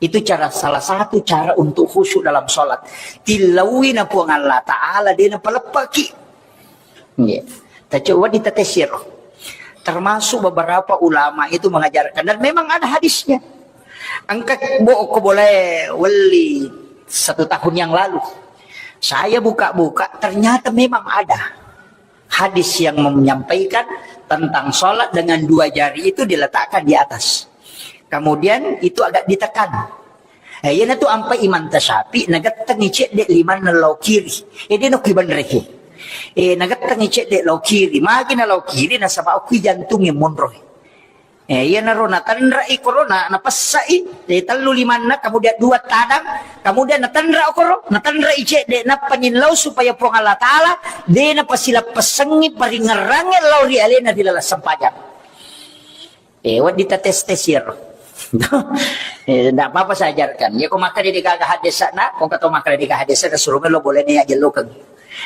Itu cara, salah satu cara untuk khusyuk dalam sholat. Tillaui na Puang Allah Ta'ala, de napaleppeki. Nggih. Tacoba ditetesiro. Termasuk beberapa ulama itu mengajarkan, dan memang ada hadisnya. Engka bo ko boleh weli satu tahun yang lalu. Saya buka-buka, ternyata memang ada hadis yang menyampaikan tentang sholat dengan dua jari itu diletakkan di atas. Kemudian itu agak ditekan. Eh, iyanatu ampai Imam Tasyafi, nagettengi cedde limanna lao kiri. Eh, de nokki benreki. Eh, nagettengi cedde lao kiri. Magi na lao kiri, nasaba okki jantungnge monroi. Eh, iyanaro natanrai korona, napessai, eh, tellu limanna, kemudian dua tadang, kemudian natanra okoro, natanrai cedde, nappa nillau supaya Puang Allah Ta'ala, de napasilappessengngi paringerrangnge lao ri alena ri laleng sempajang. Eh, wedding tates-tes iyaro. Eh, ndak apa-apa saya ajarkan. Ya, ko makkeda de gaga hadesana, ko kato makkeda de gaga hadesana, suruh melo boleh nih aja lo kan.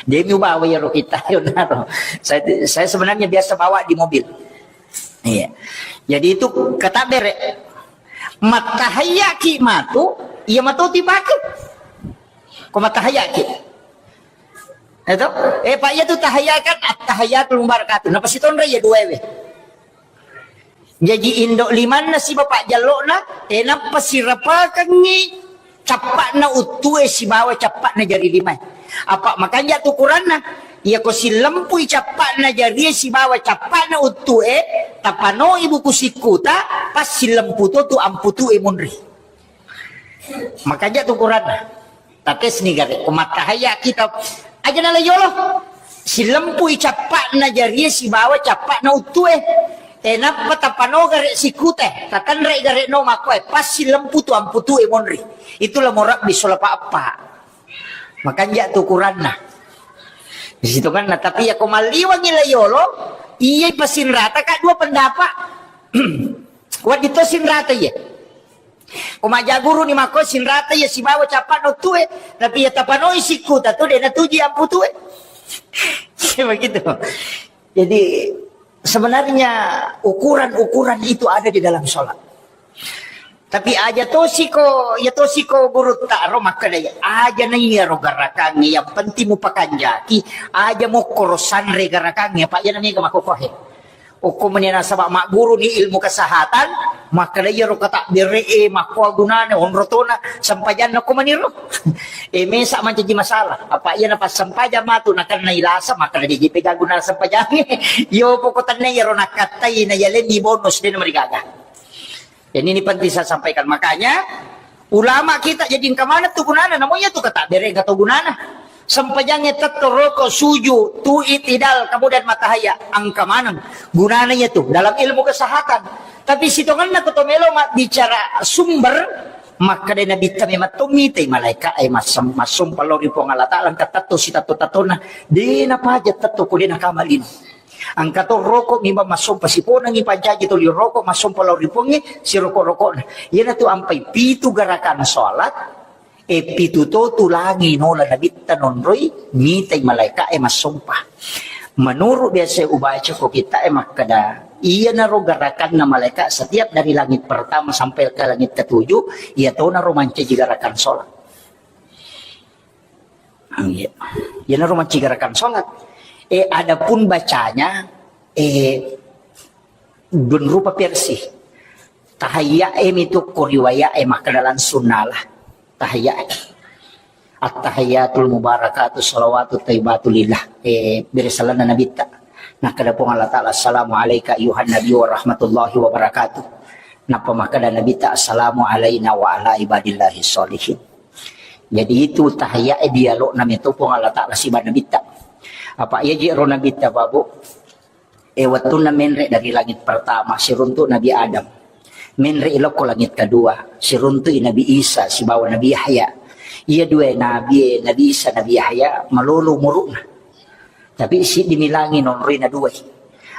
Demi bawa ya kita, yonaro. Saya, saya sebenarnya biasa bawa di mobil. Iya. Jadi itu kata bere. Matahayaki matu, iya matu tibaku. Ko matahayaki. Itu, eh, Pak, iya tu tahayakan, at-tahayatul mubarakatuh. Napa sitonra iya dua we. Jaji indo limanna sibawa pajjallo'na, eh, nappa sirapakengngi cappa'na uttue sibawa cappa'na jari limae. Apa makanja tu ukuranna, iyako sillempui cappa'na jarie sibawa cappa'na uttue, tapanoi buku sikkuta, pas sillempu to tu amputue munri. Makanja tu ukuranna. Tatesni gare, ko mattahaya kita aja nala yolo. Silempui cappa'na jarie sibawa cappa'na uttue. Eh, nappa tapano gare sikute, tatanrai gare no makkoe, pas silempu tu amputue monri. Itulah morabbi solapa appa. Makanja tu ukuranna. Di situ kan, nah, tapi ya ko malliwangi la yolo, iya pasinrata ka dua pendapat. Waddi to sinrata iya. Ko majaguruni makko sinrata iya sibawa cappa'na uttue, tapi iya tapanoi sikkuta tu de natuji amputue. Begitu. Jadi sebenarnya ukuran-ukuran itu ada di dalam sholat. Tapi aja tosiko, ya tosiko gurutta ro makkeda, aja na iyaro garakangnge, yang penting mupakanjaki, aja mokkoro sanre garakangnge, apa iya na mega makkokohe. Okko meni nasaba magguruni ilmu kesehatan, makkeda iyaro katabbere'e makkoa gunana, onro tona sempajanna okko maniro. Eh, mesa mancaji masalah. Apa iya napassempajang matu, nakenna ilasa, makkeda jaji pega guna sempajangnge. Yo poko tenne iyaro nakattai na yalenni bonus de namarigaga. Jadi ini penting saya sampaikan. Makanya ulama kita jadi engka maneng tu gunana, namo iya tu katabbere'e engka to gunana. Sempajangnge tetto roko suju, tu itidal, kemudian matahaya, engka maneng gunana iya tu dalam ilmu kesehatan. Tapi sitongenna ko to melo mabbicara sumber, Makkeda Nabitta memang to mitai malaeka e massem-, massompa lao ri Puang Allah Taala, engka tetto sitetto-tettona, de napaja tetto ko de nakama lino. Engka to roko mi bang massompa siponangi pancaji toli roko massompa lao ri Puangnge siroko-rokona. Iyanatu ampai pitu gerakan sholat, e pitu to tulangi nola Nabitta nonroi mitai malaeka e massompa. Menurut biasa ubaca ko kitta e makkeda, iyanaro gerakanna malaeka setiap dari langit pertama sampai ke langit ketujuh, iya tonaro mancaji gerakan sholat. Iya. Iyanaro mancaji gerakan sholat. Eh, adapun bacanya, eh, dun rupa versi. Tahiyya e mitu ko riwaya e makkeda langsung nala. Tahiyya e. At-tahiyyatul mubarakatuh salawatut thayyibatu lillah. Eh, bere salanna Nabitta. Nakkeda Puang Allah Taala, "Assalamu alaika ayyuhan nabi wa rahmatullahi wa barakatuh." Nappa makkeda Nabitta, "Assalamu alaina wa ala ibadillahi sholihin." Jadi itu tahiyya e dialogna meto Puang Allah Taala siba Nabitta. Apa iya je ro Nabitta, Pak Bu? E, wettunna menre dari langit pertama, siruntu Nabi Adam. Menre ilokko langit kedua, siruntu Nabi Isa sibawa Nabi Yahya. Iya dua nabi e, Nabi Isa, Nabi Yahya, malolo umuruna. Tapi siddi milangi nonroi na dua.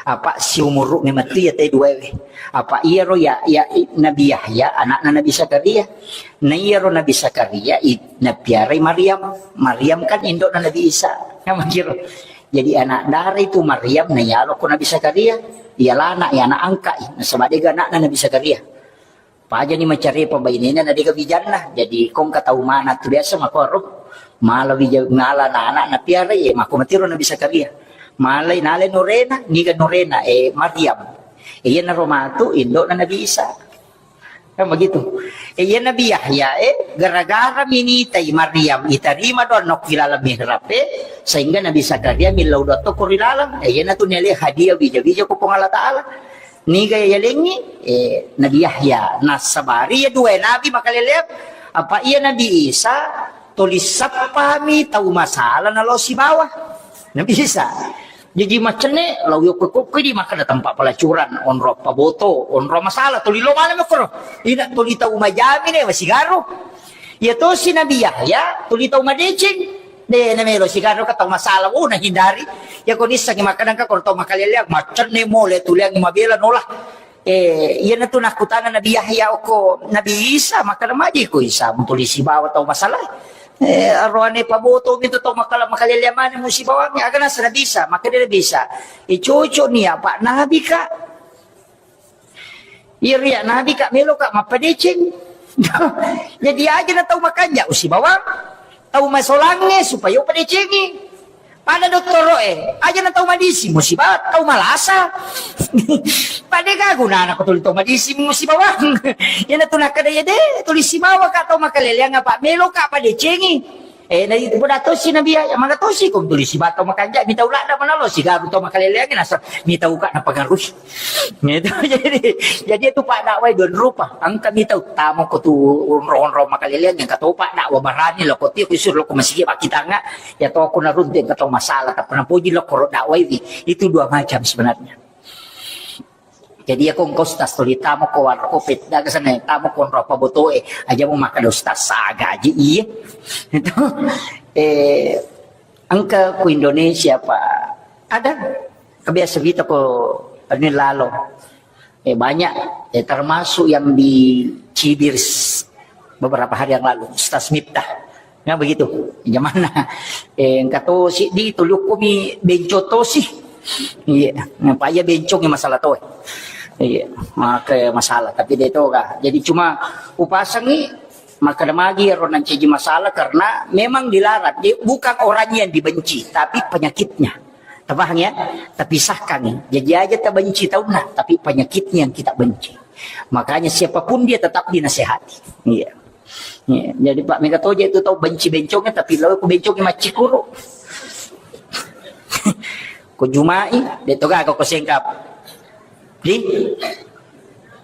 Apa siumuru memettu iya te dua we. Apa iyaro ya, ya Nabi Yahya, anakna Nabi Zakaria. Na iyaro Nabi Zakaria, i-, napiarai Maryam. Maryam kan indokna Nabi Isa. Kan makiro. Jadi anak dara itu Maryam na iyalo ko Nabi Zakaria, iya lana, iya anak angka, nasaba dega anakna Nabi Zakaria. Pajani macare pabainena na dega wijanna. Jadi kongka tau mana tu biasa makoro. Mala wija ngala na anak na piara, eh, mako matiro Nabi Zakaria. Malai nale nurena, niga nurena, eh, Maryam. Eh, iya naro matu indokna Nabi Isa. Kan begitu. Eh, iya Nabi Yahya, eh, gara-gara minitai Maryam, itarima doa nokki laleng mihrab, eh, sehingga Nabi Zakaria millau doa tokko ri laleng. Eh, iya natu nele hadiah wija-wija ko Puang Allah Taala. Niga yalengi, eh, Nabi Yahya. Nasabari iya dua nabi makaleleang. Apa iya Nabi Isa, tuli sappami tau masala nalo sibawa. Nabi Isa. Jaji macenne, lao yokko-kokko di makkeda tempat pelacuran, onro paboto, onro masalah, tuli lo mana mekoro. Ina tuli tau majami ne, masigaru. Iya tosi Nabi Yahya, tuli tau madeceng. De, na melo sigaru ka tau masalah, oh, na hindari. Ya ko nissangi makkeda ka ko tau makaleleang, macenne mole tuliang mabela nola. Eh, iyanatu nakkutana Nabi Yahya okko Nabi Isa, makkeda maji ko Isa, mutuli sibawa tau masalah. Eh, aroane paboto mi tu tau makala-, makalele mane musibawangnge, aga nasa Nabi Isa, makkeda Nabi Isa, eh, cocok ni apa Nabi ka. Iya ria Nabi ka melo ka mappadeceng. Jadi aja na tau makanja usibawang. Tau masolangnge supaya upadecengi. Pada dottoro e, aja na tau madisi, musiba tau malasa. Pada gagu na anak tuli tau madisi, musiba wang. Yana tu nakada ya de, tuli sibawa ka tau makaleleang apa melo ka padecengi. Eh, na itu pada tosi Nabi ya, maka tosi ko tuli siba tau makanja, mi tau lada manalo, sigaru tau makaleleang, nasa, mi tau ka na pengaruh. Gitu. Jadi, jadi itu Pak dakwah dua rupa. Engka mi tau tamo ko tu onro-onro makaleleang, yang kata Pak dakwah barani lo ko tio kusur lo ko masigi bakitanga, ya to ko naruntu yang kata masalah, tak pernah puji lo ko dakwah ini. Itu dua macam sebenarnya. Jadi ya ko engka ustaz tuli tamo ko warko pet daga sana tamo ko onro apa botoe aja mau makan ustaz saga aja iya. Itu eh engka ku Indonesia Pak ada kebiasa kita ko ini lalo. Eh, banyak, eh, termasuk yang di Cibir s-, beberapa hari yang lalu, Ustaz Miftah. Ya, begitu. Jamanna, eh, engka tosi di tulukku mi benco tosi. Iya, apa iya bencong yang masalah to. Iya, maka masalah. Tapi dia itu kah. Jadi cuma upasangi, maka ada magi ro nancaji masalah karena memang dilarang. Dia bukan orang yang dibenci, tapi penyakitnya. Tapahang ya? Tapisahkan ya. Jadi aja tabenci taunna, tapi penyakitnya yang kita benci. Makanya siapapun dia tetap dinasehati. Iya. Iya. Jadi Pak Mega Toja itu tahu benci bencongnya, tapi lalu aku bencongnya macikuru. Ko jumai, dia toga kau sengkap. Di?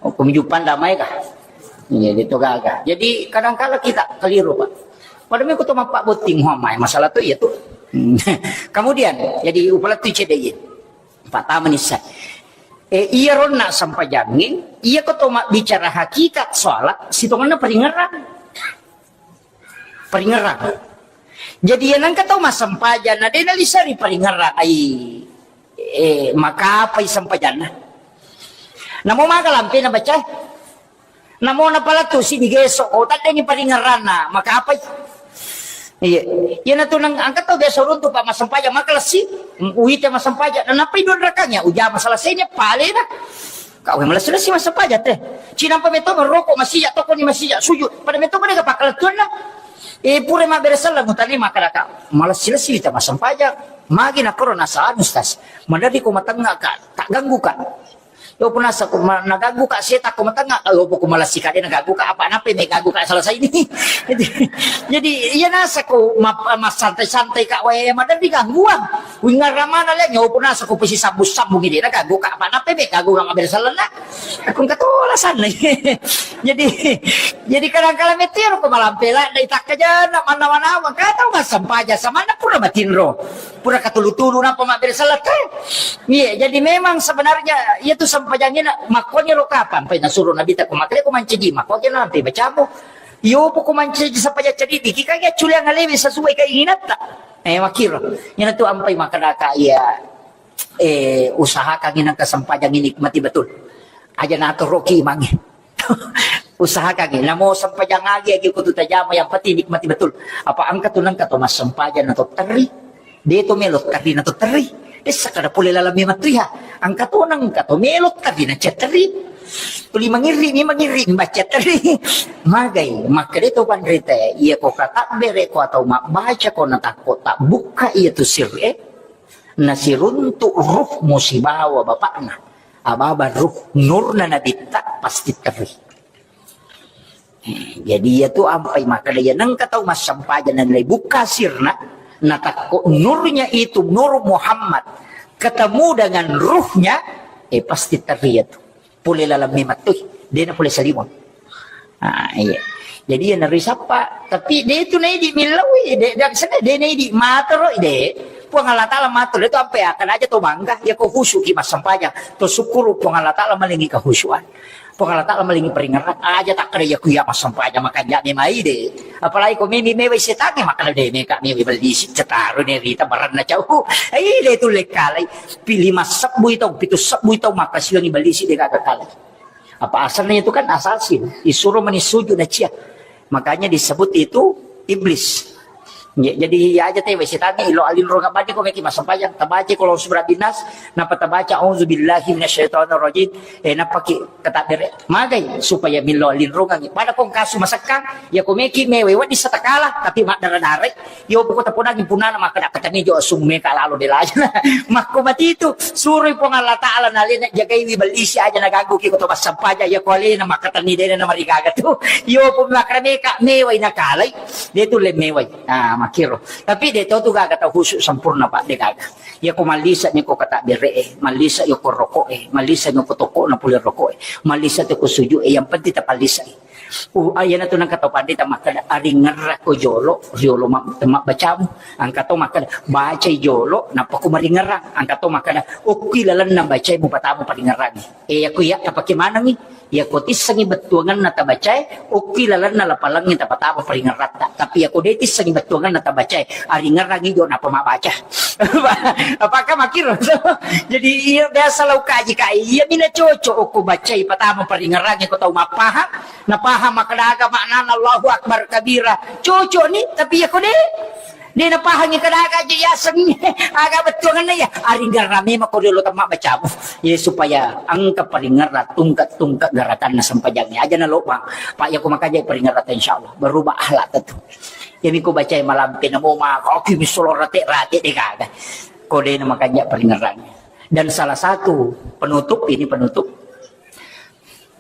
Oh, kemujupang damai kah? Iya, dia toga. Jadi kadangkala kita keliru, Pak. Pada meko to mappabbotting, wah, mai masalah tu iya tu. Kemudian, jadi upala tu cedde iya. Pertama ni sa. Eh, iya ronna sempajangnge, iya ko to mabbicara hakikat sholat, sitongenna paringerang. Paringerang. Jadi, iya nengka tau massempajang, na de naliseri paringerang, ai, eh, makapai sempajanna. Namo maga lampe na baca. Namo napalettu siddi geso, oh, taddengi paringerranna, makapai. Iya. Iya natu nang angka tau biasa runtu pa massempajang, maka lessi, uite massempajang, na nappai dua rakangnya, ujama selesai nya palena. Kau yang malessi-lessi massempajang teh. Cinampa metto roko masija, toko ni masija, sujud. Pada metto pada pakalatuanna. Eh, pura mabbere selleng, utani maka daka. Malessi-lessi kita massempajang. Magi na korona sa anu, Ustaz. Madari ko matengnga ka, tak ganggu ka. Yo punasa ko ma-, naganggu ka seta ko matengnga, yo poko malessi ka de naganggu ka, apa nape me ganggu ka selesai ini. Jadi, jadi, iya nasa ko ma-, massantai-santai ka wae, madari gangguan. Wingarra mana le, yo punasa ko pesi sambung-sambung ini, naganggu ka, apa nape me ganggu ka mabbere sellenna. Aku engka to alasanna. Jadi, jadi kadang kala metero ko malampe la, dai takkajanna, mannawa-nawa, engka tau massempajang, samanna pura matinro. Pura katulu-tulu, nappa mabbere selleng te. Iya, jadi memang sebenarnya, iya tu sempajangnya, makkoni ro kapang, pai nasuro Nabi ta ko makkeda ko mancaji, makkoni ro nampe bacamu. Yo, poko mancaji sempajang cedidi, ki kage culiang alewe sesuai keinginanta. Eh, makkiro. Ina tu ampai makkeda ka iya, eh, usahakan ina kesempajang ini nikmati betul. Aja natoroki imangnge. Usahakan, eh, namo sempajang agi, agi kutu tajama, yang penting nikmati betul. Apa engka tu nengka to massempajang na to terri. De to melo terri na to terri. Dessa kada pole laleng memang tu ya. Engka to nengka to melo terri na ceteri. Tuli mangirri, mi mangirri, mi baca terri. Magai, maka de to panrita, iya ko katabbere ko atau mabbaca ko na takko tabbukka iya tu sir, eh. Nasiruntu ruh musibawa bapakna. Ababa ruh nurna nabitta pasti terri. Eh, jadi iya tu ampai makkeda iya nengka tau massempajang na nilai bukka sirna, natakko nurnya itu, nur Muhammad, ketemu dengan ruhnya, eh, pasti terri iya tu. Pole laleng memang tu, de na pole salimang. Ah, iya. Jadi iya nari sappa, tapi de tu naidi millau, de, de, de naidi matoro, de. Puang Allah Ta'ala matoro, de tu ampe akan aja to bangga, ya ko khusyuk ki massempajang, to syukuru Puang Allah Ta'ala malingi kehusyuan. Puang Allah Ta'ala malingi peringeran, aja takkeda iya ku iya massempajang makanja memai de. Apalagi ko mimi mewai setangnge, makkeda de meka mewai bellisi cetaro ne rita baranna cau. Ai de tu lekkalai. Pili massebbui tau, pitu sebbui tau makkasiwangi bellisi de gaga kalai. Apa asalnya itu kan asasi, isuro mani sujud na cia. Makanya disebut itu iblis. Ya, jadi iya aja te wai setangnge ilo alinrong abadi ko meki massempajang. Tabaca kalau surah binas, napa tabaca auzubillahi minasyaitonirrajim. Eh, napa ki katabbere. Magai supaya millo alinrongangi. Pada kong kasu masekkang, ya ko meki mewai wadi satakala, tapi maddara-darai. Yo poko taponangi punana makkeda katani jo assume ka lalo de lajana. Makko mati tu, suroi Puang Allah Ta'ala nalena jagaiwi bellisi aja naganggu ki ko to massempajang ya ko alena makkatenni dena na marigaga tu. Yo pun makkeda meka mewai nakalai, de tu le mewai. Ah, makkiro. Tapi de to tu gaga tau khusyuk sempurna, Pak, de gaga. Ya ko mallisa ni ko katabbere e, mallisa yo ko roko e, mallisa ni ko toko na pule roko e, mallisa tu ko sujud e, yang penting tapallisa e. Uh, ah, iyanatu nengka tau pandita makkeda, aringerrakko jolo, riolo ma-, temabbacamu. Engka to makkeda, bacai jolo, nappa ko maringerrang. Engka to makkeda, okki lalenna bacai mupatama paringerrangi. E, yakko iya tapake manengi. Yakko tissengi bettuangenna tabacae, okki lalenna lapalengnge tapatama paringerratta. Tapi yakko de tissengi bettuangenna tabacae, aringerrangi jo nappa mabbaca. Apakah makkiro? Jadi, iya biasa lau kaji kai, iya mina cocok okko bacai patama paringerrangi ko tau mappahang. Napahang makkeda aga maknana Allahu Akbar kabira. Cocok ni, tapi iya ko de. De napahangi kada aga aja yaseng. Aga bettuanna iya. Aringerrang memang ko riolo temabbacamu. Ya, supaya engka paringerrang tungke-tungke gerakanna sempajangnya. Aja na lobang. Pak, iya ko makaja paringerrang, insyaallah. Berubah akhlak tentu. Iya mi ko bacai malampe namo maka, oke, mi solo rate-rate de gaga. Ko de na makanja paringerrang. Dan salah satu penutup, ini penutup.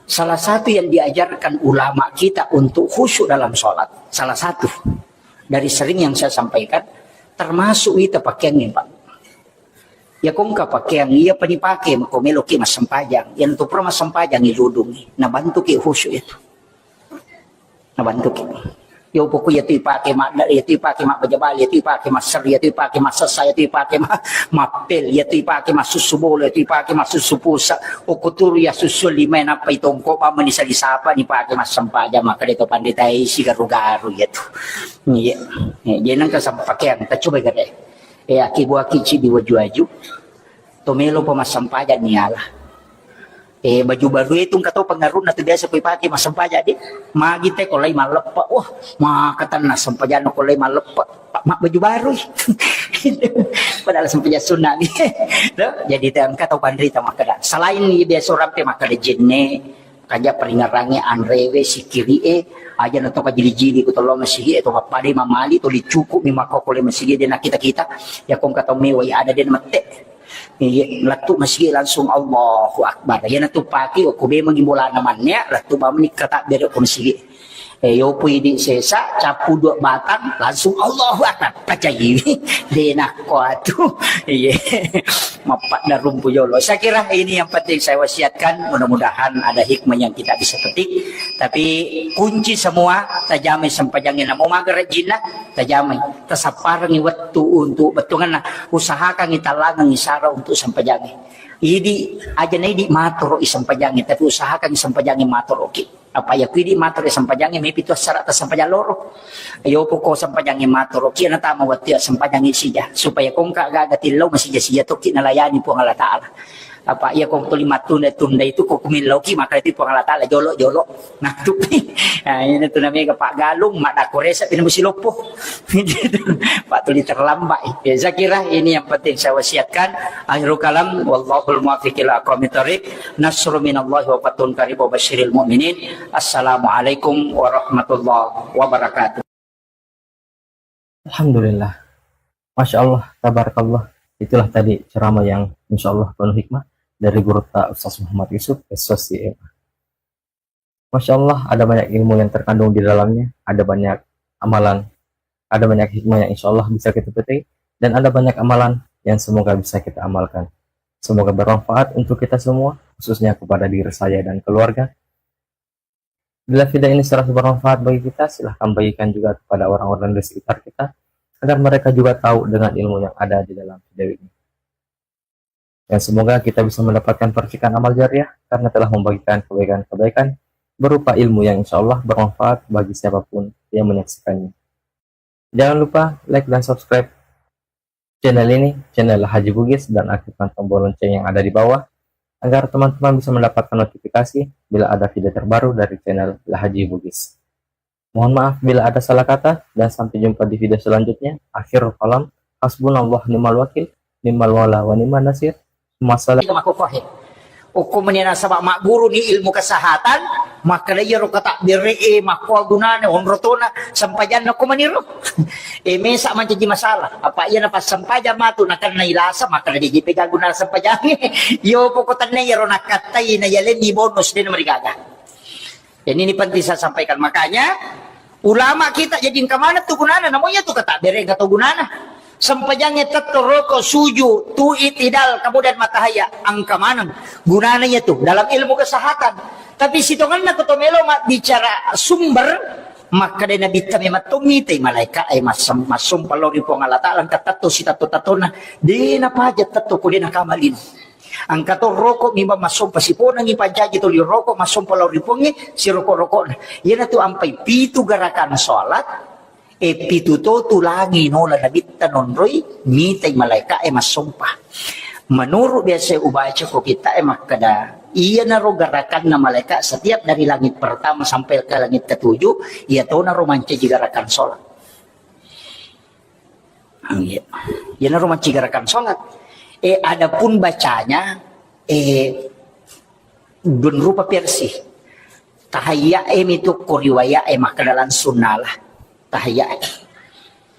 Salah satu yang diajarkan ulama kita untuk khusyuk dalam sholat, salah satu dari sering yang saya sampaikan, termasuk ita pakaiannya, Pak. Ya, ko engka pakaian iya pa dipake, ko meloki massempajang, yang tu pura massempajang iludungi, nabantuki khusyuk itu. Nabantuki. Yo poko iya tu ipake ma-, iya tu ipake mabbaja bale, iya tu ipake masseri, iya tu ipake massessa, iya tu ipake ma-, mappel, iya tu ipake massussu bola, iya tu ipake massussu pusa. Okko turu iya sussu lima, nappa itongko bamma ni sali sapa ni pake massempajang, makkeda to pandita isi garu-garu iya tu. Iya. Eh, jadi nengka sampakeang, ta coba gare. Eh, aki buaki ci di waju-waju. To melo pa massempajang ni ala. Eh, baju baru itu engka to pengaruhna tu biasa ko ipake massempajang di. Magi te ko lai malleppe. Wah, maka tenna sempajang ko lai malleppe. Pak, mak baju baru. Padahal sempajang sunna ni. Tuh, jadi te engka to panrita makkeda. Selain ni biasa orang pe makkeda jenne, kaja peringarange anrewe sikiri'e, aja na to kajili-jili ko tollo masigi e to pappada mamali to licuku mi makkokole masigi de nakita-kita. Ya kong kata mewai ada de mette. Iya, lettu masigi langsung Allahu Akbar. Iya natu pake okko be magi bolana manne, lettu bamni kata bere ko masigi. Eh, yopo idi sesa, capu dua batang, langsung Allahu Akbar. Pacai. De nakko atu. Iya. Mappadda rumpu jolo. Saya kira ini yang penting saya wasiatkan. Mudah-mudahan ada hikmah yang kita bisa petik. Tapi kunci semua, tajamai sempajangnya. Namo maga rajinna, tajamai. Tasapparengi wettu untuk bettuanna. Usahakan itallangengi sara untuk sempajangnya. Idi aja na idi matoro i sempajangnya, tapi usahakan sempajangnya matoro ki. Apa iya ku idi matoro i sempajangnya, mepi tu assara ta sempajang loro. Yopo ko sempajangnya matoro ki, na tama wettu iya sempajangnya sija. Supaya kongka gaga tillau masija-sija tokki nalayani Puang Allah Ta'ala. Apa iya kong tuli mattunda-tunda itu ko kumillau ki, maka itu Puang Allah Ta'ala jolo-jolo. Nah, tu. Nah, ini tu namanya Pak Galung, mak dako resa pina musi loppo. Pak tuli terlambat. Ya, saya kira ini yang penting saya wasiatkan. Akhirul kalam, wallahul muwaffiq ila aqwamit thariq. Nasrun minallahi wa fathun qarib wa basyiril mu'minin. Assalamualaikum warahmatullahi wabarakatuh. Alhamdulillah. Masya Allah, tabarakallah. Itulah tadi ceramah yang insya Allah penuh hikmah dari guru ta Ustaz Muhammad Yusuf, S O C M A. Masya Allah, ada banyak ilmu yang terkandung di dalamnya, ada banyak amalan, ada banyak hikmah yang insya Allah bisa kita petik, dan ada banyak amalan yang semoga bisa kita amalkan. Semoga bermanfaat untuk kita semua, khususnya kepada diri saya dan keluarga. Bila video ini serasa bermanfaat bagi kita, silahkan bagikan juga kepada orang-orang di sekitar kita, agar mereka juga tahu dengan ilmu yang ada di dalam video ini. Dan semoga kita bisa mendapatkan percikan amal jariah karena telah membagikan kebaikan-kebaikan berupa ilmu yang insya Allah bermanfaat bagi siapapun yang menyaksikannya. Jangan lupa like dan subscribe channel ini, channel Haji Bugis, dan aktifkan tombol lonceng yang ada di bawah agar teman-teman bisa mendapatkan notifikasi bila ada video terbaru dari channel Haji Bugis. Mohon maaf bila ada salah kata, dan sampai jumpa di video selanjutnya. Akhirul kalam, hasbunallah ni'mal wakil, ni'mal wala wa ni'man nasir. Masalah. Makkokkoe. Okko meni nasaba magguru ni ilmu kesehatan, makkeda iyaro kata bere'e makkoa gunana onro tona sempajanna okko maniro. E mesa mancaji masalah. Apa iya na pas sempajang matu nakenna ilasa makkeda de jipe gaguna sempajangnge. Yo poko tenne iyaro nakattai na yalenni bonus de na marigaga. Dan ini penting saya sampaikan. Makanya, ulama kita jadi engka maneng tu gunana, namun iya tu kata bere engka tu gunana. Sempajangnge tetto roko suju, tu itidal, kemudian matahaya, engka maneng gunana iya tu dalam ilmu kesehatan. Tapi sitonganna ko to melo ma bicara sumber, makkeda Nabitta memang to mitai malaika e massum-, massumpa lao ri Puang Allah Ta'ala, engka tetto sitatto-tattona, de napaja tetto ko de nakamalino. Engka to roko mi massompa siponangi pancaji toli roko massompa lao ri Puangnge siroko-rokona. Iyanatu ampai pitu gerakan sholat, e pitu to tulangi nola nabitta nonroi mitai malaika e massompa. Menurut biasa ubaca ko kita e makkeda, iyanaro gerakanna malaika setiap dari langit pertama sampai ke langit ketujuh, iya tonaro mancaji gerakan sholat. Iya. Iyanaro mancigarakan sholat. Eh, adapun bacanya, eh, dun rupa versi. Tahayya e mitu ko riwaya e makkeda langsung nala. Tahayya e.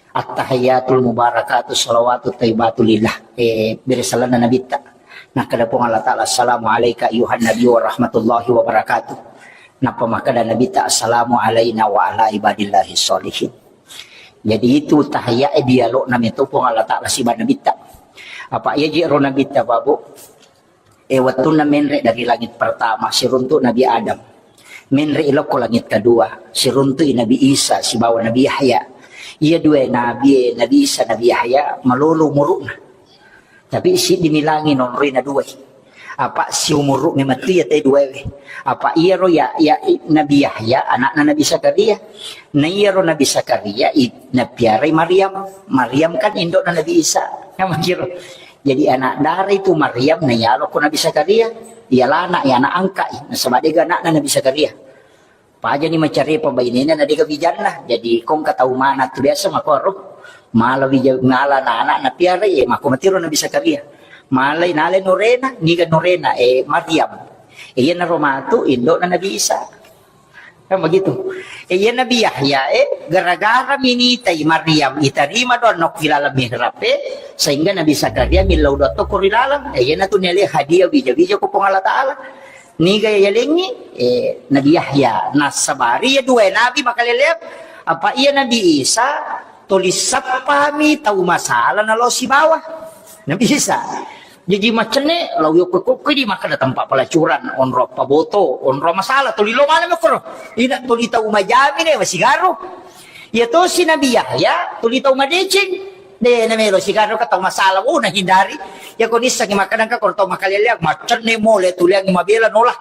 At-tahayyatul mubarakatu salawatu tayyibatu lillah. Eh, bere salana nabitta. Nakkeda Puang Allah Ta'ala, "Assalamu alaika ayyuhan nabi wa rahmatullahi wa barakatuh." Nappa makkeda nabitta, "Assalamu alaina wa ala ibadillahi sholihin." Jadi itu tahiyya e dialogna meto Puang Allah Ta'ala siba nabitta. Apa iya je ro nabitta babu? E wettunna menre dari langit pertama siruntuk Nabi Adam. Menre' ilokko langit kedua, siruntui Nabi Isa sibawa Nabi Yahya. Iya dua nabi, Nabi Isa, Nabi Yahya, malolo umuru'na. Tapi siddi milangi nonroi na duai. Apa siumuru' memettu iya te duae. Apa iyaro ya, ya, Nabi Yahya, anakna Nabi Zakaria. Na iyaro Nabi Zakaria, i-, napiarai Maryam. Maryam kan indokna Nabi Isa. Yang makiro. Jadi anak dara itu Maryam na iyaloko Nabi Zakaria. Iyalana, iya anak angka, nasaba dega anakna Nabi Zakaria. Pajani macarepa bainena na dega wijanna. Jadi kongka tau mana tu biasa makoro. Mala wija-, mala anak-anak napiara, eh, mako matiro Nabi Zakaria. Malai nale nurena, niga nurena, eh, Maryam. Eh, iyanaro matu indokna Nabi Isa. Kan begitu. Eh, iya Nabi Yahya, eh, gara-gara minitai Maryam, itarima doang nokki laleng mihrab, eh, sehingga Nabi Zakaria millau doang to ko ri laleng. Eh, iyanatu niale hadiah wija-wija ko Puang Allah Ta'ala. Niga yalengngi, eh, Nabi Yahya, nassabari iya dua nabi makaleleang, apa iya Nabi Isa tuli sappami tau masala nalo sibawa. Nabi Isa. Jaji macenne, lao yokko-kokko di makkeda tempat pelacuran, onro paboto, onro masala, tuli lo mana mokoro. Ina tuli tau majami ne, masigaru. Iya tosi Nabi Yahya, tuli tau madeceng. De, namelo sigaru ka tau masala, oh, nahindari. Ya ko nissengi makkeda engka ko tau makaleleang, macenne mole tuliangi mabela nola.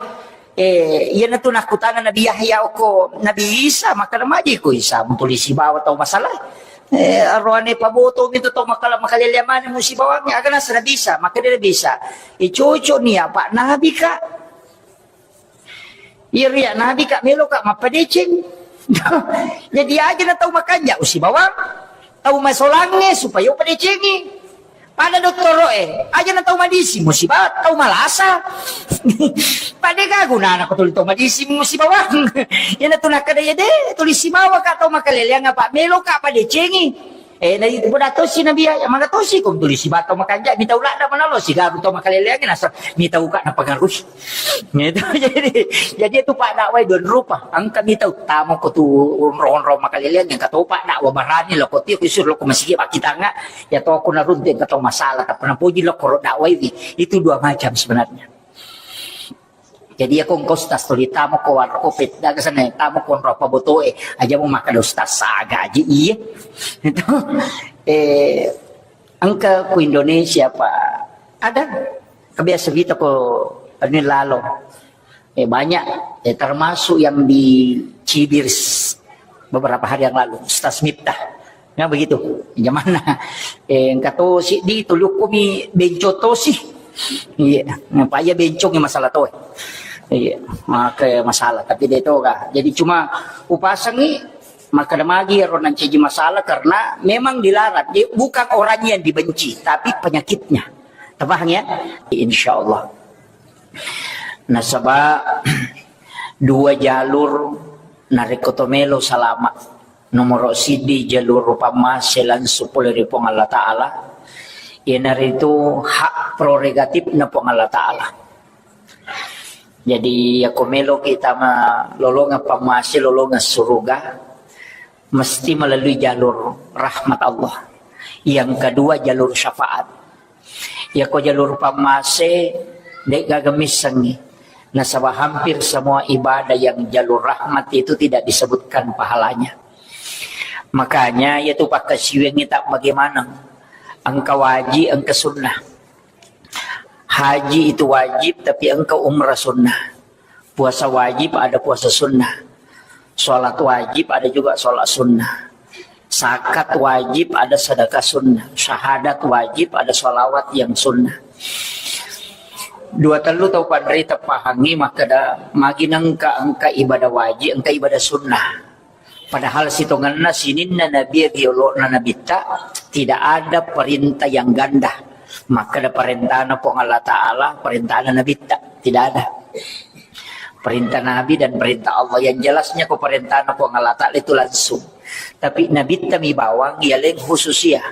Eh, iyanatu nakkutana Nabi Yahya okko Nabi Isa, makkeda maji ko Isa, mutuli sibawa tau masala. Eh, aroane paboto mintu tau makala-, makaleleang mane musibawangnge, aga nasa Nabi Isa, makkeda Nabi Isa, eh, cocok nia, Pak, Nabi ka. Iya ria Nabi ka, melo ka mappadeceng. Jadi aja na tau makanja usibawang, tau masolangnge supaya upadecengi. Pada dottoro e, aja na tau madisi musiba, tau malasa. Pada ga gunana ko tuli tau madisi musibawang. Iyanatu nakkeda iya de, tuli sibawa ka tau makaleleang apa melo ka padecengi. Eh, na itu pun tosi Nabi ya, mana tosi ko tuli siba tau makanja, mitau ladda manalo sigaru tau makaleleang nasa mitau ka napengaruhi. Gitu. Jadi, jadi itu Pak dakwah dua rupa. Engka mitau tamo ko tu onro-onro makaleleang, engka to Pak dakwah barani lo ko tio kusur lo ko masigi bakitanga, ya to ko naruntu engka to masalah, tapi napoji lo ko dakwah ini. Itu dua macam sebenarnya. Jadi ya ko engka ustaz tuli tamo ko warkop, daga sana tamo ko onro apa botoe, aja mau makan ustaz saga aja iya. Itu, eh, engka ku Indonesia Pak ada kebiasa kita ko ini lalo. Eh, banyak, eh, termasuk yang dicibir s-, beberapa hari yang lalu, Ustaz Miftah. Nah, begitu. Jamanna, eh, engka tosi di tulukku mi benco tosi. Iya, apa iya benco ngi masalah to. Iya, maka masalah, tapi dia itu kah. Jadi cuma upasangi, maka ada magi ro nancaji masalah karena memang dilarang. Dia bukan orangnya yang dibenci, tapi penyakitnya. Terpaham ya? Insya Allah. Nasaba dua jalur narekko to melo salama. Nomoro siddi jalur pammase langsung pole ri Puang Allah Ta'ala. Iyanaritu hak prerogatifna Puang Allah Ta'ala. Jadi, yako meloki tama lolongan pammase, lolongan suruga, mesti melalui jalur rahmat Allah. Yang kedua, jalur syafaat. Yako jalur pammase, de'gaga missengngi. Nasaba hampir semua ibadah yang jalur rahmat itu tidak disebutkan pahalanya. Makanya, yatu pakkasiwiangngi tak bagaimana. Engka wajib, engka sunnah. Haji itu wajib, tapi engka umrah sunnah. Puasa wajib, ada puasa sunnah. Sholat wajib, ada juga sholat sunnah. Zakat wajib, ada sedekah sunnah. Syahadat wajib, ada sholawat yang sunnah. Dua tellu tau panrita pahangi makkeda magi nengka engka ibadah wajib, engka ibadah sunnah. Padahal sitongenna sininna nabi ri olo'na nabitta, tidak ada perintah yang ganda. Makkeda perintahna Puang Allah Ta'ala, perintahna nabitta, tidak ada. Perintah Nabi dan perintah Allah yang jelasnya ko perintahna Puang Allah Ta'ala itu langsung. Tapi nabitta mi bawang yaleng khususia.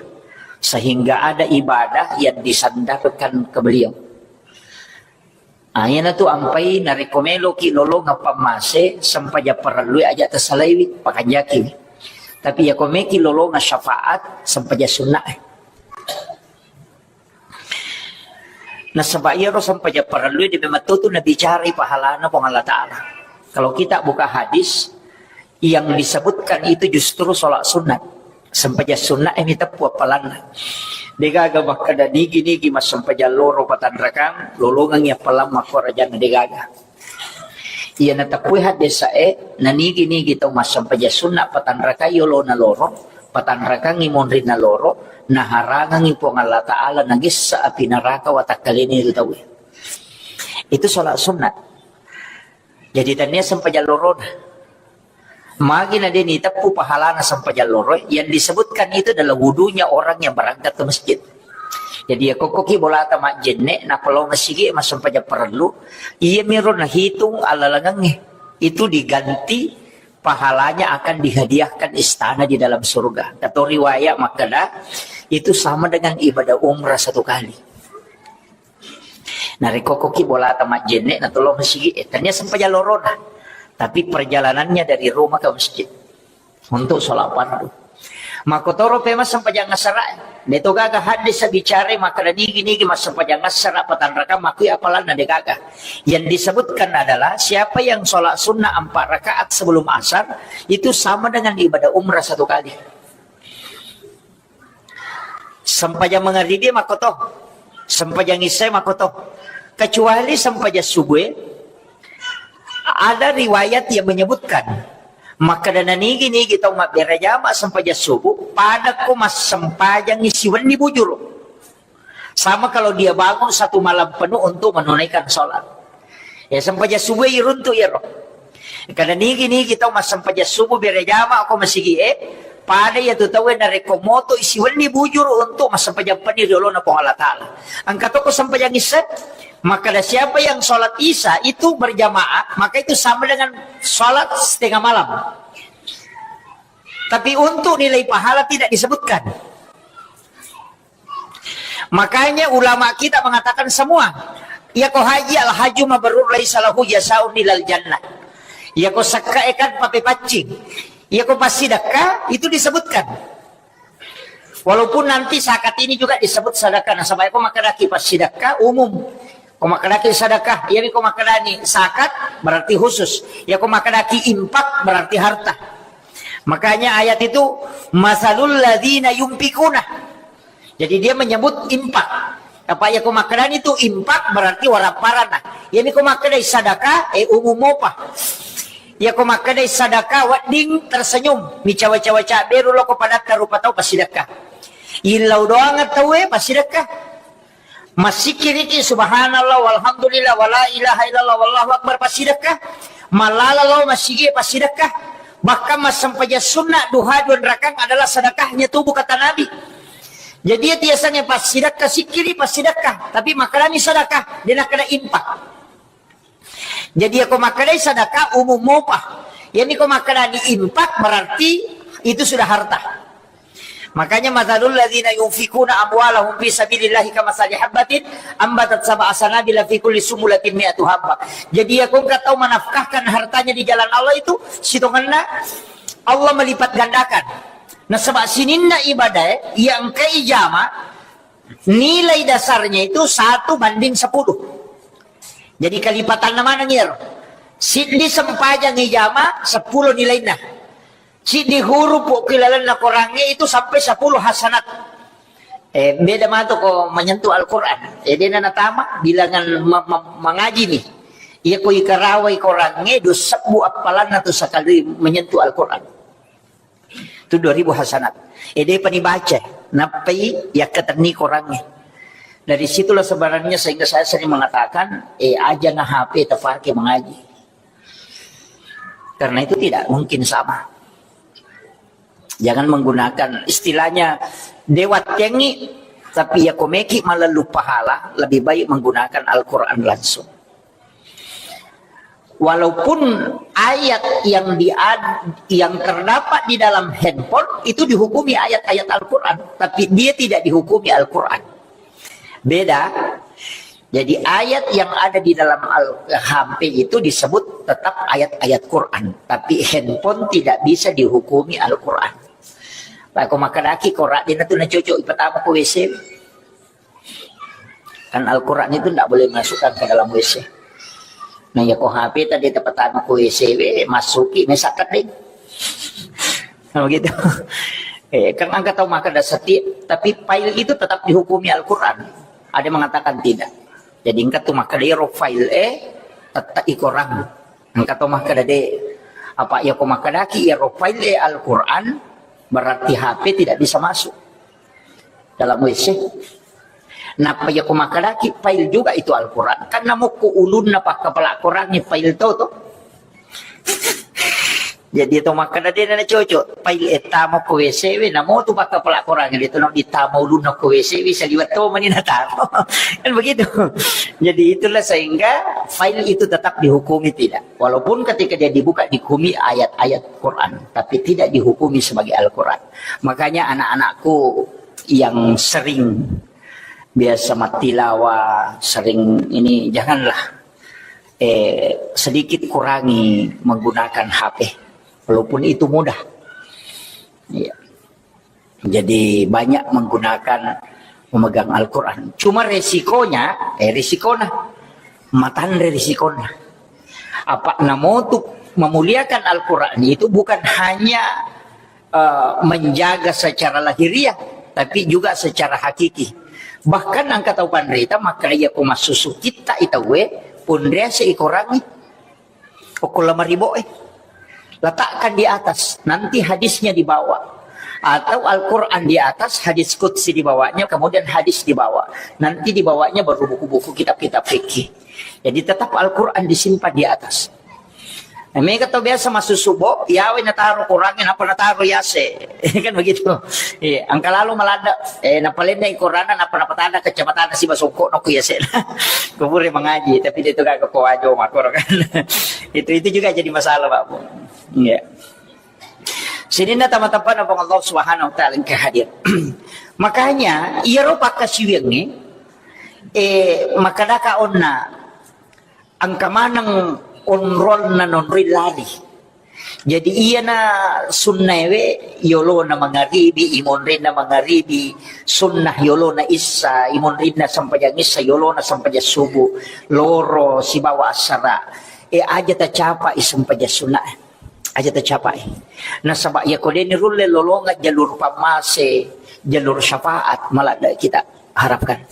Sehingga ada ibadah yang disandarkan ke beliau. Ah, iyanatu ampai narekko meloki lolongeng pammase, sempajang parellui aja tasalaiwi, pakanjakiwi. Tapi yako meki lolongeng syafaat, sempajang sunnah. Nasaba iyaro sempajang parellui de memang tu nabicarai pahalana Puang Allah Ta'ala. Kalau kita buka hadis, yang disebutkan itu justru sholat sunat. Sempajang sunat ini teppu appalanna. Degaga makkeda nigi-nigi massempajang loro patanrakang, lolongangi appalang makkorajanna degaga. Iya nateppui haddesae, nanigi-nigi tau massempajang sunna patanrakai yolona loro, patanrakangi monrinna loro, naharangangi Puang Allah Ta'ala nagessa api naraka watakkalena itu tauwe. Itu sholat sunat. Jadi tania sempajang lorona. Magi na de niteppu pahalana sempajang loro, yang disebutkan itu adalah wudunya orang yang berangkat ke masjid. Jadi ya kokkoki bolata majjenne, nappa lao masigi massempajang parellu, iya miro nahitung alalangengnge. Itu diganti pahalanya akan dihadiahkan istana di dalam surga. Atau riwayat makkeda, itu sama dengan ibadah umrah satu kali. Narekko koki bolata majjenne na tollo masigi, eh, tania sempajang lorona, tapi perjalanannya dari rumah ke masjid untuk sholat fardu. Makkotoro pema sempajang asara, de to gaga hadis bicara makkeda nigi-nigi massempajang asara patanrakang makui apalanna de gaga. Yang disebutkan adalah siapa yang sholat sunnah empat rakaat sebelum asar itu sama dengan ibadah umrah satu kali. Sempajang mangaribi makkoto, sempajang isya makkoto. Kecuali sempajang subuh, ada riwayat yang menyebutkan, makkeda nanigi-nigi tau mabbere jama sempajang subuh, pada ko massempajang siwenni bujuru. Sama kalau dia bangun satu malam penuh untuk menunaikan sholat. Ya, sempajang subuh iruntu iyaro. Kada nigi-nigi tau massempajang subuh bere jama ko masigi e, pada iya tu tau narekko moto isiwenni bujuru untuk massempajang penni riolona Puang Allah Ta'ala. Engka toko sempajang isya, maka ada siapa yang sholat isya itu berjamaah, maka itu sama dengan sholat setengah malam. Tapi untuk nilai pahala tidak disebutkan. Makanya ulama kita mengatakan semua, iya ko haji al haju mabrur laisa lahu jasaun ilal jannah. Iya ko sakka ekan pape paccing. Iya ko passidakka itu disebutkan. Walaupun nanti zakat ini juga disebut sedekah. Nasaba ko makkedaki passidakka umum. Ko makkedaki sedekah, iya ko makkedani zakat berarti khusus. Iya ko makkedaki infak berarti harta. Makanya ayat itu masalul ladzina yunfikuna. Jadi dia menyebut infak. Apa iya ko makkedani itu infak berarti warapparana. Iya ko makkedai sedekah, eh, umum mopa. Iya ko makkedai sedekah wedding tersenyum, micawa-cawa caberu loko padatta rupa tau passidekka. Illau doang tauwe passidekka. Massikkiriki subhanallah walhamdulillah wala ilaha illallah wallahu akbar passidekka. Mallala lao massigi passidekka. Bahkan massempajang sunna duha dua rakang adalah sedekahnya tubuh kata Nabi. Jadi ya tiasannya passidekka sikkiri passidekka. Tapi makkedani sedekah, dia nakkeda infak. Jadi ya ko makkedai sedekah umum mopa. Yani ko makkedani infak berarti itu sudah harta. Makanya masalul ladzina yunfikuna amwalahum fi sabilillahi kamasali habbatin ambatat sab'a sanabila fi kulli sumulatin mi'atu habba. Jadi ya ko engka tau menafkahkan hartanya di jalan Allah itu sitongenna Allah melipat gandakan. Nasaba sininna ibadah yang engka ijama nilai dasarnya itu satu banding sepuluh. Jadi kalipatanna maneng iyaro. Siddi sempajang ijama sepuluh nilainna. Siddi huruf ko ilalenna Korangnge itu sampai sepuluh hasanat. Eh, beda matu ko menyentuh Al-Quran. Eh, dena natama bilangan ma- ma- mangaji nih. Iya ko ikarawai Korangnge dua sebbu appalanna tu sekali menyentuh Al-Quran. Itu dua ribu hasanat. Eh, de pani baca, nappai yakkatenni Korangnge. Dari situlah sebenarnya sehingga saya sering mengatakan, eh, aja na H P terpakai mengaji. Karena itu tidak mungkin sama. Jangan menggunakan istilahnya dewa tengi, tapi ya komeki malah lupa hala, lebih baik menggunakan Al-Quran langsung. Walaupun ayat yang di yang terdapat di dalam handphone itu dihukumi ayat-ayat Al-Quran, tapi dia tidak dihukumi Al-Quran. Beda. Jadi ayat yang ada di dalam Al H P itu disebut tetap ayat-ayat Quran, tapi handphone tidak bisa dihukumi Al-Quran. Pak ko makkadaki Quran dina tu na cocok ipatama ko W C. Kan Al-Quran itu tidak boleh masukkan ke dalam W C. Nah, ya ko H P tadi tepatama ko W C W, masuki, mesa kedde. Nah, begitu. Eh, kan engka tau makkeda setiap, tapi file itu tetap dihukumi Al-Quran. Ada yang mengatakan tidak. Jadi engka tu makkeda iyaro file e tetap i Quran. Engka tau makkeda de, apa ya ko makkedaki iyaro file e Al-Quran, berarti H P tidak bisa masuk dalam W C. Nappa ya ko makkedaki file juga itu Al-Quran. Kan namokko ulunna pakkapala Quran file to to. Jadi to makkeda de na cocok. File e tama ko W C W, namo tu pakkapala Quran, de to no ditama ulunna ko W C W, saliwat to mani natama. Kan begitu. Jadi itulah sehingga file itu tetap dihukumi tidak. Walaupun ketika dia dibuka dihukumi ayat-ayat Quran, tapi tidak dihukumi sebagai Al-Quran. Makanya anak-anakku yang sering biasa mattilawa, sering ini, janganlah, eh, sedikit kurangi menggunakan H P, walaupun itu mudah. Iya. Jadi banyak menggunakan, memegang Al-Quran. Cuma resikonya, eh, resikona, matanre resikona. Apa namotu memuliakan Al-Quran itu bukan hanya eh, menjaga secara lahiriah, tapi juga secara hakiki. Bahkan engka tau panrita makkeda iya ko massusu kitta i tauwe, ponriase i Quran e, okko lemari bo e. Letakkan di atas, nanti hadisnya di bawah. Atau Al-Quran di atas, hadis qudsi di bawahnya, kemudian hadis di bawah. Nanti di bawahnya baru buku-buku kitab-kitab fikih. Jadi tetap Al-Quran disimpan di atas. Eh, mega tau biasa massusu bo, yawe nataro Qurangnge, nappa nataro yase. Kan begitu. Iya, engka lalo maladde, eh, napalenna i Quranna, nappa napatanna kacamata na siba songko no ku yase. Kubure mengaji, tapi dia tu kagak ko ajo makoro kan. Itu, itu juga jadi masalah, Pak Bu. Iya. Sininna tama-tamana Puang Allah Subhanahu wa Ta'ala engka hadir. Makanya, iyaro pakkasiwiangnge, eh, makkedaka onna, engka maneng onrolna nonroi lari. Jadi iyana sunnaewe yolona mangaribi, imonrinna mangaribi, sunnah yolona issa, imonrinna sempajang issa, yolona sempajang subuh, loro sibawa assara. E aja tacapai sempajang sunnah. Aja tacapai. Nasaba iya ko deni rulle lolonga jalur pammase, jalur syafaat maladde kita harapkan.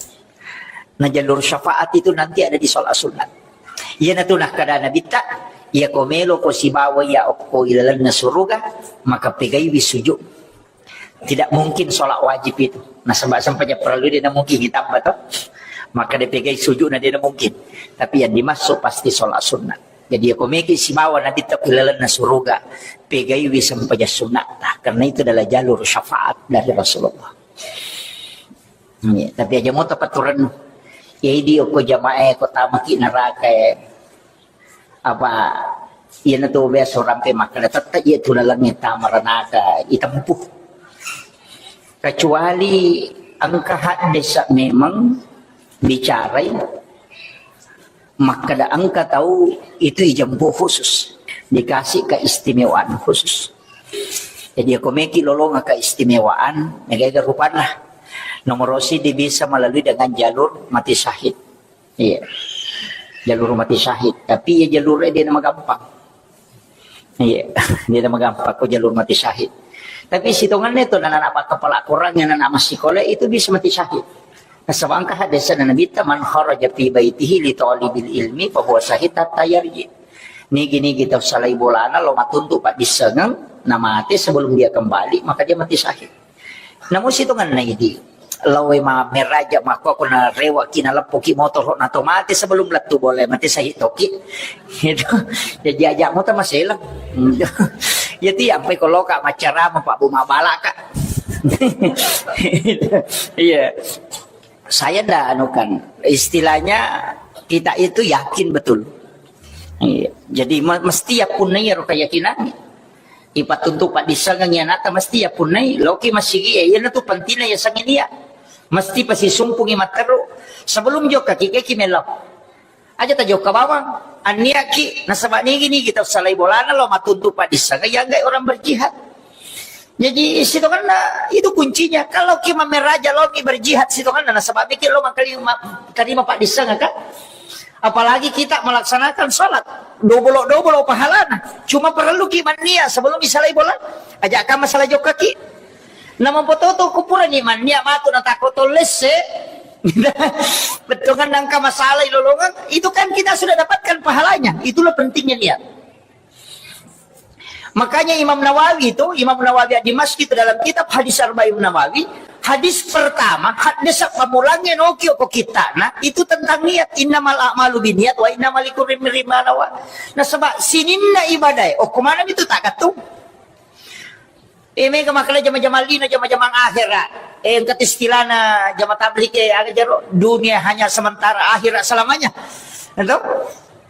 Nah, jalur syafaat itu nanti ada di sholat sunat. Iyanatu nakkeda Nabitta, iya ko melo ko sibawa iya okko ilalenna suruga, maka pegaiwi sujud. Tidak mungkin sholat wajib itu. Nasaba sempajang parellu de na mungkin ditambah to. Maka dipegai sujud na de na mungkin. Tapi yang dimaksud pasti sholat sunat. Jadi iya ko meki sibawa Nabitta ko ilalenna suruga, pegaiwi sempajang sunat. Karena itu adalah jalur syafaat dari Rasulullah. Iya, tapi aja mo tapaturennu. Iya, idi okko jamaah e, ko tamaki neraka e. Apa, iyanatu biasa orang pe makkeda, tette iya tu lalengnge tama ranaka itempuh. Kecuali engka haddesa memang bicarai makkeda engka tau itu ijempuh khusus, dikasih keistimewaan khusus. Jadi, iya ko meki lolonga keistimewaan, mega-ega rupanna. Nomor siji bisa melalui dengan jalur mati syahid. Iya. Jalur mati syahid. Tapi iya jalur e de na magampang. Iya, de na magampang ko jalur mati syahid. Tapi sitongenna itu anak-anak kepala kurang, anak-anak masikola itu bisa mati syahid. Nasaba engka haddesa Nabitta, "Man kharaja fi baitihi li talibil ilmi fa huwa syahid hatta yarji." Nigi-nigi tau salai bolana lo matuntu paddissengeng, namate sebelum dia kembali, maka dia mati syahid. Namu sitongenna idi, lao e mammeraja makko ko narewa ki naleppo ki motoro na to mate sebelum lettu bola e, mate syahid toki. Itu. Jadi aja mo tamaseleng. Jadi ampai ko loka maccarama Pak Bu mabalaka. Iya. Saya ndak anukan, istilahnya kita itu yakin betul. Iya. Jadi me-, mesti ya punnai ro keyakinan. Ipattuntu paddissengeng iyanatta mesti ya punnai, loki masigi e, iyanatu pentingna ya sangin iya. Mesti pasisumpungi matteru. Sebelum jokka ki, ki melo. Aja tajokka bawang. Anniaki, nasaba nigi-nigi tau salai bolana lo matuntu paddissengeng, ya enggak orang berjihad. Jadi sitongenna itu kuncinya. Kalau ki mammeraja lo ki berjihad sitongenna, nasaba mikir lo mangkalima, tarima paddissengeng kan? Apalagi kita melaksanakan salat, dobolo-dobolo pahalana. Cuma perlu ki mannia sebelum isalai bola. Aja ka masalah jokka ki. Nama foto tu kupurani mannia matu na tako tolesse. Bettongan nangka masalah ilolongan, itu kan kita sudah dapatkan pahalanya. Itulah pentingnya niat. Makanya Imam Nawawi itu, Imam Nawawi di Masjid itu dalam kitab Hadis Arba'in Nawawi, hadis pertama, hadis pamulangnya noki oko kita, nah, itu tentang niat. Innamal a'malu biniat wa innamal likulli imri'in ma nawa. Nah, sebab sininna ibadah, oh, kemana itu tak ketung? Eh, mega makkeda jama-jama lino, jama-jama akhera. Eh, engka istilahna jama tabligh, eh, aga jaro, dunia hanya sementara, akhirat selamanya. Itu?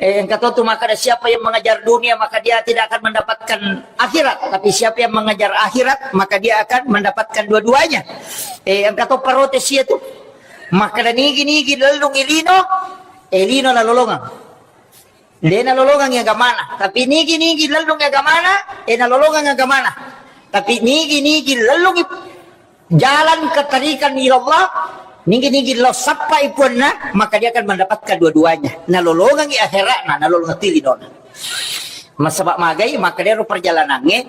Eh, engka to tu makkeda siapa yang mengejar dunia, maka dia tidak akan mendapatkan akhirat. Tapi siapa yang mengejar akhirat, maka dia akan mendapatkan dua-duanya. Eh, engka to protes itu. Makkeda nigi-nigi lellung ilino, eh, lino nalolongang. De nalolongangi agamana, tapi nigi-nigi lellungi agamana, eh, nalolongangi agamana. Tapi nigi-nigi lellungi jalan ketarikan ila Allah, nigi-nigi lo sappai puanna, maka dia akan mendapatkan dua-duanya. Nalolongangi akhiratna, nalolongangi linona. Masaba magai, maka dia ro perjalanannya,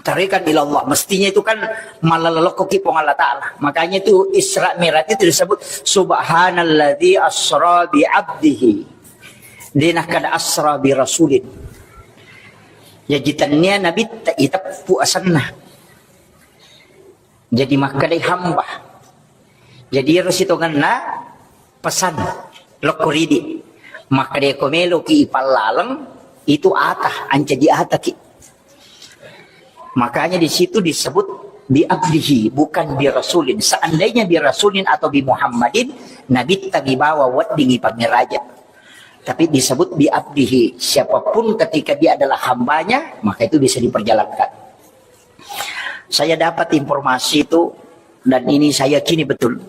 tarikan ilallah, mestinya itu kan malalokkoki Puang Allah Ta'ala. Makanya itu Isra Mi'raj itu disebut subhanalladzi asra bi abdihi. Dia nakkada asra bi rasulin. Ya, jitannya Nabi ta-, iteppu asanna. Jadi makkadai hamba. Jadi ero sitongenna pesan lokko ridi. Makkadai ko meloki ipallaleng itu ata, ancaji ataki. Makanya di situ disebut bi abdihi, bukan bi rasulin. Seandainya bi rasulin atau bi Muhammadin, Nabi tabi bawa weddingi pamiraja. Tapi disebut bi abdihi, siapapun ketika dia adalah hambanya, maka itu bisa diperjalankan. Saya dapat informasi itu, dan ini saya yakini betul,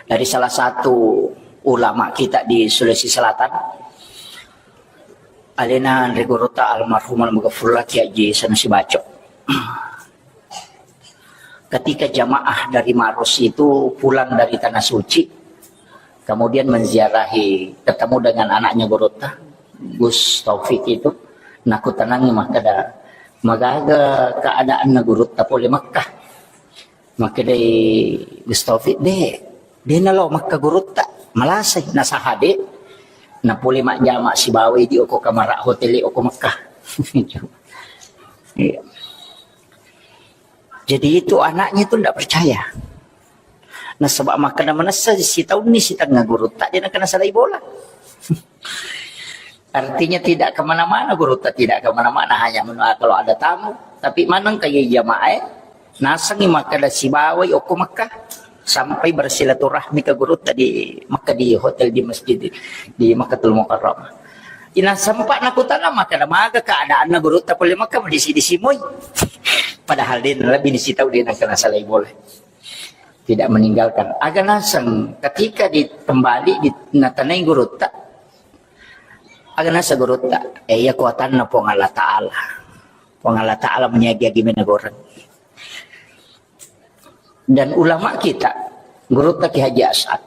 dari salah satu ulama kita di Sulawesi Selatan, alena anre gurutta almarhum almaghfurlah Kiai Haji Sanusi Baco. Ketika jamaah dari Maros itu pulang dari Tanah Suci, kemudian menziarahi, ketemu dengan anaknya gurutta, Gus Taufik itu, nakutanangi makkada, "Magaga keadaanna gurutta pole Mekkah?" Makkedai Gus Taufik, "De, de nalo Mekkah gurutta, malasai, nasahade, napole majjama sibawai di oko kamara hotel oko Mekkah." Iya. Jadi itu anaknya itu ndak percaya. Nasaba makkeda manessa sitaunni sitengnga gurutta, de nakkeda salai bola. Artinya tidak kemana-mana gurutta, tidak kemana-mana, hanya menua kalau ada tamu. Tapi maneng kaya jamaah, nasengi makkeda sibawai okko Mekkah, sampai bersilaturahmi ke gurutta di Mekkah, di hotel, di masjid, di Makkatul Mukarramah. Ina sempat nakutana makkeda maga keadaanna gurutta pole Mekkah, disi-disi moi. Padahal de lebih disi tau de nakkeda salai bola. Tidak meninggalkan. Aga naseng, ketika di, kembali di, natanai gurutta, aga naseng gurutta, eh, iya kuatanna Puang Allah Ta'ala. Puang Allah Ta'ala meniagi-agi menegoreng. Dan ulama kita, gurutta Ki Haji As'ad,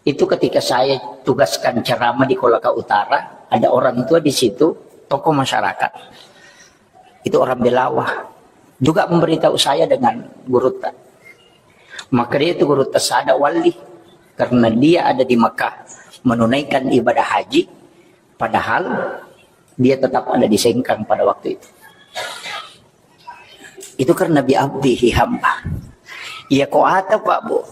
itu ketika saya tugaskan ceramah di Kolaka Utara, ada orang tua di situ, tokoh masyarakat. Itu orang Belawa. Juga memberitahu saya dengan gurutta. Maka dia itu gurutta sada wali. Karena dia ada di Mekah menunaikan ibadah haji, padahal dia tetap ada di Sengkang pada waktu itu. Itu karena bi abdihi hamba. Iya ko ata, Pak, Bu.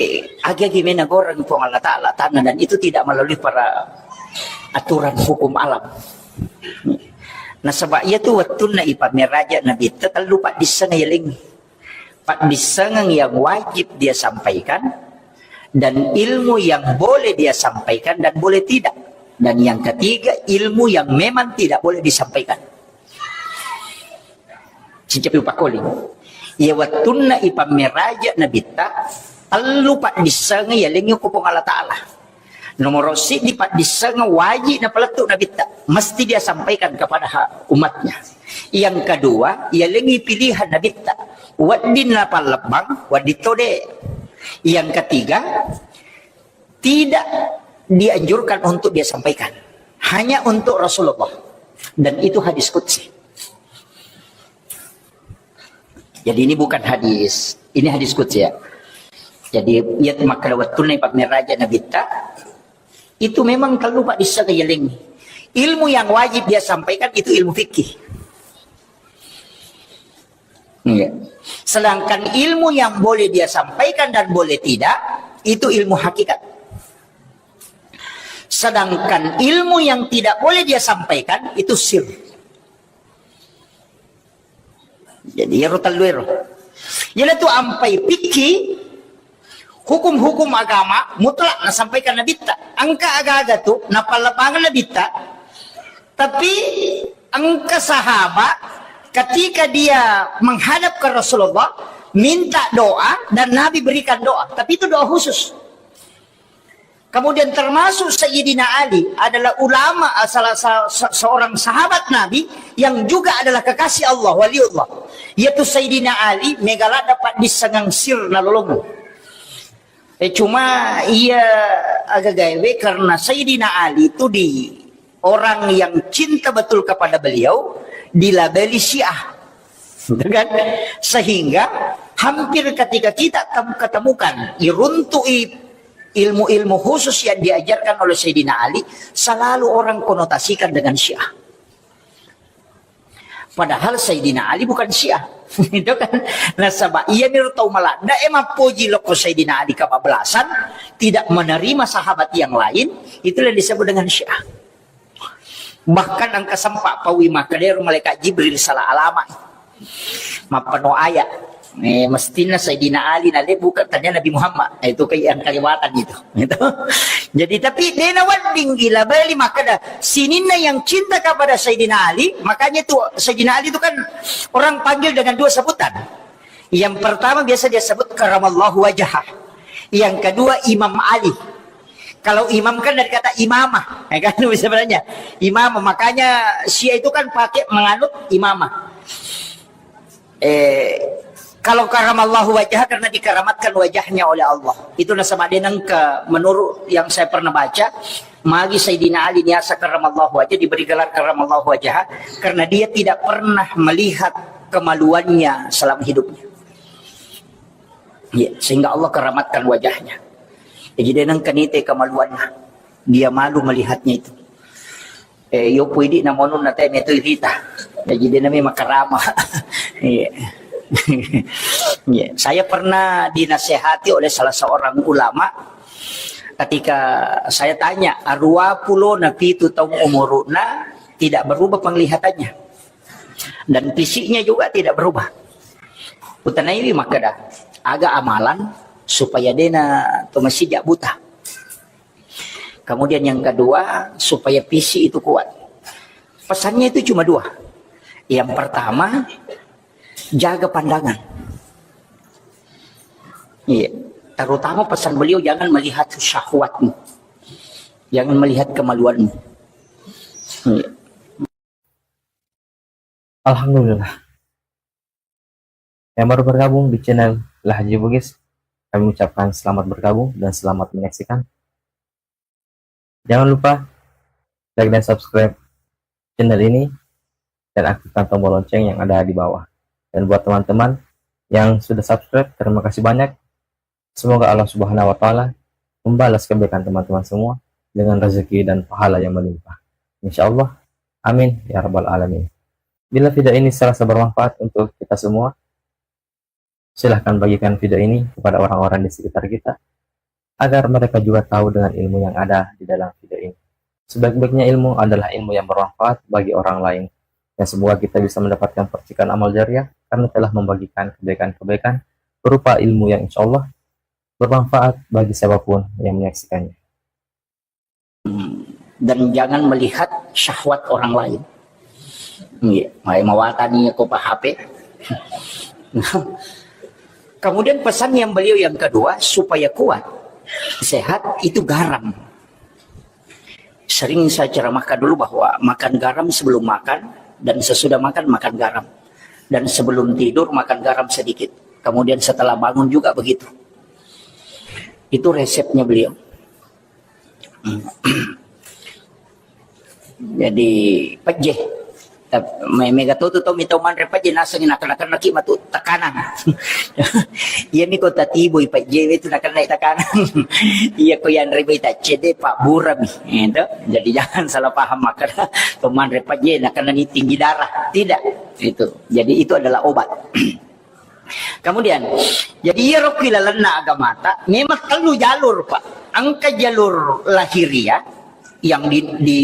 Eh, agi-agi mena goreng Puang Allah Ta'ala tanah, dan itu tidak melalui para aturan hukum alam. Nasaba iya tu wettunna ipameraja Nabitta tellu paddisseng yalengngi. Paddissengeng yang wajib dia sampaikan, dan ilmu yang boleh dia sampaikan dan boleh tidak. Dan yang ketiga, ilmu yang memang tidak boleh disampaikan. Cincapi upakoli. Iya wettunna ipammeraja Nabitta, tellu paddissengeng yalengngi ko Puang Allah Ta'ala. Nomoro siddi paddissengeng wajib napalettu Nabitta, mesti dia sampaikan kepada ha-, umatnya. Yang kedua, yalengngi pilihan Nabitta. Wedding napallebbang, wedding tode. Yang ketiga, tidak dianjurkan untuk dia sampaikan. Hanya untuk Rasulullah. Dan itu hadis qudsi. Jadi ini bukan hadis, ini hadis qudsi ya. Jadi, iya, makkeda wettunna ipammeraja Nabitta, itu memang tellu Pak dissa keyelengi. Ilmu yang wajib dia sampaikan itu ilmu fikih. Iya. Sedangkan ilmu yang boleh dia sampaikan dan boleh tidak, itu ilmu hakikat. Sedangkan ilmu yang tidak boleh dia sampaikan, itu sir. Jadi, iyaro tellu ero. Iyana tu ampai fikih, hukum-hukum agama mutlak nasampaikan Nabitta. Engka aga-aga tu napallebangeng Nabitta, tapi engka sahabat ketika dia menghadap ke Rasulullah, minta doa dan Nabi berikan doa. Tapi itu doa khusus. Kemudian termasuk Sayyidina Ali adalah ulama, eh, salah sa-, se-, seorang sahabat Nabi yang juga adalah kekasih Allah, waliullah. Yaitu Sayyidina Ali, mega ladda paddissengang sir nalolongeng. Eh, cuma iya aga gaewe karena Sayyidina Ali itu di orang yang cinta betul kepada beliau dilabeli Syiah. Gitu kan? Sehingga hampir ketika kita tem-, ketemukan, iruntui ilmu-ilmu khusus yang diajarkan oleh Sayyidina Ali, selalu orang konotasikan dengan Syiah. Padahal Sayyidina Ali bukan Syiah. Itu kan. Nasaba iya ni tau maladda e mappoji lokko Sayyidina Ali kebablasan, tidak menerima sahabat yang lain, itulah yang disebut dengan Syiah. Bahkan engka sempat paui makkeda ero malaikat Jibril salah alamat. Mappano ayat. Eh, mestinna Sayyidina Ali nalebbukeng, tania Nabi Muhammad. Eh, itu kayak yang kelewatan itu. Gitu. Jadi, tapi dena wedding gila beli makkeda sininna yang cinta kepada Sayyidina Ali, makanya itu Sayyidina Ali itu kan orang panggil dengan dua sebutan. Yang pertama biasa dia sebut karamallahu wajah. Yang kedua Imam Ali. Kalau imam kan dari kata imamah, ya kan, sebenarnya imamah. Makanya Syiah itu kan pakai menganut imamah. Eh, kalau karamallahu wajah karena dikeramatkan wajahnya oleh Allah. Itu nasaba de nengka, menurut yang saya pernah baca, magi Sayyidina Ali niasa karamallahu wajah, diberi gelar karamallahu wajah karena dia tidak pernah melihat kemaluannya selama hidupnya. Ya, sehingga Allah keramatkan wajahnya. Jadi de nengka nite kemaluannya. Dia malu melihatnya itu. Eh, yo pui di namonun na teme tu irita. Jadi de nami makarama. Iya. Iya. Saya pernah dinasehati oleh salah seorang ulama ketika saya tanya, arua pulo na pitu taung umuruna tidak berubah penglihatannya. Dan fisiknya juga tidak berubah. Utanaiwi makkeda, aga amalan supaya dena to masija buta. Kemudian yang kedua, supaya fisik itu kuat. Pesannya itu cuma dua. Yang pertama, jaga pandangan. Iya. Terutama pesan beliau, jangan melihat syahwatmu. Jangan melihat kemaluanmu. Iya. Alhamdulillah. Yang baru bergabung di channel Lahji Bugis, kami ucapkan selamat bergabung dan selamat menyaksikan. Jangan lupa like dan subscribe channel ini dan aktifkan tombol lonceng yang ada di bawah. Dan buat teman-teman yang sudah subscribe, terima kasih banyak. Semoga Allah Subhanahu wa Ta'ala membalas kebaikan teman-teman semua dengan rezeki dan pahala yang melimpah. Insya Allah. Amin ya Rabbal 'Alamin. Bila video ini serasa bermanfaat untuk kita semua, silahkan bagikan video ini kepada orang-orang di sekitar kita, agar mereka juga tahu dengan ilmu yang ada di dalam video ini. Sebaik-baiknya ilmu adalah ilmu yang bermanfaat bagi orang lain. Dan semoga kita bisa mendapatkan percikan amal jariah karena telah membagikan kebaikan-kebaikan berupa ilmu yang insya Allah bermanfaat bagi siapapun yang menyaksikannya. Dan jangan melihat syahwat orang lain. Iya, mai mawatani ko pa H P. Kemudian pesan yang beliau yang kedua, supaya kuat, sehat, itu garam. Sering saya ceramahkan dulu bahwa makan garam sebelum makan dan sesudah makan, makan garam. Dan sebelum tidur, makan garam sedikit. Kemudian setelah bangun juga begitu. Itu resepnya beliau. Jadi pejje. Tap-, me-, mega to tu tau mitau manre pejje, nasengi nakenna-kennaki matu tekanan. Iya mi ko tatiboi pejje itu nakenna tekanan. Iya ko yanre bai taccede, Pak, burami. Gitu. Jadi jangan salah paham, maka to manre pejje nakenna ni tinggi darah. Tidak. Itu. Jadi itu adalah obat. Kemudian, jadi iyaro ki lalenna agamata memang tellu jalur, Pak. Engka jalur lahiriah yang di, di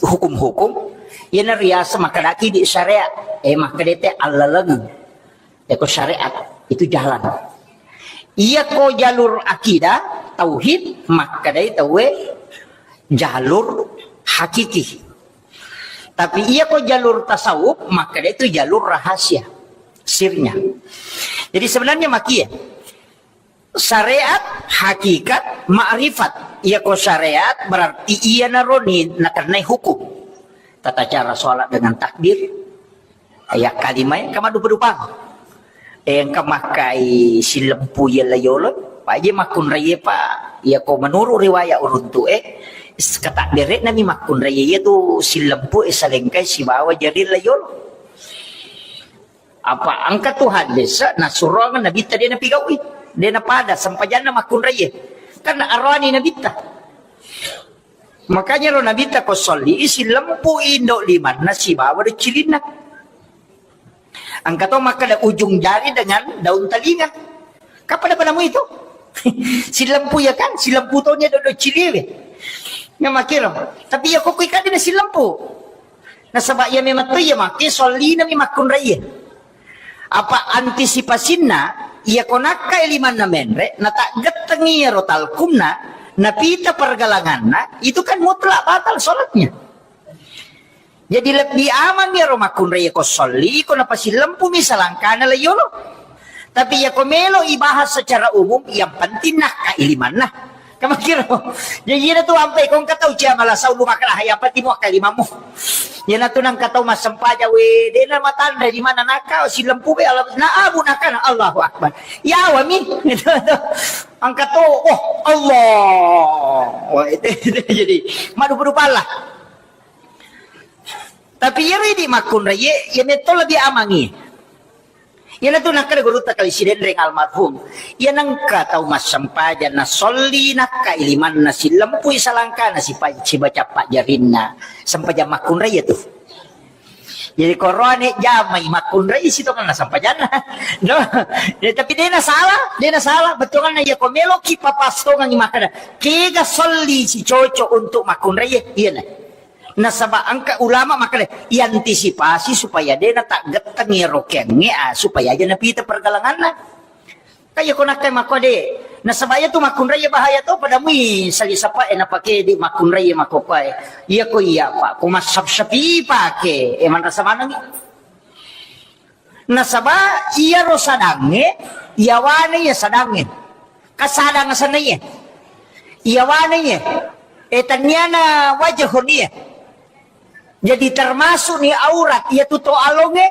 hukum-hukum, iyana riaseng makkedaki di syariat, eh, makkedete allaleng. Eko syariat itu jalan. Iyako jalur akidah, tauhid, makkedai tauwe jalur hakiki. Tapi iyako jalur tasawuf, makkedai itu jalur rahasia, sirnya. Jadi sebenarnya makie, syariat, hakikat, ma'rifat. Iyako syariat berarti iyanaro ni nakennai hukum. Tata cara sholat dengan takbir, ayat kalimai, engka maddupa-dupang. Eh, engka makkai sillempu iya layolo, paje makkunraie, Pak. Iyako menurut riwayat uruntu e, s-, katakbere nami makkunraie iya tu sillempu e salengkai sibawa jari layolo. Apa engka tu hadis, nasuroang Nabitta de napigaui, de napada sempajanna makkunraie. Kan aroani Nabitta. Makanya ro Nabitta ko solli, sillempu indo limanna sibawa decilinna. Engka to makkeda ujung jari dengan daun telinga. Kan pada-pada mu itu. Sillempu ya kan, sillempu to nia dodo ciliwe. Memang kira. Tapi ya kok ikade na sillempu. Nasaba iya memang to iya make sollina mi makkunraie. Apa antisipasinna, iya ko nakkai limanna menre, nataggettengi iyaro talkumna, napita pergelanganna, itu kan mutlak batal sholatnya. Jadi lebbi amang iyaro makkunraie ko solli, ko napasillempu mi salangkana layolo. Tapi iya ko melo ibahas secara umum, yang penting nakkai limanna. Kamakiro. Jadi iyana tu ampai ko engka tau cia malasau lu makkeda, yang penting muakka limamu. Iyana tu nangka tau massempajang, we, dena matanre di mana naka, silempu be, Allah, na abu nakana, Allahu Akbar. Yawa mi. Gitu tu. Engka tu, oh, Allah. Wah, itu, itu jadi, madu-madu pala. Tapi iyaro idi makkunraie, iya metto lebih amangi. Iyanatu nakkeda gurutta Kali Sidenreng almarhum, iya nengka tau massempajang nasolli nakkai limanna, sillempui salangkana, sipa-, sibaca pajjarinna, sempajang makkunrai iyatu. Jadi koroane jamai makkunrai sitongenna sempajanna. No? Ya, tapi dena salah, dena salah. Bettuanna iya ko meloki papastongengi makkeda, kega solli si cocok untuk makkunrai, iyana. Nasaba engka ulama makkeda, iantisipasi supaya de nataggetteng iyaro keangnge, ah, supaya aja napita pergelanganna. Kaya ko nakkai makko de, nasaba iyatu makkunrai bahaya to, pada mui sali sapa e napake di makkunrai makko kuae. Iya ko iya, Pak, ko massap-sapi pake, e manrasa manengi. Nasaba iyaro sadangnge, iyawana iya sadangnge. Ka sadang asenna iya. Iyawana iya. E, tenniana wajahun iya. Jadi termasuk ni aurat iyatu to alongnge.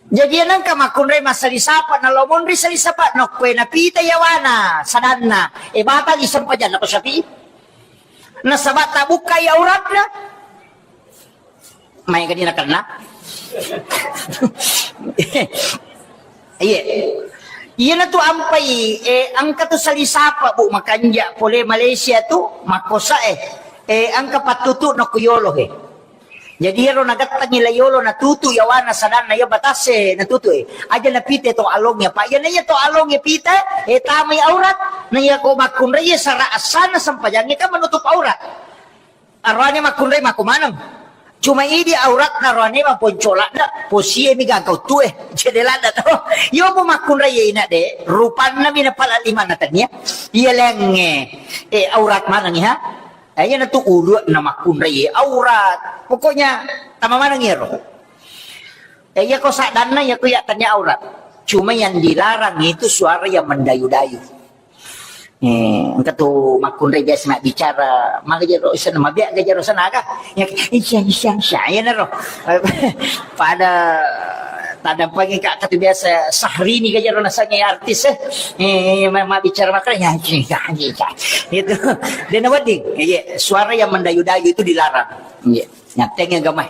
Jadi iya nengka makkunrai massali sapa, nalo monri sali sapa, nokkue napita iyawana sadanna. E, batal i sempajanna ko sapi. Nasaba tabukkai auratna. Maega ni nakenna. Iya. Iyanatu ampai, eh, engka tu sali sapa, Bu, makanja pole Malaysia tu, makkosa, eh. Eh, engka pattutu nokko yolo, eh. Jadi iyaro nagettangi la yolo natutu yawana sadanna iya batase natutu, eh. Aja napite to along ya, Pak. Iyana iya to along ya pita, eh, tamai aurat. Na iya ko makkunrai iya sara asana sempajangnge kan menutup aurat. Aroane makkunrai makko maneng. Cuma idi auratna aroane maponco ladda, posie mi gangka uttue. Cede ladda to. Iyo mo makkunrai ina de, rupanna mi napala lima na tania. Iya lengnge. Eh, aurat maneng ha. Eh, iya natu ulu na makkunrai aurat. Pokoknya tama maneng iyaro. Eh, iya ko sadanna iya ko iya tania aurat. Cuma yang dilarang itu suara yang mendayu-dayu. Eh, engka tu makkunrai biasa nak bicara, maga jero sana, mabia ga jero sana aga. Ya, isya, isya, isya, ya naro. Pada Tadampangi ka, katu biasa Syahrini ka jaro nasengnge artis, eh. Eh, ma-, mabbicara makkeda, ya, ya, ya, ya. Itu. De' nawedding. Iya, suara yang mendayu-dayu itu dilarang. Iya. Nyatteng agamae.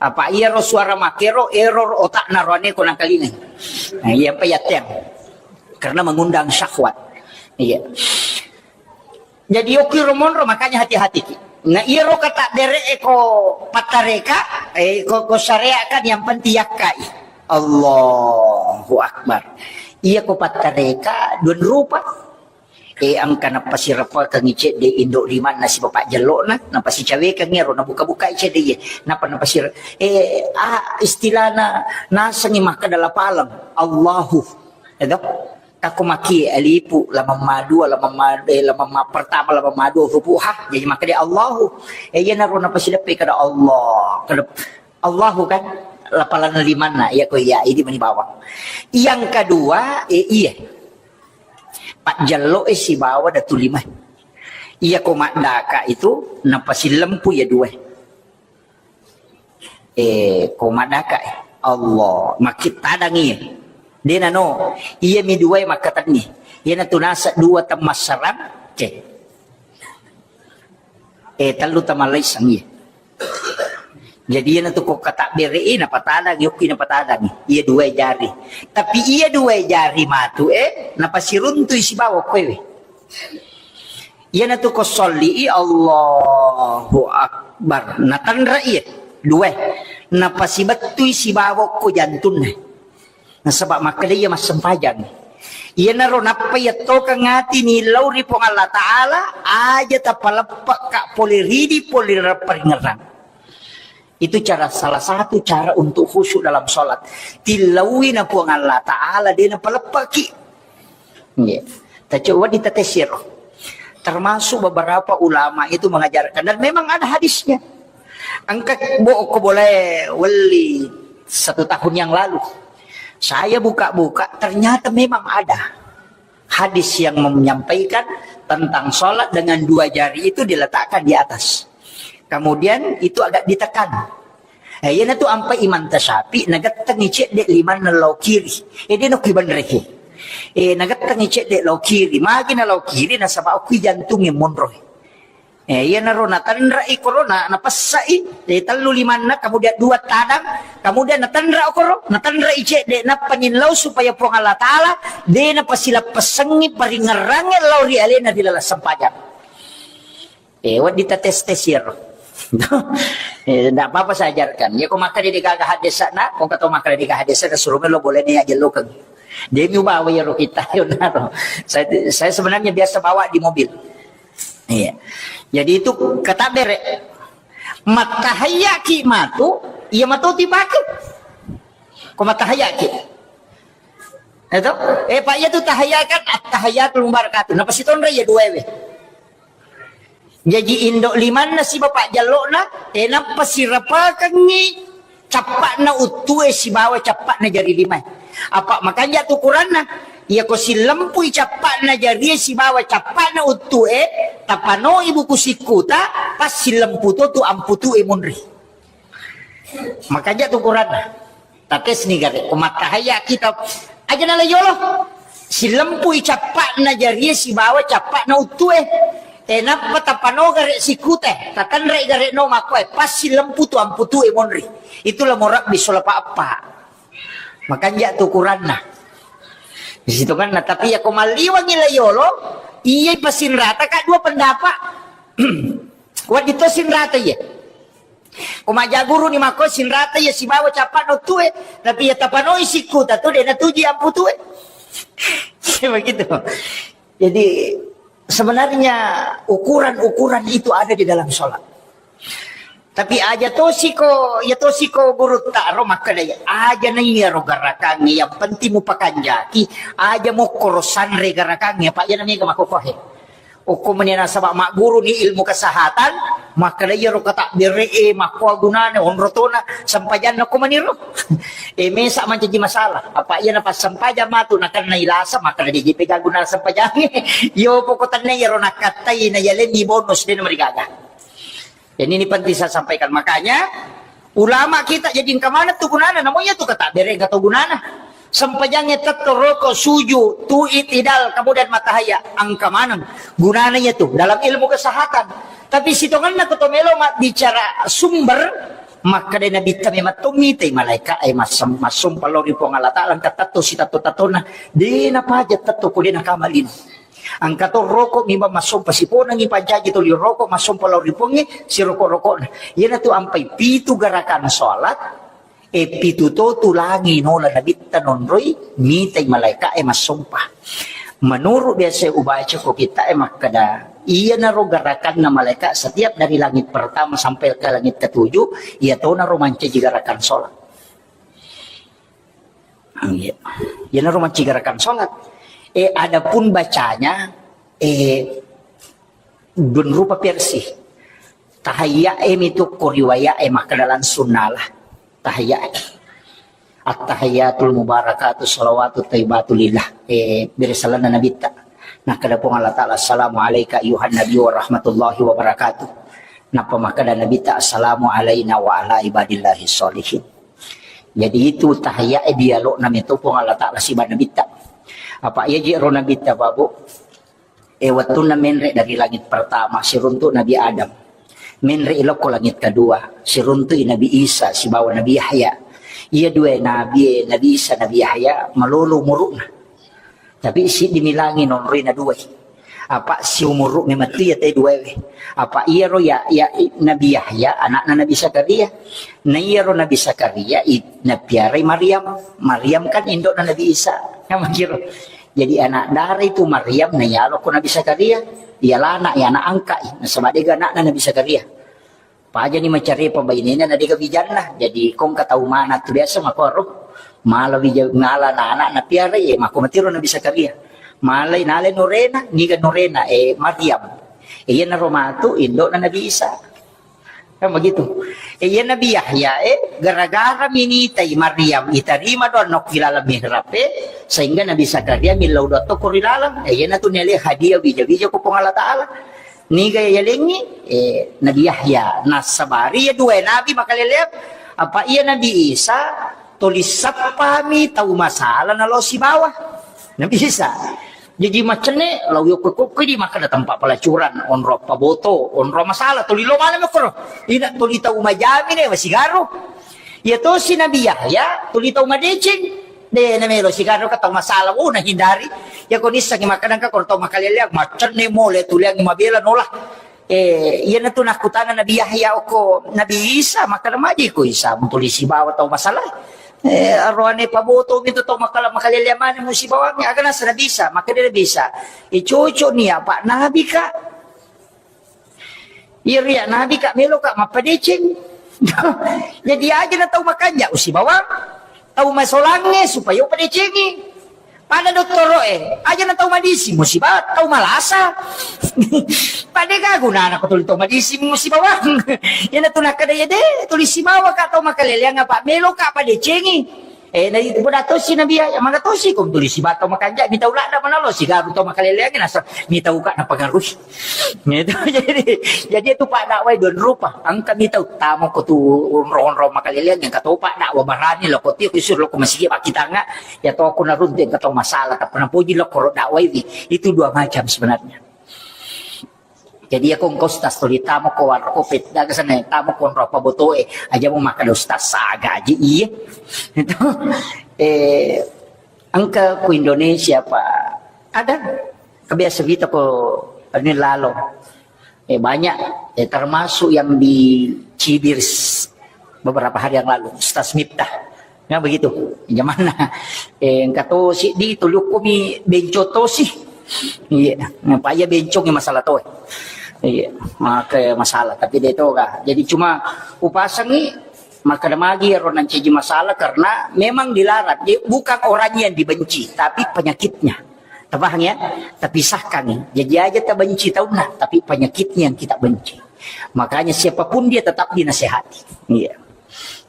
Apa iyaro suara makkero, error otakna ro ane ko nangkalingai. Nah, iya, apa yatteng. Karena mengundang syahwat. Iya. Jadi, okiro monro, makanya hati-hati ki. Nah, iyaro kata dere'e ko pattareka, eh, ko, ko syariat kan yang penting yakkai. Allahu Akbar. Iya ko pattareka, dua rupa. Eh, engka napasirapakeng cedde indo limanna sibawa jello'na, napasicawekeng ero, nabuka-bukai cedde iye. Napa napasir-, eh, ah, istilahna nasengi makkeda lapaleng. Allahu. Edo? Takko maki alipu, lamang madua, lamang ma-, eh, lamang ma-, pertama, lamang madua, hurufu ha, jadi makkeda Allahu. Eh, iyanaro napasideppe kada Allah. Kada Allahu kan, lapalan limanna, iya ko iya, idi mani bawang. Yang kedua, eh, iya. Pak Jallo, eh, sibawa Datu Lima. Iya ko maddaka itu, napasilempu iya dua. Eh, ko maddaka, eh. Allah, makkit tadang iya. De' nano, iya mi duae makkatenni. Iyana tu nasa dua temmassarang, cek. Eh, tellu temalaisang iya. Jadi iyana tu ko katabbere, eh, napatadang, yokki napatadang. Iya duae jari. Tapi iya duae jari matu, eh, napasiruntui sibawa koewe. Iyanatu ko solli'i, Allahu Akbar. Natanra iya, dua. Napasibettui sibawa ko jantunna. Nasaba makkeda iya massempajang. Iyanaro nappa iyattokeng ati nillau ri Puang Allah Ta'ala, aja tapaleppe'ka pole ridi, pole ri paringerrang. Itu cara, salah satu cara untuk khusyuk dalam sholat. Tillaui na Puang Allah Ta'ala, de' napaleppaki. Iya. Tacoba ditatesiro. Termasuk beberapa ulama itu mengajarkan, dan memang ada hadisnya. Engka bo-, ko boleh weli satu tahun yang lalu. Saya buka-buka, ternyata memang ada hadis yang menyampaikan tentang sholat dengan dua jari itu diletakkan di atas. Kemudian itu agak ditekan. Eh, iyanatu ampai Imam Tasyafi, nagettengi cedde limanna lao kiri. Eh, de' nokki benreke. Eh, nagettengi cedde lao kiri. Magi na lao kiri, nasaba okki jantungnge monroi. Eh, iyanaro natanra'i koro, na, napessai, eh, tellu limanna, kemudian dua tadang, kemudian natanra okoro, natanra'i cedde, nappa nillau supaya Puang Allah Ta'ala, de' napasilappessengngi paringerrangnge lao ri alena ri laleng sempajang. Eh, wedding tates-tes iyaro. Eh, ndak apa-apa saya ajarkan. Ya, ko makkeda de' gaga hadesana, ko engka to makkeda de' gaga hadesana, suruh melo boleh nih aja lokeng. Demi bawa iyaro kita, yonaro. Saya, saya sebenarnya biasa bawa di mobil. Iya. Jadi itu kata bere. Mattahayaki matu, iya matu tibake. Ko mattahayaki. Itu? Eh, Pak, iya tu tahayya kan, at-tahiyatul mubarakatuh. Napasitonra iya duwewe. Jaji indo limanna sibawa jallona, eh, nappa sirapakengngi cappa'na uttue sibawa cappa'na jari limae. Apa makanja tu ukuranna? Iyako sillempui cappa'na jarie sibawa cappa'na uttue, tapanoi buku sikkuta, pas sillempu to tu amputue munri. Makanja tu ukuranna. Tatesni gare, ko mattahayya kita. Aja nala yolo. Silempui cappa'na jarie sibawa cappa'na uttue. E, nappa tapano gare sikute. Tatanrai gare no makkoe. Pas silempu tu amputue monri. Itulah morabbi sola pa appa. Makanja tu ukuranna. Di situ kan, nah, tapi ya ko malliwangi la yolo, iya pasinrata ka dua pendapat. Waddi to sinrata iya. Ko majaguru ni makko sinrata iya sibawa cappa'na uttue, tapi iya tapanoi sikkuta tu de' natuji amputue. Begitu. Jadi sebenarnya ukuran-ukuran itu ada di dalam sholat. Tapi aja tosiko, ya tosiko gurutta ro makkeda, aja na iya ro garakangnge, yang penting mupakanjaki, aja mokkoro sanre garakangnge, apa iya na mega makkokohe. Okko meni nasaba magguru ni ilmu kesehatan, makkeda iyaro kata bere e makko gunana onro tona sempajanna ko maniro. E mesa mancaji masalah. Apa iya na pas sempajang matu nakenna ilasa, makkeda de' ji pega guna sempajang. Yo poko tenne iyaro nakattai na yalenni bonus de' na marigaga. Jadi ini penting saya sampaikan. Makanya, Ulama kita jadi engka maneng tu gunana, namun iya tu kata bere engka to gunana. Sempajangnge tetto roko suju tu itidal kemudian matahaya engka maneng gunana iya tu dalam ilmu kesehatan. Tapi sitongenna ko to melo ma bicara sumber, makkeda Nabitta memang to mitai malaika e massompa lao ri Puang Allah Taala engka tetto sitetto-tettona, de napaja tetto ko de nakamalin. Engka to roko memang massompa siponangi pancaji toli roko massompa lao ri Puangnge siroko-rokona. Iyanatu ampai pitu gerakan salat, e pitu to tulangi nola Nabitta nonroi mitai malaika e massompa. Menurut biasa ubaca ko kitta e makkeda, iyanaro gerakanna malaika setiap dari langit pertama sampai ke langit ketujuh, iya tonaro mancaji gerakan salat. Iya. Iyanaro mancaji gerakan salat. E, adapun bacanya, e, dun rupa versi. Tahayya e mitu ko riwaya e makkeda langsung nala. Tahayya e. At-tahiyyatul mubarakatu salawatu thayyibatu lillah. E, bere salanna Nabitta. Nakkeda Puang Allah Taala, "Assalamu alaika ayyuhan nabi wa rahmatullahi wa barakatuh." Nappa makkeda Nabitta, "Assalamu alaina wa ala ibadillahi sholihin." Jadi itu tahiyya e dialogna meto Puang Allah Taala siba Nabitta. Apa iya je ro Nabitta, Pak Bu? E, wettunna menre dari langit pertama, siruntu Nabi Adam. Menre ilokko langit kedua, siruntu i Nabi Isa sibawa Nabi Yahya. Iya dua nabi e, Nabi Isa, Nabi Yahya, malolo umuruna. Tapi siddi milangi nonroi na duai. Apa siumuru memang tu iya te duai we. Apa iyaro ya, ya Nabi Yahya, anakna Nabi Zakaria. Na iyaro Nabi Zakaria, i-, napiarai Maryam. Maryam kan indokna Nabi Isa. Kan begitu. Jadi anak dara itu Maryam na yalo ko Nabi Zakaria. Iya lana, ya anak angka i. Nasaba dega anakna Nabi Zakaria. Pajani macarepa bainena na dega wijanna. Jadi kongka tau mana tu biasa makoro. Mala wija-, mala na anak na piara, e, mako matiro Nabi Zakaria. Malai nale nurena, niga nurena, e, Maryam. E, iyanaro matu indokna Nabi Isa. Kan begitu. E, iya Nabi Yahya, e, gara-gara minitai Maryam, itarima doa nokki laleng mihrab, e, sehingga Nabi Zakaria millau doa tokko ri laleng. E, iyanatu niale hadiah wija-wija ko Puang Allah Taala. Niga yalengngi, e, Nabi Yahya. Nasabari ya dua nabi makaleleang. Apa iya Nabi Isa, tuli sappami tau masala nalo sibawa. Nabi Isa. Jaji macenne, lao yokko-kokko di makkeda tempat pelacuran, onro paboto, onro masalah, tuli lo mana mekoro. Ina tuli tau majami ne, masigaru. Iya tosi Nabi Yahya, tuli tau madeceng. De, namelo sigaru ka tau masalah, oh, nahindari. Ya ko nissengi makkeda engka ko tau makaleleang, macenne mole tuliang mabela nola. Eh, iyanatu nakkutana Nabi Yahya okko Nabi Isa, makkeda maji ko Isa, mutuli sibawa tau masalah. Eh, aroane paboto mi tu tau makala-, makalelea maneng musibawangnge, aga nasa Nabi Isa, makkeda Nabi Isa, eh, cocok ni apa Nabi ka. Iya ria Nabi ka melo ka mappadeceng. Jadi aja na tau makanja usibawang. Tau masolangnge supaya upadecengi. Pada dottoro e, aja na tau madisi musiba, tau malasa. Pada ga gunana ko tuli tau madisi musiba wang. Iyana tu nakkeda iya de, tuli sibawa ka tau makaleleang apa melo ka padecengi. Eh, na itu pada tosi Nabi ya, mana tosi ko tuli siba tau makanja, mi tau ladda manalo sigaru tau makaleleang nasa, mi tau ka napangaruhi. Gitu. Jadi, jadi itu pak dakwah dua rupa. Engka mi tau tamo ko tu onro-onro makaleleang, engka to pak dakwah barani lo ko tio kusur lo ko masigi pakkitanga. Ya to ko naruntu engka to masalah, tapi napoji lo ko dakwah ini. Itu dua macam sebenarnya. Jadi ya ko engka ustaz tuli tamo ko warko pet daga sana tamo ko onro apa botoe. Aja mau makan ustaz saga aja iya. Itu eh engka ku Indonesia pak ada kebiasa kita ko ini lalo. Eh, banyak, eh, termasuk yang di Cibir s-, beberapa hari yang lalu, Ustaz Miftah. Ya, begitu. Zamanna, eh, engka tosi di tulukku mi benco tosi. Iya, apa iya benco mi masalah to. Iya, maka masalah. Tapi dia itu kah. Jadi cuma upasangi maka ada magi ro nancaji masalah karena memang dilarang. Dia bukan orangnya yang dibenci, tapi penyakitnya. Tapahang ya? Tapisahkan. Jadi aja tabenci taunna, tapi penyakitnya yang kita benci. Makanya siapapun dia tetap dinasehati. Iya.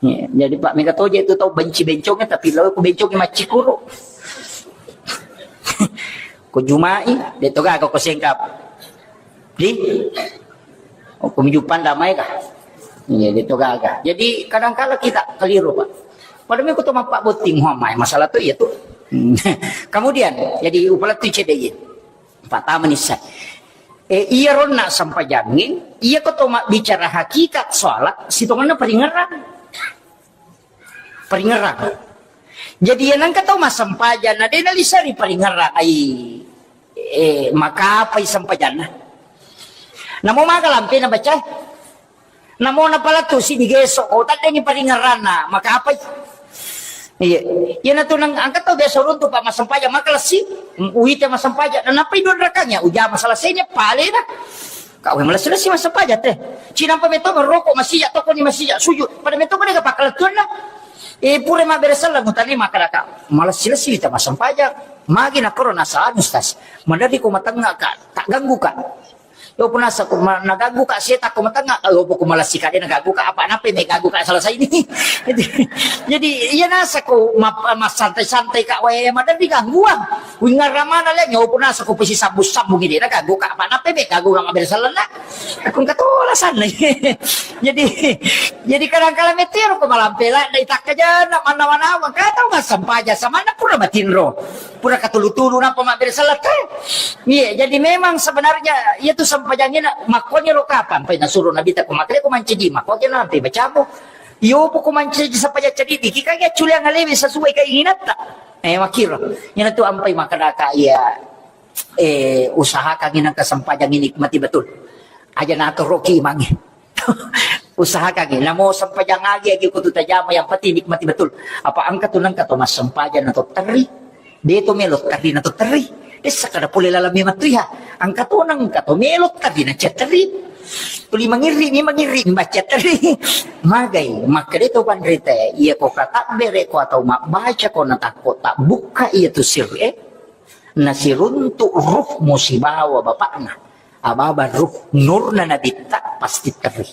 Iya. Jadi Pak Mega Toja itu tahu benci bencongnya, tapi lalu aku bencongnya macikuru. Ko jumai, dia toga ko sengkap. Di? Oh, ko mijupan damai kah? Iya, itu gaga. Jadi, kadangkala kita keliru, Pak. Pada meko to mappabbotting, wah, mai masalah tu, iya tu. Kemudian, jadi upala tu cedde, iya. Pertama ni, sa-, eh, iya ronna sempajangnge, iya ko to mabbicara hakikat sholat, sitongenna peringerang. Peringerang. Jadi, iya nengka tau massempajang, na de naliseri peringerang, ai, eh, makapai sempajanna. Namo maga lampe na baca. Namo napala tu si digeso, oh, taddengi paringerranna, makapai. Iya. Iya natu nang angka tau biasa runtu pa massempajang, makalessi, uite massempajang, na napai dua rakangnya, ujama selesainya, palena. Kau yang malessi-lessi massempajang teh. Cinampa meto merokok masija, toko ni masija, sujud. Pada meto pada ke pakalettuanna. Eh, pura mabbere selleng, utane makkada ka, malessi-lessi wita massempajang. Magi nakkoro nasa anu, Ustaz. Maderri ko matengnga ka, tak ganggu ka. Yo punasa ko ma-, naganggu ka seta ko matengnga, yo poko malessi ka de naganggu ka, apa nape me ganggu ka selesai ini. Jadi, jadi iya nasa ko ma-, massantai-santai ka wae maderri gangguang. Wingarra mana le, yo punasa ko pesi sambung-sambung ini naganggu ka, apa nape me ganggu ka mabbere sellenna. Aku engka to alasanna. Jadi, jadi kadang kala metero ko malampe la, dai takkajanna mannawa-nawa, engka tau massempajang, samanna pura matinro, pura katulu-tulu, nappa mabbere selleng te. Iya, jadi memang sebenarnya iya tu sempajangngena, makkoni lo kapang, pai nasuro Nabi ta ko makkeda ko mancaji, makko ke nanti bacamu. Iyo, poko mancaji sempajang cedidi, ki kage culiang alewe sesuai keinginanta. Eh, makkiro. Ina tu ampai makkadaka iya, eh, usahakan nengka sempajang ini nikmati betul. Aja natoroki imangnge. Usahakan, namo sempajang agi, agi kutu tajama, yang penting nikmati betul. Apa engka tu nengka to massempajang na to terri. De to melo terri na to terri. Dessa kada pole laleng memang tu iya. Engka to nengka to melo terri na cia terri. Tuli mangirri, mi mangirri, baca terri. Magai, makkeda to panrita, iya ko katabbere ko atau mabbaca ko na takko tabbukka iya tu sir, eh. Nasiruntu ruhmu sibawa bapakna. Ababa ruh nurna nabitta pasti terri.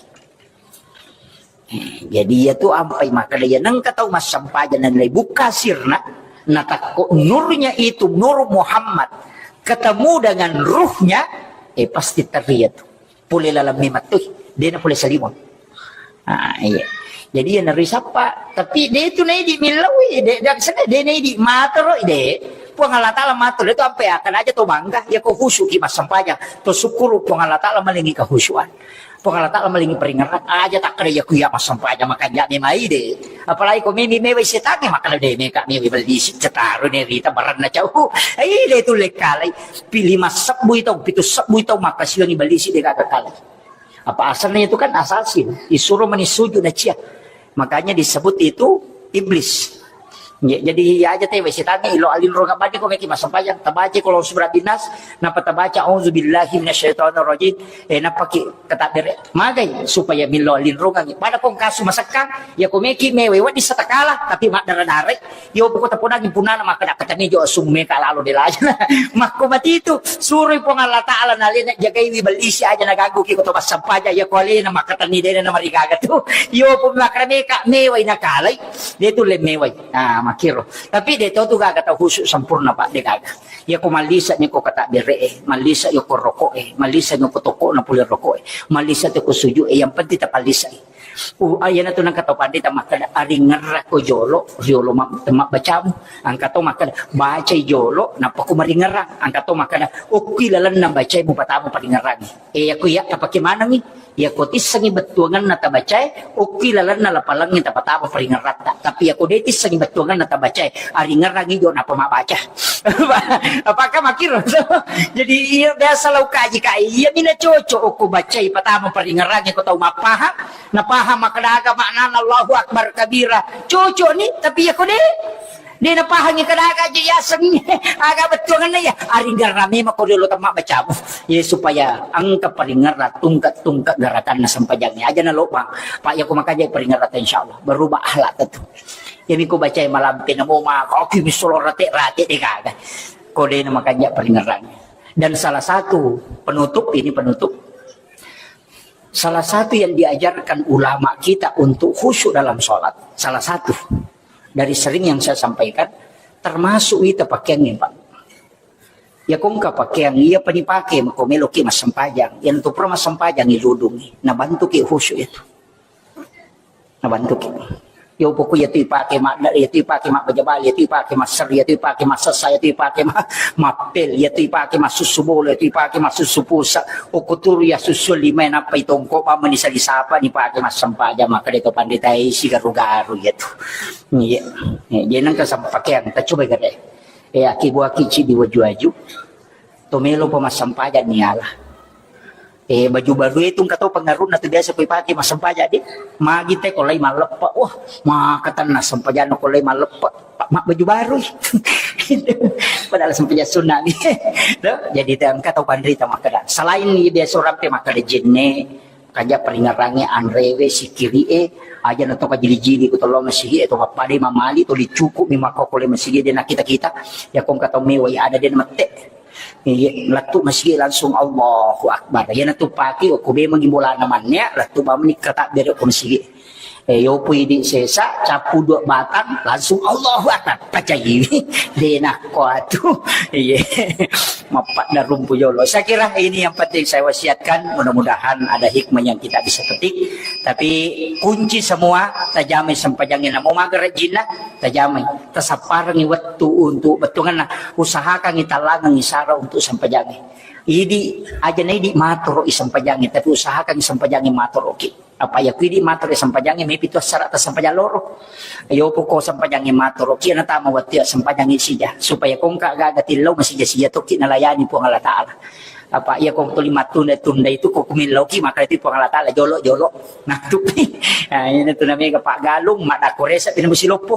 Eh, jadi iya tu ampai makkeda iya nengka tau massempajang na nilai bukka sirna, natakko nurnya itu, Nur Muhammad, ketemu dengan ruhnya, eh, pasti terri iya tu. Pole laleng memang tu, de na pole salimang. Ah, iya. Jadi iya nari sappa, tapi de tu naidi millau, de, de, de naidi matoro, de. Puang Allah Ta'ala matoro, itu ampe akan aja to bangga, ya ko khusyuk ki massempajang, to syukuru Puang Allah Ta'ala malingi kehusyuan. Puang Allah Ta'ala malingi peringeran, aja takkeda iya ku iya massempajang makanja memai de. Apalagi ko memi mewai setangnge, makkeda de meka mewai bellisi cetaro ne rita baranna cau. Ai de tu lekkalai. Pilih masebbu tau, pitu sebbu tau makkasiwangi bellisi de gaga kalai. Apa asalnya itu kan assassin, disuruh meni sujud na cia. Makanya disebut itu iblis. Ya, jadi iya aja te wai setangnge ilo alinrong abadi ko meki massempajang, tabaca ko lo subra binas, napa tabaca auzubillahi minasyaitonirrajim, eh, napa ki katabbere. Magai supaya millo alinrongangi. Pada kong kasu masekkang, ya ko meki mewai wadi satakala, tapi maddara-darai. Yo poko taponangi punana makkeda katani jo assumu meka lalo de lajana. Makko mati itu, suroi Puang Allah Ta'ala nalena jagaiwi bellisi aja naganggu ki ko to massempajang, ya ko alena makkatenni dena na marigaga tu. Yo pun makkeda meka mewai nakalai, de tu le mewai. Ah, makkiro. Tapi de to tu gaga tau khusyuk sempurna, Pak, de gaga. Ya ko mallisa ni ko katabbere e, mallisa yo ko rokok e, mallisa ni ko toko na pole rokok e, mallisa tu ko sujud e, yang penting tapallisa e. Uh, iyana tu nengka tau pandita makkeda, aringerrako jolo, riolo ma-, mabbacamu. Engka to makkeda, bacai jolo, nappa ko maringerrang. Engka to makkeda, okki lalenna bacai mupatama paringerrangi. E, yako iya tapake manengi. Yako tissengi bettuangenna tabacae, okki lalenna lapalengnge tapatama paringerratta. Tapi yako de tissengi bettuangenna tabacae, aringerrangi jo nappa mabbaca. Apakah makkiro? Jadi iya biasa lau kaji kai, iya mina cocok okko bacai patama paringerrangi ko tau mappahang. Napahang makkeda aga maknana Allahu Akbar kabira. Cocok ni, tapi iya ko de. De napahangi kada aga aja yaseng. Aga bettuanna ya. Aringerrang memang ko riolo temma bacamu. Ya supaya engka paringerrang tungka-tungka gerakanna sempajangnya. Aja na lobang. Pak ya ko makanya paringerrang insyaallah. Berubah akhlak tentu. Ya miko bacai malampe namo ma. Kau kimi solo rate-rate de gaga. Ko de na makanya paringerrang. Dan salah satu penutup, ini penutup. Salah satu yang diajarkan ulama kita untuk khusyuk dalam sholat, salah satu dari sering yang saya sampaikan, termasuk ita pakaiannya, Pak. Ya kongka pakaian, iya pani pakai, mako meloki massempajang. Yang tu pernah massempajang, iludungi. Nah, bantuki khusyuk itu. Bantuki. Yo poko iya tu ipake ma-, iya tu ipake mabbaja bale, iya tu ipake masseri, iya tu ipake massessa, iya tu ipake ma-, mappel, iya tu ipake massussu bola, iya tu ipake massussu pusa. Okko turu iya sussu lima, nappa itongko pamani sali sapa ni pake massempajang, makkeda to panrita isi garu-garu iya tu. Iya. Eh, jadi nengka sampakeang, ta coba gare. Eh, aki buaki ci di waju-waju. To melo pa massempajang ni ala. Eh, baju baru itu engka to pengaruhna tu biasa ko ipake massempajang di. Magi te ko lai malleppe. Wah, maka tenna sempajang ko lai malleppe. Pa-, mak baju baru. Padahal sempajang sunnah ni. To, jadi te engka to panrita makkeda. Selain ni biasa orang pe makkeda jenne, kaja peringarangi anrewe sikiri e, aja na to kajili-jili ko tollo masigi e to papade mamali to dicukup mi makkokole masigi de nakita-kita. Ya ko engka to mewai ada de mette. Iya, lettu masigi langsung Allahu Akbar. Iya natu pake okko be magi bolana manne, lettu bamni katabbere ko masigi. Eh, yopo idi sesa, capu dua batang, langsung Allahu Akbar. Pacai. De nakko atu. Iya. Mappadda rumpu jolo. Saya kira ini yang penting saya wasiatkan. Mudah-mudahan ada hikmah yang kita bisa petik. Tapi kunci semua, tajamai sempajangnya. Namo maga rajinna, tajamai. Tasapparengngi wettu untuk bettuanganna. Usahakangngi tallangengngi sara untuk sempajangngi. Idi, aja na idi matoro i sempajangngi, tapi usahakangngi sempajangngi matoroki. Apa iya ku idi matoro i sempajangngi, mepi tu assara ta sempajang loro. Yo poko sempajangngi matoroki, na tama wettu iya sempajangngi sija. Supaya ko engka gaga tillau masija-sija tokki nalayani Puang Allah Ta'ala. Apa iya ko tuli mattunda-tunda itu ko kumillauki maka itu Puang Allah Ta'ala jolo-jolo. Nattupi. Nah, ini tu namanya Pak Galung, mak dako resa pina musi loppo.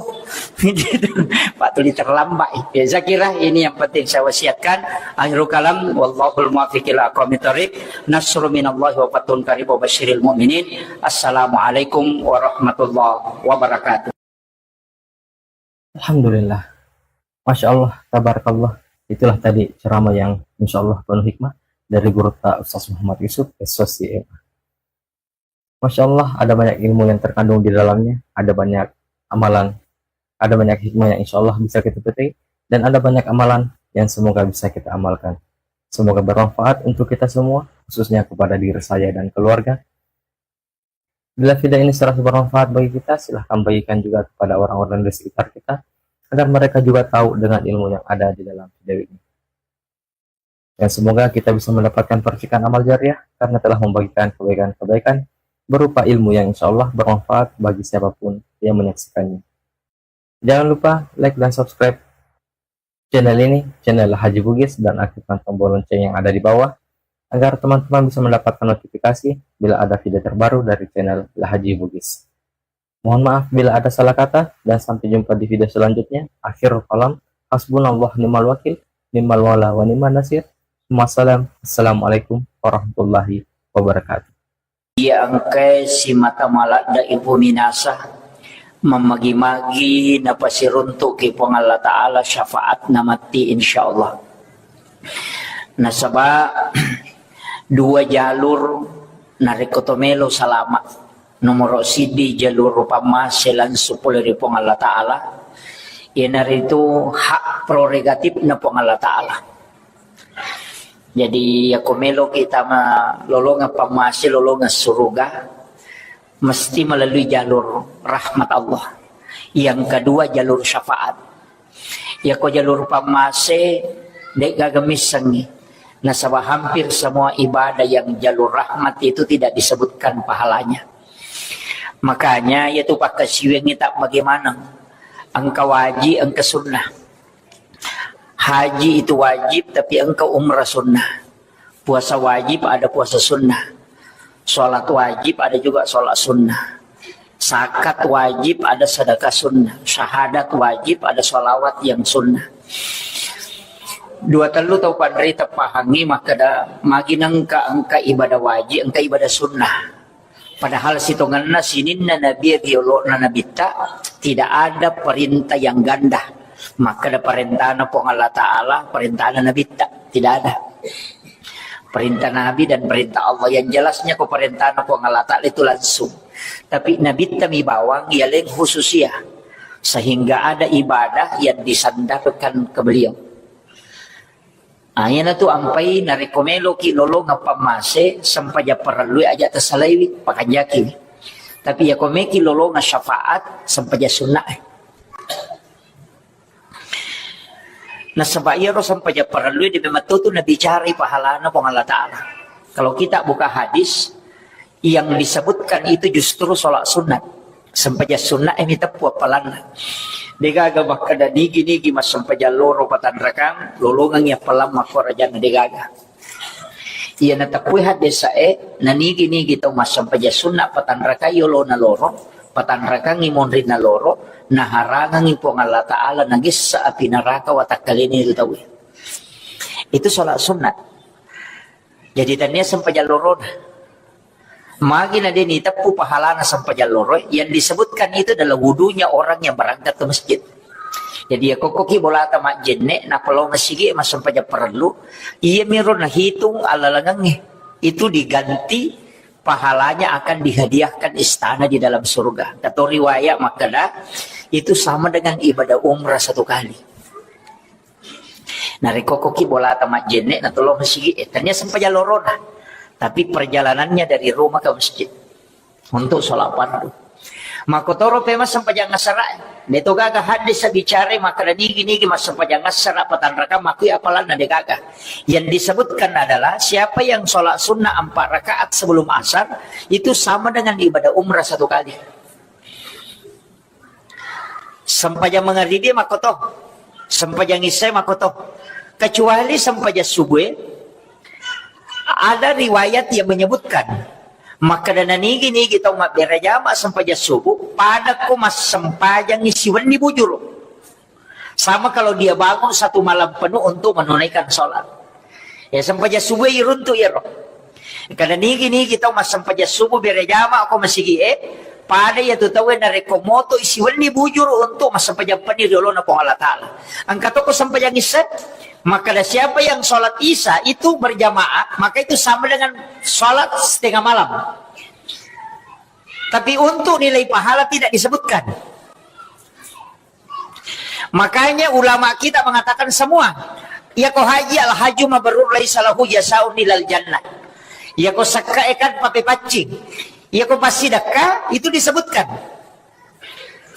Pak tuli terlambat. Ya, saya kira ini yang penting saya wasiatkan. Akhirul kalam, wallahul muwaffiq ila aqwamit thariq. Nasrun minallahi wa fathun qarib wa basyiril mu'minin. Assalamualaikum warahmatullahi wabarakatuh. Alhamdulillah. Masya Allah, tabarakallah. Itulah tadi ceramah yang insya Allah penuh hikmah dari guru ta Ustaz Muhammad Yusuf, S O C M A. Masya Allah, ada banyak ilmu yang terkandung di dalamnya, ada banyak amalan, ada banyak hikmah yang insya Allah bisa kita petik, dan ada banyak amalan yang semoga bisa kita amalkan. Semoga bermanfaat untuk kita semua, khususnya kepada diri saya dan keluarga. Bila video ini serasa bermanfaat bagi kita, silahkan bagikan juga kepada orang-orang di sekitar kita, agar mereka juga tahu dengan ilmu yang ada di dalam video ini. Dan semoga kita bisa mendapatkan percikan amal jariah karena telah membagikan kebaikan-kebaikan berupa ilmu yang insya Allah bermanfaat bagi siapapun yang menyaksikannya. Jangan lupa like dan subscribe channel ini, channel Haji Bugis, dan aktifkan tombol lonceng yang ada di bawah agar teman-teman bisa mendapatkan notifikasi bila ada video terbaru dari channel Haji Bugis. Mohon maaf bila ada salah kata, dan sampai jumpa di video selanjutnya. Akhirul kalam, hasbunallah ni'mal wakil, ni'mal wala wa ni'man nasir. Wassalam. Assalamualaikum warahmatullahi wabarakatuh. Iya engkae simata maladda ibu minasa, mammagi-magi napasiruntuki Puang Allah Ta'ala syafaat namatti insyaallah. Nasaba dua jalur narekko to melo salama. Nomoro siddi jalur pammase langsung pole ri Puang Allah Ta'ala, iyanaritu hak prerogatif na Puang Allah Ta'ala. Jadi yako melo kita ma lolongeng pammase, lolongeng suruga, mesti melalui jalur rahmat Allah. Yang kedua jalur syafaat. Yako jalur pammase, de gaga missengngi. Nasaba hampir semua ibadah yang jalur rahmat itu tidak disebutkan pahalanya. Makanya yatu pakkasiwiangngi tak bagaimana. Engka wajib, engka sunnah. Haji itu wajib, tapi engka umrah sunnah. Puasa wajib, ada puasa sunnah. Sholat wajib, ada juga sholat sunnah. Zakat wajib, ada sedekah sunnah. Syahadat wajib, ada sholawat yang sunnah. Dua tellu tau panrita pahangngi makkeda magi nengka engka ibadah wajib, engka ibadah sunnah. Padahal sitongenna sininna nabi ri olo'na nabitta, tidak ada perintah yang ganda. Makkeda parentana Puang Allah Ta'ala, parentana nabitta, tidak ada. Perintah nabi dan perintah Allah yang jelasnya ko parentana Puang Allah Ta'ala itu langsung. Tapi nabitta mi bawang yaleng khususia. Sehingga ada ibadah yang disandarkan ke beliau. Ah, iyanatu ampai narekko meloki lolongeng pammase, sempajang parellui aja tasalaiwi, pakanjakiwi. Tapi yako meki lolonga syafaat, sempajang sunnah. Nasaba iyaro sempajang parellu de memang tu nabicarai pahalana Puang Allah Ta'ala. Kalau kita buka hadis, yang disebutkan itu justru sholat sunat. Sempajang sunnah ini teppu appalanna. Degaga makkeda nigi-nigi massempajang loro patanrakang, lolongangi appalang makkorajanna, degaga. Iya nateppui haddesae, nanigi-nigi tau massempajang sunna patanrakai yolona loro, patanrakangi monrinna loro, naharangangi Puang Allah Ta'ala nagessa api naraka watakkalena itu tauwe. Itu sholat sunat. Jadi tania sempajang lorona. Magi na de niteppu pahalana sempajang loro, yang disebutkan itu adalah wudunya orang yang berangkat ke masjid. Jadi ya kokkoki bolata majjenne, nappa lao masigi massempajang parellu, iya miro nahitung alalangengnge. Itu diganti pahalanya akan dihadiahkan istana di dalam surga. Atau riwayat makkeda, itu sama dengan ibadah umrah satu kali. Narekko koki bolata majjenne, natolong masigi, eh, tania sempajang lorona. Tapi perjalanannya dari rumah ke masjid untuk sholat fardu. Makkotoro pema sempajang asara. Deto gaga hadis bicara makkeda nigi-nigi massempajang asara patanrakang makui apalanna, degaga. Yang disebutkan adalah siapa yang sholat sunnah empat rakaat sebelum asar, itu sama dengan ibadah umrah satu kali. Sempajang mangaribi makkoto, sempajang isya makkoto. Kecuali sempajang subuh, ada riwayat yang menyebutkan, makkeda nanigi-nigi tau mabbere jama sempajang subuh, padakko massempajang siwenni bujuru. Sama kalau dia bangun satu malam penuh untuk menunaikan sholat. Ya, sempajang subuh iruntu iyaro. Kada nigi-nigi tau massempajang subuh bere jama ko masigi e, pada iya tu tau narekko moto siwenni bujuru untuk massempajang penni ri olona Puang Allah Ta'ala. Engka toko sempajang isya, maka ada siapa yang sholat isya itu berjamaah, maka itu sama dengan sholat setengah malam. Tapi untuk nilai pahala tidak disebutkan. Makanya ulama kita mengatakan semua, iyako haji al-hajju mabrur laisa lahu jazaun ilal jannah. Iyako sekka e kan papepaccing. Iyako passidekka itu disebutkan.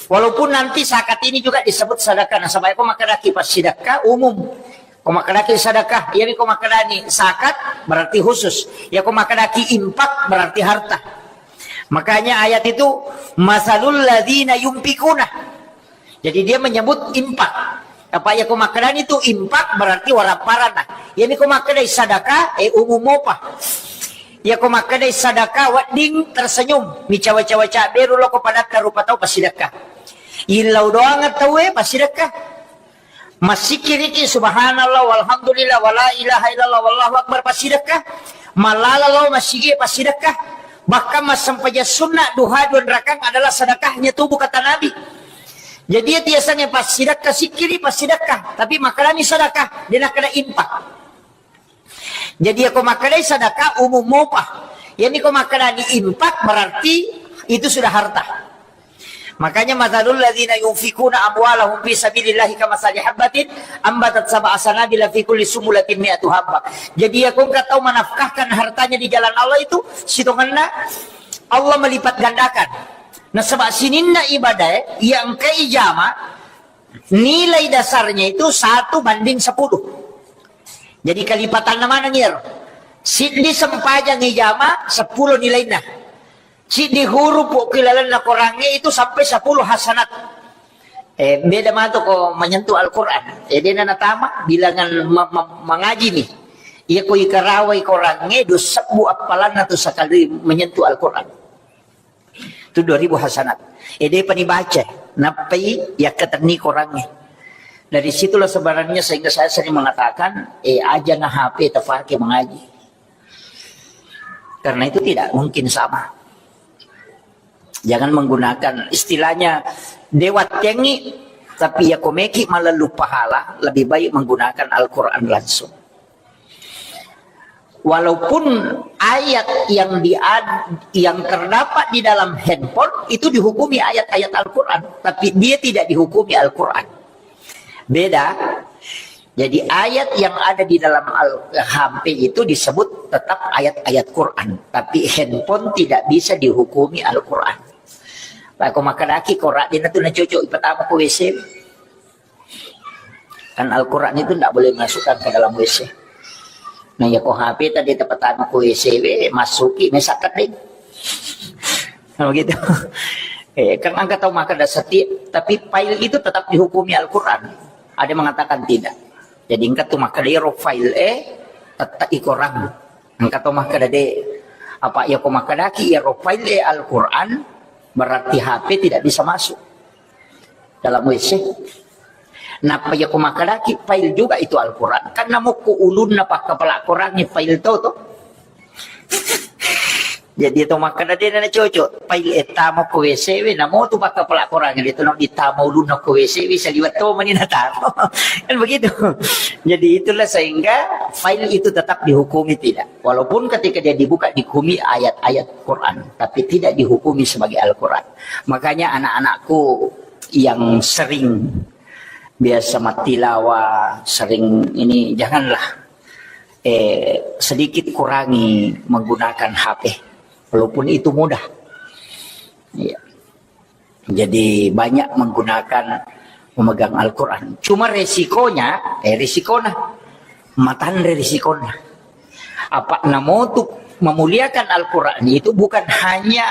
Walaupun nanti zakat ini juga disebut sedekah. Nasaba ko makkedaki passidekka umum. Ko makkedaki sedekah, iyami ko makkedani zakat berarti khusus. Iyako makkedaki infak berarti harta. Makanya ayat itu, masalul ladzina yunfikuna. Jadi dia menyebut infak. Apa iya ko makkedani tu infak berarti warapparanna. Iyami ko makkedai sadaka, eh, umum mopa. Iya ko makkedai sadaka wedding tersenyum, micawa-cawa cabberu loko padatta rupa tau passidekka. Illau doang tauwe passidekka. Massikiriki subhanallah walhamdulillah wala ilaha illallah wallahu akbar passidekka. Mallala lao massigi passidekka. Bahkan massempajang sunnah duha dua rakang adalah sedekahnya tubuh kata Nabi. Jadi ya tiasangnge passidekka, sikkiri passidekka, tapi makkedani sedekah, de nakkeda infak. Jadi ya ko makkedai sedekah umum mopa. Yani ko makkedani infak berarti itu sudah harta. Makanya masalul ladzina yunfikuna amwalahum fi sabilillahi kamasali habbatin ambatat sab'a sanabila fi kulli sumbulatin mi'atu habbah. Jadi ya ko engka tau menafkahkan hartanya di jalan Allah itu sitongenna Allah melipat gandakan. Nasaba sininna ibadah yang engka ijama nilai dasarnya itu satu banding sepuluh. Jadi kalipatanna maneng iyaro. Siddi sempajang ijama sepuluh nilainna. Siddi huruf ko ilalenna Korangnge itu sampai sepuluh hasanat. Eh, beda matu ko menyentuh Al-Quran. Eh, dena natama bilangan ma- ma- mangaji nih. Iya ko ikarawai Korangnge dua sebbu appalanna tu sekali menyentuh Al-Quran. Itu dua ribu hasanat. Eh, depa nibaca, nappai yakkatenni Korangnge. Dari situlah sebenarnya sehingga saya sering mengatakan, eh, aja na H P terpakai mengaji. Karena itu tidak mungkin sama. Jangan menggunakan istilahnya dewa tengi, tapi ya komeki malah lupa hala, lebih baik menggunakan Al-Quran langsung. Walaupun ayat yang di yang terdapat di dalam handphone itu dihukumi ayat-ayat Al-Quran, tapi dia tidak dihukumi Al-Quran. Beda. Jadi ayat yang ada di dalam Al H P itu disebut tetap ayat-ayat Quran, tapi handphone tidak bisa dihukumi Al-Quran. Pak, ko makkedaki Quran, de' natu nacocok ipatama ko W C. Kan Al-Quran itu ndak boleh masukkan ke dalam W C. Nah, ya ko H P tadi tepatama ko W C, we, masuki, mesakkat deh. Nah, begitu. Eh, kan engka tau makkeda setiap, tapi file itu tetap dihukumi Al-Quran. Ada yang mengatakan tidak. Jadi engka tu makkeda iyaro file e, tetap i Quran. Engka to makkeda de'. Apa iya ko makkedaki iyaro file e Al-Quran, berarti H P tidak bisa masuk dalam W C. Nappa iya ko makkedaki file juga itu Al-Quran. Kan namokko ulunna pakkapala Quran ni file to to. Jadi to makkeda de' na cocok. File e tama ko W C we, namo tu pakkapala Quran de' to, no ditama ulunna ko W C we, saliwat to mani natama. Kan begitu. Jadi itulah sehingga file itu tetap dihukumi tidak. Walaupun ketika dia dibuka dihukumi ayat-ayat Quran, tapi tidak dihukumi sebagai Al-Quran. Makanya anak-anakku yang sering biasa matilawa, sering ini, janganlah, eh, sedikit kurangi menggunakan H P. Walaupun itu mudah. Iya. Jadi banyak menggunakan, memegang Al-Quran. Cuma resikonya, eh, resikona. Matanre resikona. Apa namotu memuliakan Al-Quran itu bukan hanya,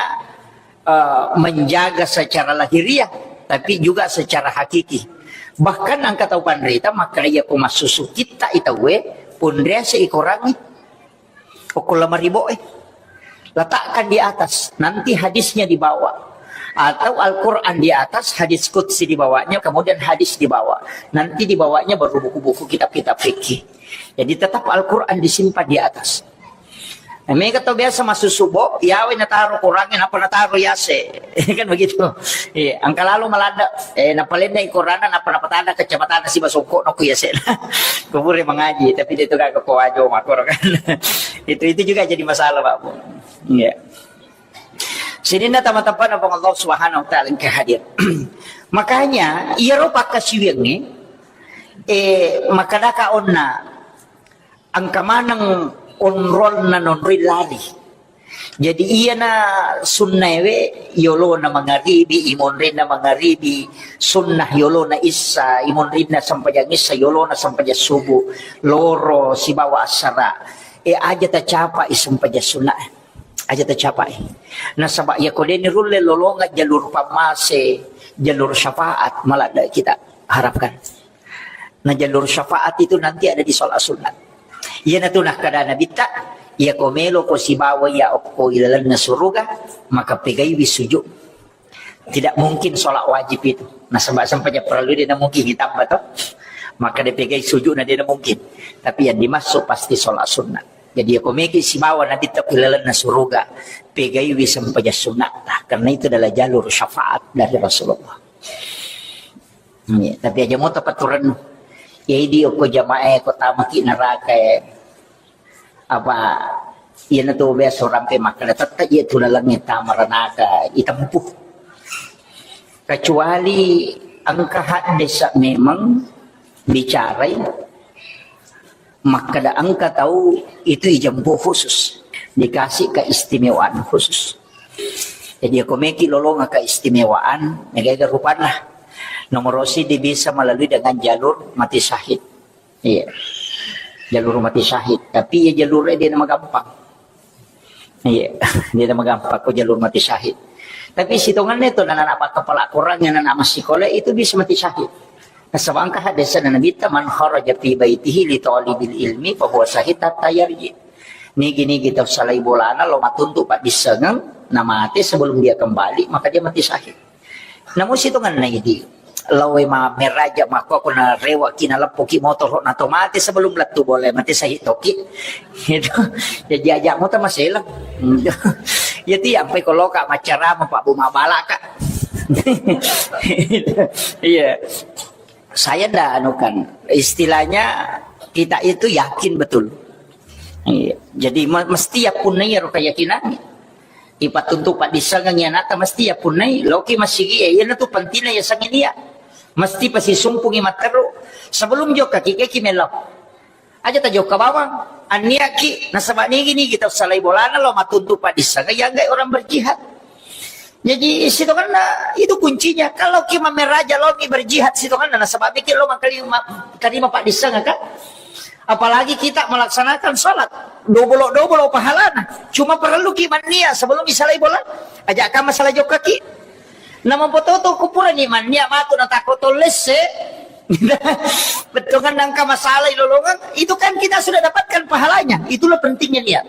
eh, menjaga secara lahiriah, tapi juga secara hakiki. Bahkan engka tau panrita makkeda iya ko massusu kitta i tauwe, ponriase i Quran i. Okko lemari bo e. Letakkan di atas, nanti hadisnya di bawah. Atau Al-Quran di atas, hadis qudsi di bawahnya, kemudian hadis di bawah. Nanti di bawahnya baru buku-buku kitab-kitab fikih. Jadi tetap Al-Quran disimpan di atas. Nah, mega tau biasa masuk subuh, yawe nataro Quran, napa nataro yase. Kan begitu. Iya, engka lalo maladde, eh, napalennai Quran, napa napatanda kacamata siba songko no ku yase. Kubure mengaji, tapi dia itu kagak ko ajo makoro kan. Itu, itu juga jadi masalah, Pak Bu. Iya. Sininna tama-tama Puang Allah Subhanahu wa Ta'ala engka hadir. Makanya, iyaro pakkasiwiangnge, eh, makkedaka onna, engka maneng onrolna nonroi lari. Jadi iyana sunnaewe yolona mangaribi, imonrinna mangaribi, sunnah yolona issa, imonrinna sempajang issa, yolona sempajang subuh, loro sibawa assara. E, aja tacapai sempajang sunnah. Aja tacapai. Nasaba iya ko deni rulle lolonga jalur pammase, jalur syafaat, maladde kita harapkan. Nah, jalur syafaat itu nanti ada di sholat sunat. Iyanatu nakkeda Nabitta, iya ko melo ko sibawa iya okko ilalenna suruga, maka pegaiwi sujud. Tidak mungkin sholat wajib itu. Nah, sebab sampai parellu dia mungkin ditambah toh. Maka dia pegai sujud, nah, dia mungkin. Tapi yang dimaksud pasti sholat sunat. Jadi, iya ko meki sibawa Nabitta ko ilalenna suruga, pegaiwi sempajang sunat. Nah, karena itu adalah jalur syafaat dari Rasulullah. Iya, tapi aja mo tapaturen. Jadi okko jamaah e ko tamaki neraka e. Apa iyanatu biasa orang pe makkeda tette iya tu laleng e tama neraka itempuh. Kecuali engka haddesa memang bicarai makkeda engka tau itu ijempo khusus, dikasih keistimewaan khusus. Jadi, iya ko meki lolonga keistimewaan, mega-ega rupanna. Nomor siddi bisa melalui dengan jalur mati syahid. Iya. Jalur mati syahid. Tapi iya jalur dia magampang. Iya, dia magampang ko jalur mati syahid. Tapi sitonganna itu anak-anak kepala Quran yang anak masih sekolah itu bisa mati syahid. Nasaba engka hadisna Nabitta, "Man kharaja fi baitihi li talibil ilmi fa huwa syahid hatta yarji." Nigi-nigi tau salai bolana lo matuntu paddissengeng, namate sebelum dia kembali, maka dia mati syahid. Namu sitonganna idi, laoe ma meraja makko ko narewa ki naleppo ki motoro na to mate sebelum lettu bola mate sahit toki. Itu jadi aja mota maselang. Jadi ampai ko loka macarama Pak Bu mabalaka. Iya. Saya ndak anukan, istilahnya kita itu yakin betul. Iya. Jadi me-, mesti ya punnai ro keyakinan. Ipattuntu paddissengeng iyanatta mesti ya punnai, loki masigi e, iyanatu pentingna ya sangilia. Mesti pasisumpungi matteru. Sebelum jokka ki, ki melo. Aja tajokka bawang. Anniaki, nasaba nigi-nigi tau salai bolana lo matuntu paddissengeng, ya enggak orang berjihad. Jadi, sitongenna itu kuncinya. Kalau ki mammeraja lo mi berjihad sitongenna, nasaba mikir lo mangkali ma-, tarima paddissengeng, kan? Apalagi kita melaksanakan sholat, dobolo-dobolo pahalana. Cuma perlu ki mannia sebelum isalai bola. Aja ka masalah jokka ki. Nama foto-foto kupurani mannia matu na tako tollesse. Bettongan nangka masalah ilolongan, itu kan kita sudah dapatkan pahalanya. Itulah pentingnya niat.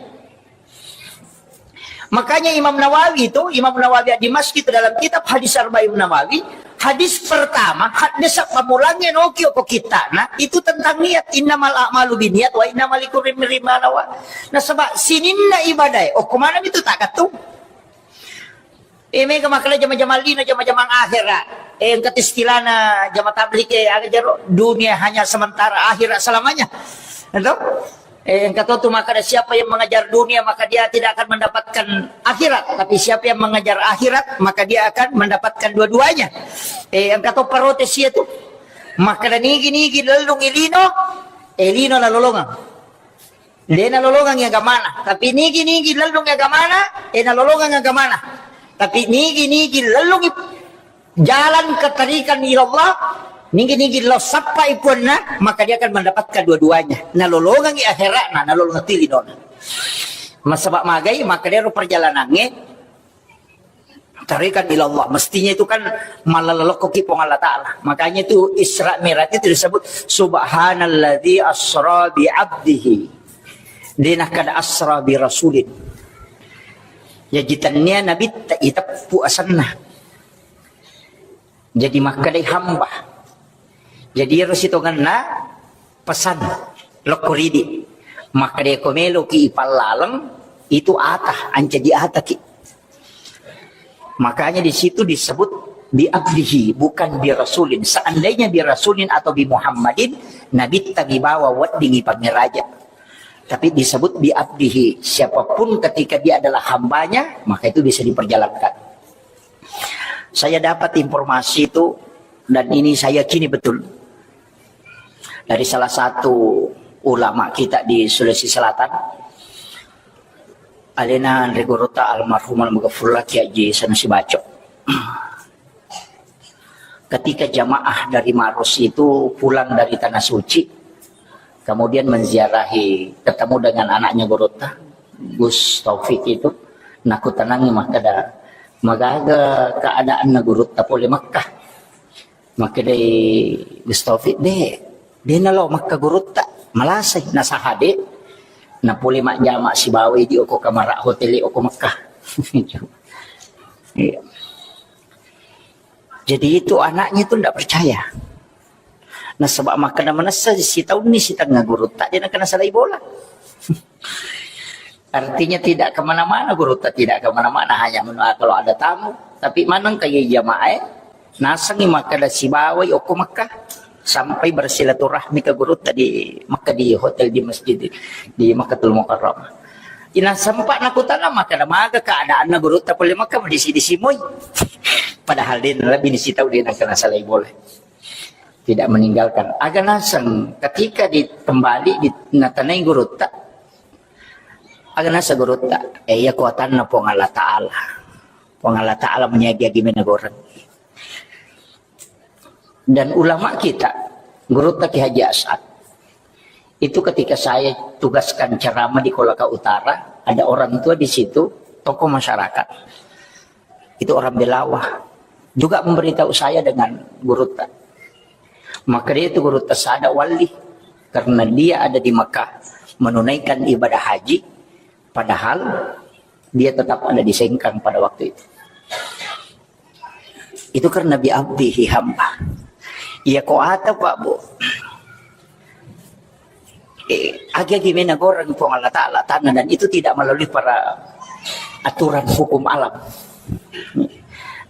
Makanya Imam Nawawi itu, Imam Nawawi di masjid itu dalam kitab hadis Arba'in Nawawi, hadis pertama, hadis pamulangnge noki oko kita, nah, itu tentang niat. Innamal a'malu binniat wa innamal likulli imri'in ma nawa. Nasaba sininna ibadah, oh, kemana itu tak ketu? Eh, mega makkeda jama-jama lino, jama-jama akhera. Eh, engka tu istilahna jama tablik, eh, aga jaro, dunia hanya sementara, akhirat selamanya. Itu? Eh, engka to tu makkeda, siapa yang mengejar dunia, maka dia tidak akan mendapatkan akhirat. Tapi siapa yang mengejar akhirat, maka dia akan mendapatkan dua-duanya. Eh, engka to protes itu. Makkeda nigi-nigi lellung ilino, eh, lino nalolongang. De nalolongangi agamana. Tapi nigi-nigi lellungi agamana, eh, nalolongang agamana. Tapi nigi-nigi lellungi jalan kettarikan ila Allah, nigi-nigi lo sappai puanna, maka dia akan mendapatkan dua-duanya. Nalolongangi akhiratna, nalolongang tilinona. Masaba magai, maka dia ro perjalanannya tarikan ila Allah. Mestinya itu kan malalokkoki Puang Allah Ta'ala. Makanya itu Isra Mi'raj itu disebut subhanalladzi asra bi abdihi. Dia nakkeda asra bi rasulin. Ya, jitannia Nabi ta-, iteppu asanna. Jadi makkedai hamba. Jadi ero sitongenna pesan lokko ridi. Makkeda ko meloki ipallaleng, itu ata, anca diataki. Makanya di situ disebut bi abdihi, bukan bi rasulin. Seandainya bi rasulin atau bi Muhammadin, Nabitta mibawa weddingi pammiraja. Tapi disebut bi abdihi, siapapun ketika dia adalah hambanya, maka itu bisa diperjalankan. Saya dapat informasi itu, dan ini saya yakini betul, dari salah satu ulama kita di Sulawesi Selatan, alena anre gurutta almarhum almaghfurlah Kiai Haji Sanusi Baco. Ketika jamaah dari Maros itu pulang dari Tanah Suci, kemudian menziarahi, ketemu dengan anaknya gurutta, Gus Taufik itu, nakutanangi makkeda, "Magaga keadaanna gurutta pole Mekkah?" Makkedai Gus Taufik, "De, de nalo Mekkah gurutta, malasai, nasahade, napole majjama sibawai di oko kamara hotel oko Mekkah." Iya. Jadi itu anaknya itu ndak percaya. Nasaba makkeda manessa sitaunni sitengnga gurutta, de nakkeda nasalai bola. Artinya tidak kemana-mana gurutta, tidak kemana-mana, hanya menua kalau ada tamu. Tapi maneng kaya jamaah, nasengi makkeda sibawai okko Mekkah sampai bersilaturahmi ke gurutta di Mekkah, di hotel, di masjid di, di Makkatul Mukarramah. Ina sempat nakutana makkeda maga keadaanna gurutta pole Mekkah, disi-disi moi. Padahal de lebih disi tau de nakkeda nasalai bola. Tidak meninggalkan. Aga naseng ketika di, kembali di, natanai gurutta. Aga naseng gurutta, eh, iya kuatanna Puang Allah Ta'ala. Puang Allah Ta'ala manyagi-agi menegoreng. Dan ulama kita, gurutta Kiai Haji As'ad, itu ketika saya tugaskan ceramah di Kolaka Utara, ada orang tua di situ, tokoh masyarakat. Itu orang Belawa. Juga memberitahu saya dengan gurutta. Maka dia itu gurutta sada wali. Karena dia ada di Mekah menunaikan ibadah haji. Padahal dia tetap ada di Sengkang pada waktu itu. Itu karena bi abdihi hamba. Iya ko ata, Pak, Bu. Eh, agi-agi mena goreng Puang Allah Ta'ala tanah dan itu tidak melalui para aturan hukum alam.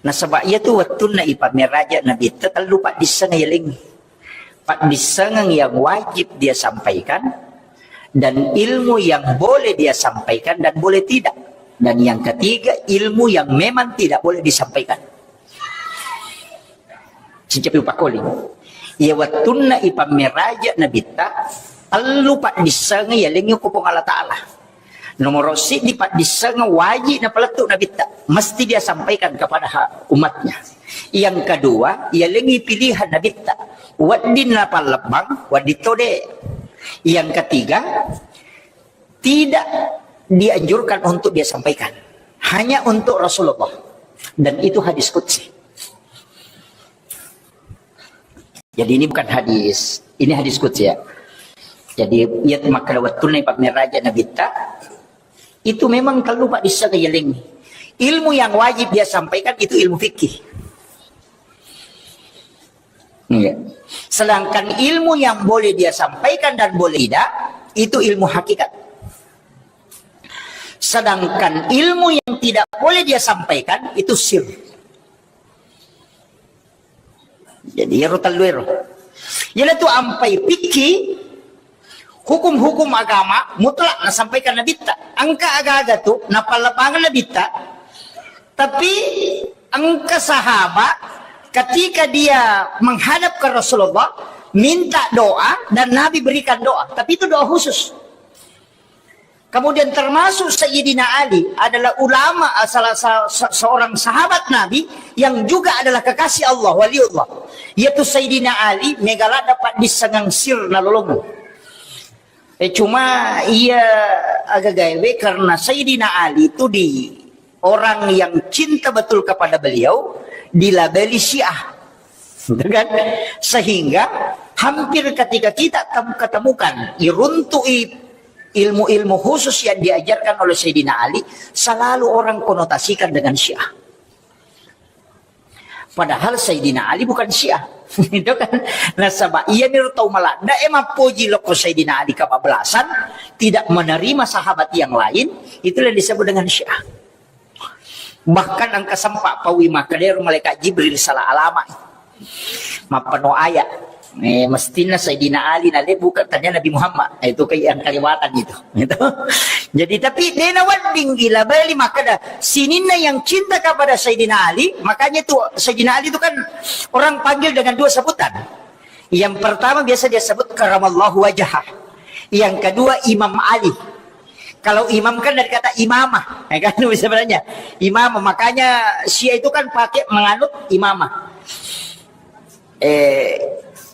Nasaba iya tu wettunna ipammeraja Nabitta tellu paddisseng yalengngi. Paddissengeng yang wajib dia sampaikan, dan ilmu yang boleh dia sampaikan dan boleh tidak. Dan yang ketiga, ilmu yang memang tidak boleh disampaikan. Sicapi upakoli. Iya wettunna ipammeraja Nabitta, tellu paddissengeng yalengngi ku Puang Allah Ta'ala. Nomor siddi paddissengeng wajib napalettu Nabitta, mesti dia sampaikan kepada ha-, umatnya. Yang kedua, yalengi pilihan Nabitta, wedding napallebbang, wedding tode. Yang ketiga, tidak dianjurkan untuk dia sampaikan, hanya untuk Rasulullah. Dan itu hadis qudsi. Jadi ini bukan hadis, ini hadis qudsi ya. Jadi iya makkeda wettunna ipammeraja Nabitta, itu memang tellu paddissengeng yalengi. Ilmu yang wajib dia sampaikan itu ilmu fikih. Iya. Sedangkan ilmu yang boleh dia sampaikan dan boleh tidak, itu ilmu hakikat. Sedangkan ilmu yang tidak boleh dia sampaikan, itu sir. Jadi, ero tellu ero. Iyanatu ampai fikih, hukum-hukum agama mutlak nasampaikan Nabitta. Engka aga-aga tu napallebbangeng Nabitta. Tapi engka sahabat ketika dia menghadap ke Rasulullah, minta doa dan Nabi berikan doa. Tapi itu doa khusus. Kemudian termasuk Sayyidina Ali adalah ulama, salah sa-, sa-, seorang sahabat Nabi yang juga adalah kekasih Allah, waliullah. Yaitu Sayyidina Ali, mega ladda paddissengeng sir nalolongeng. Eh, cuma iya agagaewe karena Sayyidina Ali itu di orang yang cinta betul kepada beliau dilabeli Syiah. Gitu kan? Sehingga hampir ketika kita tem-, ketemukan, iruntu'i ilmu-ilmu khusus yang diajarkan oleh Sayyidina Ali, selalu orang konotasikan dengan Syiah. Padahal Sayyidina Ali bukan Syiah. Itu kan. Nasaba iya niro tau maladda e mappoji lokko Sayyidina Ali kebablasan, tidak menerima sahabat yang lain, itulah yang disebut dengan Syiah. Bahkan engka sempat paui makkeda ero malaikat Jibril salah alamat. Mappano ayat. Eh, mestinna Sayyidina Ali nalebu ke tanya Nabi Muhammad. Eh, itu kayak yang kelewatan itu. Gitu. Jadi, tapi dena wedding gila beli makkeda sininna yang cinta kepada Sayyidina Ali, makanya itu Sayyidina Ali itu kan orang panggil dengan dua sebutan. Yang pertama biasa dia sebut karamallahu wajah. Yang kedua Imam Ali. Kalau imam kan dari kata imamah, ya kan, sebenarnya imamah. Makanya Syiah itu kan pakai menganut imamah. Eh,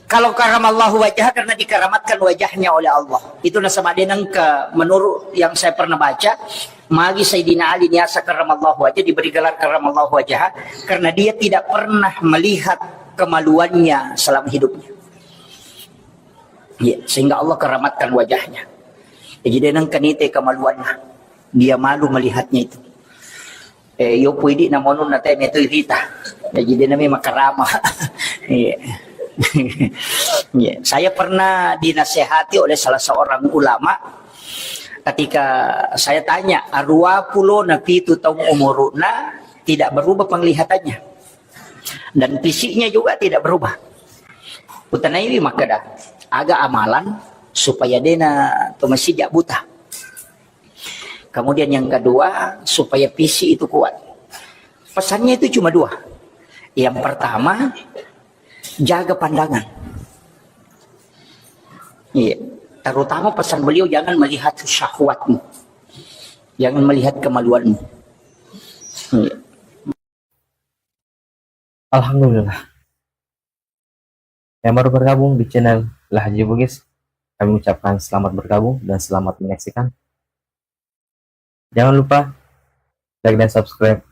kalau karamallahu wajah karena dikeramatkan wajahnya oleh Allah. Itu nasaba deneng ke menurut yang saya pernah baca, magi Sayyidina Ali niasa karamallahu wajah diberi gelar karamallahu wajah karena dia tidak pernah melihat kemaluannya selama hidupnya. Ya, sehingga Allah keramatkan wajahnya. Jadi dia nengka nite kemaluannya. Dia malu melihatnya itu. Eh, yo pui di namonun na teme tu irita. Jadi dia namanya makarama. Iya. Iya. Saya pernah dinasehati oleh salah seorang ulama ketika saya tanya, arua pulo na pitu tahun umurna tidak berubah penglihatannya. Dan fisiknya juga tidak berubah. Utanaiwi makkeda, aga amalan supaya dena to masija buta. Kemudian yang kedua, supaya fisik itu kuat. Pesannya itu cuma dua. Yang pertama, jaga pandangan. Iya. Terutama pesan beliau, jangan melihat syahwatmu. Jangan melihat kemaluanmu. Iya. Alhamdulillah. Yang baru bergabung di channel Lahji Bugis, kami ucapkan selamat bergabung dan selamat menyaksikan. Jangan lupa like dan subscribe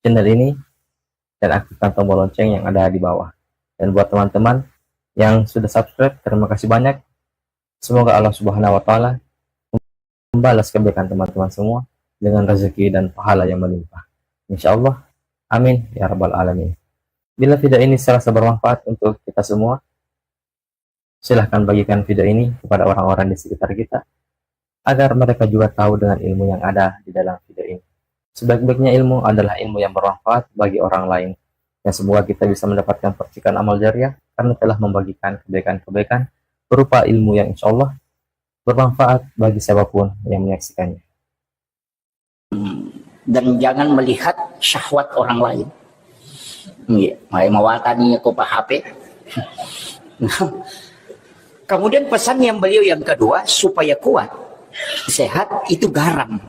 channel ini dan aktifkan tombol lonceng yang ada di bawah. Dan buat teman-teman yang sudah subscribe, terima kasih banyak. Semoga Allah Subhanahu wa Ta'ala membalas kebaikan teman-teman semua dengan rezeki dan pahala yang melimpah. Insya Allah. Amin ya Rabbal Alamin. Bila video ini serasa bermanfaat untuk kita semua, silahkan bagikan video ini kepada orang-orang di sekitar kita, agar mereka juga tahu dengan ilmu yang ada di dalam video ini. Sebaik-baiknya ilmu adalah ilmu yang bermanfaat bagi orang lain. Dan semoga kita bisa mendapatkan percikan amal jariah karena telah membagikan kebaikan-kebaikan berupa ilmu yang insya Allah bermanfaat bagi siapapun yang menyaksikannya. Dan jangan melihat syahwat orang lain. Iya, mai mawatani ko pa H P. Kemudian pesan yang beliau yang kedua, supaya kuat, Sehat itu garam.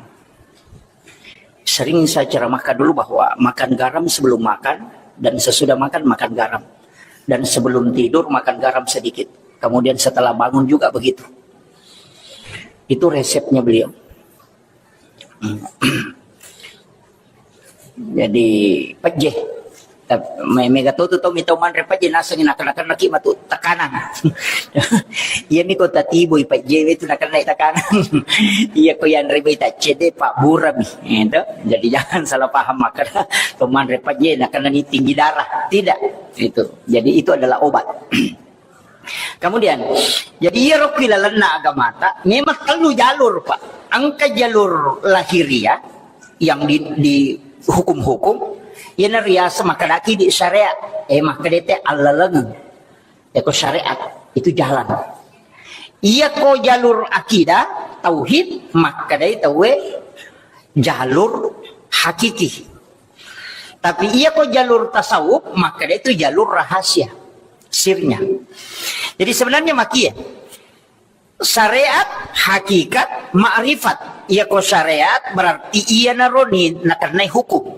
Sering saya ceramahkan dulu bahwa makan garam sebelum makan, dan sesudah makan, makan garam. Dan sebelum tidur, makan garam sedikit. Kemudian setelah bangun juga begitu. Itu resepnya beliau. Jadi, pejje. Tap-, me-, mega to tu tau mitau manre pejje, nasengi nakenna-kennaki matu tekanan. Iya mi ko tatiboi pejje itu nakenna tekanan. Iya ko yanre bai taccede, Pak, burami. Itu. Jadi jangan salah paham makkeda to manre pejje nakenna ni tinggi darah. Tidak. Itu. Jadi itu adalah obat. Kemudian, jadi iyaro ku ilalenna agamata, memang tellu jalur, Pak. Engka jalur lahiriah yang di, di hukum-hukum, iyana riaseng makkedaki di syariat, eh, makkedete allalengeng. Eko syariat, itu jalan. Iyako jalur akidah, tauhid, makkedai tauwe jalur hakiki. Tapi iyako jalur tasawuf, makkeda itu jalur rahasia, sirnya. Jadi sebenarnya makia, syariat, hakikat, ma'rifat. Iyako syariat berarti iyanaro ni nakennai hukum.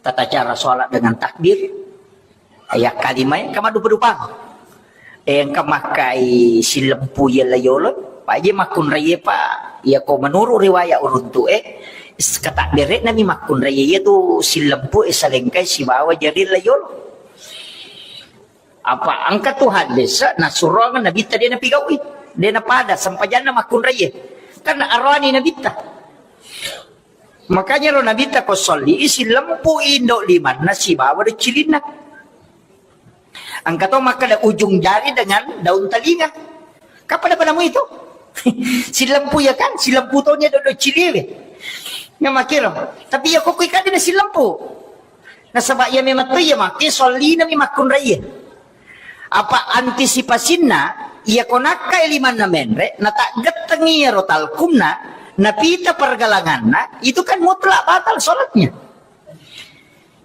Tata cara sholat dengan takbir, ya kalimai, engka maddupa-dupang. Eh, engka makkai sillempu iya layolo, Pak, je makkunraie, Pak. Iyako menurut riwayat uruntu e, s-, katakbere nami makkunraie iya tu sillempu e salengkai sibawa jari layolo. Apa engka tu hadis, nasuroang Nabitta de napigaui, de napada sempajanna makkunraie. Kan aroani Nabitta. Makanya ro Nabitta ko solli, sillempu indo limanna sibawa do cilinna. Engka to makkeda ujung jari dengan daun telinga. Kan pada-padamu itu. Sillempu ya kan, sillempu to nia do, do ciliwe. Nyamakiro. Tapi ya kokoi kadina sillempu. Nasaba iya memang to iya make sollina mi makkunraie. Apa antisipasinna, iya ko nakkai limanna menre, nataggettengi iyaro talkunna, napita pergelanganna, itu kan mutlak batal sholatnya.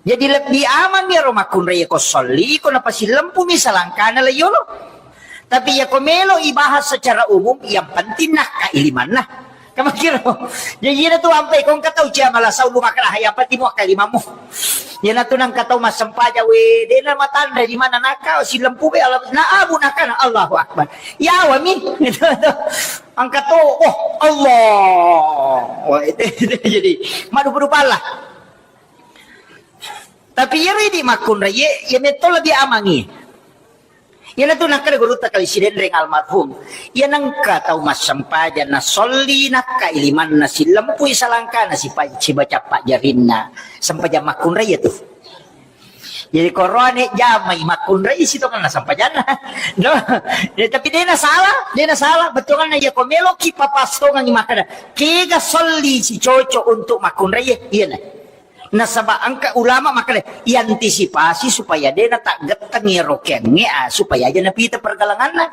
Jadi lebbi amang iyaro makkunraie ko solli, ko napasillempu mi salangkana layolo. Tapi iya ko melo ibahas secara umum, yang penting nakkai limanna. Kamakiro. Jadi iyana tu ampai ko engka tau cia malasau lu makkeda, "Hai, apa timu akkalimammu?" Iyana tu nangka tau massempajang, we, dena matanre di mana naka, silempu be Allah, na abu nakana, Allahu Akbar. Yawa mi. Gitu tu. Angka to, oh, Allah. Wah, itu, itu jadi, madu-madu pala. Tapi iyaro idi makkunraie, iya metto lebih amangi. Iyanatu nakkeda gurutta Kali Sidenreng almarhum, iya nengka tau massempajang nasolli nakkai limanna, sillempui salangkana, sipa-, sibaca pajjarinna, sempajang makkunrai iyatu. Jadi koroane jamai makkunrai sitongenna sempajanna. No? Ya, tapi dena salah, dena salah. Bettuanna iya ko meloki papastongangi makkeda, kega solli si cocok untuk makkunrai, iyana. Nasaba engka ulama makkeda, iantisipasi supaya de nataggettengi ero kengnge, ah, supaya aja napita pergelanganna.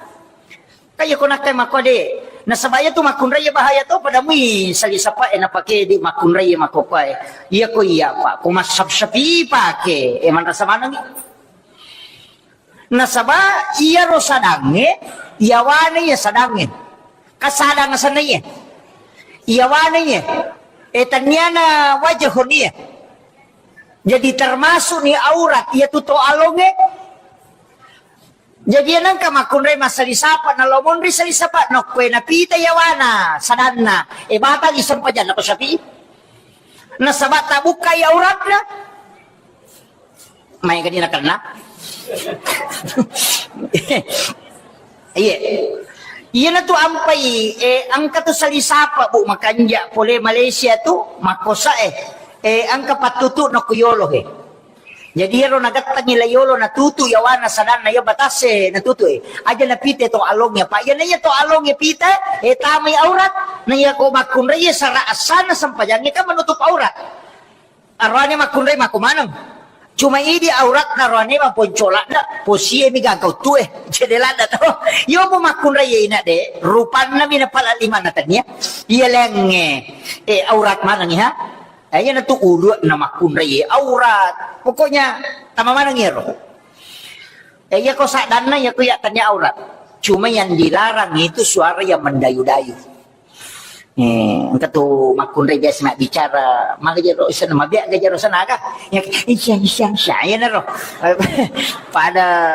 Kaya ko nakkai makko de. Nasaba iya tu makkunrai bahaya to, pada mui sali sapa e napake di makkunrai makko kuae. Iya ko iya, Pak, ko massap-sapi pake, e manrasa manengi. Nasaba iyaro sadangnge, iyawana iya sadangnge. Kasadang asenna iya. Iyawana iya. E, tanniana wajahun iya. Jadi termasuk ni aurat iya tu to alonge. Jadi iya nengka makkunrai massali sapa, nalo monri sali sapa, nokkue napita iyawana sadanna. E, batal i sempajanna ko Syafi'i. Nasaba tabukkai auratna. Maega ni nakenna. Iye. Iyanatu ampai, eh, engka tu sali sapa, Bu, makanja pole Malaysia tu, makkosa, eh. Eh, engka pattutu nokko yolo, eh. Jadi iyaro nagettangi la yolo natutu yawana sadanna iya batase natutu, eh. Aja napite to along ya, Pak. Iyana iya to along ya pita, eh, tamai aurat. Na iya ko makkunrai iya sara asana sempajangnge kan menutup aurat. Aroane makkunrai makko maneng. Cuma idi auratna aroane maponcoladda, posie mi gangka uttue. Cede ladda to. Iyo mo makkunrai ina de, rupanna mi napala limanna tania. Iya lengnge. Eh, aurat maneng ha. Eh, iya natu ulu na makkunrai aurat. Pokoknya tama maneng iyaro. Eh, iya ko sadanna iya ko iya tania aurat. Cuma yang dilarang itu suara yang mendayu-dayu. Eh, engka tu makkunrai biasa mabbicara, maga jero sana, mabbiak ga jero sana aga. Ya, isya, isya, isya, ya naro. Pada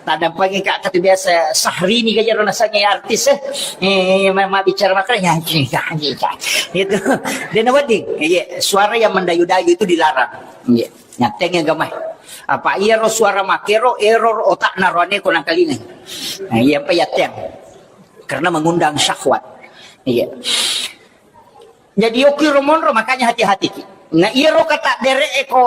tadampangi ka, ka tu biasa Syahrini ga jero nasengnge artis, eh. Eh, ma-, mabbicara makkunrai, ya, ya, ya, ya. Gitu. Dena wedding. Iya, suara yang mendayu-dayu itu dilarang. Iya. Nyatteng agama. Apa iyaro suara makero, error otakna roane ko nangkalingai. Nah, iya apa yatteng. Karena mengundang syahwat. Iya. Jadi okiro monro, makanya hati-hati ki. Nah, iyaro kata dere e ko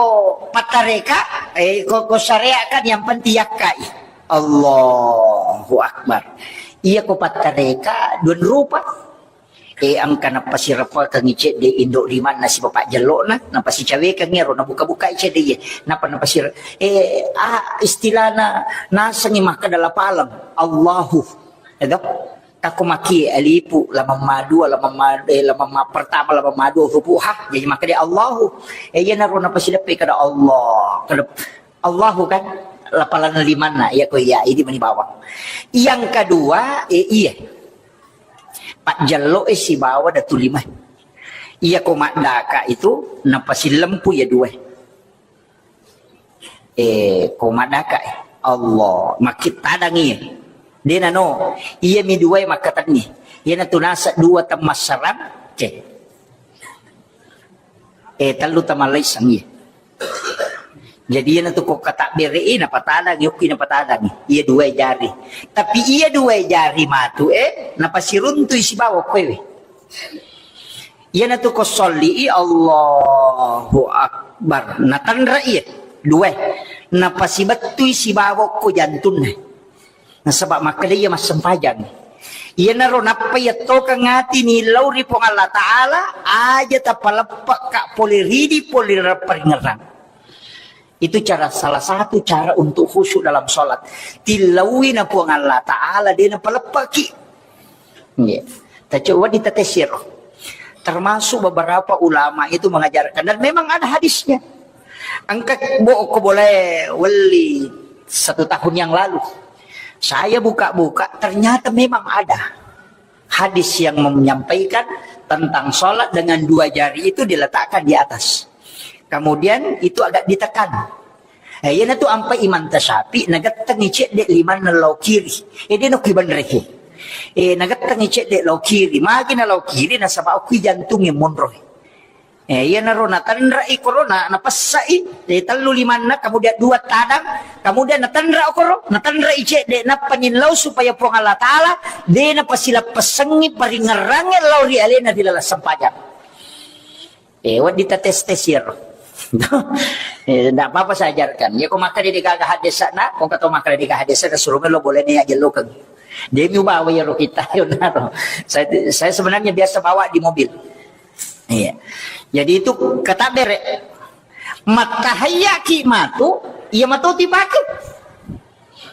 pattareka, eh, ko, ko syariat kan yang penting yakkai. Allahu Akbar. Iya ko pattareka dua rupa. Eh, engka napasirapakengngi cedde indo limanna sibawa pajjello'na, napasicawekengngi ero, nabuka-bukai cedde iye. Napa napasir-, eh, ah, istilahna nasengngi makkeda lapaleng. Allahu. Edo? Takko maki alipu, lamamma dua, lamamma, eh, lamamma pertama, lamamma dua, huruf ha. Jadi makkeda Allahu. Eh, iyanaro napasileppe kada Allah. Kada Allahu kan, lapalan limanna, iya ko iya, idi mani bawang. Yang kedua, eh, iya. Pajjello e sibawa datu lima. Iya ko maddaka itu, napasillempu iya dua. Eh, ko maddaka, eh. Allah, makkit tadang iya. Dena no, iya mi dua makkatenni. Iya natu nasa dua temmassarang, cek. Eh, tellu tamallai sangi. Jadi, iyanatu ko katabbere e, napatadangi, okki napatadangi. Iya dua jari. Tapi iya dua jari matu e, napasiruntui sibawa koewe. Iyanatu ko solli i, Allahu Akbar. Natanra iya, dua. Napasibettui sibawa ko jantunna. Nasaba makkeda iya massempajang. Iyanaro nappa iyattokeng ati nillau ri Puang Allah Ta'ala, aja tapaleppekka pole ridi, pole ri paringerrang. Itu cara, salah satu cara untuk khusyuk dalam sholat. Tillaui na Puang Allah Ta'ala, de napaleppeki. Iya. Tacoba ditatesiro. Termasuk beberapa ulama itu mengajarkan, dan memang ada hadisnya. Engka bo-, ko boleh weli satu tahun yang lalu. Saya buka-buka, ternyata memang ada hadis yang menyampaikan tentang sholat dengan dua jari itu diletakkan di atas. Kemudian itu agak ditekan. Eh, iyanatu ampai Imam Tasyafi, nagettengi cedde limanna lao kiri. Eh, de nokki benreke. Eh, nagettengi cedde lao kiri. Magi na lao kiri, nasaba okki jantungnge monro. Eh, iyanaro natanrai korona, napessai, eh, tellu limanna, kemudian dua tadang, kemudian natanra okoro, natanrai cedde, nappa nillau supaya Puang Allah Ta'ala, de napasilappessengngi paringerrangnge lao ri alena ri laleng sempajang. Eh, wedding tates-tes iyaro. Eh, ndak apa-apa saya ajarkan. Ya, ko makkeda de gaga hadesana, ko kato makkeda de gaga hadesana, suruh melo boleh nih aja lokeng. Demi bawa ya kita, yonaro. Saya, saya sebenarnya biasa bawa di mobil. Iya. Jadi itu kata bere. Mattahayaki matu, iya matu tipake.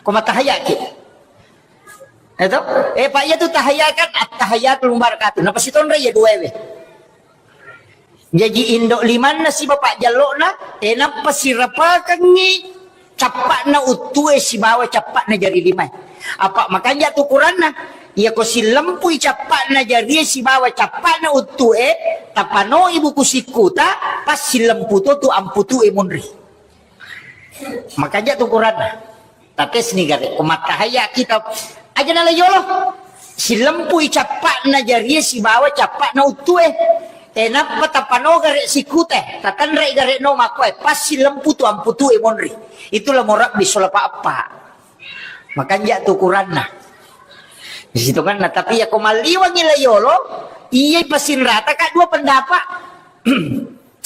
Ko mattahayaki. Itu, eh, Pak, iya tu tahayat kan, at-tahiyatul mubarakatuh. Napa sitonra iya dua we. Jaji indo limanna sibawa pajjello'na, eh, nappa sirapakengngi cappa'na uttue sibawa cappa'na jari limae. Apa makanja tu ukuranna? Iyako sillempui cappa'na jarie sibawa cappa'na uttue, tapanoi buku sikkuta, pas sillempu to tu amputue munri. Makanja tu ukuranna. Tatesni gare, ko mattahayya kita aja nala yolo. Sillempui cappa'na jarie sibawa cappa'na uttue. E, nappa tapano gare sikute, tatanrai gare no makkoe, pas sillempu tu amputue monri. Itulah morabbi solapa appa. Makanja tu ukuranna. Sitonganna, tapi ya ko malliwangi la yolo, iya pasinrata ka dua pendapat.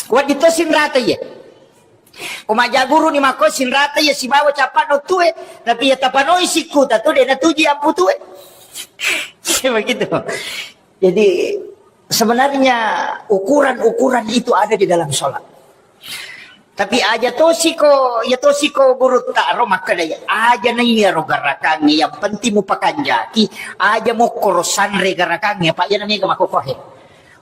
Kuat dito sinrata iya. Ko majaguru ni makko sinrata iya sibawa cappa'na uttue, tapi iya tapanoi sikkuta tu de natuji amputue. Begitu. Jadi sebenarnya ukuran-ukuran itu ada di dalam sholat. Tapi aja tosiko, ya tosiko guru taro makkeda ya, aja na iya ro garakangnge, yang penting mupakanjaki, aja mokkoro sanre garakangnge, apa iya na mega makkokohe.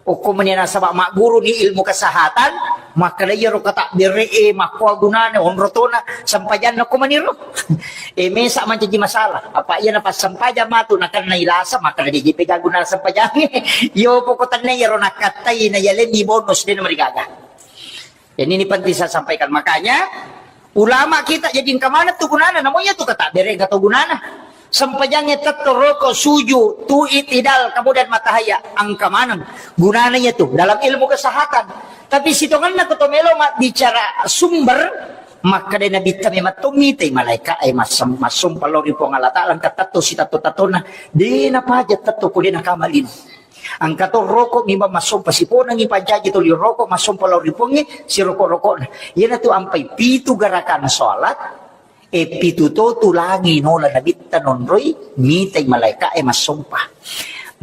Okko meni nasaba magguruni ilmu kesehatan, makkeda iyaro katabbere e makkoa gunana onro tona sempajanna okko maniro. E mesa mancaji masalah. Apa iya napassempajang matu nakenna ilasa, makkeda deje pega gunana sempajangnge. Yo poko tenne iyaro nakkattai na yalenni bonus dena marigaga. Jadi ini penting saya sampaikan. Makanya ulama kita jadi engka maneng tu gunana, namun iya tu katabbere engka to gunana. Sempajangnge tetto roko suju tu itidal kemudian matahaya engka maneng gunana iya tu dalam ilmu kesehatan. Tapi sitonganna ko to melo ma bicara sumber, makkeda Nabitta memang to mitai malaika e massem-, massompa lao ri Puang Allah Taala engka tetto sitatto-tattona, de napaja tetto ko de nakamalin. Engka to roko mimba massompa siponangi pancaji toli roko massompa lao ri Puangnge siroko-rokona. Iyanatu ampai pitu gerakan salat, e pitu to tulangi nola Nabitta nonroi mitai malaika e massompa.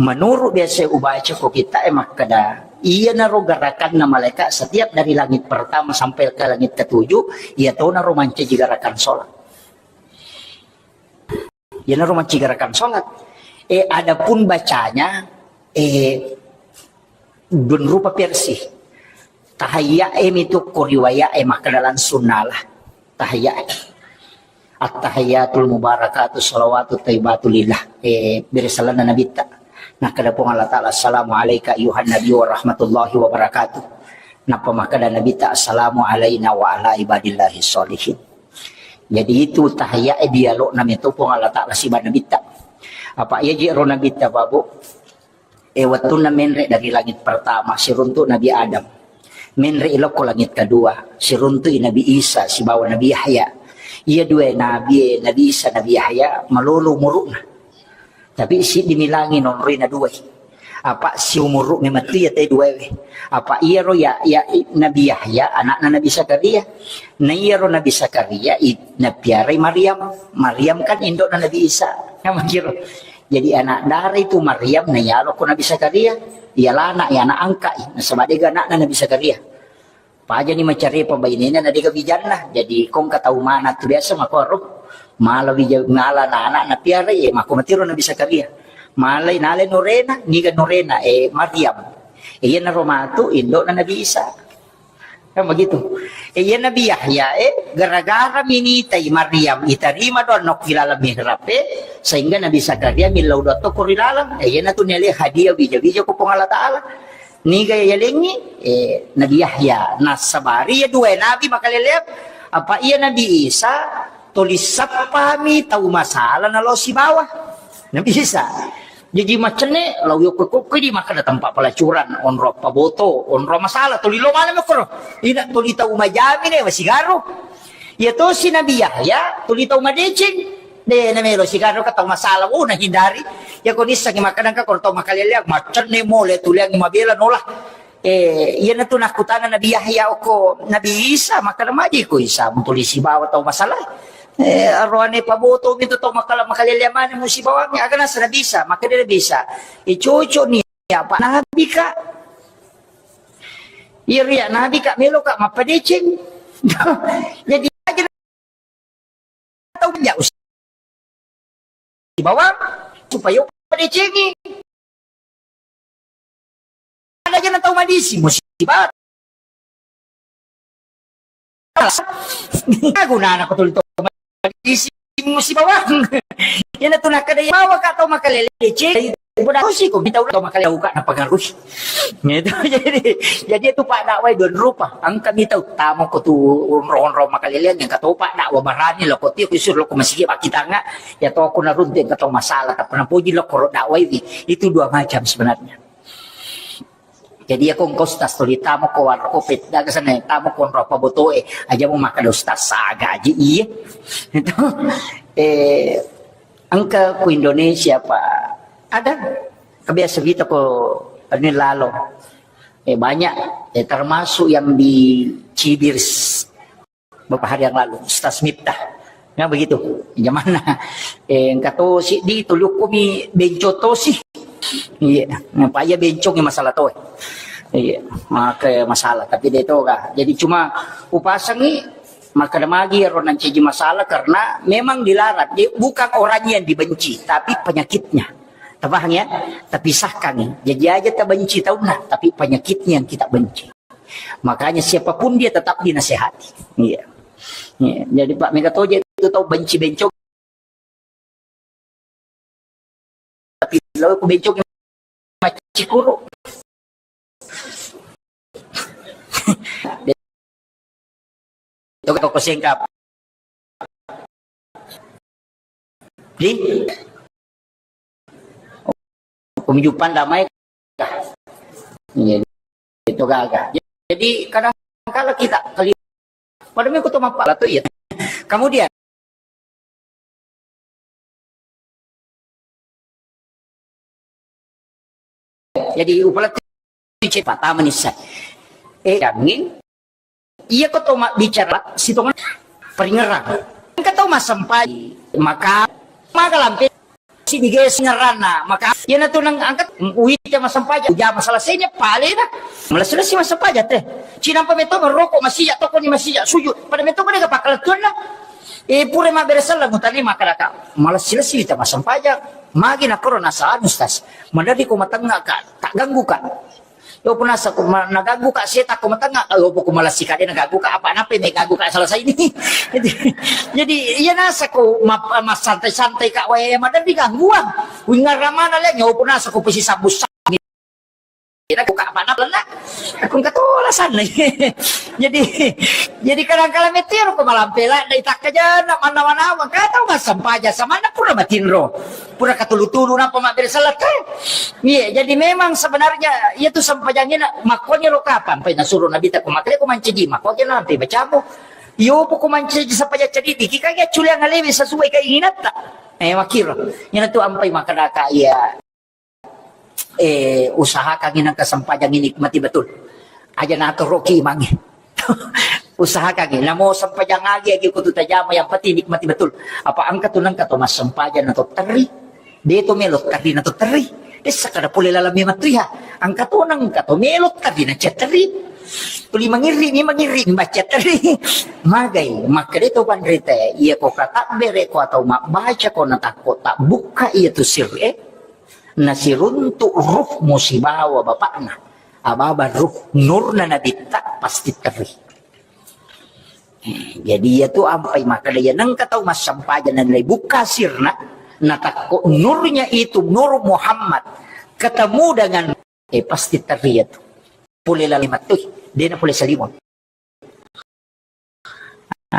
Menurut biasa ubaca ko kita e makkeda, iyanaro gerakanna malaika setiap dari langit pertama sampai ke langit ketujuh, iya tonaro mancaji gerakan salat. Iyanaro mancaji gerakan salat. E, adapun bacanya, e, dun rupa versi. Tahayya e mitu ko riwaya e makkeda langsung nala. Tahayya e. At-tahiyyatul mubarakatu salawatu thayyibatu lillah. E, bere salanna Nabitta. Nakkeda Puang Allah Taala, "Assalamu alaika ayyuhan nabi wa rahmatullahi wa barakatuh." Nappa makkeda Nabitta, "Assalamu alaina wa ala ibadillahi sholihin." Jadi itu tahiyya e dialogna meto Puang Allah Taala siba Nabitta. Apa iya je ro Nabitta, Pak Bu? E, wettunna menre dari langit pertama, siruntu Nabi Adam. Menre ilokko langit kedua, siruntu Nabi Isa sibawa Nabi Yahya. Iya dua nabi, Nabi Isa, Nabi Yahya, malolo umuruna. Tapi siddi milangi nonroi na duai. Apa siumuru memang tu iya te duai we. Apa iyaro ya, ya, Nabi Yahya, anakna Nabi Zakaria. Na iyaro Nabi Zakaria, i-, napiarai Maryam. Maryam kan indokna Nabi Isa. Kan begitu. Jadi anak dara itu Maryam na yalo ko Nabi Zakaria, iya lana, iya anak angka, nasaba dega anakna Nabi Zakaria. Pajani macarepa bainena na dega bijanna. Jadi kongka tau mana tu biasa makoro. Mala wija, mala na anak na piara, e, mako matiro Nabi Zakaria. Malai nale nurena, niga nurena, e, Maryam. E, iyanaro matu indokna Nabi Isa. Kan begitu. E, iya Nabi Yahya, e, gara-gara minitai Maryam, itarima doanna okko ilalang mihrab, e, sehingga Nabi Zakaria millau doang to ko ri lalang. E, iyanatu niale hadiah wija-wija ko Puang Allah Taala. Niga yalengngi, e, Nabi Yahya, nasabari ya dua nabi makaleleang. Apa iya Nabi Isa, tuli sappami tau masala nalo sibawa. Nabi Isa. Jaji macenne, lao yokko-kokko di makkeda tempat pelacuran, onro paboto, onro masalah, tuli lo mana mekoro. Ina tuli tau majami ne, masigaro. Iya tosi Nabi Yahya, tuli tau madeceng. De, namelo sigaro ka tau masalah, oh, nahindari. Ya ko nissengi makkeda engka ko tau makaleleang, macenne mole, tuliang mabela nola. Eh, iyanatu nakkutana Nabi Yahya okko Nabi Isa, makkeda maji ko Isa, mutuli sibawa tau masalah. Eh, aroane paboto mintu tau makala-, makalele mane musibawangnge, aga nasa Nabi Isa, makkeda Nabi Isa, eh, cocok ni apa Nabi ka. Iya ria Nabi ka, melo ka mappadeceng. Jadi aja tau menjauh bawang supaya pada cengi. Ada jana tau madisi musibah. Aku nana ko tuli tau madisi musibah bawang. Yana tu nakada bawa ka tau makalele cengi. Udah sih kok kita udah makalele ka na pengaruh. Gitu. Jadi, jadi itu Pak dakwah don rupa. Angka mita utama ko tu onro-onro makaleleang yang kata Pak dakwah barani lo ko tio kusur lo ko masigi bakitanga. Ya to ko narunte yang kata masalah tak pernah puji lo ko dakwah ini. Itu dua macam sebenarnya. Jadi ya ko engkau stas tuli tamo ko warko pet daga sana tamo ko onro apa botoe aja mau makan ustaz saga aja iya. Itu eh Engka ku Indonesia, Pak, ada kebiasa kita ko anu lalo. Eh, banyak, eh, termasuk yang dicibir s-, beberapa hari yang lalu, Ustaz Miftah. Nah, begitu. Zamanna. Eh, engka tosi di tulukkumi benco tosi. Iya, nah, Pak, iya benco masalah to. Iya, maka masalah, tapi dia itu kah. Jadi cuma upasangi Makkeda magi ero nancaji masalah karena memang dilarang. Jadi, bukan orangnya yang dibenci, tapi penyakitnya. Paham ya? Tapisahkan. Jadi aja tabenci taunna, tapi penyakitnya yang kita benci. Makanya siapapun dia tetap dinasehati. Iya. Iya. Jadi Pak Mega Toje itu tahu benci bencong, tapi lalu aku bencong macikuru. Itu kau singkap. Di Kumjupan damai. Iya, itu gaga. Jadi kadang kala kita kali pada mengko to mappala to iya. Kemudian jadi upala cepat taman isai. Eh, dangin. Iya ko to mabbicara sitonga peringerang. Engka tau massempajang maka maka lampe sini ge singeranna maka iya na tu nang angkat uite massempajang uja masalah senya pale na. Malas-lasi massempajang teh. Cinampa meto merokok masija toko ni masija sujud pada meto pada pakalatuanna. Eh pura mabbere sallang utali maka daka. Malas-lasi ta massempajang. Magi na korona sa anu stas. Madari ko matengnga ka tak ganggu ka. Yo punasa ko ma-, naganggu ka seta ko matengnga, yo poko malasi ka de naganggu ka apa nape me ganggu ka selesai ini. Jadi, jadi iya nasa ko ma-, massantai-santai ka wae maderri gangguan. Wingarra mana le yo punasa ko pesi sabbu sangi. Ina ko ka mana lena. Aku engka tola sana. Jadi, jadi kadang kala metero ko malampe la dai takkajanna mannawa-nawa ka tau massempaja samanna pura matinro. Pura katulu-tulu nappa mabbere salate. Iya, jadi memang sebenarnya iya tu sempajangina makkoniro kapang pai nasuro Nabi ta ko makale ko mancaji makko aja nampe bacamu. Iyo poko mancaji sempajang cedidi ki kage culiang alewe sesuai keinginanta. Eh makiro. Ina tu ampai makadaka iya. Eh, usahakan inang kesempajang ini nikmati betul. Aja natoroki imangi. Usahakan ini. Namo sempajang agi agi kutu tajama yang penting nikmati betul. Apa angka tu nangka to massempajang na to teri. De to melo teri na to teri. Dessa kada pole lalam memang tu ya. Angka to nangka to melo teri na ceteri. Tuli mangiri mi mangiri baca teri. Magai maka de to panrite. Iya ko kata bere ko atau mak baca ko na takko tak buka iya tu sir eh. Nasiruntuk ruhmu sibawa bapakna. Ababa ruh nurna nabitta pasti teri. Eh, jadi iya tu ampai makkeda iya nengka tau massempajang nalai buka sirna natakko nurnya itu nur Muhammad ketemu dengan eh pasti teri iya tu. Pole laleng mattui, dena pole salimang.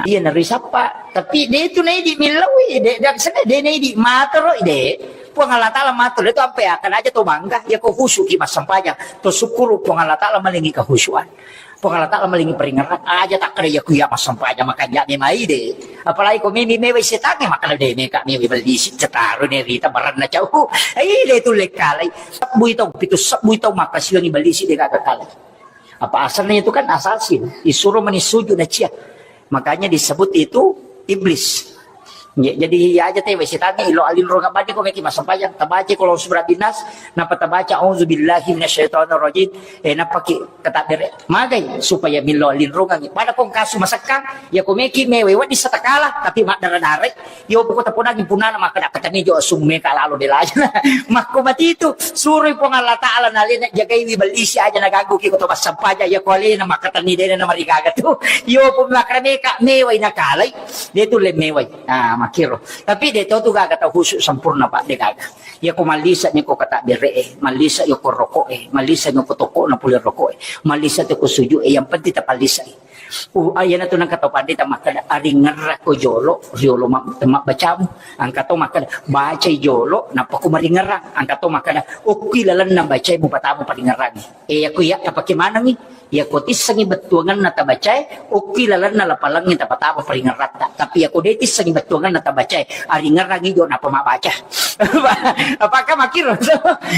Iya narisappa, tapi de tu naidi millau de dan sene de naidi matoro de. Puang Allah Taala matoro itu ampe akan aja to bangga ya ko husu ki massempajang to syukuru Puang Allah Taala malingi kehusuan. Puang Allah Taala malingi peringeran aja tak kena ya kuya massempajang makan ya memai de. Apalagi ko mimi mewe setange makana de meka mewe beli si cetaro ne rita baranna cau. Ai de tu lekkalai. Sebui tau pitu sebui tau maka siwangi beli si de kagak kalai. Apa asalnya itu kan asasin, disuruh meni sujud na cia. Makanya disebut itu iblis. Ya, jadi ya aja teh wesi tangi ilo alinrung abadi ko meki massempajang tabaca kalau surah binas napa tabaca auzubillahi minasyaitonirrajim eh napa ki kata bere magai supaya milo alinrungan pada kong kasu masekkang ya ko meki mewe wadi satakala tapi maddara-dare Yo, pokokna taponangi punana makkeda, "Katani jo assumu meka lalo de lajana." Makko matitu, suroi Puang Allah Taala nalena jagaiwi bellisi aja naganggu ki ko to massempajang, ya ko alena makkatani dena namarigaga tu. Yo, pun makkeda meka mewai nakalai, de tu le mewai. Ah, makkiro. Tapi de to tu gaga tau khusyuk sempurna, Pak, de gaga. Ya ko mallisa ni ko kata bere e, mallisa yo ko rokok e, mallisa ni ko toko na pule rokok e, mallisa tu ko sujud e, yang penting tapallisa e. Uh, ayana tu nangka tau pandita makkeda, aringerra ko jolo, riolo ma-, mabbacamu. Angka to makkeda, bacai jolo, nappa ko maringerrang. Angka to makkeda, okki lalenna bacai mupatamu paringerrangi. E, yakko iya tapake manengi. Yakko tissengi bettuangenna tabacae, okki lalenna lapalengnge tapatama paringerratta. Tapi yakko de tissengi bettuangenna tabacae, aringerrangi jo nappa mabbaca. Apakah makkiro?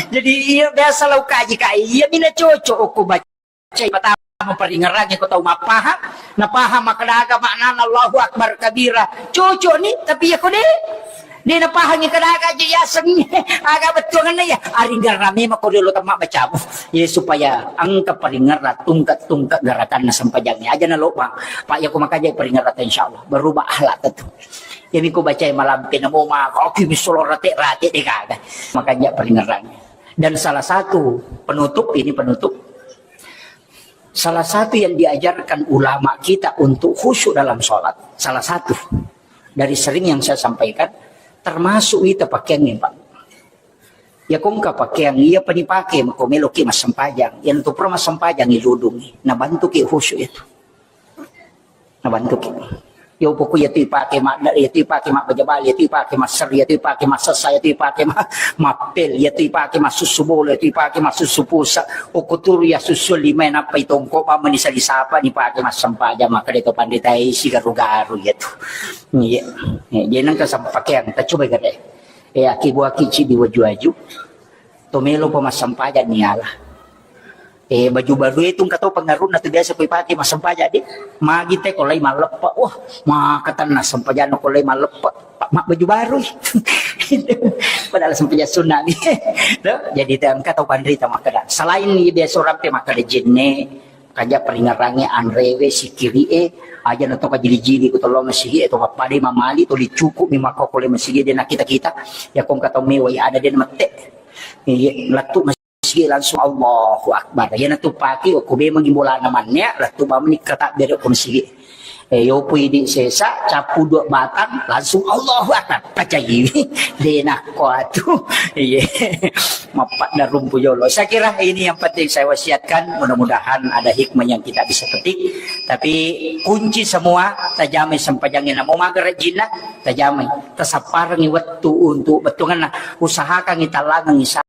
Jadi iya biasa lau kaji kai, iya mina cocok okko baca. Cai patama paringerangi ko tau mappahang, napahang makkeda aga maknana Allahu Akbar kabira. Cocok ni, tapi ya ko de, de napahangi kada aga aja yaseng aga bettuanganna ya. Aringerrang memang ko riolo temma bacamu. Ya supaya engka paringerrang tungke-tungke gerakanna sempajangnya. Aja na lobang. Pak ya ko makaja paringerrang insyaallah. Berubah akhlak tentu. Iyami ko bacai malampe namo maka, oki mi solo rate-rate de gaga. Makanya peringeran. Dan salah satu penutup, ini penutup. Salah satu yang diajarkan ulama kita untuk khusyuk dalam sholat, salah satu dari sering yang saya sampaikan, termasuk ita pakaiannya, Pak. Ya kongka pakaian iya pani pake mako meloki massempajang. Yang tu pura massempajang iludungi, nabantuki khusyuk itu. Nabantuki. Yo poko iya tu ipake ma-, iya tu ipake mabbaja bale, iya tu ipake masseri, iya tu ipake massessa, iya tu ipake ma-, mappel, iya tu ipake massussu bola, iya tu ipake massussu pusa. Okko turu iya sussu lima nappa itongko pamani sali sapa ni pake massempajang, maka de to pandita isi garu-garu iya tu. Iya. Iya, jadi nengka sampakeang, ta coba gare. Eh, aki buaki ci di waju-waju. To melo pa massempajang ni ala. Eh, baju baru itu engka to pengaruhna tu biasa ko ipake massempajang di. Magi te ko lai malleppa. Wah, maka tenna sempajang ko lai malleppa. Pak mak baju baru. Padahal sempajang sunnah ni. Tuh, jadi te engka to panrita makkeda. Selain ni biasa orang pe makkeda jenne, kaja peringerange anrewe sikiri'e, aja na to kajili-jili ko tollo masigi e to papade mamali to licuku mi makkokole masigi de na kita-kita. Ya kongka to mewai ada de mette. Iya, lettu masigi langsung Allahu Akbar. Iya na tu pake ko be magi bolana manne, lettu bamni kata bere ko masigi. Eh, yopo idi sesa, capu dua batang, langsung Allahu Akbar. Pacai. De na ko atu. Iya. Mappadda rumpu jolo. Saya kira ini yang penting saya wasiatkan. Mudah-mudahan ada hikmah yang kita bisa petik. Tapi kunci semua, tajamai sempajangnya. Namo maga rajinna, tajamai. Tasapparangi wettu untuk bettuanna. Usahakan itallangangi sa-,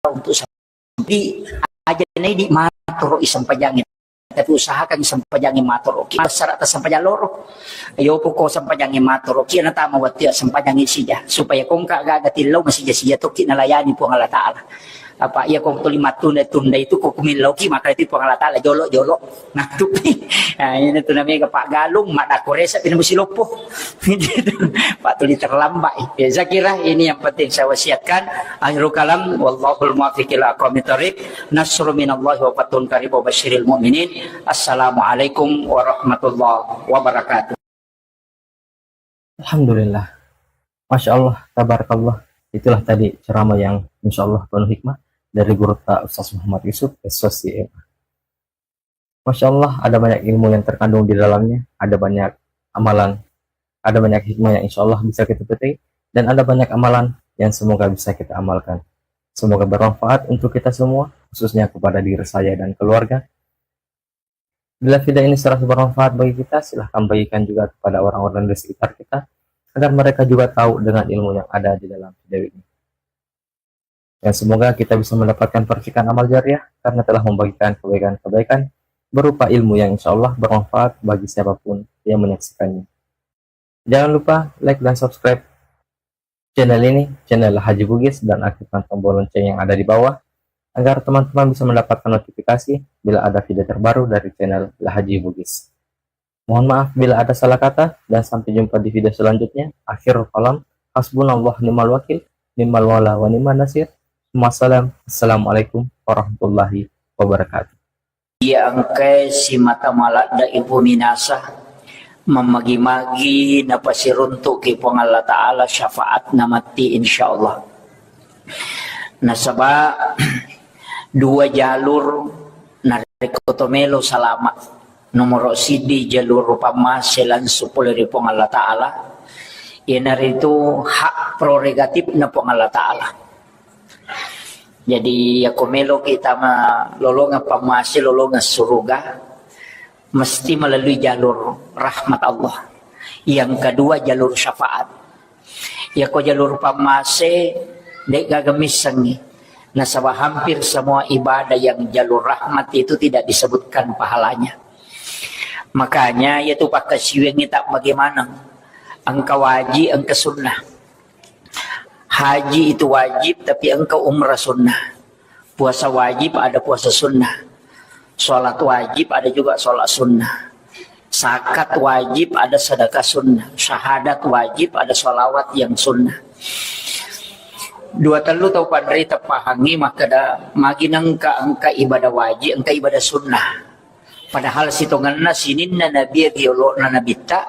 untuk sa-, di aja nai di matoro i sempajangnya. Tapi usahakan sempajangnya matoro. Ki syarat sempajang loro. Yo poko sempajangnya matoro. Ki na tama wettu ya sempajangnya sija. Supaya kongka gaga tillau masija-sija toki nalayani Puang Allah Ta'ala. Apa iya kong tuli mattunda-tunda itu ko kumillau ki maka itu Puang Allah Ta'ala jolo-jolo. Nah, tu. Nah, ini tu namanya Pak Galung, mak dako resa pina musi loppo. Pak tuli terlambat. Ya, saya kira ini yang penting saya wasiatkan. Akhirul kalam, wallahul muwaffiq ila aqwamit thariq. Nasrun minallahi wa fathun qarib wa basyiril mu'minin. Assalamualaikum warahmatullahi wabarakatuh. Alhamdulillah. Masya Allah, tabarakallah. Itulah tadi ceramah yang insya Allah penuh hikmah dari guru ta Ustaz Muhammad Yusuf, S O C M A. Masya Allah, ada banyak ilmu yang terkandung di dalamnya, ada banyak amalan, ada banyak hikmah yang insya Allah bisa kita petik, dan ada banyak amalan yang semoga bisa kita amalkan. Semoga bermanfaat untuk kita semua, khususnya kepada diri saya dan keluarga. Bila video ini serasa bermanfaat bagi kita, silahkan bagikan juga kepada orang-orang di sekitar kita, agar mereka juga tahu dengan ilmu yang ada di dalam video ini. Dan semoga kita bisa mendapatkan percikan amal jariah karena telah membagikan kebaikan-kebaikan berupa ilmu yang insya Allah bermanfaat bagi siapapun yang menyaksikannya. Jangan lupa like dan subscribe channel ini, channel Haji Bugis, dan aktifkan tombol lonceng yang ada di bawah agar teman-teman bisa mendapatkan notifikasi bila ada video terbaru dari channel Haji Bugis. Mohon maaf bila ada salah kata, dan sampai jumpa di video selanjutnya. Akhirul kalam, hasbunallah ni'mal wakil, ni'mal wala wa ni'man nasir. Wassalam. Assalamualaikum warahmatullahi wabarakatuh. Iya engkai simata maladda ibu minasa, mamagi-magi napasiruntuki Puang Allah Ta'ala syafaat namatti insyaallah. Nasaba dua jalur narekko to melo salama. Nomoro siddi jalur pammase langsung pole ri Puang Allah Ta'ala. Iyanaritu hak prerogatif na Puang Allah Ta'ala. Jadi, yako meloki tama lolongeng pammase, lolongeng suruga, mesti melalui jalur rahmat Allah. Yang kedua, jalur syafaat. Yako jalur pammase, de gaga missengi. Nasaba hampir semua ibadah yang jalur rahmat itu tidak disebutkan pahalanya. Makanya, yaitu pakkasiwiangngi tak bagaimana. Engka wajib, engka sunnah. Haji itu wajib, tapi engka umrah sunnah. Puasa wajib, ada puasa sunnah. Sholat wajib, ada juga sholat sunnah. Zakat wajib, ada sedekah sunnah. Syahadat wajib, ada sholawat yang sunnah. Dua tellu tau panrita pahangi makkeda magi nengka engka ibadah wajib, engka ibadah sunnah. Padahal sitongenna sininna nabi riolo'na nabitta,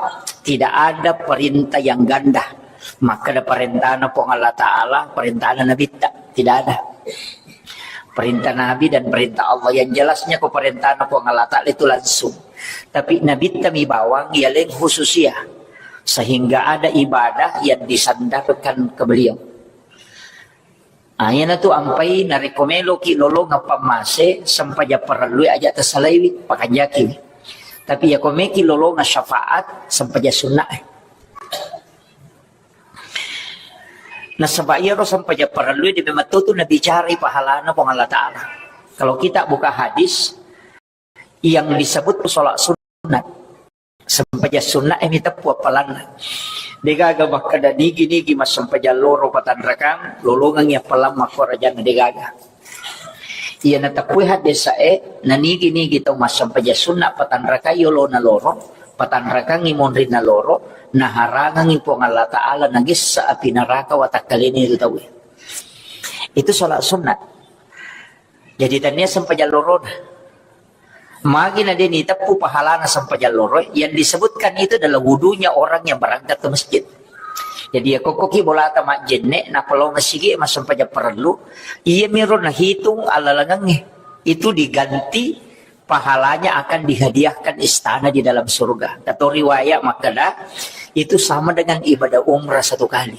Tidak ada perintah yang ganda. Makkeda perintahna Puang Allah Ta'ala, perintahna Nabitta. Tidak ada. Perintah Nabi dan perintah Allah. Yang jelasnya ko perintahna Puang Allah Ta'ala itu langsung. Tapi Nabitta mi bawang, yaleng khususia. Sehingga ada ibadah yang disandarkan ke beliau. Ah, iyanatu ampai narekko meloki lolongeng pammase, sempajang parellue aja tasalaiwi, pakanjakiwi. Tapi yako meki lolongeng syafaat, sempajang sunnah. Nasaba iyaro sempajang parellue de memang tu nabicarai pahalana Puang Allah Ta'ala. Kalau kita buka hadis, yang disebut sholat sunat. Sempajang sunna e miteppu appalanna. Degaga makkeda nigi-nigi massempajang loro patanrakang, lolongengngi appalang makkorajanna, degaga. Iya nateppui haddesa e, na nigi-nigi tau massempajang sunna patanrakai yolona loro, patanrakangngi monrinna loro, naharangangngi Puang Allah Ta'ala nagessa api naraka watakkalena itu tau e. Itu sholat sunat. Jadi tania sempajang lorona. Magi na de niteppu pahalana sempajang loro, yang disebutkan itu adalah wudunya orang yang berangkat ke masjid. Jadi ya kokkoki bolata majjenne, nappa lao masigi massempajang parellu, iya miro nahitung alalangengnge. Itu diganti pahalanya akan dihadiahkan istana di dalam surga. Atau riwayat makkeda itu sama dengan ibadah umrah satu kali.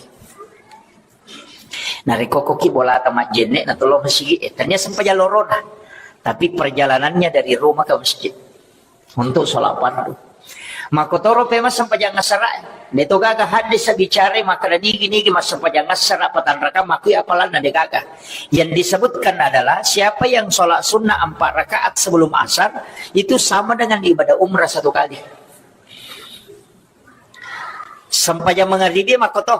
Narekko koki bolata majjenne na tolo masigi, eh, tania sempajang lorona. Tapi perjalanannya dari rumah ke masjid untuk sholat fardu. Makotoro pema sempajang asara. Deto gaga hadis bicara makkeda nigi-nigi massempajang asara patanraka makui apalanna de gaga. Yang disebutkan adalah siapa yang sholat sunnah empat rakaat sebelum asar itu sama dengan ibadah umrah satu kali. Sempajang mangaribi makkoto,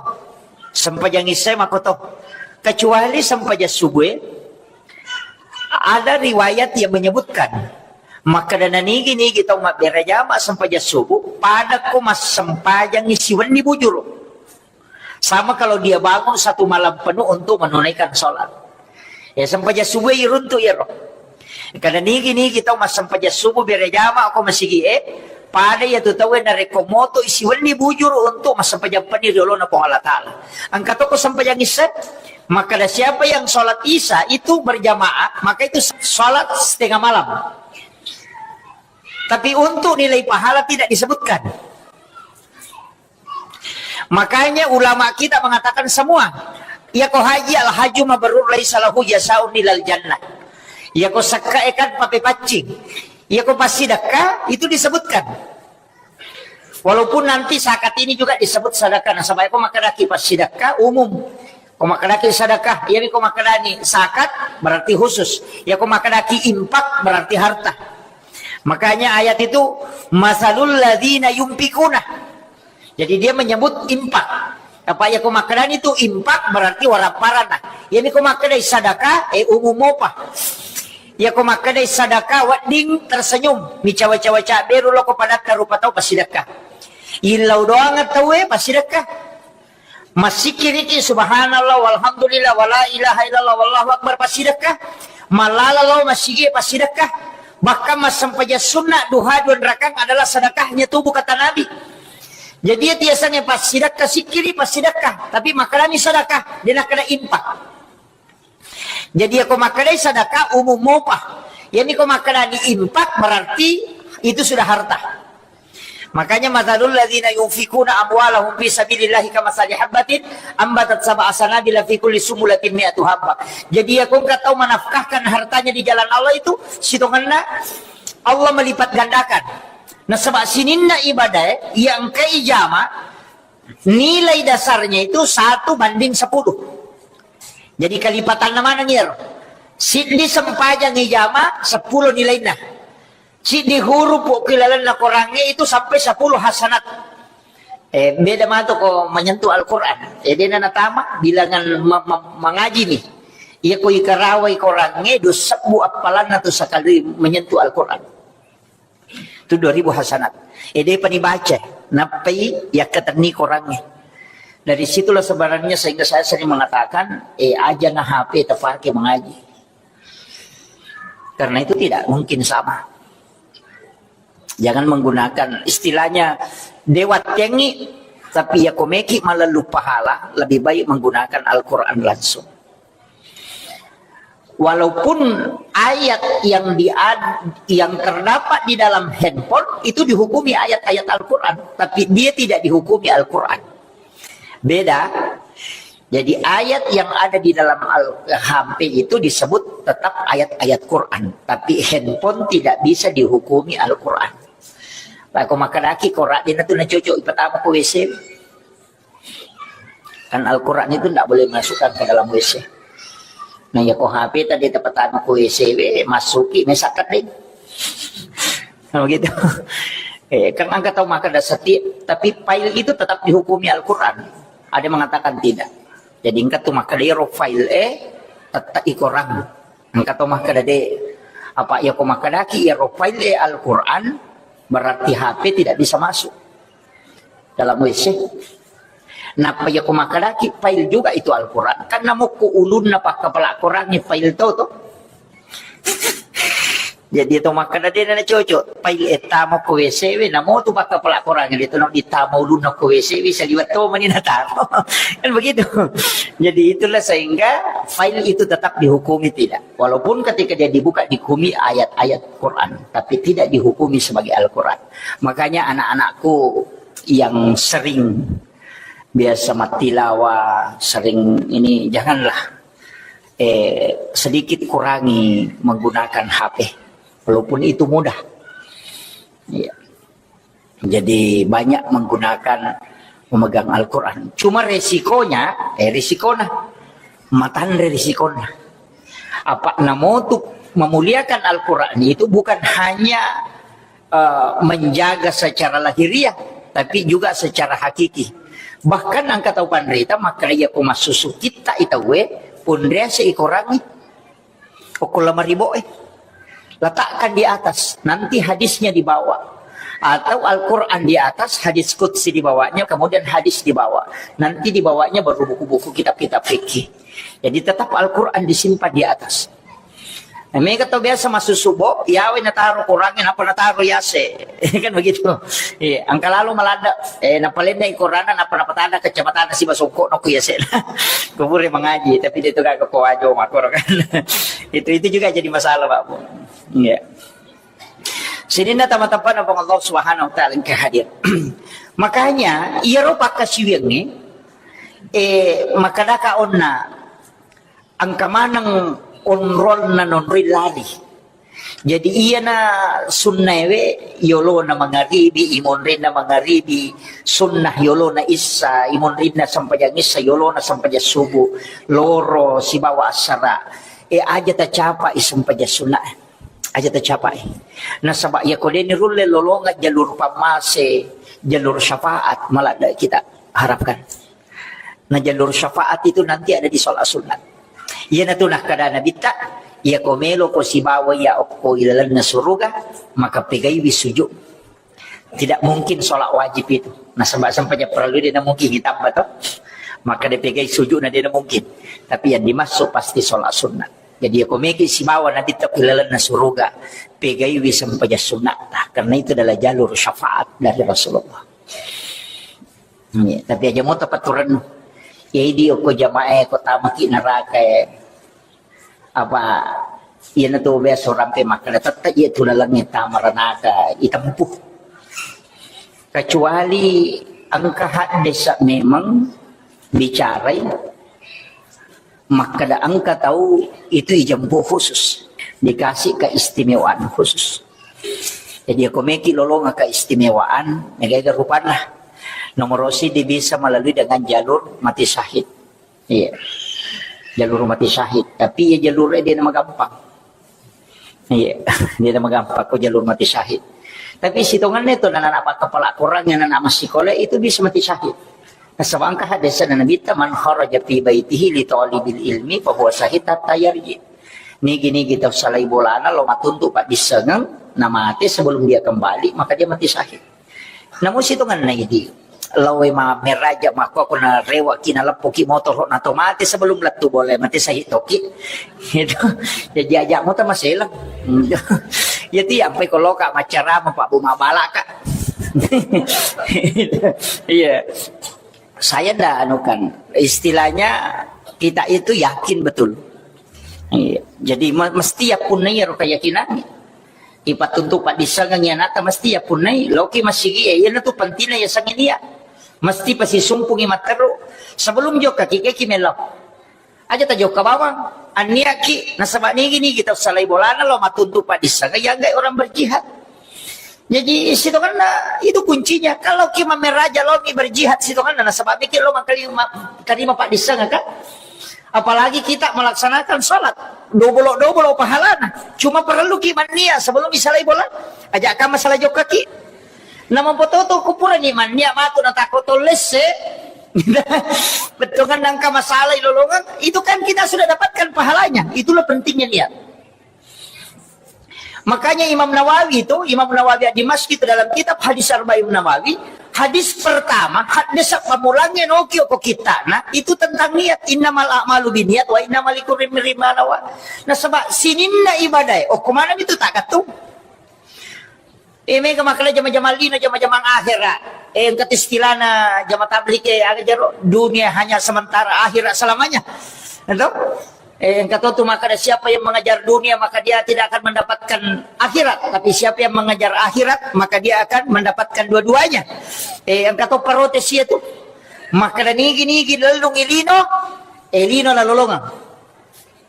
sempajang isya makkoto. Kecuali sempajang subuh, ada riwayat yang menyebutkan makkeda nigi-nigi tau mabbere jama sempajang subuh, pada ko massempajang siwenni bujuru. Sama kalau dia bangun satu malam penuh untuk menunaikan sholat. Ya, sempajang subuh iruntu iyaro. Kada nigi-nigi tau massempajang subuh bere jama ko masigi e, pada iya tu tau narekko moto siwenni bujuru untuk massempajang penni riolona Puang Allah Ta'ala. Engka toko sempajang isya, maka ada siapa yang sholat isya itu berjamaah, maka itu sholat setengah malam. Tapi untuk nilai pahala tidak disebutkan. Makanya ulama kita mengatakan semua, iyako haji al-hajju mabrur laisa lahu jazaun ilal jannah. Iyako sekka e kan papepaccing. Iyako passidekka itu disebutkan. Walaupun nanti zakat ini juga disebut sedekah. Nasaba iyako makkedaki passidekka umum. Ko makkedaki sedekah, iyami ko makkedani zakat berarti khusus. Iyako makkedaki infak berarti harta. Makanya ayat itu masalul ladzina yunfikuna. Jadi dia menyebut infak. Apa iyako makkedani itu infak berarti warapparana. Iyami ko makkedai sadaka, eh, umum mopa. Iyako makkedai sadaka wedding tersenyum, micawa-cawa cabberu loko padatta rupa tau passidekka. Illau doang tauwe passidekka. Massikkiriki subhanallah walhamdulillah wala ilaha illallah wallahu akbar passidekka. Mallala lao massigi passidekka. Bahkan massempajang sunnah duha dua rakang adalah sedekahnya tubuh kata Nabi. Jadi iya tiasangnge passidekka sikkiri passidekka, tapi makkedani sedekah, de nakkeda infak. Jadi iyako makkedai sedekah umum mopa. Iyami ko makkedani infak berarti itu sudah harta. Makanya masalul ladzina yunfikuna amwalahum fi sabilillahi kamasali habbatin ambatat sab'a sanabila fi kulli sumbulatin mi'atu habbah. Jadi iyako engka tau menafkahkan hartanya di jalan Allah itu sitongenna Allah melipat gandakan. Nasaba sininna ibadah yang engka ijama nilai dasarnya itu satu banding sepuluh. Jadi kalipatanna maneng iyaro. Siddi sempajang ijama sepuluh nilainna. Siddi huruf ko ilalenna Korangnge itu sampai sepuluh hasanat. Eh, beda matu ko menyentuh Al-Quran. Eh, dena natama bilangan ma- ma- mangaji nih. Iya ko ikarawai Korangnge dua sebbu appalanna tu sekali menyentuh Al-Quran. Itu dua ribu hasanat. Eh, de pani baca, nappai yakkatenni Korangnge. Dari situlah sebenarnya sehingga saya sering mengatakan, eh, aja na H P terpakai mengaji. Karena itu tidak mungkin sama. Jangan menggunakan istilahnya dewa tengi, tapi ya komeki malallu pahala, lebih baik menggunakan Al-Quran langsung. Walaupun ayat yang di yang terdapat di dalam handphone itu dihukumi ayat-ayat Al-Quran, tapi dia tidak dihukumi Al-Quran. Beda. Jadi ayat yang ada di dalam Al H P itu disebut tetap ayat-ayat Quran, tapi handphone tidak bisa dihukumi Al-Quran. Pak, ko makkadaki Quran dena tu nacocok ipatama ko W C. Kan Al-Quran itu ndak boleh masukkan ke dalam W C. Nah, ya ko H P tadi tepatama ko W C, we, masuki, mesakkan deh. Nah, begitu. Eh, kan engka tau makkeda seti-, tapi file itu tetap dihukumi Al-Quran. Ada yang mengatakan tidak. Jadi engka tu makkeda iyaro file e tetap ikorang. Engka tau makkeda de. Apa iya ko makkedaki iyaro file e Al-Quran, berarti H P tidak bisa masuk dalam W C. Nappa iya ko makkedaki file juga itu Al-Quran. Kan namokko ulunna pakkapala Quran file to to. Jadi to makkeda de na cocok. File e tama ko W C we, namo tu pakkapala Quran de to no ditama ulunna ko W C we, saliwat to mani natama. Kan begitu. Jadi itulah sehingga file itu tetap dihukumi tidak. Walaupun ketika dia dibuka dihukumi ayat-ayat Quran, tapi tidak dihukumi sebagai Al-Quran. Makanya anak-anakku yang sering biasa matilawa, sering ini, janganlah, eh, sedikit kurangi menggunakan H P. Walaupun itu mudah. Iya. Jadi banyak menggunakan, memegang Al-Quran. Cuma resikonya, eh, risikona. Matanre risikona. Apa namotu memuliakan Al-Quran itu bukan hanya, eh, menjaga secara lahiriah, tapi juga secara hakiki. Bahkan engka tau panrita makkeda iya ko massusu kitta itawe, pundrease ikorangi. Okko lemari bo e. Letakkan di atas, nanti hadisnya di bawah. Atau Al-Quran di atas, hadis qudsi di bawahnya, kemudian hadis di bawah. Nanti di bawahnya baru buku-buku kitab-kitab fikih. Jadi tetap Al-Quran disimpan di atas. Nah, mega tau biasa masuk subuh, yawe nataro Qurannya, napa nataro yase. Kan begitu. Iya, engka lalo malanda, eh, napalennai Quranna, napa napatada kacamata na siba songko no ku yase. Kubure mengaji, tapi dia tu kagak ko ajo makoro kan. Itu, itu juga jadi masalah, Pak Bu. Iya. Sininna tama-tama Puang Allah Subhanahu wa Ta'ala engka hadir. Makanya, iyaro pakkasiwiangnge, eh, makkadaka onna, engka maneng onrolna nonroi lari. Jadi, iyana sunnaewe, yolona mangaribi, imonrinna mangaribi, sunnah yolona issa, imonrinna sempajang issa, yolona sempajang subuh, loro sibawa assara. Eh, aja tacapai sempajang sunnah. Aja tacapai. Nasaba iya ko deni rulle lolonga jalur pammase, jalur syafaat, maladda kita harapkan. Nah, jalur syafaat itu nanti ada di sholat sunat. Iyanatu nakkada Nabitta, iya ko melo ko sibawa iya okko ilalenna suruga, maka pegaiwi sujud. Tidak mungkin sholat wajib itu. Nasaba sempajang parellu de na mungkin ditambah to. Maka dipegai sujudna de na mungkin. Tapi yang dimaksud pasti sholat sunat. Jadi iya ko meki sibawa Nabitta ko ilalenna suruga, pegaiwi sempajang sunat. Nah, karena itu adalah jalur syafaat dari Rasulullah. Iya, tapi aja mo tapaturen. Jadi okko jamaah ko tamaki neraka, apa, iyanatu biasa orang pe makkada tette iya tu laleng tama ranaka itempuh. Kecuali engka haddesa memang bicarai makkada engka tau itu ijempuh khusus, dikasih keistimewaan khusus. Jadi, iya ko meki lolonga keistimewaan, negaga rupanna. Nomor siji bisa melalui dengan jalur mati syahid. Iya. Jalur mati syahid. Tapi iya jalurnya dia nama gampang. Iya, dia nama gampang ko jalur mati syahid. Tapi sitongannya itu anak-anak kepala kurangnya anak-anak masih sekolah itu bisa mati syahid. Nasaba engka hadis na Nabitta, "Man kharaja fi baitihi li talibil ilmi fa huwa syahid hatta yarji." Nigi-nigi tau salai bolana lo matuntu paddissengeng, namate sebelum dia kembali, maka dia mati syahid. Namu sitonganna idi, lawe ma meraja makko ko na rewa ki na leppo ki motoro na to mate sebelum lettu boleh mati syahid toki. Itu. Jadi aja mo ta maselang. Iya, tiap ampai koloka maccarama, Pak Bu, mabalaka. Iya. Saya ndak anukan. Istilahnya kita itu yakin betul. Iya. Jadi me-, mesti ya punnai ro keyakinan. Ipattuntu paddissengeng iya nata mesti ya punnai. Loki masigi, eh, iya natu pentingnya ya sangin iya. Mesti pasti sumpungi matteru. Sebelum jokka ki, ki melo. Aja tajokka bawang, anniaki, nasaba nigi-nigi tau salai bolana lo matuntu paddissengeng, ya enggak orang berjihad. Jadi sitonganna itu kuncinya. Kalau ki mammeraja lo mi berjihad sitonganna, nasaba mikir lo mangkali ma-, tarima paddissengeng, kan? Apalagi kita melaksanakan sholat, dobolo-dobolo pahalana. Cuma perlu ki mannia sebelum isalai bola. Aja ka masalah jokka ki. Namapototo kupurani mannia matu natakko tollesse. Bettongan nangka masalah ilolongan, itu kan kita sudah dapatkan pahalanya. Itulah pentingnya niat. Makanya Imam Nawawi itu, Imam Nawawi di Masjid itu dalam kitab hadis Arba'in Nawawi, hadis pertama, hadis pamulangnge noki oko kita, nah, itu tentang niat. Innamal a'malu binniat wa innamal likulli imri'in ma nawa. Nah, sebab sininna ibadah, oh, kemana itu tak ketung? Eh, mega makkeda jama-jamang lino, jama-jamang akhera. Eh, engka tu istilahna jama tabligh, eh, aga jaro, dunia hanya sementara, akhirat selamanya. Itu? Eh, engka tu, tu makkeda siapa yang mengejar dunia, maka dia tidak akan mendapatkan akhirat. Tapi siapa yang mengejar akhirat, maka dia akan mendapatkan dua-duanya. Eh, engka tu protes itu. Makkeda nigi-nigi lellung ilino, eh, lino nalolongang.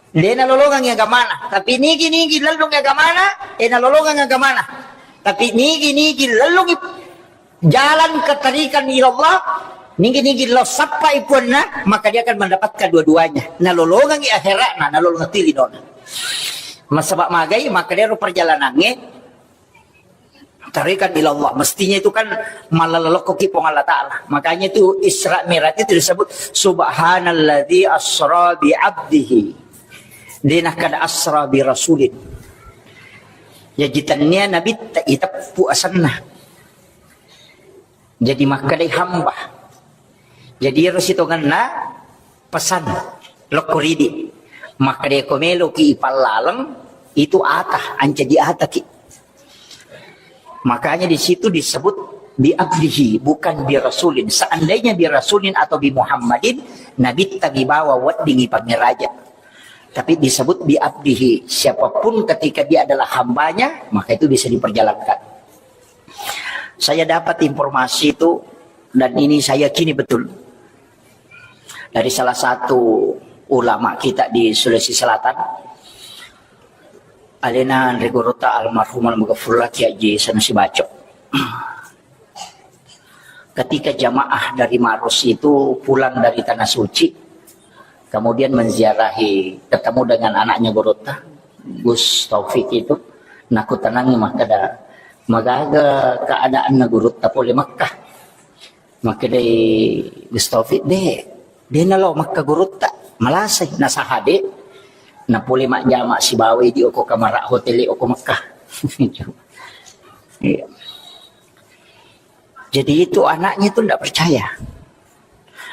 De nalolongangngi agamana, tapi nigi-nigi lellungngi agamana, eh, nalolongangngi agamana. Tapi nigi-nigi lellungngi jalan keterikan ila Allah, nigi-nigi lo sappai puanna, maka dia akan mendapatkan dua-duanya. Nalolongangngi akhiratna, nalolongang tu linona. Masaba magai, maka dia ro perjalanangnge, Tarikan ilallah, mestinya itu kan malalokkoki Puang Allah Ta'ala. Makanya itu Isra Mi'raj itu disebut, "Subhanalladzi asra bi abdihi." Dia nakkeda asra bi rasulin. Ya, jitannya Nabi ta-, iteppu asanna. Jadi makkedai hamba. Jadi ero sitongenna pesan lokko ridi. Makkedai ko meloki ipallaleng, itu ata, ancaji ataki. Makanya di situ disebut bi abdihi, bukan bi rasulin. Seandainya bi rasulin atau bi Muhammadin, Nabitta mibawa weddingi pamiraja. Tapi disebut bi abdihi, siapapun ketika dia adalah hambanya, maka itu bisa diperjalankan. Saya dapat informasi itu, dan ini saya yakini betul, dari salah satu ulama kita di Sulawesi Selatan, alena Anre Gurutta almarhum almaghfurullah Kiai Haji Sanusi Baco. Ketika jamaah dari Maros itu pulang dari Tanah Suci, kemudian menziarahi, ketemu dengan anaknya Gurutta, Gus Taufik itu, nakutanangi makkeda, "Magaga keadaanna Gurutta pole Mekkah?" Makkedai Gus Taufik, "De, de nalo Mekkah Gurutta, malasai, nasahade, napole majjama sibawai di oko kamara hotel oko Mekkah." Iya. Jadi itu anaknya itu ndak percaya.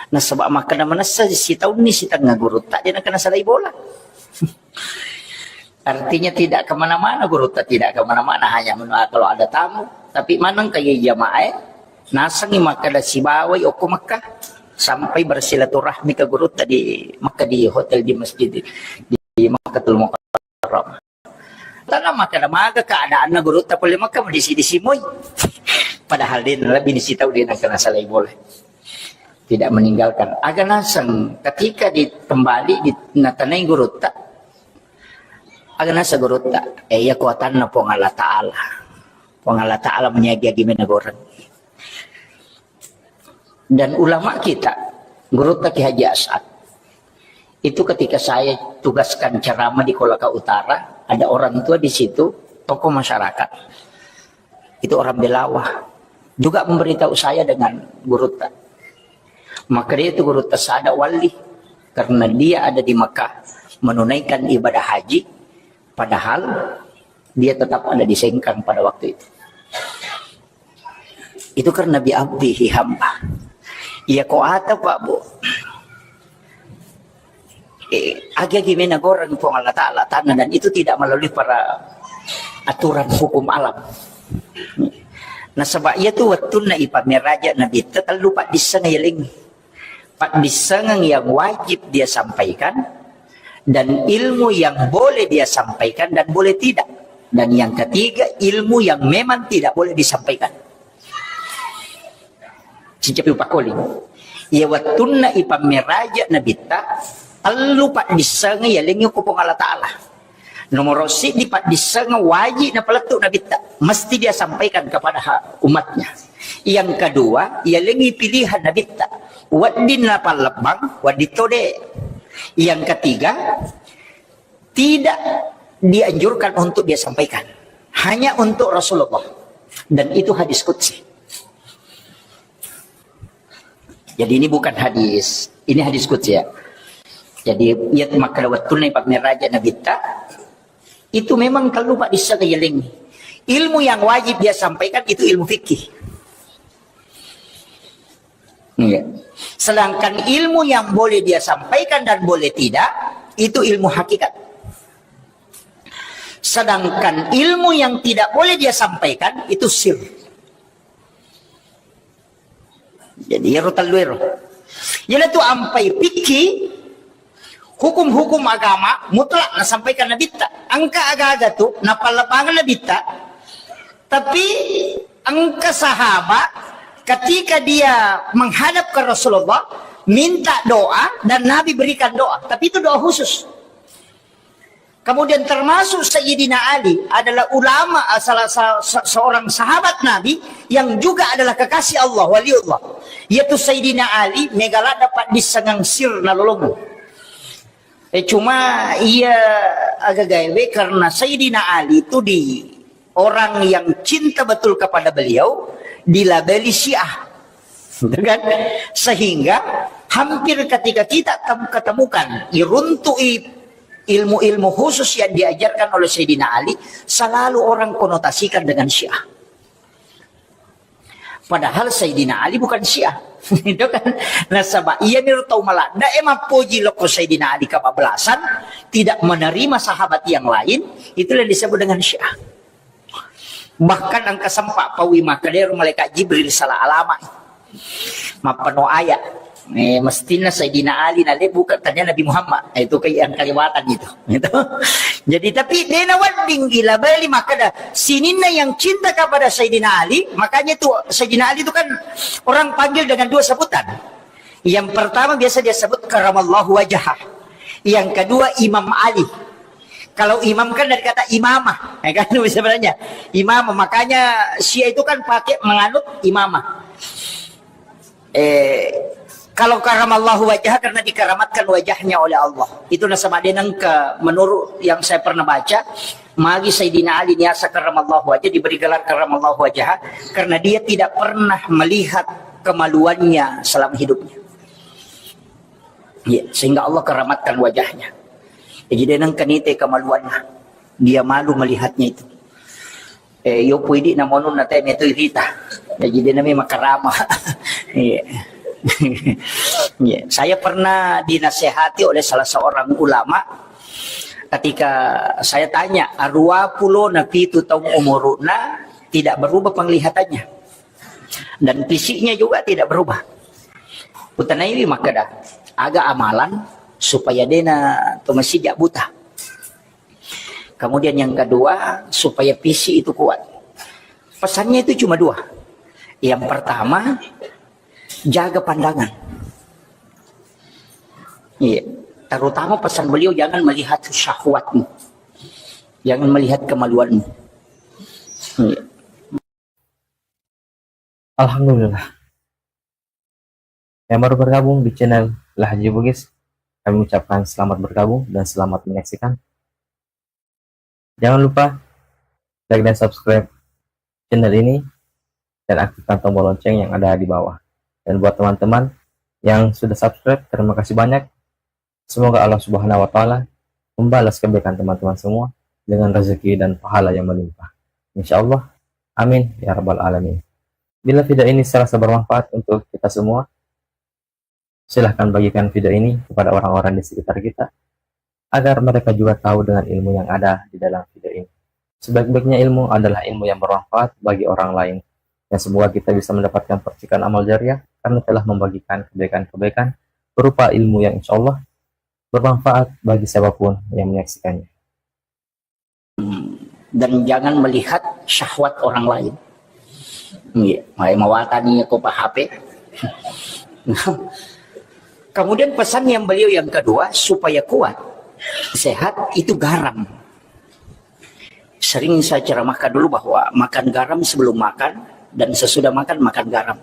Nasaba makkeda manessa sitaunni sitengnga Gurutta, de nakkeda salai bola. Artinya tidak kemana-mana Gurutta, tidak kemana-mana, hanya menua kalau ada tamu. Tapi maneng kaya jamaah, nasengi makkeda sibawai okko Mekkah, sampai bersilaturahmi ke Gurutta di Mekkah, di hotel, di masjid, di, di Makkatul Mukarramah. Tana makkeda maga keadaanna Gurutta pole Mekkah, madisi-disi moi. Padahal de lebih disi tau de nakkeda salai bola. Tidak meninggalkan. Aga naseng ketika di, kembali di, natanai Gurutta. Aga naseng Gurutta, eh, iya kuatanna Puang Allah Ta'ala. Puang Allah Ta'ala meniagi-agi menegoreng. Dan ulama kita, Gurutta Kiai Haji As'ad, itu ketika saya tugaskan ceramah di Kolaka Utara, ada orang tua di situ, tokoh masyarakat. Itu orang Belawa. Juga memberitahu saya dengan Gurutta. Maka dia itu Gurutta sada wali. Karena dia ada di Mekah menunaikan ibadah haji, padahal dia tetap ada di Sengkang pada waktu itu. Itu karena bi abdihi hamba. Iya ko ata, Pak, Bu. Eh, agi-agi mena goreng Puang Allah Ta'ala tanah, dan itu tidak melalui para aturan hukum alam. Nasaba iyatu wettunna ipammeraja Nabitta, tellu paddissengeng yalengngi. Paddissengeng yang wajib dia sampaikan, dan ilmu yang boleh dia sampaikan dan boleh tidak. Dan yang ketiga, ilmu yang memang tidak boleh disampaikan. Sicapi upakoli. Iya wettunna ipammeraja Nabitta, tellu paddissengeng yalengngi ko Puang Allah Ta'ala. Nomoro siddi paddissengeng wajib napalettu Nabitta, mesti dia sampaikan kepada ha-, umatnya. Yang kedua, yalengngi pilihan Nabitta, wedding napallebbang, wedding tode. Yang ketiga, tidak dianjurkan untuk dia sampaikan, hanya untuk Rasulullah. Dan itu hadis qudsi. Jadi ini bukan hadis, ini hadis qudsi ya. Jadi iya makkeda wettunna ipammeraja Nabitta, itu memang tellu paddissengeng yalengngi. Ilmu yang wajib dia sampaikan itu ilmu fikih. Iya. Sedangkan ilmu yang boleh dia sampaikan dan boleh tidak, itu ilmu hakikat. Sedangkan ilmu yang tidak boleh dia sampaikan, itu sir. Jadi, ero tellu ero. Iyanatu ampai fikih, hukum-hukum agama mutlak nasampaikan Nabitta. Engka aga-aga tu napallebbangeng Nabitta, tapi engka sahabat ketika dia menghadap ke Rasulullah, minta doa dan Nabi berikan doa. Tapi itu doa khusus. Kemudian termasuk Sayyidina Ali adalah ulama, salah sa-, se-, seorang sahabat Nabi yang juga adalah kekasih Allah, waliullah. Yaitu Sayyidina Ali, mega ladde paddissengeng sir nalolongeng. Eh, cuma iya aga gaewe karena Sayyidina Ali itu di orang yang cinta betul kepada beliau, dilabeli Syiah. Gitu kan? Sehingga hampir ketika kita tem-, ketemukan, iruntu'i ilmu-ilmu khusus yang diajarkan oleh Sayyidina Ali, selalu orang konotasikan dengan Syiah. Padahal Sayyidina Ali bukan Syiah. Itu kan. Nasaba iya niro tau maladde e mappoji lokko Sayyidina Ali kebablasan, tidak menerima sahabat yang lain, itulah yang disebut dengan Syiah. Bahkan engka sempa paui makkeda ero malaikat Jibril salah alama. Mappano ayat. Eh, mestinna Sayyidina Ali nalebbukeng, tania Nabi Muhammad. Eh, itu kayak yang kelewatan itu. Gitu. Jadi, tapi de nawedding ilabeli makkeda sininna yang cinta kepada Sayyidina Ali, makanya itu Sayyidina Ali itu kan orang panggil dengan dua sebutan. Yang pertama biasa dia sebut karamallahu wajhah. Yang kedua Imam Ali. Kalau imam kan dari kata imamah, ya kan, sebenarnya imamah. Makanya Syiah itu kan pakai menganut imamah. Eh, kalau karamallahu wajhah karena dikeramatkan wajahnya oleh Allah. Itu nasaba de nengka, menurut yang saya pernah baca, magi Sayyidina Ali niasa karamallahu wajhah, diberi gelar karamallahu wajhah karena dia tidak pernah melihat kemaluannya selama hidupnya. Ya, sehingga Allah keramatkan wajahnya. Jadi de nengka nite kemaluannya. Dia malu melihatnya itu. Eh, yo pui di namonun na te metu irita. Jadi de nami makarama. Iya. Iya. Saya pernah dinasehati oleh salah seorang ulama ketika saya tanya, arua pulo na pitu taung umuruna tidak berubah penglihatannya. Dan fisiknya juga tidak berubah. Utanaiwi makkeda, aga amalan supaya dena to masija buta. Kemudian yang kedua, supaya fisik itu kuat. Pesannya itu cuma dua. Yang pertama, jaga pandangan. Iya. Terutama pesan beliau, jangan melihat syahwatmu. Jangan melihat kemaluanmu. Iya. Alhamdulillah. Yang baru bergabung di channel Lahji Bugis, kami ucapkan selamat bergabung dan selamat menyaksikan. Jangan lupa like dan subscribe channel ini dan aktifkan tombol lonceng yang ada di bawah. Dan buat teman-teman yang sudah subscribe, terima kasih banyak. Semoga Allah Subhanahu wa Ta'ala membalas kebaikan teman-teman semua dengan rezeki dan pahala yang melimpah. Insya Allah. Amin ya Rabbal 'Alamin. Bila video ini serasa bermanfaat untuk kita semua, silahkan bagikan video ini kepada orang-orang di sekitar kita, agar mereka juga tahu dengan ilmu yang ada di dalam video ini. Sebaik-baiknya ilmu adalah ilmu yang bermanfaat bagi orang lain. Dan semoga kita bisa mendapatkan percikan amal jariah karena telah membagikan kebaikan-kebaikan berupa ilmu yang insya Allah bermanfaat bagi siapapun yang menyaksikannya. Dan jangan melihat syahwat orang lain. Iya, mai mawatani ko pa H P. Kemudian pesan yang beliau yang kedua, supaya kuat, sehat, itu garam. Sering saya ceramahkan dulu bahwa makan garam sebelum makan dan sesudah makan, makan garam.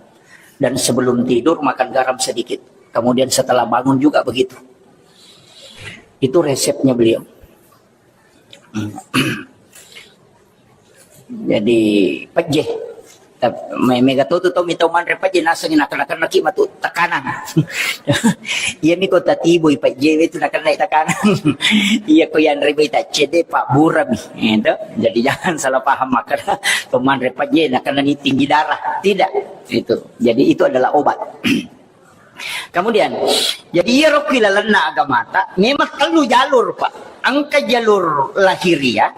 Dan sebelum tidur, makan garam sedikit. Kemudian setelah bangun juga begitu. Itu resepnya beliau. Jadi pejje. Tap-, me-, mega to tu to mi tau manre pejje, nasengi nakenna-kennaki matu tekanan. Iya mi ko tatiboi pejje itu nakenna tekanan. Iya ko yanre mi taccede, pabburami. Itu. Jadi jangan salah paham makkeda to manre pejje nakenna ni tinggi darah. Tidak. Itu. Jadi itu adalah obat. Kemudian, jadi iyaro ki lalenna agamata memang tellu jalur, Pak. Engka jalur lahiriah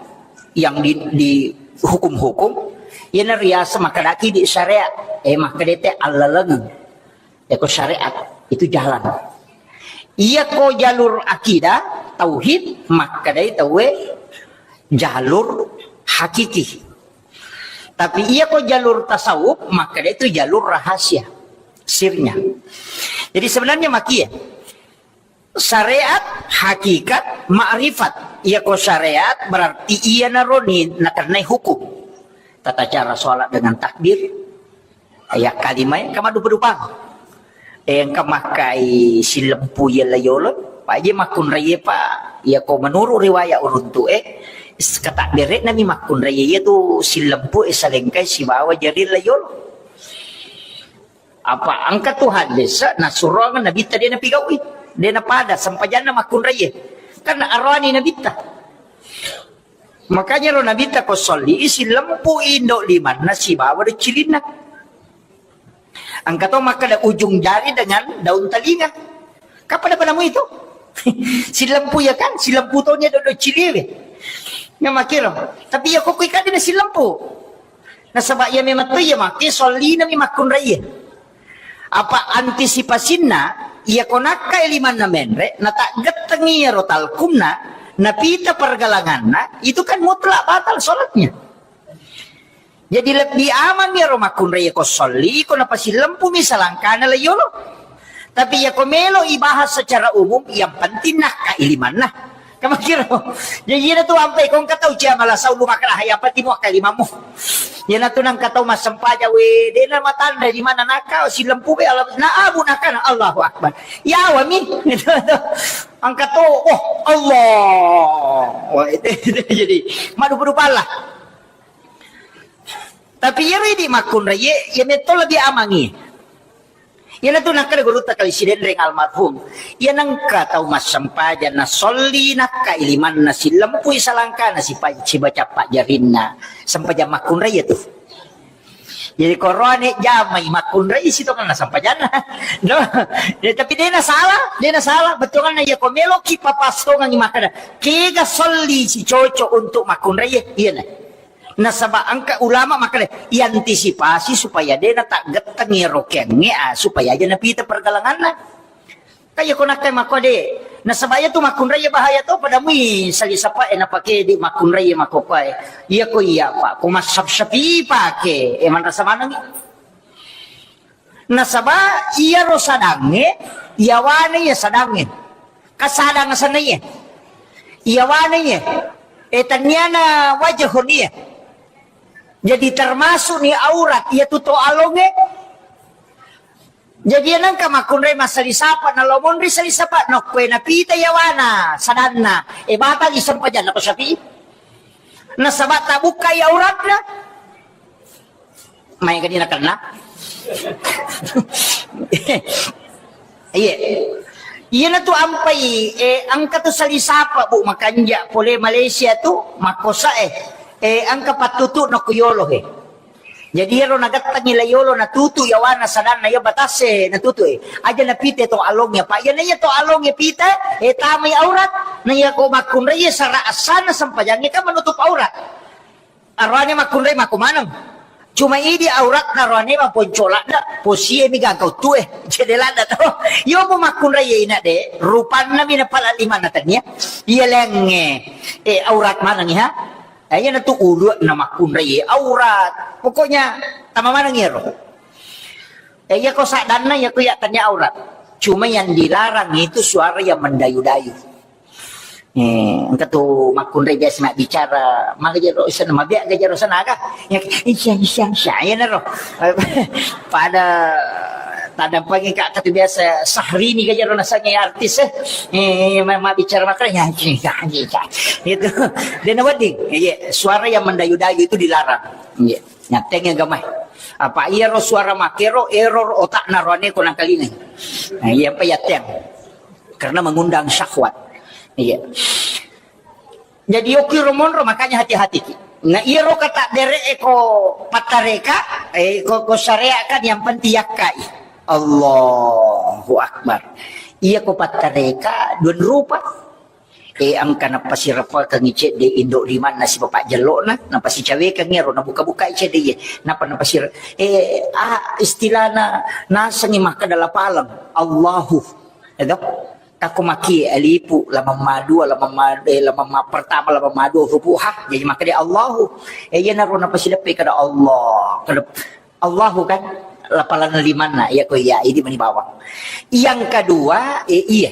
yang di, di hukum-hukum, iyana riaseng makkedaki di syariat, eh, makkedete allalengeng. Eko syariat itu jalan. Iyako jalur akidah, tauhid, makkedai tauwe jalur hakiki. Tapi iyako jalur tasawuf, makkedai itu jalur rahasia, sirnya. Jadi sebenarnya makie, syariat, hakikat, ma'rifat. Iyako syariat berarti iyanaro ni nakennai hukum. Tata cara sholat dengan takbir, ya kalimai engka maddupa-dupang. Eh, engka makkai sillempu yella yolo. Paje makkunraie, Pak. Iyako menurut riwayat uruntu e, katakbere nami makkunraie iya tu sillempu e salengkai sibawa jari la yolo. Apa engka tu hadis nasuroang Nabitta de napigaui, de napada sempajanna makkunraie. Kan aroani Nabitta. Makanya ro Nabitta ko solli sillempu indo limanna sibawa do cilinna. Engka to makkeda ujung jari dengan daun telinga. Kapada padamu itu? Sillempu ya kan, sillempu tonya do do ciliwe. Memang kiro. Tapi ya kokoi kadena sillempu. Nasaba iya memang to iya make sollina mi makkunraie. Apa antisipasinna, iya ko nakkai limanna menre, nataggettengi iyaro talkunna, napita pergelanganna, itu kan mutlak batal sholatnya. Jadi lebbi amang iyaro makkunraie ko solli, ko napasillempu mi salangkana la yolo. Tapi iya ko melo ibahas secara umum, yang penting nakkai limanna. Kamakiro. Jadi iyana tu ampai ko engka tau cia malasau lu makkeda, "Hai, apa timu akkalimammu?" Iyana tu nangka tau massempajang, we, dena matanre di mana naka, silempu be Allah, na abu nakana, Allahu Akbar. Yawa mi. Gitu tu. Angka to, oh, Allah. Wah, itu, itu jadi madupa-dupa Allah. Tapi iyaro idi makkunraie, iya metto lebih amangi. Iyanatu nakkeda gurutta Kali Sidenreng almarhum, iya nengka tau massempajang nasolli nakkai limanna sillempui salangkana sipa-, sibaca pajjarinna sempajang makkunrai iyatu. Jadi koroane jamai makkunrai sitongenna sempajanna. No? Ya, tapi dena salah, dena salah. Bettuanna iya ko meloki papastongengi makkeda, kega solli si cocok untuk makkunrai, iyana. Nasaba engka ulama makkeda, iantisipasi supaya de nataggettengi ero keangnge, ah, supaya aja napita pergelanganna. Kaya ko nakkai makko de, nasaba iya tu makkunrai bahaya to, pada mui sali sapa e napake di makkunrai makkokoe. Iya ko iya, Pak, ko massap-sapi pake, e manrasa manengi. Nasaba iyaro sadangnge, yawana iya sadangnge. Kasadang asenna iya. Yawana iya. E, tanniana wajahun iya. Jadi termasuk ni aurat iya tu to alonge. Jadi nengka makkunrai massali sapa, nalo monri sali sapa, nokkue napita yawana sadanna. E, batal i sempajanna ko Syafi'i. Nasaba tabukka i auratna. Maega ni nakenna. Iya. Iyanatu ampai, eh, engka tu sali sapa, Bu, makanja pole Malaysia tu, makkosa, eh. Eh, engka pattutu nokko yolo, eh. Jadi iyaro nagattangi la yolo natutu yawana sadanna iya batase natutu, eh. Aja napita to alonge, Pak. Iyana iya to alonge pita, eh, tamai aurat. Na iya ko makkunrai iya sara asana sempajangnge kan menutup aurat. Aroane makkunrai mako maneng. Cuma idi auratna roane maponcoladda, posie mi gangka uttue. Cede ladda to. Yo mo makkunrai ina de, rupanna mi napala limanna tania. Iya lengnge. Eh, aurat maneng ha. Eh, iya natu ulu na makkunrai aurat. Pokoknya tama maneng iyaro. Eh, iya ko saddanna iya ko iya tania aurat. Cuma yang dilarang itu suara yang mendayu-dayu. Eh, engka tu makkunrai biasa nak bicara, maka jero sana, mabiak ga jero sana aga. Ya, isya, isya, isya, ya naro. Pada tadampangi kak katu biasa Syahrini ga jero nasanya artis eh. Eh, ma, ma bicara makanya, ya, ya, ya, ya. Itu. Dan wedding, iya, suara yang mendayu-dayu itu dilarang. Iya, nyateng yang gamai. Apa iya ro suara makero, error otak narone ko nangkalingai. Nah, iya apa ya teng. Karena mengundang syahwat. Iya. Jadi okiro monro, makanya hati-hati ki. Nah, iyaro kata dere eko pattareka, eh, ko, ko syariat kan yang penting yakkai. Allahu Akbar. Iya ko pattareka dua rupa. Eh, engka napasirapakeng cedde indo limanna si bapak jellokna, napasicawekeng ero, nabuka-bukai cedde iye. Napa napasir-, eh, ah, istilahna nasengi makkeda lapaleng. Allahu. Edo? Takko maki alifu, lamamma dua, lamamma, eh, lamamma pertama, lamamma dua, hurufu ha, jadi makkeda Allahu. Eh, iya naro napasideppe kada Allah. Kada Allahu kan, lapalan limanna, iya ko iya, ini mani bawang. Yang kedua, eh, iya.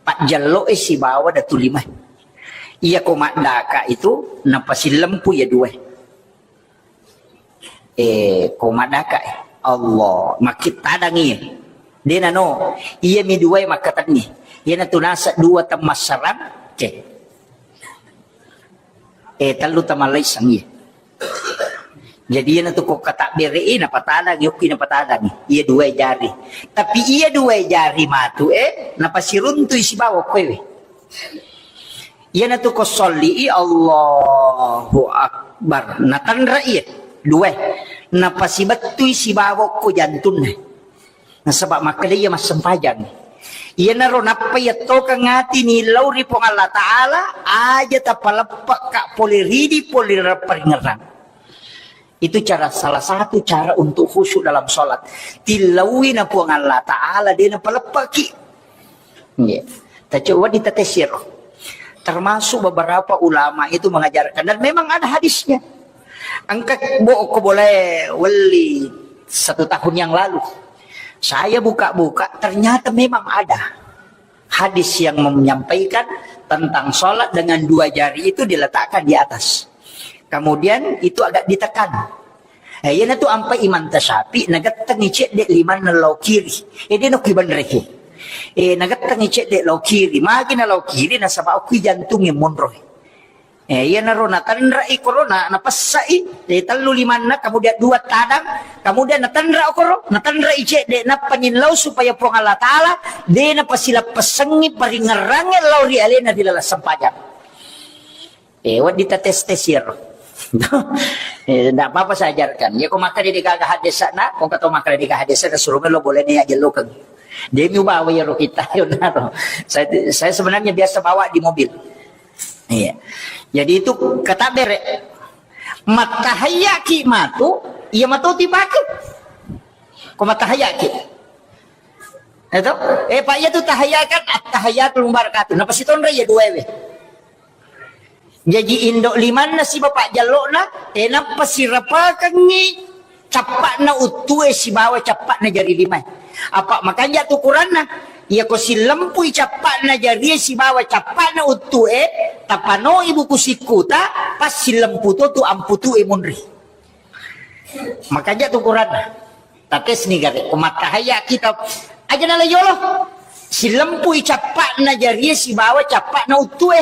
Pak Jallo, eh, sibawa datu lima. Iya ko maddaka itu, napasilempu ya dua. Eh, ko maddaka, eh. Allah, makkit tadang iya. Dena no, iya mi dua makkatenni. Iya na tunasa dua temmassarang, cek. Eh, tellu tamalaisang iya. Jadi iya na tu ko katabbere, eh, napatadang, yokki napatadang. Iya dua jari. Tapi iya dua jari matu, eh, napasiruntui sibawa kowe. Iyanatu ko solli'i, Allahu Akbar. Natanra'i dua. Napasibettui sibawa ko jantunna. Nasaba makkeda iya massempajang. Iyanaro nappa iyattokeng ati nillau ri Puang Allah Ta'ala, aja tapaleppe'ka pole ridi, pole ri paringerrang. Itu cara, salah satu cara untuk khusyuk dalam sholat. Tillaui na Puang Allah Ta'ala, de napaleppaki. Iya. Tacoba ditetesiro. Termasuk beberapa ulama itu mengajarkan, dan memang ada hadisnya. Engka bo ko boleh weli satu tahun yang lalu. Saya buka-buka, ternyata memang ada hadis yang menyampaikan tentang sholat dengan dua jari itu diletakkan di atas. Kemudian itu agak ditekan. Eh, iyanatu ampai Imam Tasyafi, nagettengi cedde limanna lao kiri. Eh, de nakui banreke. Eh, nagettengi cedde lao kiri. Magi na lao kiri, nasaba okui jantungnge monro. Eh, iyanaro natanra'i korona, napessai, eh, tellu limanna, kemudian dua tadang, kemudian natanra okoro, natanra'i cedde, nappa nillau supaya Puang Allah Ta'ala de napasilappessengngi paringerrangnge lao ri alena ri laleng sempajang. Eh, wedding tates-tes iyaro. Eh, ndak apa-apa saya ajarkan. Ya, ko makkeda de gaga hadesana, ko kato makkeda de gaga hadesana, suruh melo boleh nih aja lokeng. Demi ubawa iyaro kita, yonaro. Saya, saya sebenarnya biasa bawa di mobil. Iya. Jadi itu kata bere. Mattahayaki matu, iya matu dipake. Ko mattahayaki. Itu, eh, Pak, iya tu tahayakan, at-tahayatul mubarakatuh. Napa sitonra iya dua we. Jaji indo limanna sibawa pajjallona, tenappa sirapakengngi cappa'na uttue sibawa cappa'na jari limae. Apa makanja tu ukuranna? Iyako sillempui cappa'na jarie sibawa cappa'na uttue, tapanoi buku sikkuta, pas sillempu to tu amputue munri. Makanja tu ukuranna. Tatesni gare, ko mattahaya kita aja nala yolo. Silempui cappa'na jarie sibawa cappa'na uttue.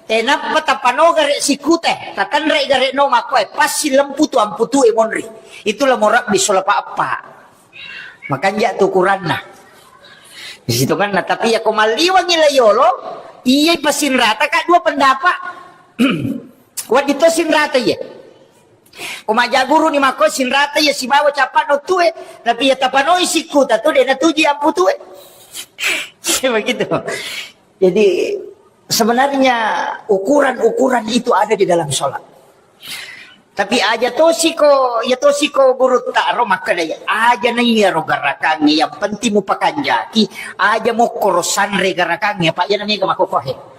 E, nappa tapano gare sikute, tatanrai gare no makkoe, pas silempu tu amputue monri. Itulah morabbi solapa appa. Makanja tu ukuranna. Sitonganna, tapi ya ko malliwangi la yolo, iya pasinrata ka dua pendapat. Waddi to sinrata iya. Ko majaguru ni makko sinrata iya sibawa cappa'na uttue, tapi iya tapanoi sikkuta tu de natuji amputue. Begitu. Jadi sebenarnya ukuran-ukuran itu ada di dalam sholat. Tapi aja tosiko, ya tosiko gurutta ro makkeda, aja na iyaro garakangnge, yang penting mupakanjaki, aja mokkoro sanre garakangnge, apa iya na mega makkokkohe.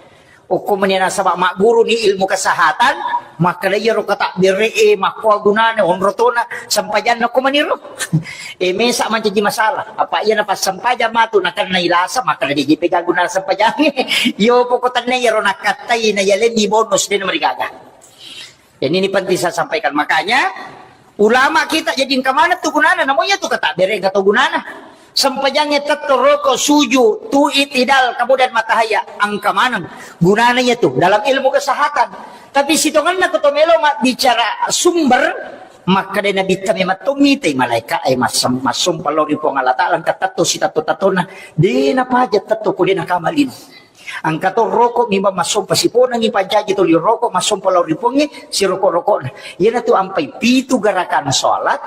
Okko meni nasaba magguru ni ilmu kesehatan, makkeda iyaro katakbere e makkoa gunana, onro tona sempajanna okko maniro. E mesa mancaji masalah, apa iya na passempajang matu nakenna ilasa, makkeda de ji pega gunana sempajangnge. Yo poko tenne iyaro nakkattai na yalenni bonus de na marigaga. Jadi ini penting saya sampaikan. Makanya ulama kita jadi engka maneng tu gunana, namun ya tu kata bereng atau gunana. Sempajangnge tetto roko suju tu itidal, kemudian matahaya engka maneng gunana ya tu dalam ilmu kesehatan. Tapi sitonganna ko to melo ma bicara sumber, makkeda Nabitta memang to mitai malaika e massem-, massompa lao ri Puang Allah Taala engka tetto sitatto-tattona, de napaja tetto ko de nakamalin. Engka to roko mimba massompa siponangi pancaji tuli roko massompa lao ri Puangnge siroko-rokona. Iyanatu ampai pitu gerakan sholat,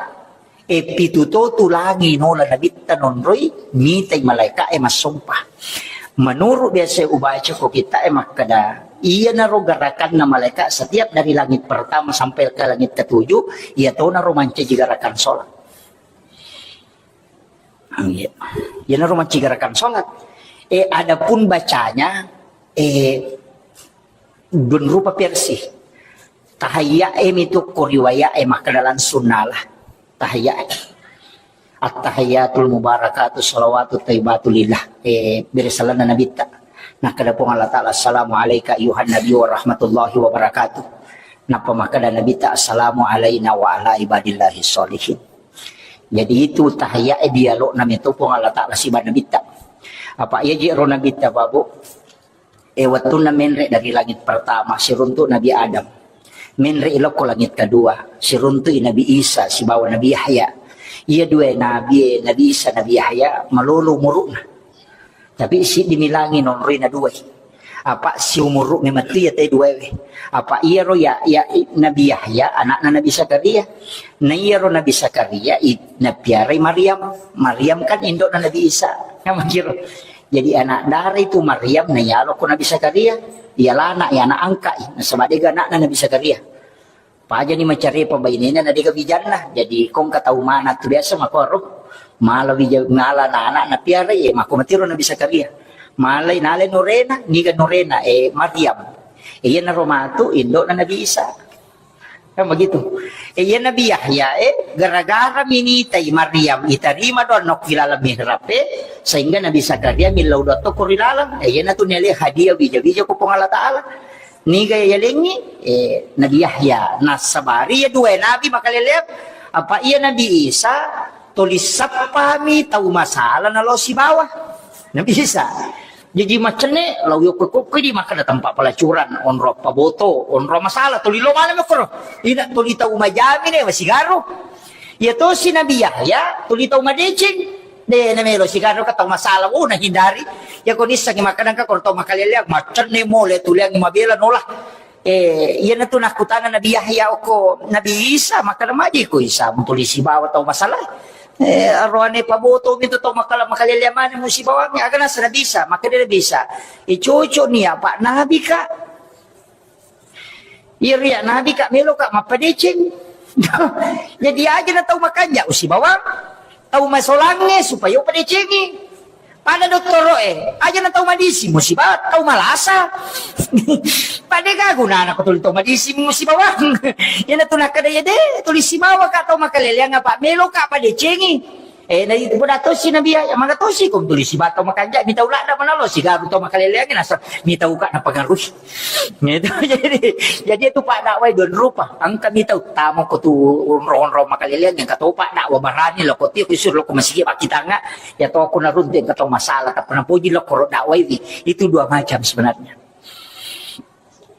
e pitu to tulangi nola Nabitta nonroi mitai malaika e massompa. Menurut biasa ubaca ko kita e makkeda, iyanaro gerakanna malaika setiap dari langit pertama sampai ke langit ketujuh, iya tonaro mancaji gerakan sholat. Iya. Iyanaro mancaji gerakan sholat. Eh, adapun bacanya, eh, dun rupa versi. Tahayya e mitu ko riwaya e makkeda langsung nala. Tahayya e. At-tahayyatul mubarakatu salawatu tayyibatu lillah. Eh, bere salana Nabitta. Nakkeda Puang Allah Taala, "Assalamu alaika ayuhan nabi wa rahmatullahi wa barakatuh." Nappa makkeda Nabitta, "Assalamu alaina wa ala ibadillahi sholihin." Jadi itu tahayya e dialogna meto Puang Allah Taala siba Nabitta. Apa iya je ro Nabitta babu? E wettunna menre dari langit pertama siruntu Nabi Adam. Menre ilokko langit kedua, siruntu Nabi Isa sibawa Nabi Yahya. Iya dua nabi e, Nabi Isa, Nabi Yahya, malolo umuruna. Tapi siddi milangi nonroi na duai. Apa siumuru memettu ya te duai we. Apa iyaro ya, ya Nabi Yahya anakna Nabi Zakaria. Na iyaro Nabi Zakaria i-, napiarai Maryam. Maryam kan indokna Nabi Isa. Kan makiro. Jadi anak dara itu Maryam na yalo ko Nabi Zakaria. Iya lana ya anak angka i. Nasaba dega anakna Nabi Zakaria. Pajani macarepa bainena na dega wijanna. Jadi kongka tau mana tu biasa makoro. Mala wija, mala na anak na piara, eh, mako matiro Nabi Zakaria. Malai nale norena, niga norena, eh, Maryam. Eh, iya naro matu indokna Nabi Isa. Kan begitu. Eh, iya Nabi Yahya, eh, gara-gara minitai Maryam, itarima doa nokki laleng mihrab, eh, sehingga Nabi Zakaria millau doa to kori laleng. Eh, iya natu nele hadiah wija-wija ko Puang Allah Taala. Niga yalengngi, eh, Nabi Yahya, nassabari iya dua nabi makaleleang, apa iya Nabi Isa tuli sappami tau masala nalo sibawa. Nabi Isa. Jaji macenne, lao yokko-kokko di makkeda tempat pelacuran, onro paboto, onro masala, tuli lo mana mekoro. Ina tuli tau majami ne, masigaru. Iya tosi Nabi Yahya, tuli tau madeceng. De, na melo sigaru ka tau masala, oh, na hindari. Ya ko nissengi makkeda engka ko tau makaleleang, macenne mole tuliang mabela nola. Eh, iyanatu nakkutana Nabi Yahya okko Nabi Isa, makkeda maji ko Isa, mutuli sibawa tau masala. Eh, aroane paboto mi tu tau makala-, makaleleang mane musibawangi, aga nasa Nabi Isa, makkeda Nabi Isa. Eh, cocok ni apa Nabi ka. Iyaro iya nabi ka melo ka mappadeceng. Jadi aja na tau makanja usibawang. Tau masolangnge supaya upadecengi. Pada dottoro e, aja na tau madisi musibawa tau malasa. Pada ga gunana ko tuli tau madisi musibawang. Iyana tu nakkeda iya de, tuli sibawa ka tau makaleleang apa melo ka padecengi. Eh, na itu pun tosi Nabi Yahya, maka tosi ko tuli sibawa tau makanja, mi tau ladda manalo sigaru tau makaleleang nasa mi tau ka napengaruhi. Gitu. Jadi, jadi itu pak dakwah dua rupa. Engka mi tau tamo ko tu onro-onro makaleleang yang kata pak dakwah barani lo ko tio kusur lo ko masigi pakitanga ya to ko naruntu yang kata masalah tak pernah puji lo ko dakwah ini. Itu dua macam sebenarnya.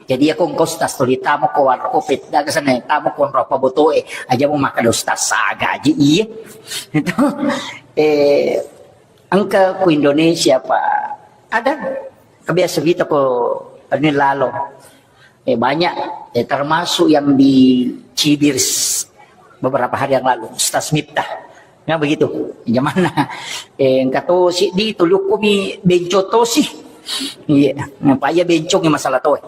Jadi ya ko engka ustaz tuli tamo ko warko pet daga sana tamo ko onro apa botoe aja mau makan ustaz saga aja iya. Itu eh engka ku Indonesia pak ada kebiasa kita ko ini lalo. Eh, banyak, eh, termasuk yang di Cibir s-, beberapa hari yang lalu, Ustaz Miftah. Nah, begitu. Jamanna, eh, engka tosi di tulukku mi benco tosi. Iya, nah, pak iya benco masalah to.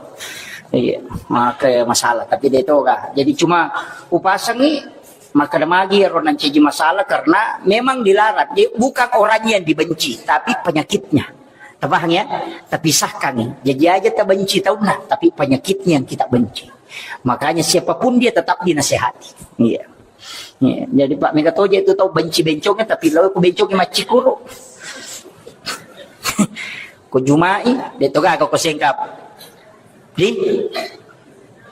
Iya, maka masalah. Tapi de' toga. Jadi cuma upasangi, maka magi ro nancaji masalah karena memang dilarang. Dia bukan orang yang dibenci, tapi penyakitnya. Tapahang ya? Tapisahkan. Jadi aja tabenci taunna, tapi penyakitnya yang kita benci. Makanya siapapun dia tetap dinasehati. Iya. Iya. Jadi Pak, mega toje itu tau benci bencongnya, tapi lo ku bencongnya maccikuru. Ko jumai, de' toga ko sengkap. Di?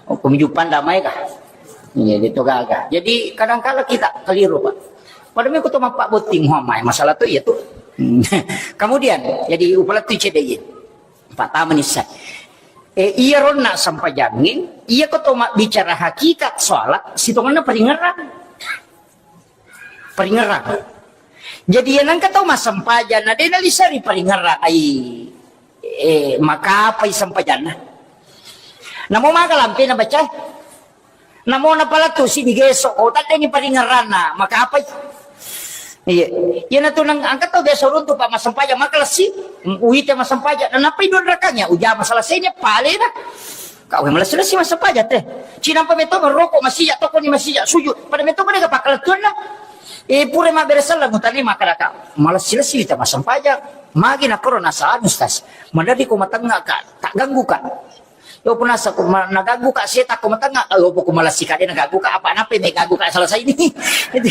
Oh, ko mijupang damai kah? Iya, de' toga. Jadi kadangkala kita keliru, Pak. Pada meko to mappabbotting, wah, mai masalah tu iya tu. Kemudian, jadi upala tu cedde iya. Pertama ni sa. Eh, iya ronna sempajangin, iya ko to mabbicara hakikat sholat, sitonganna paringerang. Paringerang. Jadi iya nengka tau massempajang, na de' nalisa ri paringerang, ai, eh, makapai sempajanna. Namo maga lampe na baca. Namo napalettu si digeso, oh, taddengi paringerranna, makapai. Iya. Iya natu nang angka tau biasa runtu Pak massempajang, maka lessi, uite massempajang, na nappai dua rakanya, ujama selesainya, pale na. Kau malessi-lessi massempajang teh. Cinampa metto merokok masija, tokoni masija, sujud. Pada metto pada ke pakal tuanna. Eh, pura mabbere selleng mutani maka daka. Malessi-lessi kita massempajang. Magi nakoro nasaan Ustaz. Madari ko matengnga ka, tak ganggu ka. Yo punasa ko ma-, naganggu ka seta ko matengnga. Yo poko malessi ka de naganggu ka apa nape me ganggu ka selesai ini. Jadi,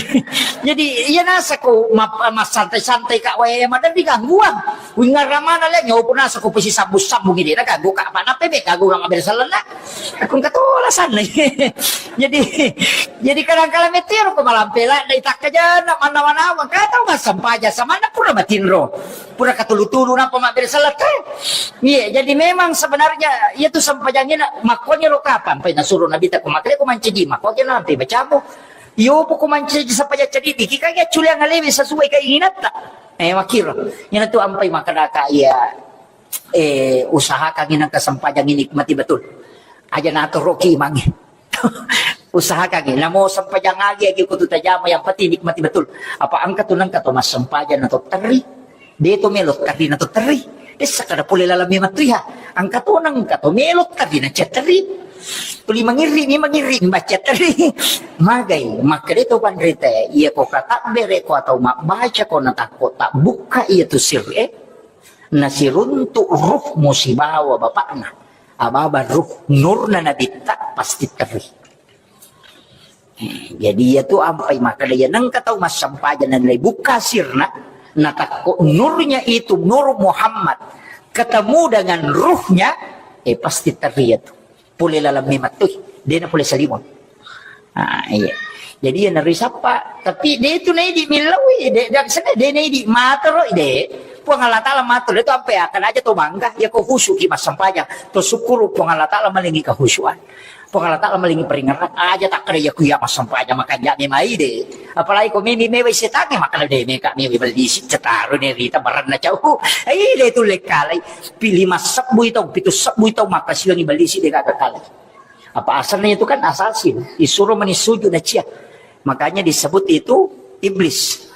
jadi iya nasa ko ma-, massantai-santai ka wae madari gangguan. Wingarramana le nyopo nasa ko pesi sambung-sambung ini na ganggu ka apa nape me ganggu ka mabbere sellenna. Aku engka to alasanna. Jadi, jadi kadang-kala metero ko malampe la dai takkajanna mannawa-nawa ka tau massempajang samanna pura matinro. Pura katulu-tulu napa mabbere sellenna. Iya, jadi memang sebenarnya iya tu sempajangnya makkonya lo kapan pai nasuro Nabi ta ko makale ko mancaji makkonya nanti bacamu. Yo poko mancaji sempajang cedidi ki kage culiang alewe sesuai keinginanta. Eh, makkiro. Iyana tu ampai makkadaka iya, eh, usahakan inang kesempatan ini nikmati betul. Aja natoroki imangnge. Usahakan ini. Namo sempajang agi, agi kutu tajama, yang penting nikmati betul. Apa engka tu nengka to massempajang na to terri. De to melo terri na to terri. Dessa kada pole laleng memang tu iya. Engka to nengka to melo terri na cia terri. Tuli mangirri, mi mangirri, baca terri. Magai, makkeda to panrita, iya ko katabbere ko atau mabbaca ko natakko tabbukka iya tu sirri, eh, nasiruntuk ruhmu sibawa bapakna. Ababa ruh nurna nabitta pasti terri. Eh, jadi iya tu ampai makkeda iya nengka tau massempajang nalai bukka sirna, natakko nurnya itu, nur Muhammad, ketemu dengan ruhnya, eh, pasti terri iya tu. Pole laleng memang tu, de na pole salimang. Ah, iya. Jadi iya nari sappa, tapi de tu naidi millau, de, de, de naidi matoro, de. Puang Allah Ta'ala matoro, itu ampe akan aja to bangga, iya ko khusyuk ki massempajang, to syukuru Puang Allah Ta'ala malingi kehusyuan. Puang Allah Ta'ala malingi peringeran, aja takkeda iya ku iya massempajang, makanja memai de. Apalagi ko memi mewai setangnge, makkeda de meka mewai bellisi, cetaro ne rita baranna cau. Ai de tu lekkalai, pi lima sebbu tau, pitu sebbu tau, makkasilangi bellisi de gaga kalai. Apa asalnya itu kan assassin, disuruh meni sujud na cia. Makanya disebut itu iblis.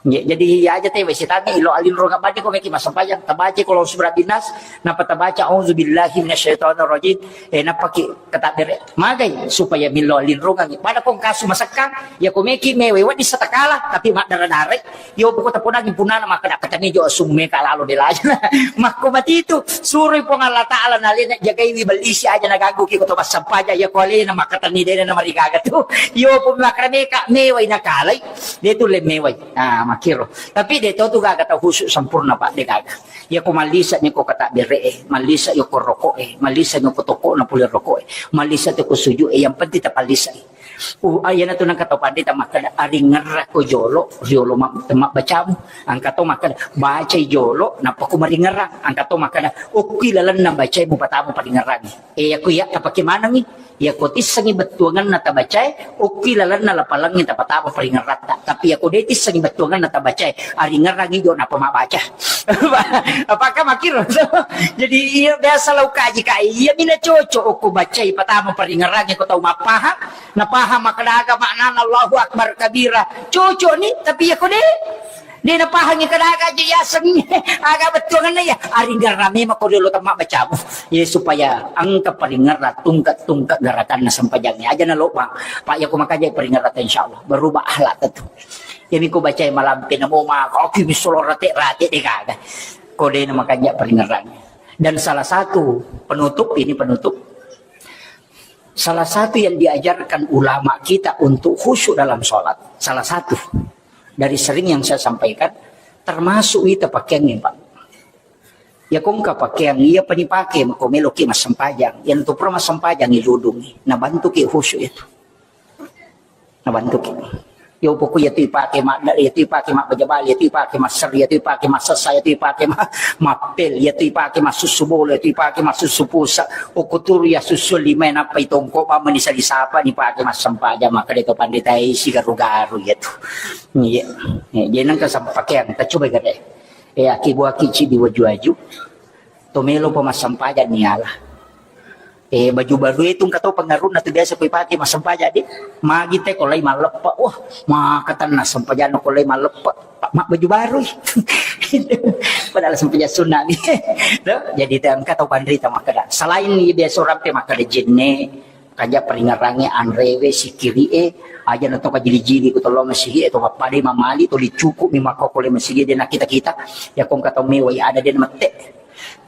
Ya, jadi iya aja tewwe setangnge ilo alinrong abadi ko meki massempajang, tabaca ko surah binas, napa tabaca auzubillahi minasyaitonirrajim, eh, napa ki katabbere. Magai supaya millo alinrongangi. Pada kong kasu masekkang, ya ko meki mewe wedding satakala, tapi maddara-darai. Yo poko tapodangi punana makkeda katani jo assumu meka lalo de lajana. Makko mati itu, suroi Puang Allah Ta'ala nalena jagaiwi bellisi aja naganggu ki ko to massempajang iya ko alena makkatani de na marigaga tu. Yo pun makkeda meka mewai nakalai, de tu le mewai. Ah, makkiro. Tapi de to tu gaga tau khusyuk sempurna, Pak, de gaga. Iya ko mallisa ni ko katabbere e, mallisa yo ko rokok e, mallisa ni ko toko na pole rokok e, mallisa tu ko sujud e, yang penting tapallisa e. Uh, ah, iyana tu nengka tau pandita makkeda, aringerrakko jolo, riolo ma-, mabbacamu. Engka to makkeda, bacai jolo, nappa ko maringerrang. Engka to makkeda, okki lalenna bacai mupatama paringerrangi. Eh, yakko iya tapake manengi. Yakko tissengi bettuangenna tabacae, okki lalenna lapalengnge tapatama paringerratta. Tapi yakko de tissengi bettuangenna tabacae, aringerrangi jo nappa mabbaca. Apakah makkiro? Jadi, iya biasa lau kaji kai, iya mina cocok okko bacai patama paringerrangi ko tau mappahang. Napahang makkeda aga maknana Allahu Akbar kabira. Cocok ni, tapi iya ko de. De napahangi kadaga aja yaseng aga bettuanna ya. Aringerang memang ko dolo temma bacamu. Ya supaya engka paringerang tungke-tungke gerakanna sempajangnge. Aja nalobang. Pak ya ko makaja paringerang insyaallah. Berubah akhlak tentu. Jadi ko bacai malampe namo maka oke misolo rate-rate de gaga. Ko de na makaja paringerang. Dan salah satu penutup, ini penutup. Salah satu yang diajarkan ulama kita untuk khusyuk dalam sholat, salah satu dari sering yang saya sampaikan, termasuk ita pakaiangnge, Pak. Ya kongka pakaian iya pa nipake mako meloki massempajang. Yang tu pura massempajang iludungi, nabantuki khusyuk itu. Nabantuki. Yo poko iya tu ipake madda, iya tu ipake mabbaja bali, iya tu ipake masseri, iya tu ipake massessa, iya tu ipake ma-, mappel, iya tu ipake massussu bola, iya tu ipake massussu pusa. Okko turu iya sussu lima nappa itongko pamani sali sapa nipake massempajang makkeda to pandita isi garu-garu iya tu. Iya. Iya, jadi nengka sampakeang, kita coba gare. Eh, aki buaki ci di waju-waju. To melo pa massempajang ni ala. Eh, baju baru itu engka to pengaruhna tu biasa ko ipake massempajang di. Magi te ko lai malleppe. Wah, maka tenna sempajanna ko lai malleppe. Pak, mak baju baru. Padahal sempajang sunnah ni. Tuh, jadi te engka to panrita makkeda. Selain ni biasa orang pe makkeda jenne, kaja peringerange anrewe sikiri'e, aja na to kajili-jili ko tollo masigi e to pappada mamali to licuku mi makkokole masigi de na kita-kita. Ya kongka to mewai ada de na mette.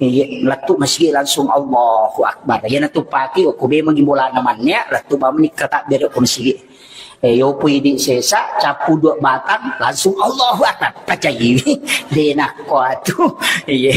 Iya, lettu masigi langsung Allahu Akbar. Iya natu pake okko be magi bolana manne, lettu bamni kata bere ko masigi. Eh, yopo idi sesa, capu dua batang, langsung Allahu Akbar. Pacaiwi. De nakko atu. Iya.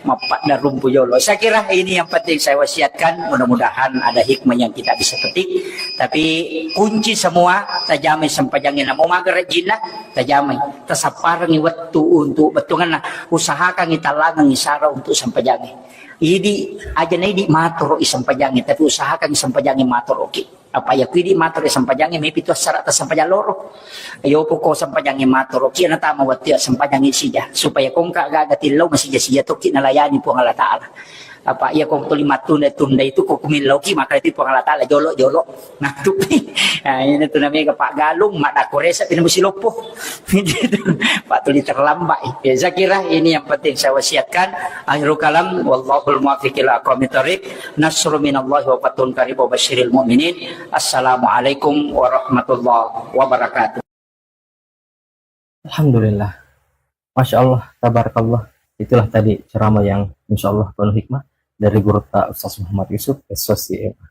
Mappadda rumpu jolo. Saya kira ini yang penting saya wasiatkan. Mudah-mudahan ada hikmah yang kita bisa petik. Tapi kunci semua, tajamai sempajangnya. Namo maga rajinna, tajamai. Tasapparengngi wettu untuk bettuanna. Usahakangngi tallangengngi sara untuk sempajangnge. Idi aja na idi matoro i sempajangnge, tapi usahakangngi sempajangnge matoroki. Apa ya ku idi matoro i sempajangnge, mepi tu assara ta sempajang loro. Yo poko sempajangnge matoroki, na tama wettu ya sempajangnge sija. Supaya kongka gaga tillau masija-sija tokki nalayani Puang Allah Ta'ala. Apa iya ko tuli mattunda-tunda itu ko kumillauki maka itu Puang Allah Ta'ala jolo-jolo. Nah, tu. Nah, ini tu namanya Pak Galung, mak dako resa pina musi loppo. Pak tuli terlambat. Ya, saya kira ini yang penting saya wasiatkan. Akhirul kalam, wallahul muwaffiq ila aqwamit thariq. Nasrun minallahi wa fathun qarib wa basyiril mu'minin. Assalamualaikum warahmatullahi wabarakatuh. Alhamdulillah. Masya Allah, tabarakallah. Itulah tadi ceramah yang insya Allah penuh hikmah dari guru ta Ustaz Muhammad Yusuf, S O C M A.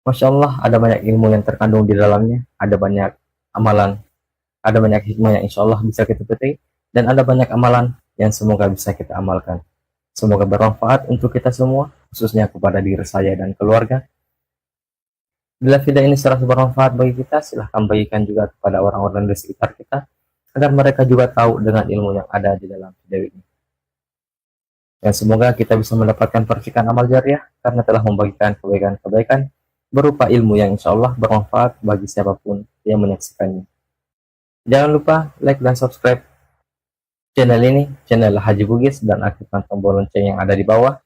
Masya Allah, ada banyak ilmu yang terkandung di dalamnya, ada banyak amalan, ada banyak hikmah yang insya Allah bisa kita petik, dan ada banyak amalan yang semoga bisa kita amalkan. Semoga bermanfaat untuk kita semua, khususnya kepada diri saya dan keluarga. Bila video ini serasa bermanfaat bagi kita, silahkan bagikan juga kepada orang-orang di sekitar kita, agar mereka juga tahu dengan ilmu yang ada di dalam video ini. Dan semoga kita bisa mendapatkan percikan amal jariah karena telah membagikan kebaikan-kebaikan berupa ilmu yang insya Allah bermanfaat bagi siapapun yang menyaksikannya. Jangan lupa like dan subscribe channel ini, channel Haji Bugis, dan aktifkan tombol lonceng yang ada di bawah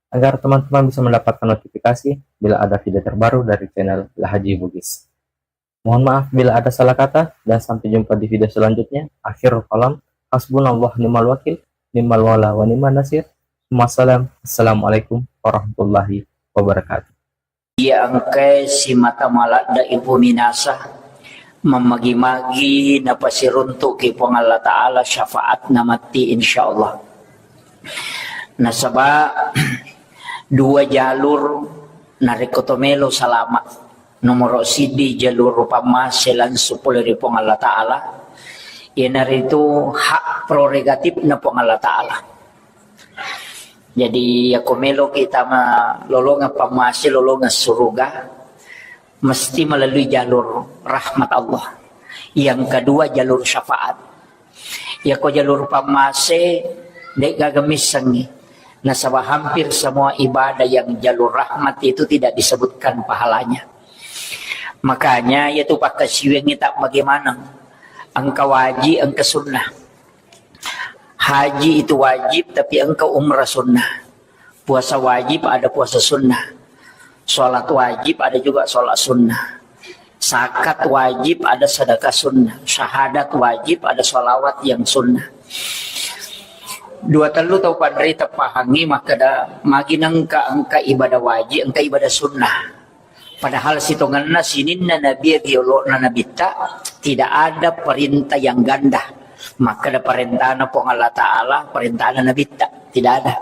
agar teman-teman bisa mendapatkan notifikasi bila ada video terbaru dari channel Haji Bugis. Mohon maaf bila ada salah kata, dan sampai jumpa di video selanjutnya. Akhirul kalam, hasbunallah ni'mal wakil, ni'mal wala wa ni'mal nasir. Wassalam. Assalamualaikum warahmatullahi wabarakatuh. Iya engkae simata maladde ibu minasa, mammagi-magi napasiruntuki Puang Allah Ta'ala syafaatna matti, insyaallah. Nasaba dua jalur narekko to melo salama. Nomoro siddi jalur pammase langsung pole ri Puang Allah Ta'ala, iyanaritu hak prerogatifna Puang Allah Ta'ala. Jadi, yako meloki tama lolongeng pammase, lolongeng suruga, mesti melalui jalur rahmat Allah. Yang kedua, jalur syafaat. Yako jalur pammase, de gaga missengngi. Nasaba hampir semua ibadah yang jalur rahmat itu tidak disebutkan pahalanya. Makanya, yatu pakkasiwiangngi tak bagaimana. Engka wajib, engka sunnah. Haji itu wajib, tapi engka umrah sunnah. Puasa wajib, ada puasa sunnah. Sholat wajib, ada juga sholat sunnah. Zakat wajib, ada sedekah sunnah. Syahadat wajib, ada sholawat yang sunnah. Dua tellu tau panrita pahangngi makkeda, magi nengka engka ibadah wajib, engka ibadah sunnah. Padahal sitongenna sininna nabi riolo'na nabitta, tidak ada perintah yang ganda. Makkeda perintahna Puang Allah Ta'ala, perintahna nabitta, tidak ada.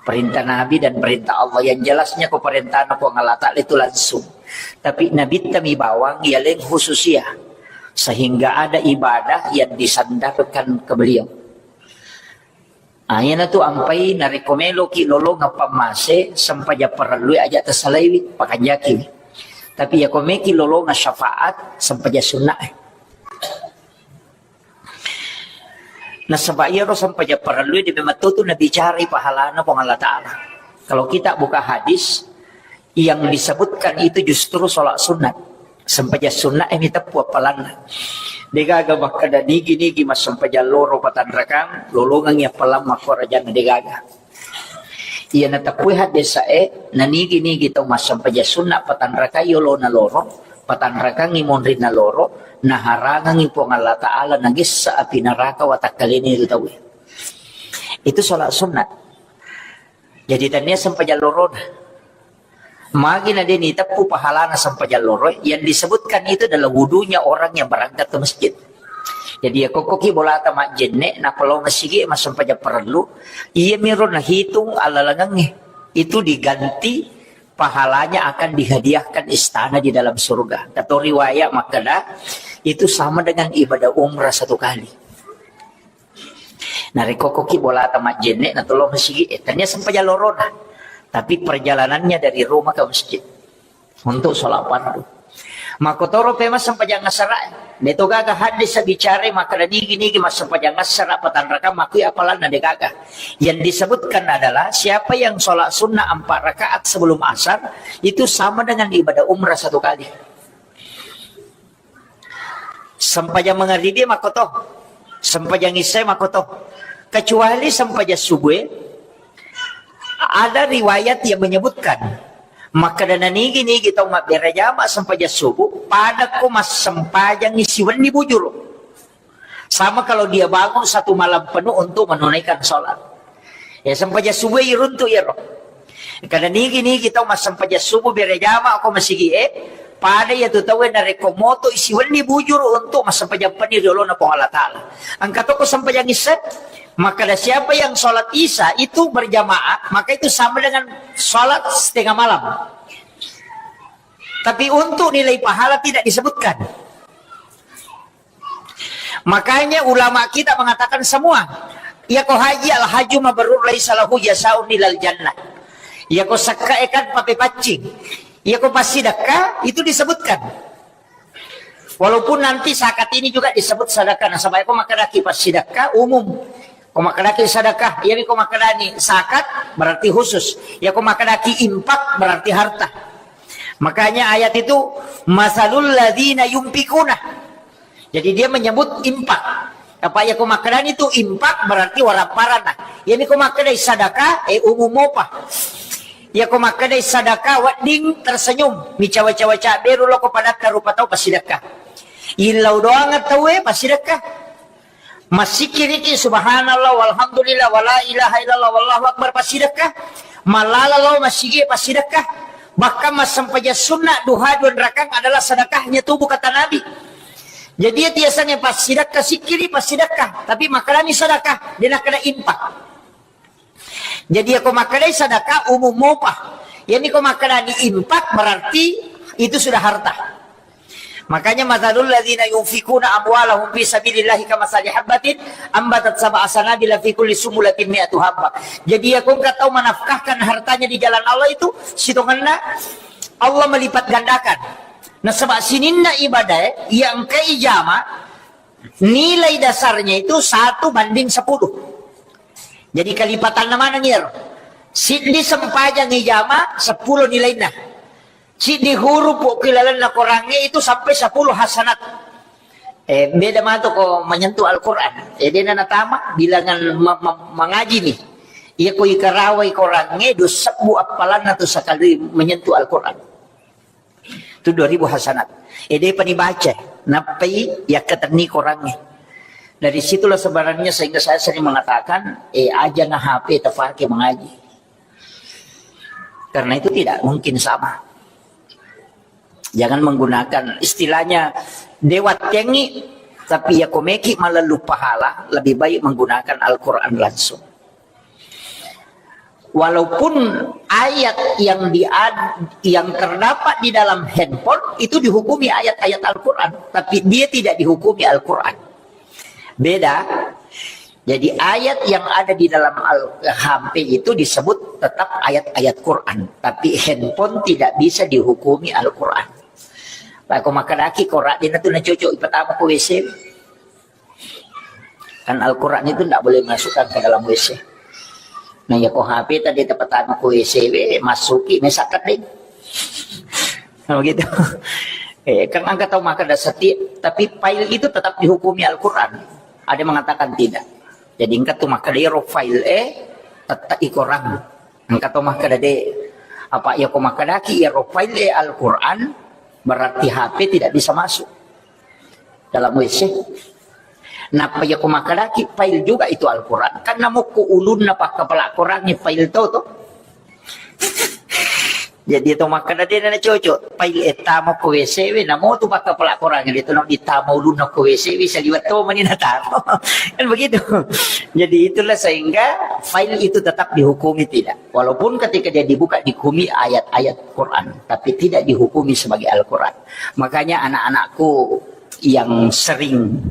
Perintah Nabi dan perintah Allah yang jelasnya ko perintahna Puang Allah Ta'ala itu langsung. Tapi nabitta mi bawang yaleng khususia. Sehingga ada ibadah yang disandarkan ke beliau. Ah, iyanatu ampai narekko meloki lolongeng pammase, sempajang parellui aja tasalaiwi, pakanjaki. Tapi yako meki lolongeng syafaat, sempajang sunnae. Nasaba iyaro sempajang parellui de memang tu nabicarai pahalana Puang Allah Ta'ala. Kalau kita buka hadis, yang disebutkan itu justru sholat sunat. Sempajang sunat ini teppu appalanna. Degaga makkeda nigi-nigi massempajang loro patanrakang, lolongang appalang makkorajanna, degaga. Iya nateppui haddesae, nanigi-nigi tau massempajang sunat patanrakai yolona loro, patanrakangi monrinna loro, naharangangi Puang Allah Ta'ala nagessa api neraka watakkalena itu tauwe. Itu sholat sunat. Jadi tania sempajang lorona. Magi na deni teppu pahalana sempajang loro, yang disebutkan itu adalah wudunya orang yang berangkat ke masjid. Jadi ya kokkoki bolata majjenne, nappa lao masigi massempajang parellu, iya miro nahitung allalangengnge. Itu diganti pahalanya akan dihadiahkan istana di dalam surga. Atau riwayat makkeda, itu sama dengan ibadah umrah satu kali. Narekko koki bolata majjenne na tolong masigi, eh, tania sempajang lorona. Tapi perjalanannya dari rumah ke masjid untuk sholat fardu. Makotoro pema sempajang asara. Deto gaga hadis bicara makkeda nigi-nigi massempajang asara patanrakang makui apalanna degaga. Yang disebutkan adalah siapa yang sholat sunnah empat rakaat sebelum asar itu sama dengan ibadah umrah satu kali. Sempajang mangaribi makkoto, sempajang isya makkoto. Kecuali sempajang subuh, ada riwayat yang menyebutkan, makkeda nanigi-nigi tau mabbere jama sempajang subuh, padakko massempajang siwenni bujuru. Sama kalau dia bangun satu malam penuh untuk menunaikan sholat. Ya, sempajang subuh iruntu iyaro. Kada nigi-nigi tau massempajang subuh bere jama ko masigi e, pada iya tu tau narekko moto isiwenni bujuru untuk massempajang penni riolona Puang Allah Ta'ala. Engka toko sempajang isya, maka ada siapa yang sholat isya itu berjamaah, maka itu sama dengan sholat setengah malam. Tapi untuk nilai pahala tidak disebutkan. Makanya ulama kita mengatakan semua, iya ko haji al haju mabrur laisa lahu jasaun ilal jannah. Iya ko sakka ekan pape paccing. Iya ko passidakka itu disebutkan. Walaupun nanti zakat ini juga disebut sedekah. Nasaba ko makkedaki passidakka umum. Ko makkedaki sedekah, iya ko makkedani zakat berarti khusus. Iya ko makkedaki infak berarti harta. Makanya ayat itu masalul ladzina yunfikuna. Jadi dia menyebut infak. Apa iya ko makkedani itu infak berarti warapparanna. Iya ko makkedai sedekah, eh umum mopa. Iya ko makkedai sedekah wedding tersenyum, micawa-cawa caberu loko padatta rupa tau passidekka. Illau doang tauwe passidekka. Massikiriki subhanallah walhamdulillah wala ilaha illallah wallahu akbar passidekka. Malala lao massigi passidekka. Bahkan massempajang sunnah duha dua rakang adalah sedekahnya tubuh kata Nabi. Jadi iya tiasangnge passidekka sikkiri passidekka, tapi makkedani sedekah, dia nakkeda infak. Jadi iya ko makkedai sedekah umum mopa. Iya ko makkedani infak berarti itu sudah harta. Makanya masalul ladzina yunfikuna amwalahum fi sabilillahi kamatsali habbatin ambatat sab'a sanabila fi kulli sumbulatin mi'atu habbah. Jadi iya ko engka tau menafkahkan hartanya di jalan Allah itu sitongenna Allah melipat gandakan. Nasaba sininna ibadah iya engka ijama nilai dasarnya itu satu banding sepuluh. Jadi kalipatanna maneng iyaro. Siddi sempajang ijama sepuluh nilainna. Siddi hurupu ki lalenna Korangnge itu sampai sepuluh hasanat. Eh, beda matu ko menyentuh Al-Quran. Eh, dena natama bilangan ma- ma- mangaji nih. Iya ko ikarawai Korangnge dua sebbu appalanna tu sekali menyentuh Al-Quran. Itu dua ribu hasanat. Eh, dia pani baca, nappai yakkatenni korangnge. Dari situlah sebenarnya sehingga saya sering mengatakan, eh, aja na H P tapake mengaji. Karena itu tidak mungkin sama. Jangan menggunakan istilahnya dewa tengi, tapi ya komeki malah lupa hala, lebih baik menggunakan Al-Quran langsung. Walaupun ayat yang di, yang terdapat di dalam handphone itu dihukumi ayat-ayat Al-Quran, tapi dia tidak dihukumi Al-Quran. Beda. Jadi ayat yang ada di dalam Al-, H P itu disebut tetap ayat-ayat Quran, tapi handphone tidak bisa dihukumi Al-Quran. Pak, ko makkadaki Quran, dia tu na cocok ipatama ko W C. Kan Al-Quran itu ndak boleh masukkan ke dalam W C. Nah, ya ko H P tadi tepatana ko W C we, masuki, mesakkan deh. Nah, begitu. Eh, kan engka tau makkeda seti-, tapi file itu tetap dihukumi Al-Quran. Ada yang mengatakan tidak. Jadi engka tu makkeda ro file, eh, tetap i Quran. Engka tau makkeda de, apa ya ko makkedaki ya ro file, eh, Al-Quran, berarti H P tidak bisa masuk dalam W C. Nappa iya ko makkedaki file juga itu Al-Quran. Kan namokko ulunna pakkapala Qurangnge file to, to. Jadi to makkeda de na cocok. File e tama ko W C we, namo tu pakkapala Qurangnge, de to na ditama ulunna ko W C we, saliwat to mani nataro. Kan begitu. Jadi itulah sehingga file itu tetap dihukumi tidak. Walaupun ketika dia dibuka dihukumi ayat-ayat Quran, tapi tidak dihukumi sebagai Al-Quran. Makanya anak-anakku yang sering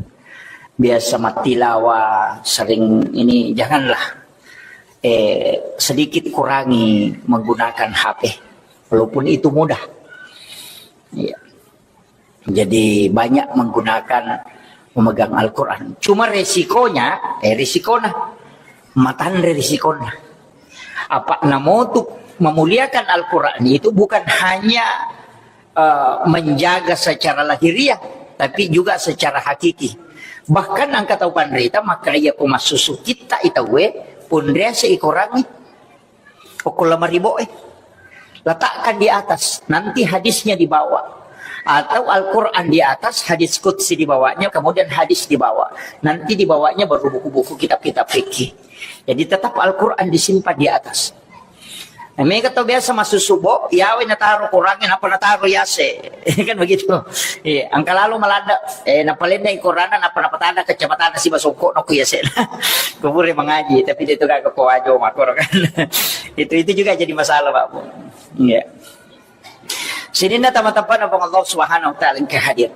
biasa mattilawa, sering ini, janganlah, eh, sedikit kurangi menggunakan H P, walaupun itu mudah. Iya. Jadi banyak menggunakan, memegang Al-Quran. Cuma resikonya, eh, risikona, matanre risikona. Apa namotu memuliakan Al-Quran itu bukan hanya eh, menjaga secara lahiriah, tapi juga secara hakiki. Bahkan engka tau panrita makkeda iya ko massusu kitta i tauwe, ponriase i korangnge, okko lemari bo e. Letakkan di atas, nanti hadisnya di bawah. Atau Al-Quran di atas, hadis qudsi di bawahnya, kemudian hadis di bawah. Nanti di bawahnya baru buku-buku, kitab-kitab fikih. Jadi tetap Al-Quran disimpan di atas. Eh, mega tau biasa massusu bo, yawe nataro korangnge, nappa nataro yase. Kan begitu. Iya, engka lalo maladde, eh, napalennai koranna, nappa napatada kacamatana siba songko'na ku yase. Ko pura mengaji, tapi de to gaga ko wajo makkoro kan. Itu, itu juga jadi masalah, Pak Bu. Iya. Sininna tama-tamana Puang Allah Subhanahu wa Ta'ala engka hadir.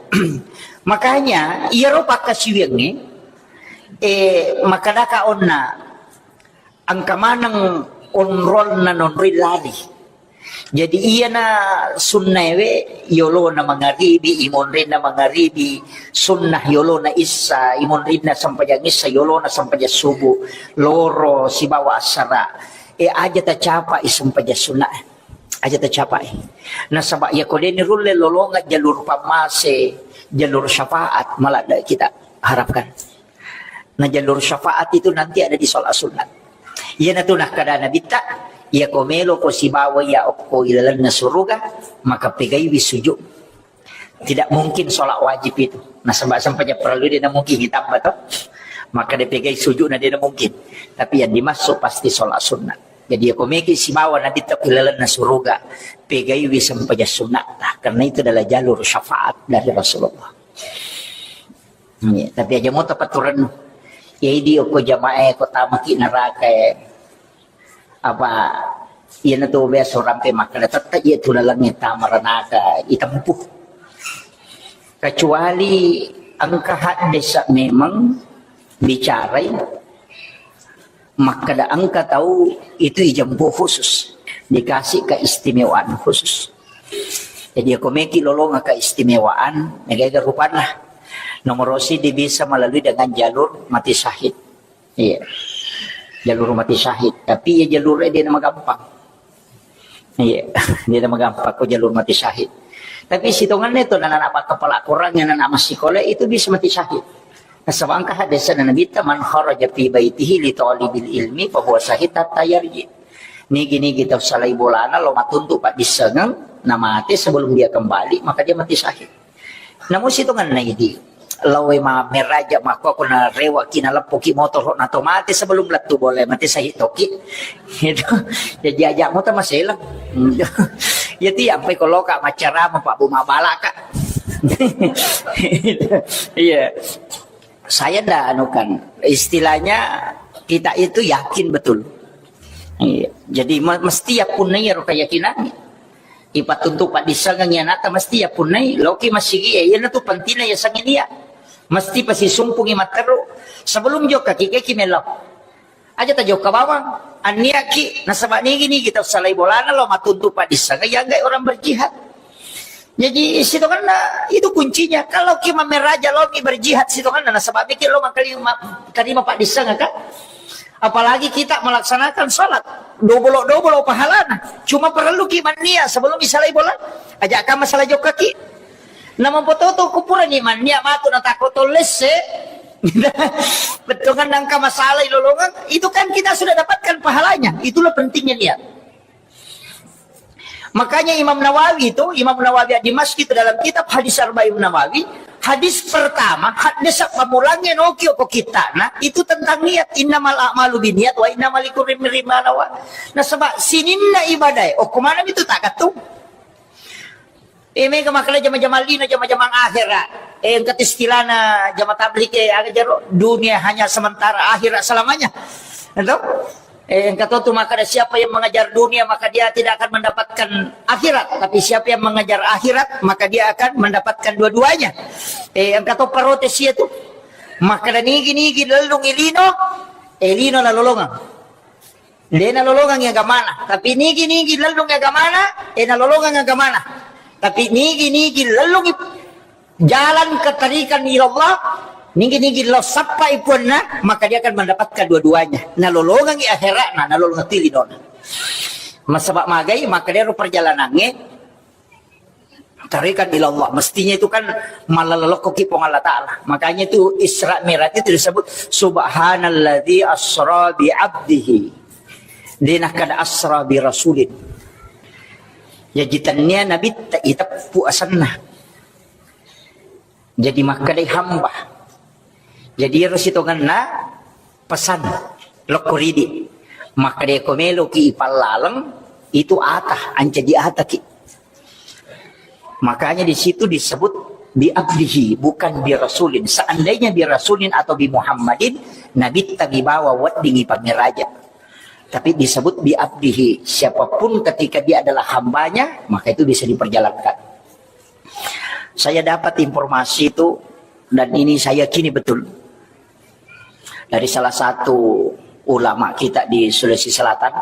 Makanya, iyaro pakkasiwiangnge, eh, makkadaka onna, engka maneng onrolna nonroi lari. Jadi iyana sunnaewe yolona mangaribi, imonrinna mangaribi, sunnah yolona issa, imonrinna sempajang issa, yolona sempajang subuh, loro sibawa assara. E, aja tacapai sempajang sunna. Aja tacapai. Nasaba iya ko deni rulle lolonga jalur pammase, jalur syafaat, maladde kita harapkan. Nah, jalur syafaat itu nanti ada di sholat sunat. Iyanatu nakkada Nabitta, iya ko melo ko sibawa iya okko ilalenna suruga, maka pegaiwi sujud. Tidak mungkin sholat wajib itu. Nah, sebab sampai parellu de na mungkin ditambah toh. Maka de pegai sujud na de na mungkin. Tapi yang dimaksud pasti sholat sunat. Jadi iya ko meki sibawa Nabitta ko ilalenna suruga, pegaiwi sempajang sunat. Nah, karena itu adalah jalur syafaat dari Rasulullah. Iya, tapi aja mo tapaturen. Ya, idi okko jamaah ko tamaki neraka e. Apa, iyanatu biasa rampe makkada tette iya tu lalengnge tama ranaka itempuh. Kecuali engka haddesa memang bicarai makkada engka tau itu ijempuh khusus, dikasih keistimewaan khusus. Jadi, ako meki lolonga keistimewaan, mega-ega rupanna. Nomor siji bisa melalui dengan jalur mati syahid. Iya. Jalur mati syahid. Tapi ya jalurnya dia nama gampang. Iya, dia nama gampang ko jalur mati syahid. Tapi sitongannya itu anak-anak kepala kurang yang anak masih sekolah itu bisa mati syahid. Nasaba engka hadis Nabitta, "Man kharaja fi baitihi li talibil ilmi fa huwa syahid hatta yarji." Nigi-nigi tau salai bolana lo matuntu paddissengeng, namate sebelum dia kembali, maka dia mati syahid. Namun sitongenna idi, lawe ma-, meraja makko, ko narewa ki, naleppo ki motoro, na to mate sebelum lettu bola, mate syahid toki. Itu, jadi aja mota maselang. Jadi sampai kalau kak macarama, Pak Bu, mabalaka. Iya. Saya ndak anukan, istilahnya kita itu yakin betul. Iya. Jadi me-, mesti ya punnai ro keyakinan. Ipattuntu paddissengengngi anakta mesti ya punnai, loki masigi, eh, iya natu pentingnya ya sangi dia. Mesti pasti sumpungi matteru. Sebelum jokka ki, ki melo. Aja tajokka bawang. Anniaki, nasaba nigi-nigi tau salai bolana lo matuntu paddissengeng, ya enggak orang berjihad. Jadi sitongenna itu kuncinya. Kalau ki mammeraja lo mi berjihad sitongenna, nasaba mikir lo mangkali ma-, terima paddissengeng kan. Apalagi kita melaksanakan sholat, dobolo-dobolo pahalana. Cuma perlu ki mannia sebelum isalai bola. Aja ka masalah jokka ki. Namampototo kupurani mannia matu natakko tollesse. Bettongan nangka masalah ilolongan, itu kan kita sudah dapatkan pahalanya. Itulah pentingnya niat. Makanya Imam Nawawi itu, Imam Nawawi di Masjid itu dalam kitab Hadis Arba'in Nawawi, hadis pertama, hadis pamulangnya noki oko kita, nah, itu tentang niat. Innamal a'malu biniat wa innamal likulli imri'in ma nawa. Nah, sebab sininna ibadah, oh, kemana itu tak katung? Eh, mega makkeda jama-jama lino, jama-jama akhera. Eh, engka istilahna jama tablik, eh, aga jaro, dunia hanya sementara, akhirat selamanya. Itu? Eh, engka to tu makkeda siapa yang mengejar dunia, maka dia tidak akan mendapatkan akhirat. Tapi siapa yang mengejar akhirat, maka dia akan mendapatkan dua-duanya. Eh, engka to protes itu. Makkeda nigi-nigi lellung ilino, eh, lino nalolongang. De nalolongangngi agamana, tapi nigi-nigi lellung agamana, eh, nalolongang agamana. Tapi nigi-nigi lellungi jalan ketarikan ila Allah, nigi-nigi lo sappai puanna, maka dia akan mendapatkan dua-duanya. Nalolongangngi akhiratna, nalolongang tilinona. Masaba magai, maka dia ro perjalanangnge, Tarikan ilallah, mestinya itu kan malalokkoki Puang Allah Ta'ala. Makanya itu Isra Mi'raj itu disebut, "Subhanalladzi asra bi abdihi." Dia nakkeda asra bi rasulin. Ya, jitannia Nabi ta-, iteppu asanna. Jadi makkedai hamba. Jadi ero sitongenna pesan lokko ridi. Makkeda ko meloki ipallaleng, itu ata, ancaji ataki. Makanya di situ disebut bi abdihi, bukan bi rasulin. Seandainya bi rasulin atau bi Muhammadin, Nabi tabi bawa weddingi pamiraja. Tapi disebut bi abdihi, siapapun ketika dia adalah hambanya, maka itu bisa diperjalankan. Saya dapat informasi itu, dan ini saya yakini betul, dari salah satu ulama kita di Sulawesi Selatan,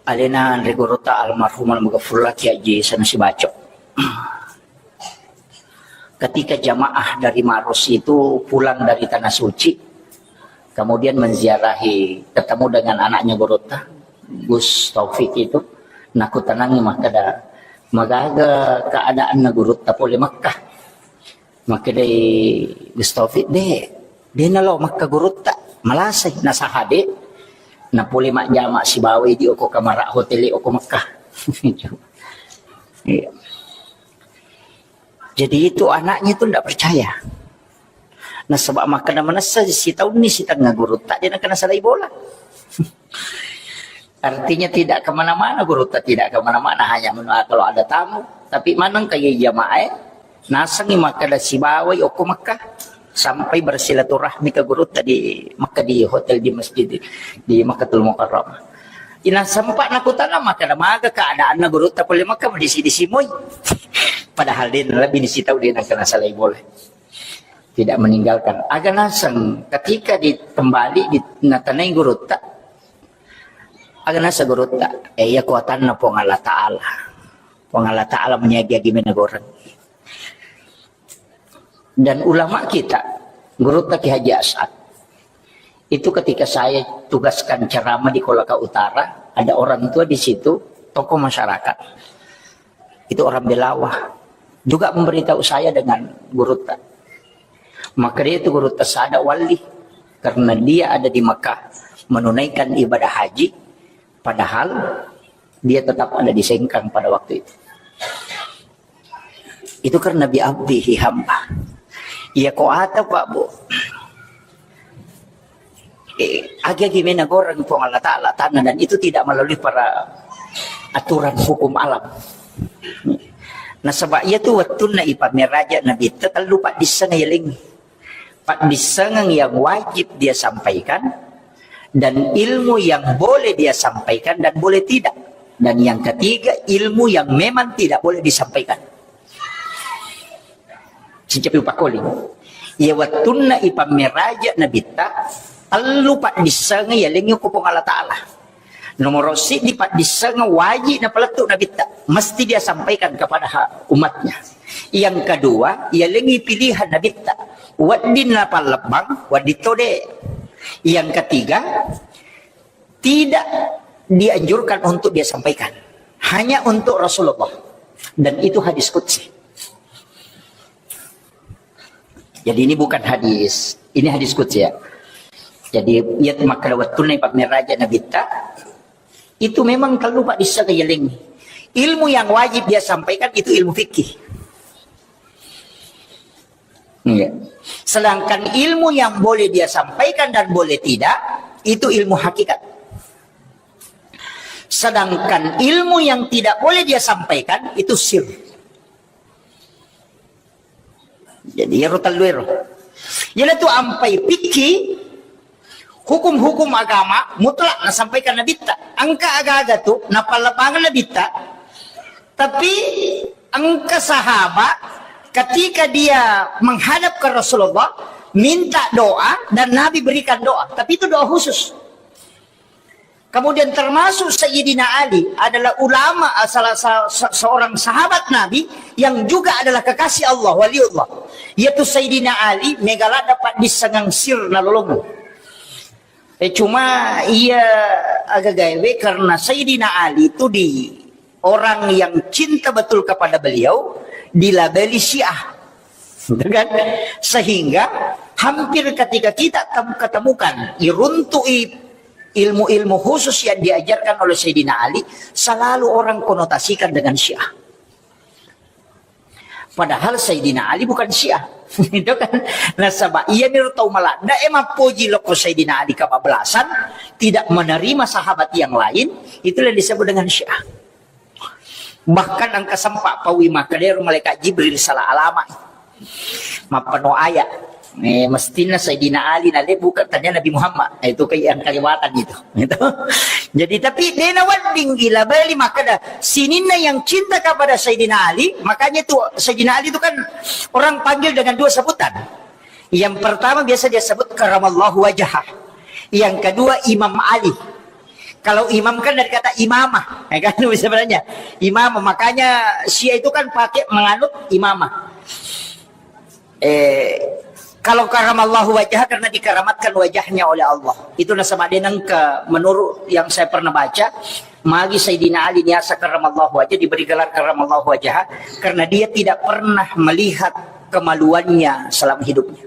alena Anre Gurutta almarhum almaghfurlah Kiai Haji Sanusi Baco. Ketika jamaah dari Maros itu pulang dari Tanah Suci, kemudian menziarahi, ketemu dengan anaknya Gurutta, Gus Taufik itu, nakutanangi makkeda, "Magaga keadaanna Gurutta pole Mekkah?" Makkedai Gus Taufik, "De, de nalo Mekkah Gurutta, malasai, nasaha de, napole majjama sibawai di oko kamara hotel oko Mekkah." Iya. Jadi itu anaknya itu ndak percaya. Nasaba makkeda manessa sitaunni sitengnga Gurutta de nakena salai bola. Artinya tidak kemana-mana Gurutta, tidak kemana-mana, hanya menua kalau ada tamu. Tapi maneng kaya jamaah, nasengi makkeda sibawai okko Mekkah sampai bersilaturahmi ke Gurutta di Mekkah, di hotel, di masjid di, di Makkatul Mukarramah. Ina sempat nakutana makkeda maga keadaanna Gurutta pole Mekkah, disi-disi moi. Padahal de lebih disi tau de nakena salai bola. Tidak meninggalkan. Aga naseng ketika ditembali di natanai Gurutta. Aga naseng Gurutta, eh, iya kuatanna Puang Allah Ta'ala. Puang Allah Ta'ala menyagiagi menegoreng. Dan ulama kita, Gurutta Ki Haji As'ad, itu ketika saya tugaskan ceramah di Kolaka Utara, ada orang tua di situ, tokoh masyarakat. Itu orang Belawa. Juga memberitahu saya dengan Gurutta. Maka dia itu Gurutta sada wali. Karena dia ada di Mekah menunaikan ibadah haji. Padahal Dia tetap ada di Sengkang pada waktu itu. Itu karena bi abdihi hamba. Iya ko ata, Pak, Bu. Eh, agi-agi mena goreng Puang Allah Ta'ala tanah, dan itu tidak melalui para aturan hukum alam. Nasaba iya tu wettunna ipammeraja Nabitta tellu paddisseng yalengngi. Paddissengeng yang wajib dia sampaikan, dan ilmu yang boleh dia sampaikan dan boleh tidak. Dan yang ketiga, ilmu yang memang tidak boleh disampaikan. Sicapi upakoli. Iya wettunna ipammeraja Nabitta, tellu paddissengeng yalengngi ko Puang Allah Ta'ala. Nomor siddi paddissengeng wajib napalettu Nabitta, mesti dia sampaikan kepada ha-, umatnya. Yang kedua, yalengngi pilihan Nabitta, wedding napallebbang, wedding tode. Yang ketiga, tidak dianjurkan untuk dia sampaikan, hanya untuk Rasulullah. Dan itu hadis qudsi. Jadi ini bukan hadis, ini hadis qudsi ya. Jadi iya makkeda wettunna ipammeraja Nabitta, itu memang tellu paddissengeng yalengngi. Ilmu yang wajib dia sampaikan itu ilmu fikih. Iya. Sedangkan ilmu yang boleh dia sampaikan dan boleh tidak, itu ilmu hakikat. Sedangkan ilmu yang tidak boleh dia sampaikan, itu sir. Jadi, ero tellu ero. Iyanatu ampai fikih, hukum-hukum agama mutlak nasampaikan Nabitta. Engka aga-aga tu napallebbangeng Nabitta, tapi engka sahabat ketika dia menghadap ke Rasulullah, minta doa dan Nabi berikan doa. Tapi itu doa khusus. Kemudian termasuk Sayyidina Ali adalah ulama, salah sa-, se-, seorang sahabat Nabi yang juga adalah kekasih Allah, waliullah. Yaitu Sayyidina Ali, mega ladda paddissengeng sir nalolongeng. Eh, cuma iya aga gaewe karena Sayyidina Ali itu di orang yang cinta betul kepada beliau dilabeli Syiah. Gitu kan? Sehingga hampir ketika kita tem-, ketemukan, iruntu'i ilmu-ilmu khusus yang diajarkan oleh Sayyidina Ali, selalu orang konotasikan dengan Syiah. Padahal Sayyidina Ali bukan Syiah. Itu kan. Nasaba iyaniro tau maladda e mappoji lokko Sayyidina Ali kebablasan, tidak menerima sahabat yang lain, itulah yang disebut dengan Syiah. Bahkan engka sempa paui makkedaro malaikat Jibril salah alamat. Mappano ayat. Eh, mestinna Sayyidina Ali nalebbu tanya Nabi Muhammad. Eh, itu kayak yang kelewatan itu. Gitu. Jadi, tapi dena wedding gila beli makkeda sininna yang cinta kepada Sayyidina Ali, makanya itu Sayyidina Ali itu kan orang panggil dengan dua sebutan. Yang pertama biasa dia sebut karamallahu wajah. Yang kedua Imam Ali. Kalau imam kan dari kata imamah, ya kan, sebenarnya imamah. Makanya Syiah itu kan pakai menganut imamah. Eh, kalau karamallahu wajah karena dikeramatkan wajahnya oleh Allah. Itu nasaba deneng ke, menurut yang saya pernah baca, magi Sayyidina Ali niasa karamallahu wajah diberi gelar karamallahu wajah karena dia tidak pernah melihat kemaluannya selama hidupnya.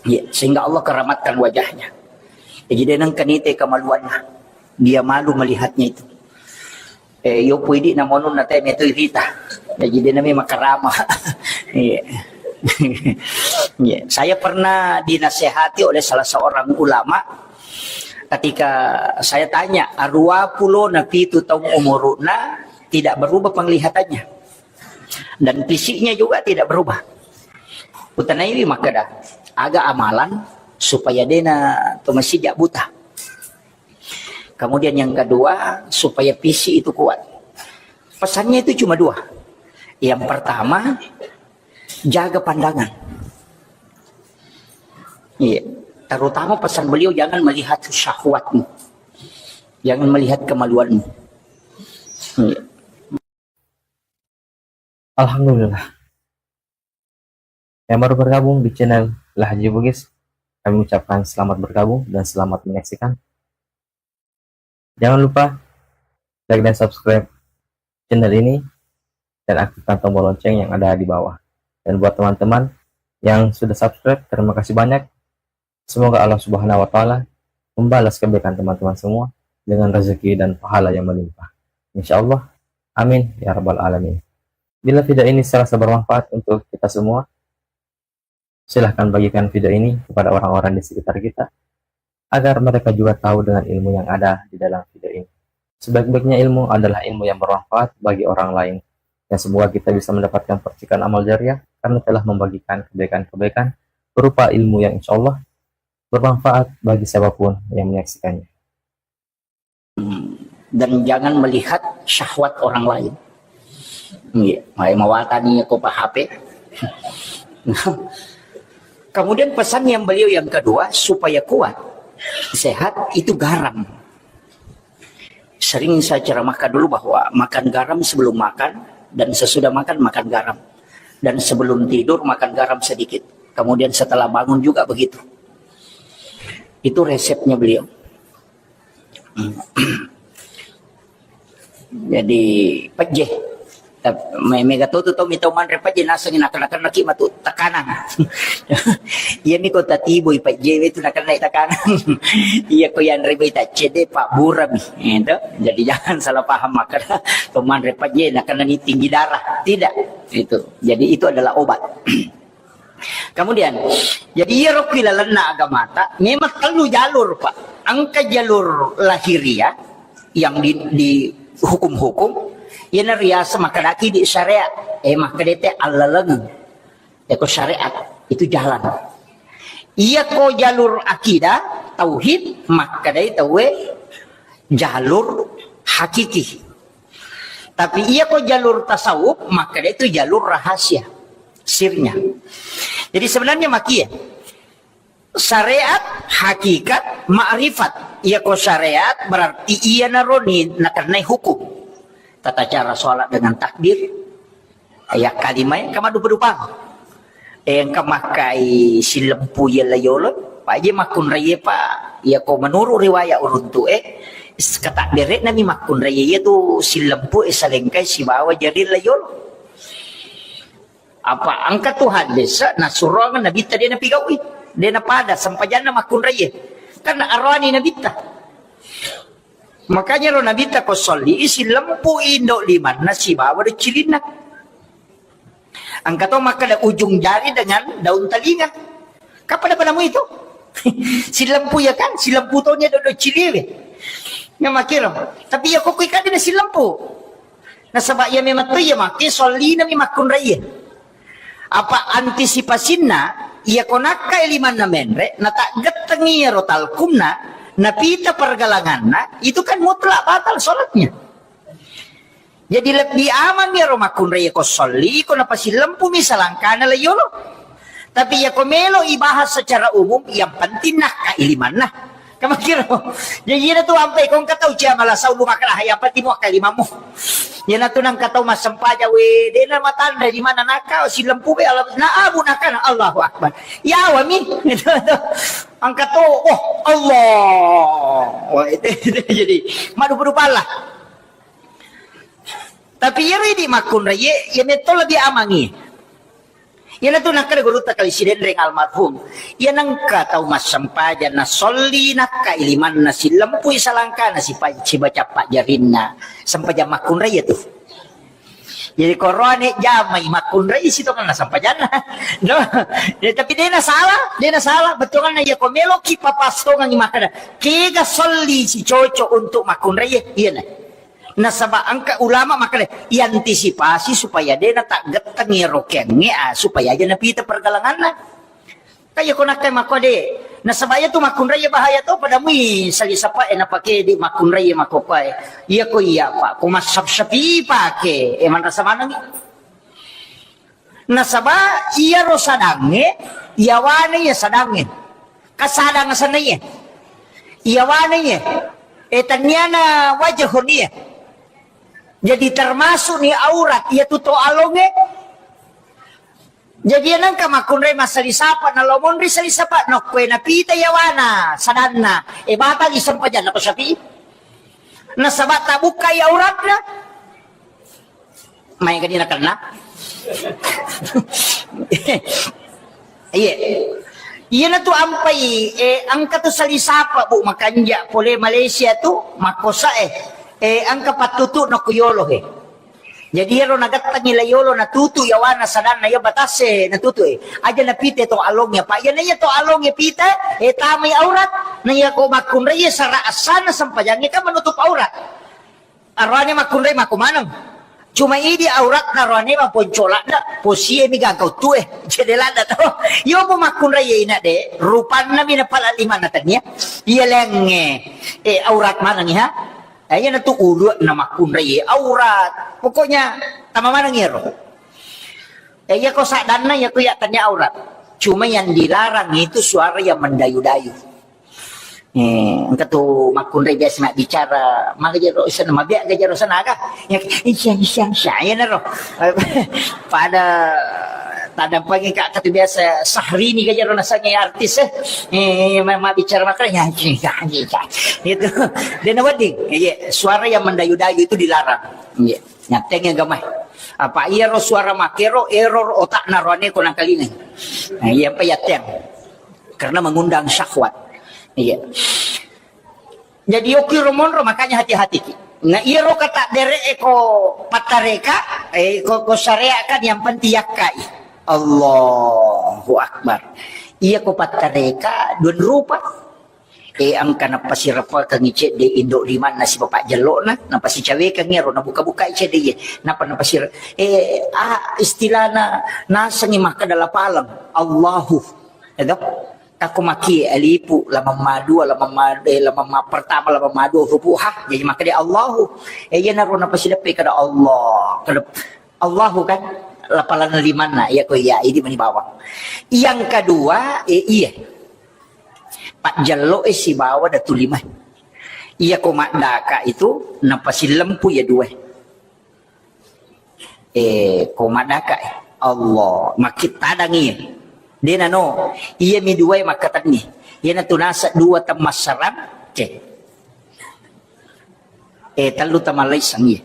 Ya, sehingga Allah keramatkan wajahnya. Jadi deneng kenite kemaluannya. Dia malu melihatnya itu. Eh, yo pui di namonun na teme tu irita. Jadi dia nami makarama. Iya. Iya. Saya pernah dinasehati oleh salah seorang ulama ketika saya tanya, arua pulo na pitu taung umuruna tidak berubah penglihatannya. Dan fisiknya juga tidak berubah. Utanaiwi makkeda, aga amalan supaya dena to masija buta. Kemudian yang kedua, supaya fisik itu kuat. Pesannya itu cuma dua. Yang pertama, jaga pandangan. Iya. Terutama pesan beliau, jangan melihat syahwatmu. Jangan melihat kemaluanmu. Iya. Alhamdulillah. Yang baru bergabung di channel Lahji Bugis, kami ucapkan selamat bergabung dan selamat menyaksikan. Jangan lupa like dan subscribe channel ini dan aktifkan tombol lonceng yang ada di bawah. Dan buat teman-teman yang sudah subscribe, terima kasih banyak. Semoga Allah Subhanahu wa Ta'ala membalas kebaikan teman-teman semua. dengan rezeki dan pahala yang melimpah. Insya Allah. Amin ya rabbal alamin. Bila video ini serasa bermanfaat untuk kita semua, silahkan bagikan video ini kepada orang-orang di sekitar kita, agar mereka juga tahu dengan ilmu yang ada di dalam video ini. Sebaik-baiknya ilmu adalah ilmu yang bermanfaat bagi orang lain. Dan semoga kita bisa mendapatkan percikan amal jariah karena telah membagikan kebaikan-kebaikan berupa ilmu yang insya Allah bermanfaat bagi siapapun yang menyaksikannya. Dan jangan melihat syahwat orang lain. Iya, mai mawatani ko pa H P. Kemudian pesan yang beliau yang kedua, supaya kuat, sehat, itu garam. Sering saya ceramahkan dulu bahwa makan garam sebelum makan dan sesudah makan, makan garam. Dan sebelum tidur, makan garam sedikit. Kemudian setelah bangun juga begitu. Itu resepnya beliau. Jadi, pejje. Tap-, me-, mega to tu tau mitau manre pejje, nasengi nakenna-kennaki matu tekanan. Iya mi ko tatiboi pejje itu nakennai tekanan. Iya ko yanre bai taccede, pabburami. Itu. Jadi, jangan salah paham makkeda to manre pejje nakennani tinggi darah. Tidak. Itu. Jadi, itu adalah obat. Kemudian, jadi iyaro ku ilalenna agamata, memang tellu jalur, Pak. Engka jalur lahiriah yang di, di hukum-hukum, iyana riaseng makkedaki di syariat, eh, makkedai te allalengeng. Eko syariat, itu jalan. Iyako jalur akidah, tauhid, makkedai tauwe jalur hakiki. Tapi iyako jalur tasawuf, makkedai itu jalur rahasia, sirnya. Jadi sebenarnya makia, syariat, hakikat, ma'rifat. Iyako syariat berarti iyanaro ni nakennai hukum. Tata cara sholat dengan takbir, ya, kalimai engka maddupa-dupang. Eh, engka makkai sillempu iya layolo, paje makkunraie, Pak. Iyako menurut riwayat uruntu e, s-, katakbere'na mi makkunraie iya tu sillempu e salengkai sibawa jari layolo. Apa engka tu hadis, nasuroang Nabitta de napigaui, de napada sempajanna makkunraie. Kan aroani Nabitta. Makanya ro Nabitta ko solli, sillempu indo limanna sibawa do cilinna. Engka to makkeda ujung jari dengan daun telinga. Kapada padamu itu? Sillempu ya kan? Sillempu to nia do, do ciliwe. Nyamakiro. Tapi ya kokoi kadena sillempu. Nasaba iya memang to iya make sollina mi makkunraie. Apa antisipasinna, iya ko nakkai limanna menre, nataggettengi iyaro talkunna, napita pergelanganna, itu kan mutlak batal sholatnya. Jadi lebbi amang iyaro makkunraie ko solli, ko napasillempu mi salangkana layolo. Tapi iya ko melo ibahas secara umum, yang penting nakkai limanna. Kamakiro. Jadi iyana tu ampe ko engka tau cia malasau lu makkeda, "Hai, apa timo kalimamu?" Iyana tu nangka tau massempajang, we, dena matanre di mana naka silempu be Allah. Na abu nakana Allahu Akbar. Yawa mi. Gitu tu. Angka to, oh, Allah. Wah, itu, itu jadi madu-madu pala. Tapi iyaro idi makkunraie, iya metto lebih amangi. Iyanatu nakkeda gurutta Kali Sidenreng almarhum, iya nengka tau massempajang nasolli nakkai limanna sillempui salangkana sipa-, sibaca pajjarinna sempajang makkunrai iyatu. Jadi koroane jamai makkunrai sitongenna sempajanna. No? Ya, tapi dena salah, dena salah. Bettuanna iya ko meloki papastongangi makkeda, kega solli si cocok untuk makkunrai, iyana. Nasaba engka ulama makkeda, iantisipasi supaya de nataggetteng iyaro keangnge, ah, supaya aja napita pergalanganna. Kaya ko nakkai makko de, nasaba iya tu makkunrai bahaya to, pada mui sali sapa e napake di makkunrai makko kuae. Iya ko iya pa, ko massap-sapi pake, e manrasa manengi. Nasaba iyaro sadangnge, iyawana iya sadangnge. Kasadang asenna iya. Iyawana iya. E, tanniana wajahun iya. Jadi termasuk ni aurat iya tu to alonge. Jadi nengka makkunrai massali sapa, na lo monri sali sapa, nokkue napita iyawana sadanna. E, batal i sempajanna ko sapi. Nasaba tabukka iya auratna. Maega ni nakenna. Iya. Iyanatu ampai, eh, engka tu salisapa, Bu, makanja pole Malaysia tu, makkosa, eh. Eh, engka pattutu nako yolo, eh. Jadi iyaro nagettengi la yolo natutu yawana sadanna iya batase natutu, eh. Aja napite to alonge, Pak. Iyana iya to alonge pita, eh, tamai aurat. Na iya ko makkunrai sara asana sempajange kan menutup aurat. Aroane makkunrai mako maneng. Cuma idi auratna roane maponcoladda, posie mi gangka uttue. Cede ladda to. Iyo mo makkunrai ina de, rupanna mi napala limanna tania. Iya lengnge. Eh, aurat maneng ha. Eh, iya natu ulu na makkunrai aurat. Pokoknya tama maneng iyaro. Eh, iya ko sadanna iya ko iya tania aurat. Cuma yang dilarang itu suara yang mendayu-dayu. Eh, engka tu makkunrai biasa nak bicara, maka jero sana, mabia ga jero sana aga. Ya, isya, isya, isya, ya naro. Pada tadampangi ka, katu biasa Sahrini ga jero nasanya artis, eh. Eh, ma-, ma bicara makanya, ya, ya, ya, ya. Gitu. Dan wedding, iya, suara yang mendayu-dayu itu dilarang. Iya. Nyateng agama. Apa iya ro suara makero, error otak naroane ko nangkalingai. Nah, iya apa yateng. Karena mengundang syahwat. Iya. Jadi yoki ro monro, makanya hati-hati ki. Nah, iya ro kata dere eko patareka, eh, ko, ko syariat kan yang penting yakkai. Allahu Akbar. Iya ko patareka dua rupa. Eh, engka napasirapakengngi cedde indo limanna sibawa pajjello'na, napasicawekengngi ero, nabuka-bukai cedde iye. Napa napasira-, eh, ah, istilahna nasengngi makkeda lapaleng. Allahu. Edo? Takko maki alifu, lamamma dua, lamamma, eh, lamamma pertama, lamamma dua huruf ha, jadi makkeda Allahu. Eh, iyanaro napasideppe kada Allah. Kada Allahu kan, lapalan limanna, iya ko iya, idi mani bawang. Yang kedua, eh, iya. Pajjello'e sibawa datu lima. Iya ko maddaka itu, napasillempu iya dua. Eh, ko maddaka, eh. Allah, makkittadang iya. Dena no, iya mi dua makkatenni. Iya natu nasa dua temmassarang, cek. Eh, tellu tamalaisang iya.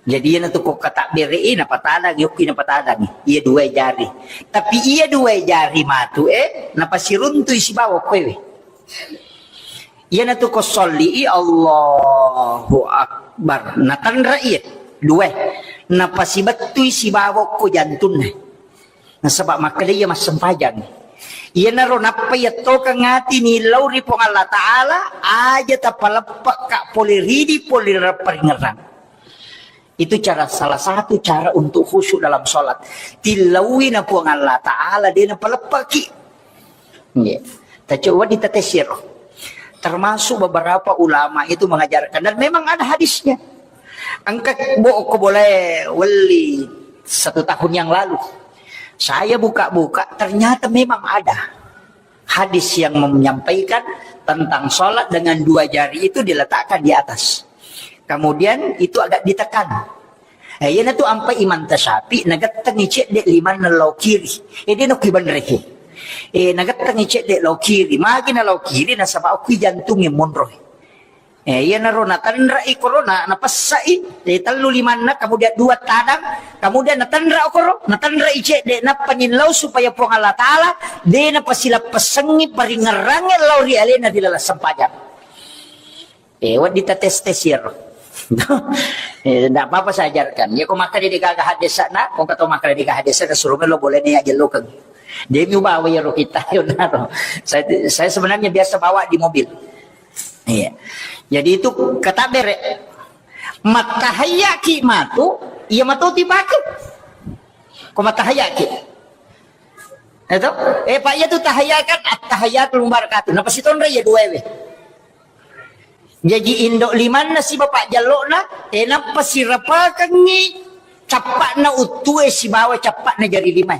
Jadi iyanatu ko katabbere'i napatadang, yokki napatadang. Iya dua jari. Tapi iya dua jari matu, eh, napasiruntui sibawa koewe. Iyanatu ko solli'i Allahu Akbar. Natanra iya dua. Napasibettui sibawa ko jantunna. Nasaba makkeda iya massempajang. Iyanaro nappa iyattokeng ati nillau ri Puang Allah Ta'ala, aja tapaleppe'ka pole ridi, pole ri paringerrang. Itu cara, salah satu cara untuk khusyuk dalam sholat. Tillaui na Puang Allah Ta'ala, de napaleppeki. Iya. Tacoba ditatesiro. Termasuk beberapa ulama itu mengajarkan, dan memang ada hadisnya. Engka bo ko boleh weli satu tahun yang lalu. Saya buka-buka, ternyata memang ada hadis yang menyampaikan tentang sholat dengan dua jari itu diletakkan di atas. Kemudian itu agak ditekan. Eh, iyanatu ampai Imam Tasyafi, nagettengi cedde limanna lao kiri. Eh, de nokki benreke. Eh, nagettengi cedde lao kiri. Magi na lao kiri, nasaba okki jantungnge monro. Eh, iyanaro natanrai korona, napessai, eh, tellu limanna, kemudian dua tadang, kemudian natanra okoro, natanrai cedde, nappa nillau supaya Puang Allah Ta'ala, de napasilappessengngi paringerrangnge lao ri alena ri laleng sempajang. Eh, wedding tates-tes iyaro. Eh, ndak apa-apa saya ajarkan. Ya, ko makkeda de gaga hadesana, ko kato makkeda de gaga hadesana, suruh melo boleh nih aja lokeng. Demi bawa ya kita, yonaro. Saya, saya sebenarnya biasa bawa di mobil. Iya. Jadi itu kata bere. Mattahayaki matu, iya matu dipake. Ko mattahayaki. Itu, eh, Pak, iya tu tahayakan, at-tahayatul mubarakatuh. Napa sitonre ya dua we. Jaji indo limanna sibawa pajjello'na, eh, nappa sirapakengngi cappa'na uttue sibawa cappa'na jari limae.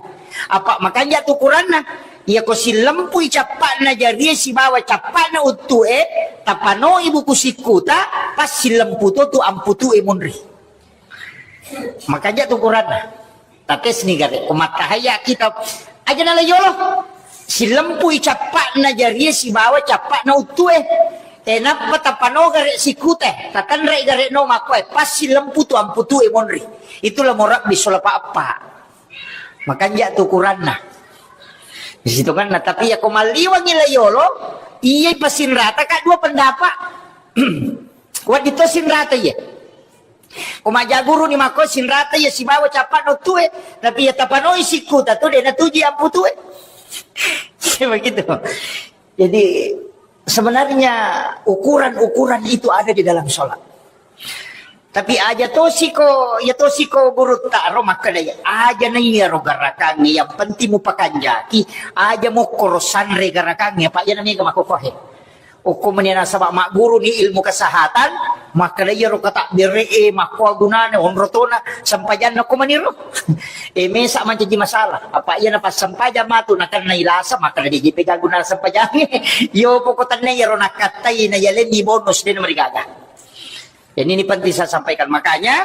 Apa makanja tu ukuranna? Iya ko sillempui cappa'na jarie sibawa cappa'na uttue, tapanoi buku sikkuta, pas sillempu to tu amputue munri. Makanja tu ukuranna. Tatesni gare, ko mattahaya kita aja nala yolo. Silempui cappa'na jarie sibawa cappa'na uttue. E nappa tapano gare sikute, tatanrai gare no makkoe, pas silempu tu amputue monri. Itulah morabbi solapa appa. Makanja tu ukuranna. Sitongenna, tapi iya ko malliwangi la yolo, iya pasinrata ka dua pendapat. Wedding to sinrata iya. Ko majaguru ni mako sinrata iya sibawa capa no tue, tapi iya tapanoi sikku tatu de natuji ampu tue. Begitu. Jadi sebenarnya ukuran-ukuran itu ada di dalam sholat. Tapi aja tosiko, ya tosiko gurutta ro makkeda, aja na iya ro garakangnge, yang penting mupakanjaki, aja mokkoro sanre garakangnge, apa iya na mega makokohe. Okko meni nasaba magguru ni ilmu kesehatan, makkeda iya ro kata bere e makkoa gunane onro tona sempajanna ko maniro. E mesa mancaji masalah, apa iya na pas sempajang matu nakenna ilasa, makkeda de jipe gaguna sempajangnge. Yo poko tenne iya ro nakattai na yalenni bonus de na marigaga. Jadi ini penting saya sampaikan. Makanya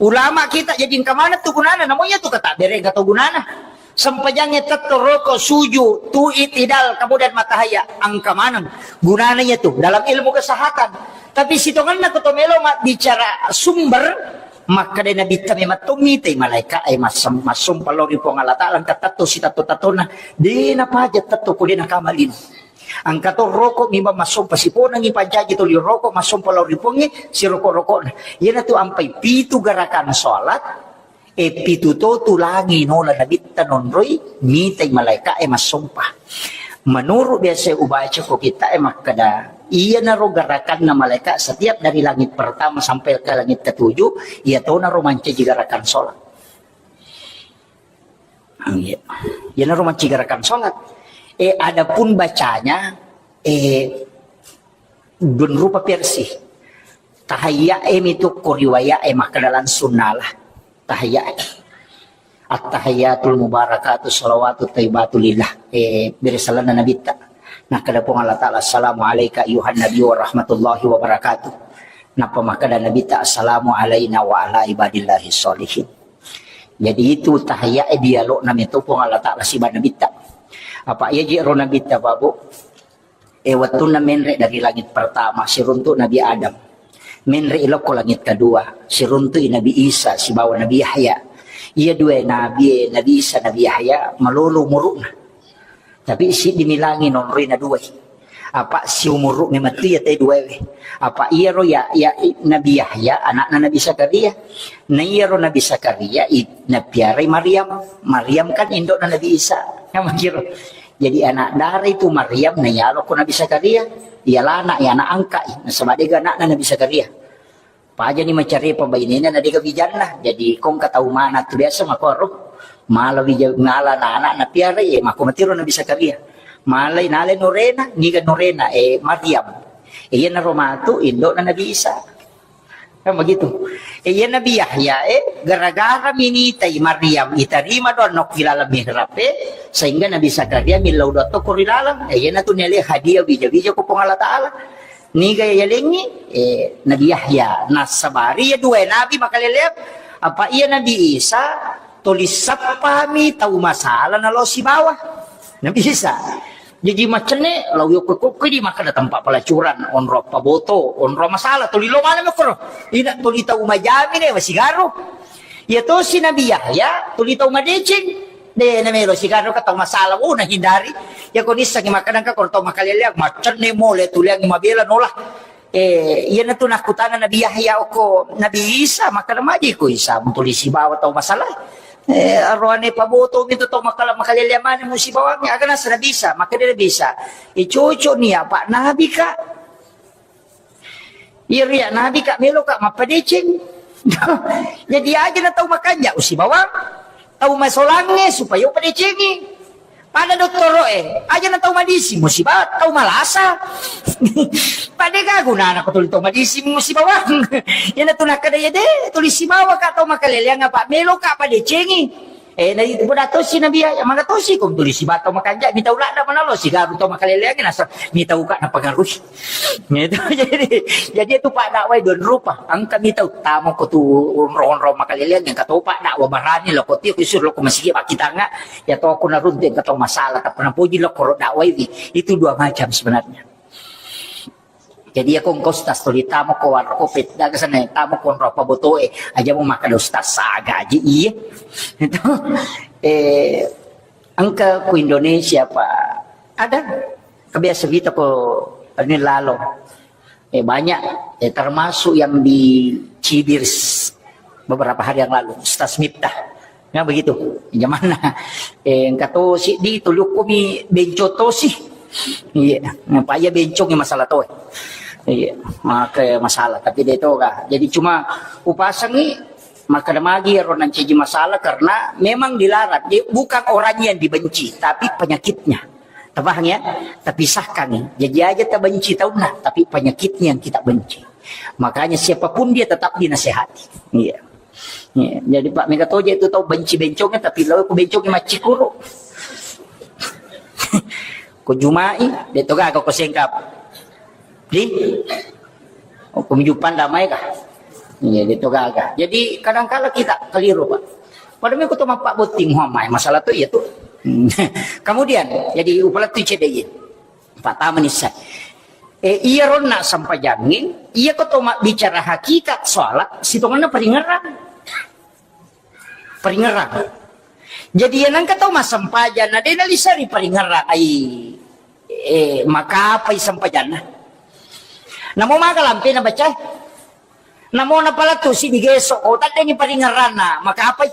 ulama kita jadi engka maneng tu gunana, namun iya tu kata bere engka to gunana. Sempajangnge tetto roko suju tu itidal kemudian matahaya engka maneng gunana iya tu dalam ilmu kesehatan. Tapi sitonganna ko to melo ma bicara sumber, makkeda nabitta memang to mitai malaika e massum- massumpa lao ri Puang Allah Taala engka tetto sitatto-tattona de napaja tetto ko de nakamalino. Engka to roko mimang massompa siponengngi pancaji tuli roko massompa lao ri Puangnge siroko-rokona. Iyanatu ampai pitu garakan salat, e pitu to tulangi nola nabitta nonroi mitai malaika e massompa. Menurut biasa ubaca ko kita e makkeda, iyanaro garakanna malaika setiap dari langit pertama sampai ke langit ketujuh, iya tonaro mancaji garakan salat. Iya. Iyanaro mancaji garakan salat. Eh, adapun bacanya, eh, dun rupa versi. Tahayya e mitu ko riwaya e makkeda langsung nala. Tahayya e. At-tahiyyatul mubarakatu salawatu thayyibatu lillah. Eh, bere salanna nabitta. Nakkeda Puang Allah Taala, "Assalamu alaika ayyuhan nabiyyu wa rahmatullahi wa barakatuh." Nappa makkeda nabitta, "Assalamu alaina wa ala ibadillahi sholihin." Jadi itu tahiyya e dialogna meto Puang Allah Taala siba nabitta. Apa iya je ro nabitta, Pak Bu? E wettunna menre dari langit pertama, siruntu Nabi Adam. Menre ilokko langit kedua, siruntu Nabi Isa sibawa Nabi Yahya. Iya dua nabi e, Nabi Isa, Nabi Yahya, malolo umuruna. Tapi siddi milangi nonroi na duai. Apa siumuru memettu iya te duai we. Apa iyaro ya, ya Nabi Yahya anakna Nabi Zakaria. Na iyaro Nabi Zakaria i- napiarai Maryam. Maryam kan indokna Nabi Isa. Kan begitu. Jadi anak dara itu Maryam na iyalo ko Nabi Zakaria. Iyalana ya anak angka i. Nasaba dega anakna Nabi Zakaria. Pajani macarepa bainena na dega wijanna. Jadi kongka tau mana tu biasa makoro. Mala wija ngala na anak na piara ye mako matiro Nabi Zakaria. Malai nale nurena, niga nurena, eh, Maryam. Eh, iya naro matu indokna Nabi Isa. Kan begitu. Eh, iya Nabi Yahya, eh, gara-gara minitai Maryam itarima doang nokki laleng mihrab, eh, sehingga Nabi Zakaria millau doang tokko ri laleng. Eh, iya natu nele hadiah wija-wija ko Puang Allah Taala. Niga yalengngi, eh, Nabi Yahya, nassabari iya dua nabi makaleleang, apa iya Nabi Isa tuli sappami tau masala nalo sibawa Nabi Isa. Jaji macenne lao yokko-kokko di makkeda tempat pelacuran, onro paboto, onro masala, tuli lo mana mokoro. Ina tuli tau majami ne masigaru. Iya tosi Nabi Yahya tuli tau madeceng. De na melo sigaru ka tau masala, oh, na hindari. Ya ko nissengi makkeda engka ko tau makaleleang, macenne mole tuliangi mabela nola. Eh, iyanatu nakkutana Nabi Yahya okko Nabi Isa, makkeda maji ko Isa mutuli sibawa tau masala. Eh, aroane paboto mi tu tau makala makaleleang mane musibawangi, aga nasa Nabi Isa, makkeda Nabi Isa, eh, cocok ni apa Nabi ka. Iya ria Nabi ka melo ka mappadeceng. Jadi aja na tau makanja usibawang. Tau masolangnge supaya upadecengi. Pada dottoro e, aja na tau madisi, musibah tau malasa. Pada ga gunana ko tuli tau madisi musibawang. Yana tu nakkeda ya de, tuli sibawa ka tau makaleleang apa melo ka padecengi. Eh, na itu pada tosi Nabi ya, mana tosi ko tuli sibawa tau makanja, mitau ladda mana lo sigaru tau makaleleang nasa mitau ka napengaruhi. Gitu. Jadi, jadi itu Pak dakwah dua rupa. Engka mitau tamo ko tu onro-onro makaleleang yang kata Pak dakwah barani lo ko tio kusur lo ko masigi pakkitanga ya to ko naruntu yang kata masalah tak pernah puji lo ko dakwah ini. Itu dua macam sebenarnya. Jadi ya ko engka ustaz tuli tamo ko warko pet daga sana tamo ko onro apa botoe aja mau makan ustaz saga aja iya. Itu eh Engka ku Indonesia, Pak. Ada kebiasa kita ko ini lalo. Eh, banyak, eh, termasuk yang di Cibir s-, beberapa hari yang lalu, Ustaz Miftah. Ya begitu. Jamanna. Eh, engka to siddi tulukkumi bencong tosi. Iya, apa iya bencong masalah to. Iya, maka masalah. Tapi dia to kah. Jadi cuma upasangi maka magi ro nancaji masalah karena memang dilarang. Dia bukan orangnya yang dibenci, tapi penyakitnya. Terpaham ya? Tapi sahkan. Jadi aja tak benci tauna, tapi penyakitnya yang kita benci. Makanya siapapun dia tetap dinasehati. Iya. Iya. Jadi Pak Mega Toje itu tahu benci bencongnya, tapi lalu ku bencongnya macikuru. Ko jumai, de to gaga ko sengkap. Di? Oh, ko mijupan damai kah? Iya, de to gaga. Jadi kadangkala kita keliru, Pak. Padahal ko to mappa botting, wah, mai masalah tu iya tu. Kemudian, jadi upala tu cedde iya. Pertama nih saya. Eh, iya ronna sampajangin, iya ko to mabbicara hakikat sholat, sitonganna paringerang. Paringerang. Jadi, iya nengka tau massempajang, na de naliseri paringerang, ai, eh, makapai sempajanna. Namo maga lampe na baca. Namo napalettu si digeso, oh, taddengi paringerang, na makapai.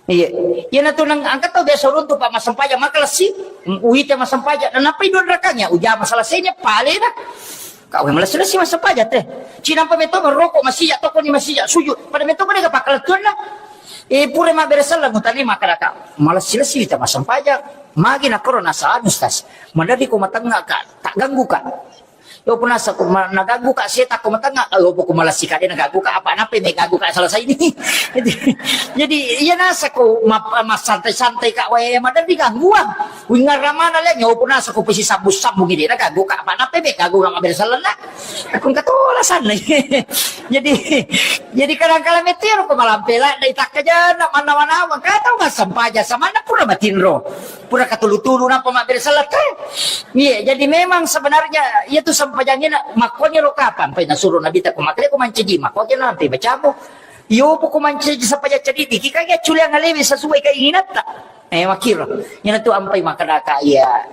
Iya. Iya na tu nang angka tau biasa runtu pa massempajang, maka lessi, uite massempajang, na napai dua rakangnya, ujama selesainya, pale na. Kak, we, malessi-lessi massempajang te. Cinampa metto merokok masija, tokoni masija, sujud. Pada metto pada ke pakkalettuanna. Eh, pura mabbere selleng utani makkadaka. Malessi-lessi ta massempajang. Magi nakkoro nasaan, Ustaz. Maderri ko matengnga ka, tak ganggu ka. Yo punasa ko ma-, naganggu ka seta ko matengnga, yo poko malessi ka de naganggu ka, apa nape me ganggu ka selesai ini. Jadi, jadi iya nasa ko ma-, massantai-santai ka wae maderri gangguang. Wingarramana le nyopo nasa ko pesi sambung-sambung ini na ganggu ka apa nape be ganggu ka mabbere sellenna. Aku engka tola sana. Jadi, jadi kadang kala metero ko malampela dai takkajana mannawa-nawa ka tau massempajang samanna pura matinro. Pura katulu-tulu napa mabbere sellenna. Iya, jadi memang sebenarnya iya tu sempajangina makkonya lo kapan pai nasuro Nabi ta ko makale ko mancaji makkonya nanti bacamu. Yo poko mancaji sempajang cedidi ki kage culiang alewe sesuai keinginanta. Eh, makiro. Ina tu ampai makkadaka iya,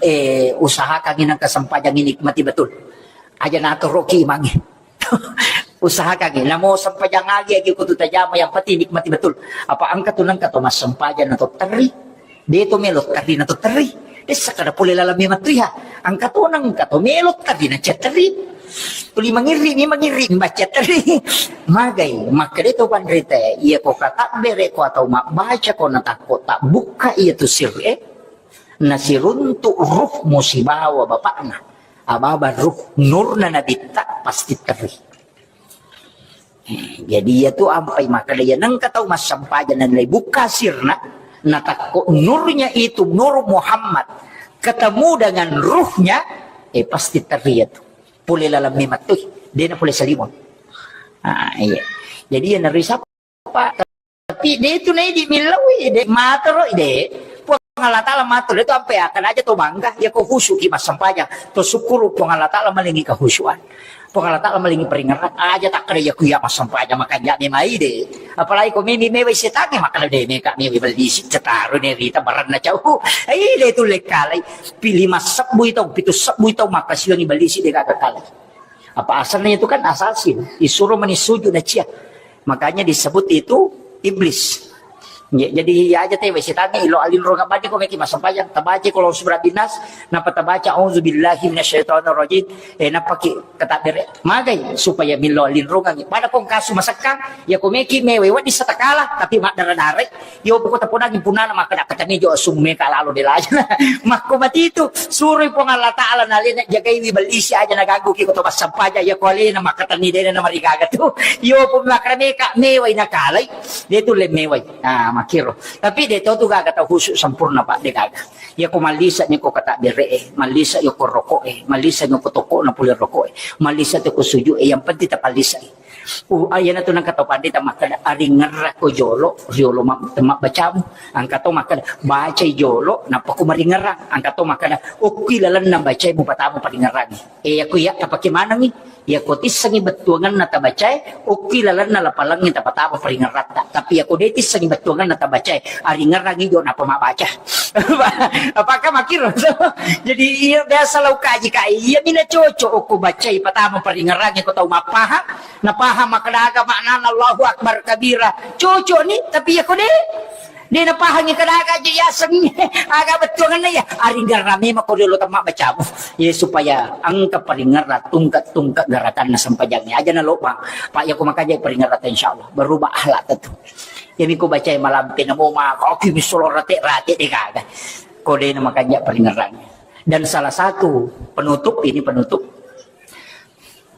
eh, usahakan inang kesempajang ini nikmati betul. Aja natoroki imangi. Usahakan ini. Namo sempajang agi agi kutu tajama yang penting nikmati betul. Apa angka tu nangka to massempajang na to terri. De to melo terri na to terri. Dessa kada pole lalang memang tu ya. Angka to nangka to melo terri na ceteri. Tuli mangirri ni mangirri baca terri. Magai, makkeda to panrita, iya ko katabbere ko atau mabbaca ko natakko tabbukka iya tu sir e, nasiruntuk ruh musibawa bapakna, ababa ruh nurna nabitta pasti terri. Eh, jadi iya tu ampai makkeda iya nengka tau massempajang nalai bukka sirna, natakko nurnya itu nur Muhammad ketemu dengan ruhnya, eh pasti terri iya tu. Pole lalang memang tu, de na pole salimon. Ah, iya. Jadi iya nari sapa? Tapi de tu naidi millau de, matero de. Puang Allah Taala matero de tu ampe akan aja to bangga, ya ko khusyuk ki massempajang. To syukuru Puang Allah Taala malingi kehusyuan. Puang Allah Taala malingi peringeran. Aja takkeda ya ku ya massempajang makan jami mai de. Apalagi ko mimi mewe setange makan de meka mewe beli si cetaro ne rita baranna cau. Ai de tu lekkalai. Pili massebbu tau, pitu sebbu tau makkasiwangi beli si de gaga kalai. Apa asalnya itu kan assassin, disuruh meni sujud na cia. Makanya disebut itu iblis. Ya, jadi ya aja tewe setannya ilo alinro ngabadi ko meki massempajang tabaca kalau surah binas napa tabaca auzubillahi minasyaitonirrajim eh napa ki kata bere magai supaya milo alinro ngangi pada kong kasu masekang ya ko meki mewe wadi satakala tapi madara dare Yo poko tapodangi punana makkeda katami jo asung meka lalo de lajana. Makko matitu, suroi Puang Allah Taala nalena jagaiwi bellisi aja naganggu ki ko to massempajang ya ko alena makkatenni dena namarigaga tu. Yo pun makkeda meka mewai nakalai. De tu le mewai. Ah, makkiro. Tapi de to tu gaga tau khusyuk sempurna, Pak, de gaga. Ya ko mallisa ni ko kata bere e, mallisa yo ko rokok e, mallisa ni ko toko na pule rokok e, mallisa tu ko sujud e, yang penting tapallisa e. Uh, ah, iyanatu nengka tau panrita makkeda, aringerrakko jolo riolo ma-, temabbacamu. Engka to makkeda, bacai jolo, nappa ko maringerrang. Engka to makkeda, okkui lalenna bacai mupatama paringerrangi. Eh, iyako iya tapake manengi. Iyako tissengi bettuangenna tabacae, okkui lalenna lapalengnge tapatama paringerratta. Tapi iyako de tissengi bettuangenna tabacae, aringerrangi jo nappa mabbaca. Apakah makkiro? Jadi iya biasa lau kaji ka, iya mina cocok okko bacai patama paringerrangi ko tau mappahang. Napahang makkeda aga maknana Allahu Akbar kabira. Cocok ni, tapi iyako de, de napahangi kada aga aja yaseng. Aga bettuanna iya. Aringerrang memang ko riolo temma bacamu. Ya supaya engka paringerrang tungke-tungke gerakanna sempajangnya. Aja na lupa. Pak, iyako makaja paringerrang, insyaallah berubah akhlak tentu. Iyami ko bacai malampe namo maka oki misolo rate-rate de gaga. Ko de na makaja paringerrang. Dan salah satu penutup, ini penutup.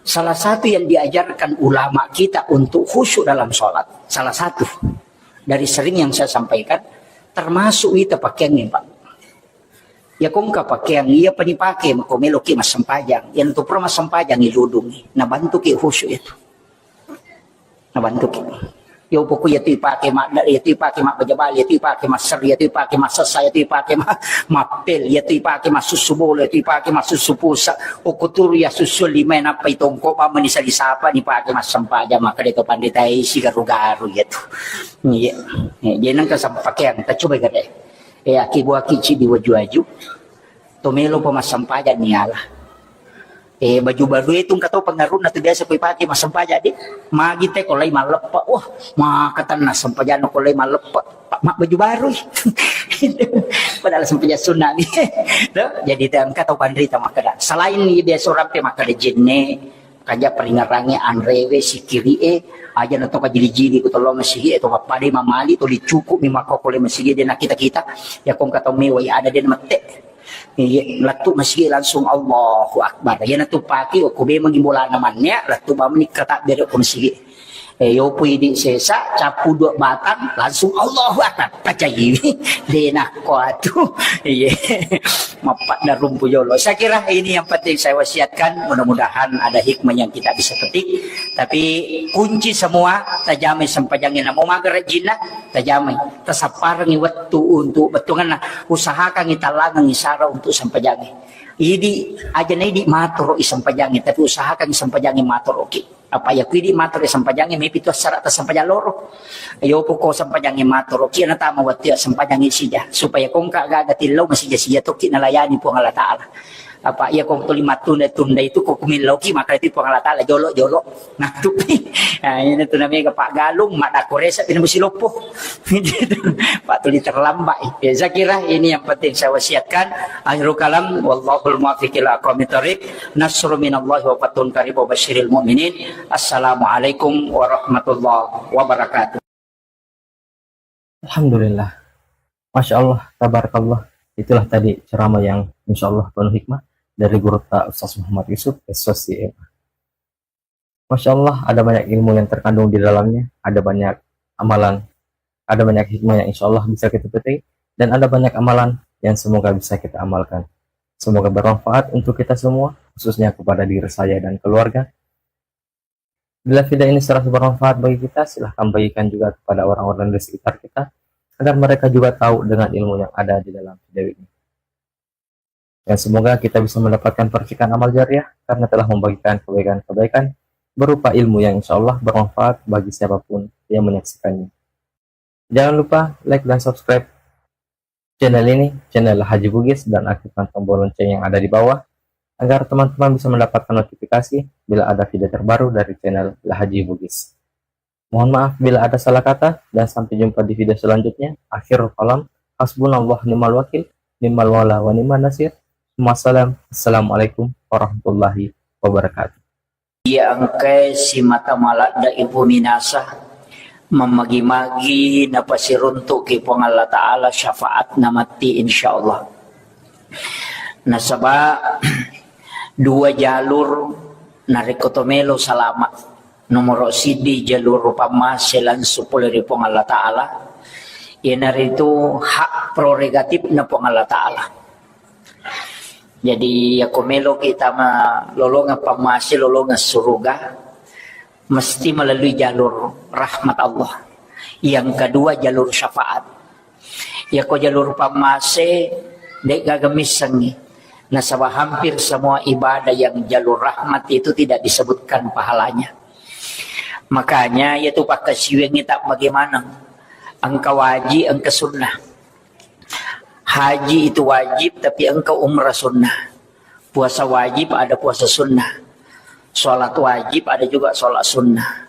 Salah satu yang diajarkan ulama kita untuk khusyuk dalam sholat, salah satu dari sering yang saya sampaikan, termasuk ita pakaiannya, Pak. Ya, kongka pakaian iya pani pake mako meloki massempajang. Yang tu pura massempajang iludungi, nabantuki khusyuk itu. Nabantuki. Yo poko iya tu ipake ma-, iya tu ipake mabbaja bali, iya tu ipake masseri, iya tu ipake massessa, iya tu ipake ma-, mappel, iya tu ipake massussu bola, iya tu ipake massussu pusa. Okko turu iya sussu lima nappa itongko bamma ni sali sapa ni pake massempajang, maka de to pandita isi garu-garu iya tu. Iya. Iya, jadi nengka sampakeang, ta coba gare. Eh, aki buaki ci di waju-waju. To melo pa massempajang ni ala. Eh, baju baru itu engka to pengaruhna tu biasa koi pake massempajang di. Magi te ko lai malleppe. Wah, maka tenna sempajang ko lai malleppe. Pak, mak baju baru. Padahal sempajang sunna ni. Tuh, jadi te engka to panrita makkeda. Selain ni biasa orang pe makkeda jenne, kaja peringerangi anrewe sikiri e, aja na to kajili-jili ko tolong masigi e to papade mamali to licuku mi makko kole masigi de na kita-kita. Ya kong kata mewai ada de mette. Iya, lettu masigi langsung Allahu Akbar. Iya na tu pake ko be magi bolana manne, lettu bamni kata bere ko masigi. Eh, yopo idi sesa, capu dua batang, langsung Allahu Akbar. Pacai. Dena ko atu. Iya. Mappadda rumpu jolo. Saya kira ini yang penting saya wasiatkan. Mudah-mudahan ada hikmah yang kita bisa petik. Tapi kunci semua, tajamai sempajangnya. Namo maga rajinna, tajamai. Tasapparangi wettu untuk bettuanna. Usahakan itallangan isara untuk sempajangnya. Idi, aja na idi matoro i sempajangnya, tapi usahakan sempajangnya matoro ki. Apa iya ku idi matoro i sempajangnya, mepi tu assara ta sempajang loro. Yo poko sempajangnya matoro ki, na tama wettu iya sempajangnya sija. Supaya kongka gaga tillau masija-sija toki nalayani Puang Allah Ta'ala. Apa iya kong tuli mattunda-tunda itu ko kumillau ki, maka itu Puang Allah Ta'ala jolo-jolo. Nah, tu, nah, ini tu namanya Pak Galung, mak dako resa pina musi loppo. Pak tuli terlambat. Ya, saya kira ini yang penting saya wasiatkan. Akhirul kalam, wallahul muwaffiq ila aqwamit thariq. Nasrun minallahi wa fathun qarib wa basyiril mu'minin. Assalamualaikum warahmatullahi wabarakatuh. Alhamdulillah. Masya Allah, tabarakallah. Itulah tadi ceramah yang insya Allah penuh hikmah dari guru ta Ustaz Muhammad Yusuf, S O C M A. Masya Allah, ada banyak ilmu yang terkandung di dalamnya, ada banyak amalan, ada banyak hikmah yang insya Allah bisa kita petik, dan ada banyak amalan yang semoga bisa kita amalkan. Semoga bermanfaat untuk kita semua, khususnya kepada diri saya dan keluarga. Bila video ini serasa bermanfaat bagi kita, silahkan bagikan juga kepada orang-orang di sekitar kita, agar mereka juga tahu dengan ilmu yang ada di dalam video ini. Dan semoga kita bisa mendapatkan percikan amal jariah karena telah membagikan kebaikan-kebaikan berupa ilmu yang insya Allah bermanfaat bagi siapapun yang menyaksikannya. Jangan lupa like dan subscribe channel ini, channel Haji Bugis, dan aktifkan tombol lonceng yang ada di bawah agar teman-teman bisa mendapatkan notifikasi bila ada video terbaru dari channel Haji Bugis. Mohon maaf bila ada salah kata, dan sampai jumpa di video selanjutnya. Akhirul kalam, hasbunallah ni'mal wakil, ni'mal maula wa ni'man nasir. Wassalam. Assalamualaikum warahmatullahi wabarakatuh. Iya engkae simata maladda ibu minasa, mammagi-magi napasiruntuki Puang Allah Ta'ala syafaatna matti, insyaallah. Nasaba dua jalur narekko to melo salama. Nomoro siddi jalur pammase langsung pole ri Puang Allah Ta'ala, iyanaritu hak prerogatifna Puang Allah Ta'ala. Jadi, yako meloki tama lolongeng pammase, lolongeng suruga, mesti melalui jalur rahmat Allah. Yang kedua, jalur syafaat. Yako jalur pammase, de'gaga missengngi. Nasaba hampir semua ibadah yang jalur rahmat itu tidak disebutkan pahalanya. Makanya, yatu pakkasiwiangngi tak bagaimana. Engka wajib, engka sunnah. Haji itu wajib, tapi engka umrah sunnah. Puasa wajib, ada puasa sunnah. Sholat wajib, ada juga sholat sunnah.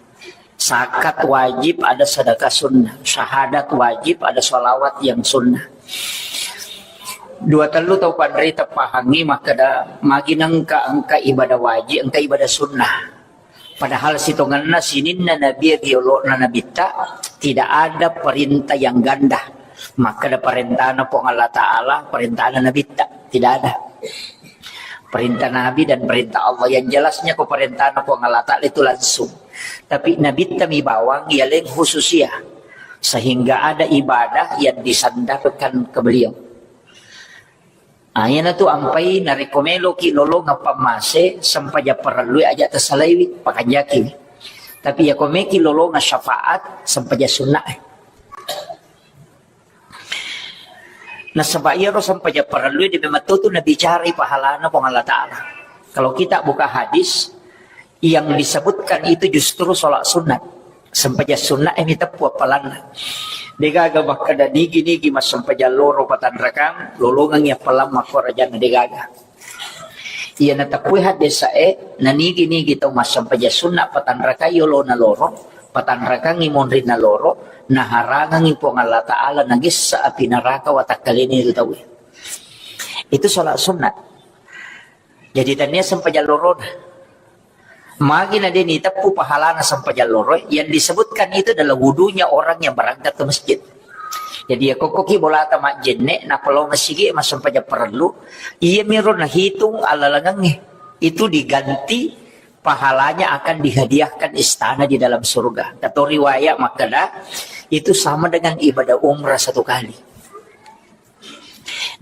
Zakat wajib, ada sedekah sunnah. Syahadat wajib, ada sholawat yang sunnah. Dua tellu tau panrita pahangngi makkeda, magi nengka engka ibadah wajib, engka ibadah sunnah. Padahal sitongenna sininna nabi riolo'na nabitta, tidak ada perintah yang ganda. Makkeda perintahna Puang Allah Ta'ala, perintahna nabitta, tidak ada. Perintah nabi dan perintah Allah yang jelasnya ko perintahna Puang Allah Ta'ala itu langsung. Tapi nabitta mi bawang yaleng khususia, sehingga ada ibadah yang disandarkan ke beliau. Ah, iyanatu ampai narekko meloki lolongeng pammase, sempajang parellui aja tasalaiwi, pakanjakiwi. Tapi yako meki lolongeng syafaat, sempajang sunnae. Nasaba iyaro sempajang parellui de memang tu nabicarai pahalana Puang Allah Ta'ala. Kalau kita buka hadis, yang disebutkan itu justru sholat sunat. Sempajang sunat ini teppu appalanna. Degaga makkeda nigi-nigi massempajang loro patanrakang, lolongengi appalang makkorajanna, degaga. Iya nateppui haddesae, nanigi-nigi tau massempajang sunat patanrakang yolona loro, patanrakangi monrinna loro, naharangangi Puang Allah Ta'ala nagessa api neraka watakkalena itu tauwe. Itu sholat sunat. Jadi tania sempajang lorona. Magi na de niteppu pahalana sempajang loro, yang disebutkan itu adalah wudunya orang yang berangkat ke masjid. Jadi ya kokkoki bolata majjenne, nappa lao masigi massempajang parellu, iya miro nahitung alalangengnge. Itu diganti pahalanya akan dihadiahkan istana di dalam surga. Atau riwayat makkeda, itu sama dengan ibadah umrah satu kali.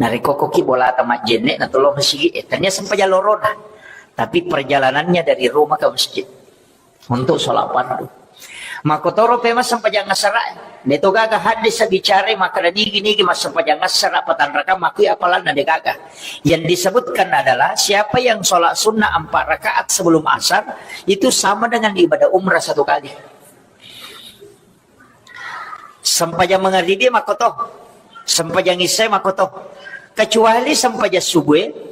Narekko koki bolata majjenne na tolo masigi, eh, tania sempajang lorona. Tapi perjalanannya dari rumah ke masjid untuk sholat fardu. Makkotoro pema sempajang asara. Deto gaga hadis bicara makkeda nigi-nigi massempajang asara patanrakang makui apalanna de gaga. Yang disebutkan adalah siapa yang sholat sunnah empat rakaat sebelum asar itu sama dengan ibadah umrah satu kali. Sempajang mangaribi makkoto, sempajang isya makkoto. Kecuali sempajang subuh,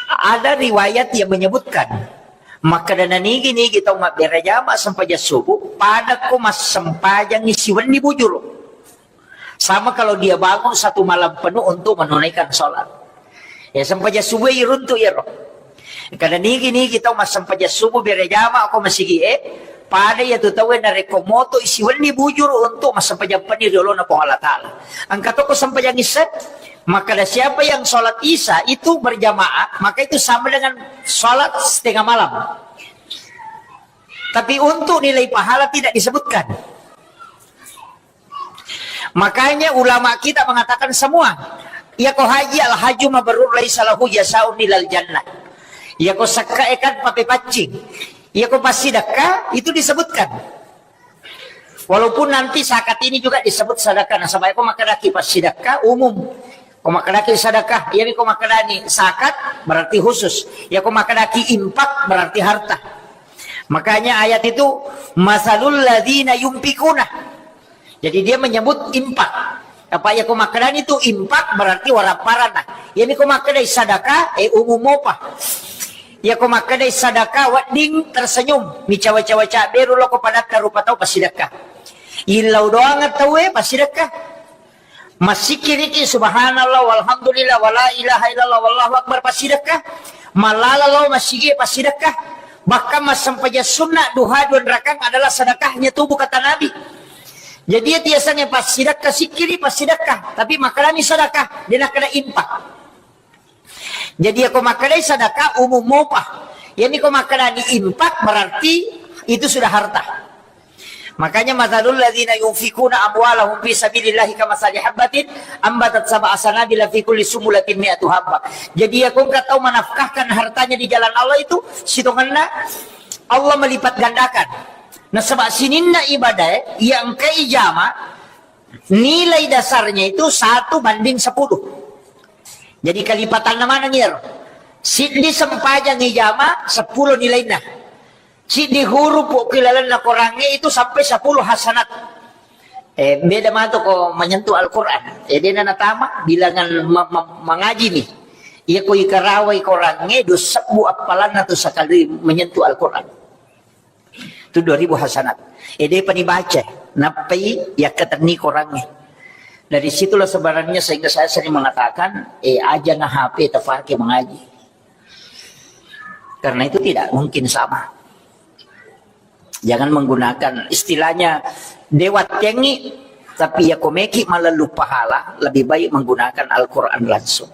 ada riwayat yang menyebutkan, makkeda nanigi-nigi tau mabbere jama sempajang subuh, padakko massempajangi siwenni bujuru. Sama kalau dia bangun satu malam penuh untuk menunaikan sholat. Ya, sempajang subuh iruntu iyaro. Kada nigi-nigi tau massempajang subuh bere jama ko masigi e, pada ya tu tau narekko moto isi wenni bujuru untuk massempajang penni riolona Puang Allah Ta'ala. Engka toko sempajang isya, maka ada siapa yang sholat isya itu berjamaah, maka itu sama dengan sholat setengah malam. Tapi untuk nilai pahala tidak disebutkan. Makanya ulama kita mengatakan semua, iyako haji al haju mabrur laisa lahu jasaun ilal jannah. Iyako sekka ekan pape paccing. Iyako passidekka itu disebutkan. Walaupun nanti zakat ini juga disebut sedekah. Nasaba iyako makkedaki passidekka umum. Ko makkedaki sedekah, iyami ko makkedani zakat berarti khusus. Iyako makkedaki infak berarti harta. Makanya ayat itu masalul ladzina yunfikuna. Jadi dia menyebut infak. Apa ya ko makkedani tu infak berarti waramparanna. Iyami ko makkedai sadaka, eh, umum mopa. Iya ko makkedai sadaka wedding tersenyum, micawa-cawa caberu loko padatta rupa tau passidekka. Illau doang tauwe passidekka. Massikkiriki subhanallah walhamdulillah wala ilaha illallah wallahu akbar passidekka. Mallala lao massigi passidekka. Bahkan massempajang sunna duha dua rakang adalah sedekahnya tubuh kata Nabi. Jadi ya tiasannya passidekka sikkiri passidekka, tapi makkedani sedekah, dia nakkeda infak. Jadi ya ko makkedai sedekah umum mopa. Iyami ko makkedani infak berarti itu sudah harta. Makanya masalul ladzina yunfikuna amwalahum fi sabilillahi kamasali habbatin ambatat sab'a sanabila fi kulli sumulatin mi'atu habba. Jadi ya ko engka tau menafkahkan hartanya di jalan Allah itu sitongenna Allah melipat gandakan. Nasaba sininna ibadah yang ke ijama, nilai dasarnya itu satu banding sepuluh. Jadi kalipatanna maneng iyaro. Siddi sempajang ijama, sepuluh nilainna. Siddi huruf ko ilalenna Korangnge itu sampai sepuluh hasanat. Eh, beda matu ko menyentuh Al-Quran. Eh, dena natama bilangan ma- ma- mangaji nih. Iya ko ikarawai Korangnge, dua sebbu appalanna tu sekali menyentuh Al-Quran. Itu dua ribu hasanat. Eh, de pani baca, nappai yakkatenni Korangnge. Dari situlah sebenarnya sehingga saya sering mengatakan, eh, aja na H P tafake mengaji. Karena itu tidak mungkin sama. Jangan menggunakan istilahnya dewa tengi, tapi ya komeki malah lupa hala, lebih baik menggunakan Al-Quran langsung.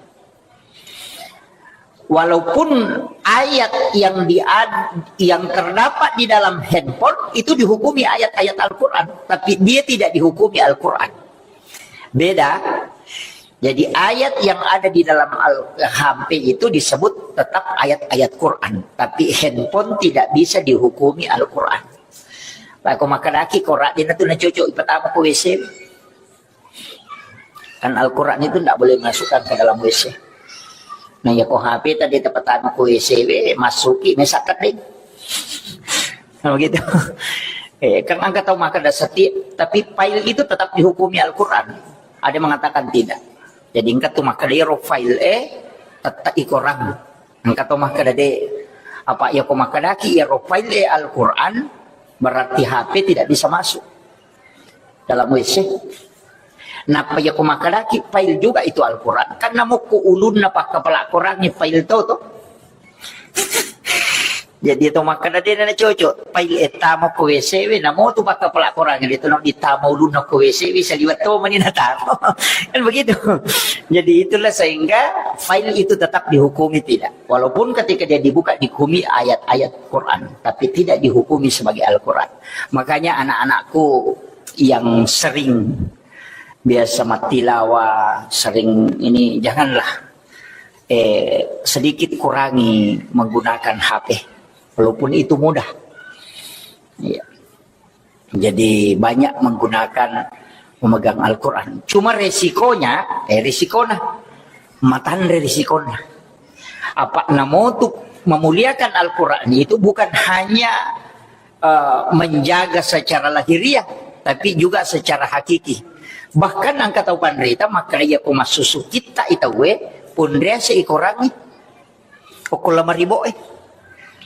Walaupun ayat yang di yang terdapat di dalam handphone itu dihukumi ayat-ayat Al-Quran, tapi dia tidak dihukumi Al-Quran. Beda. Jadi ayat yang ada di dalam Al- H P itu disebut tetap ayat-ayat Quran, tapi handphone tidak bisa dihukumi Al-Quran. Lako makadaki Quran dina tu na cocok ipatama ko W C. Kan Al-Quran itu ndak boleh masukkan ke dalam W C. Nah, ya ko H P tadi tepatama ko W C we, masuki mesakat deh. Nah, begitu. Eh, kan engka tau makkeda setiap, tapi file itu tetap dihukumi Al-Quran. Ada yang mengatakan tidak. Jadi engka tu makkeda ero file e, tetap i Quran. Engka tau makkeda de, apa ya ko makkedaki ero file e Al-Quran, berarti H P tidak bisa masuk dalam W C. Nappa iya ko makkedaki file juga itu Al-Quran. Kan namokko ulunna pakkapala Qurangnge file to to. Jadi to makkeda de na cocok file e tama ko W C we, namo tu pakkapala Qurangnge de to no ditama ulunna ko W C we, saliwat to mani natama. Kan begitu. Jadi itulah sehingga file itu tetap dihukumi tidak. Walaupun ketika dia dibuka dihukumi ayat-ayat Quran, tapi tidak dihukumi sebagai Al-Quran. Makanya anak-anakku yang sering biasa mattilawa, sering ini, janganlah, eh, sedikit kurangi menggunakan H P, walaupun itu mudah. Iya. Jadi banyak menggunakan, memegang Al-Quran. Cuma resikonya, eh, resikona, matanre resikona. Apa namotu memuliakan Al-Quran itu bukan hanya eh, menjaga secara lahiriah, tapi juga secara hakiki. Bahkan engka tau panrita, maka iya ko massusu kitta i tauwe, ponrease i Korangnge. Okko lamari boe.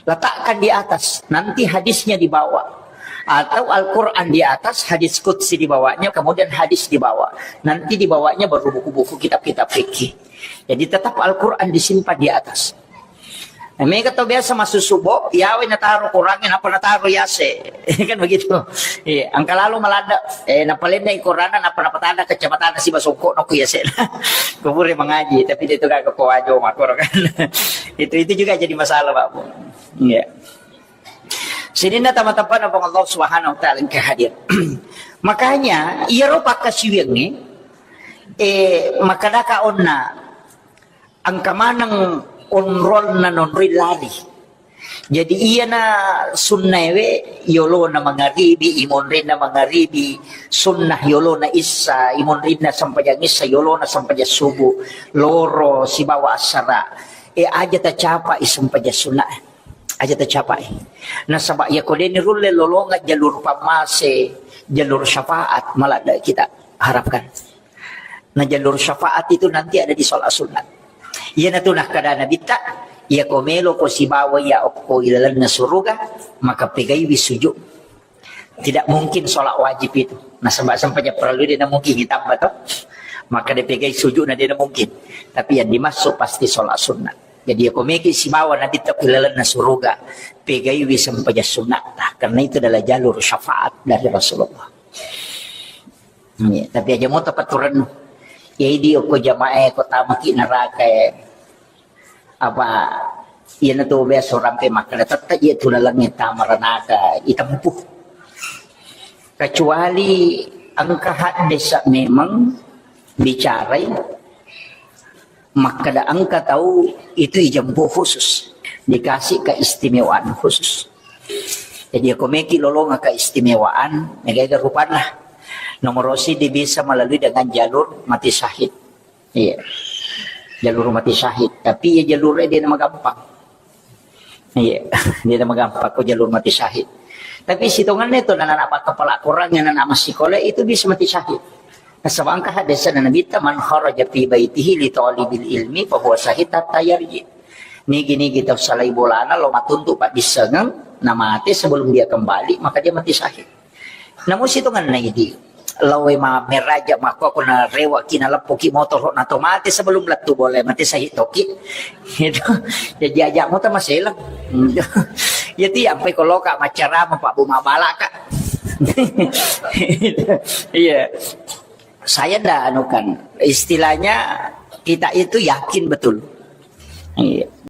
Letakkan di atas, nanti hadisnya di bawah. Atau Al-Quran di atas, hadis qudsi di bawahnya, kemudian hadis di bawah. Nanti di bawahnya baru buku-buku kitab-kitab fikih. Jadi tetap Al-Quran disimpan di atas. Eh, mega tau biasa masuk subuh, yawe nataro Korangnge, napa nataro yase. Kan begitu. Iya, engka lalo maladde, eh, napalenna i Koranna, napa napatanna kacamata na siba songko no ku yase. Kubure mengaji, tapi itu kagak ko wajo makoro kan. Itu, itu juga jadi masalah, Pak Bu. Iya. Sininna tama-tamana Puang Allah Subhanahu wa Ta'ala engka hadir. Makanya, iyaro pakkasiwiangnge, eh, makkadaka onna, engka maneng onrolna nonroi lari. Jadi iyana sunnaewe yolona mangaribi, imonrinna mangaribi, sunnah yolona issa, imonrinna sempajang issa, yolona sempajang subuh, loro sibawa assara. E aja tacapai sempajang sunnah. Aja tacapai. Nasaba iya ko deni rulle lolonga jalur pammase, jalur syafaat, maladde kita harapkan. Nah, jalur syafaat itu nanti ada di sholat sunat. Iyanatu nakkada Nabitta, iya ko melo ko sibawa iya okko ilalenna suruga, maka pegaiwi sujud. Tidak mungkin sholat wajib itu. Nasaba sempajang parallu de na mungkin ditambah to. Maka dipegai sujud na de na mungkin. Tapi yang dimaksud pasti sholat sunat. Jadi iya ko meki sibawa Nabitta ko ilalenna suruga, pegaiwi sempajang sunat. Karena itu adalah jalur syafaat dari Rasulullah. Iya, tapi aja mo tapaturennu. Iya, idi okko jamaah e, ko tamaki neraka e. Apa, iyanatu biasa rampe makkada tette iya tu laleng e tama ranaka itempuh. Kecuali engka haddesa memang bicarai makkada engka tau itu ijempuh khusus, dikasih keistimewaan khusus. Jadi, ako meki lolonga keistimewaan, mega-ega rupanna. Nomor siddi bisa melalui dengan jalur mati syahid. Iya. Jalur mati syahid. Tapi ya jalurnya dia nama gampang. Iya. Dia nama gampang ko jalur mati syahid. Tapi sitongannya itu anak-anak kepala kurang, anak-anak masih sekolah itu bisa mati syahid. Nasaba engka hadisna Nabitta, "Man kharaja fi baitihi li talibil ilmi fa huwa syahid hatta yarji." Nigi-nigi tau salai bolana lo matuntu paddissengeng, namate sebelum dia kembali, maka dia mati syahid. Namu sitonganna idi, lawe ma meraja makko ko na rewa ki na leppo ki motor na to mate sebelum lettu bola mate syahid toki. Itu jadi aja motor maselang. Ya ti ampai ko loka macarama Pak Bu mabalaka. Iya. Saya ndak anukan, istilahnya kita itu yakin betul. Iya.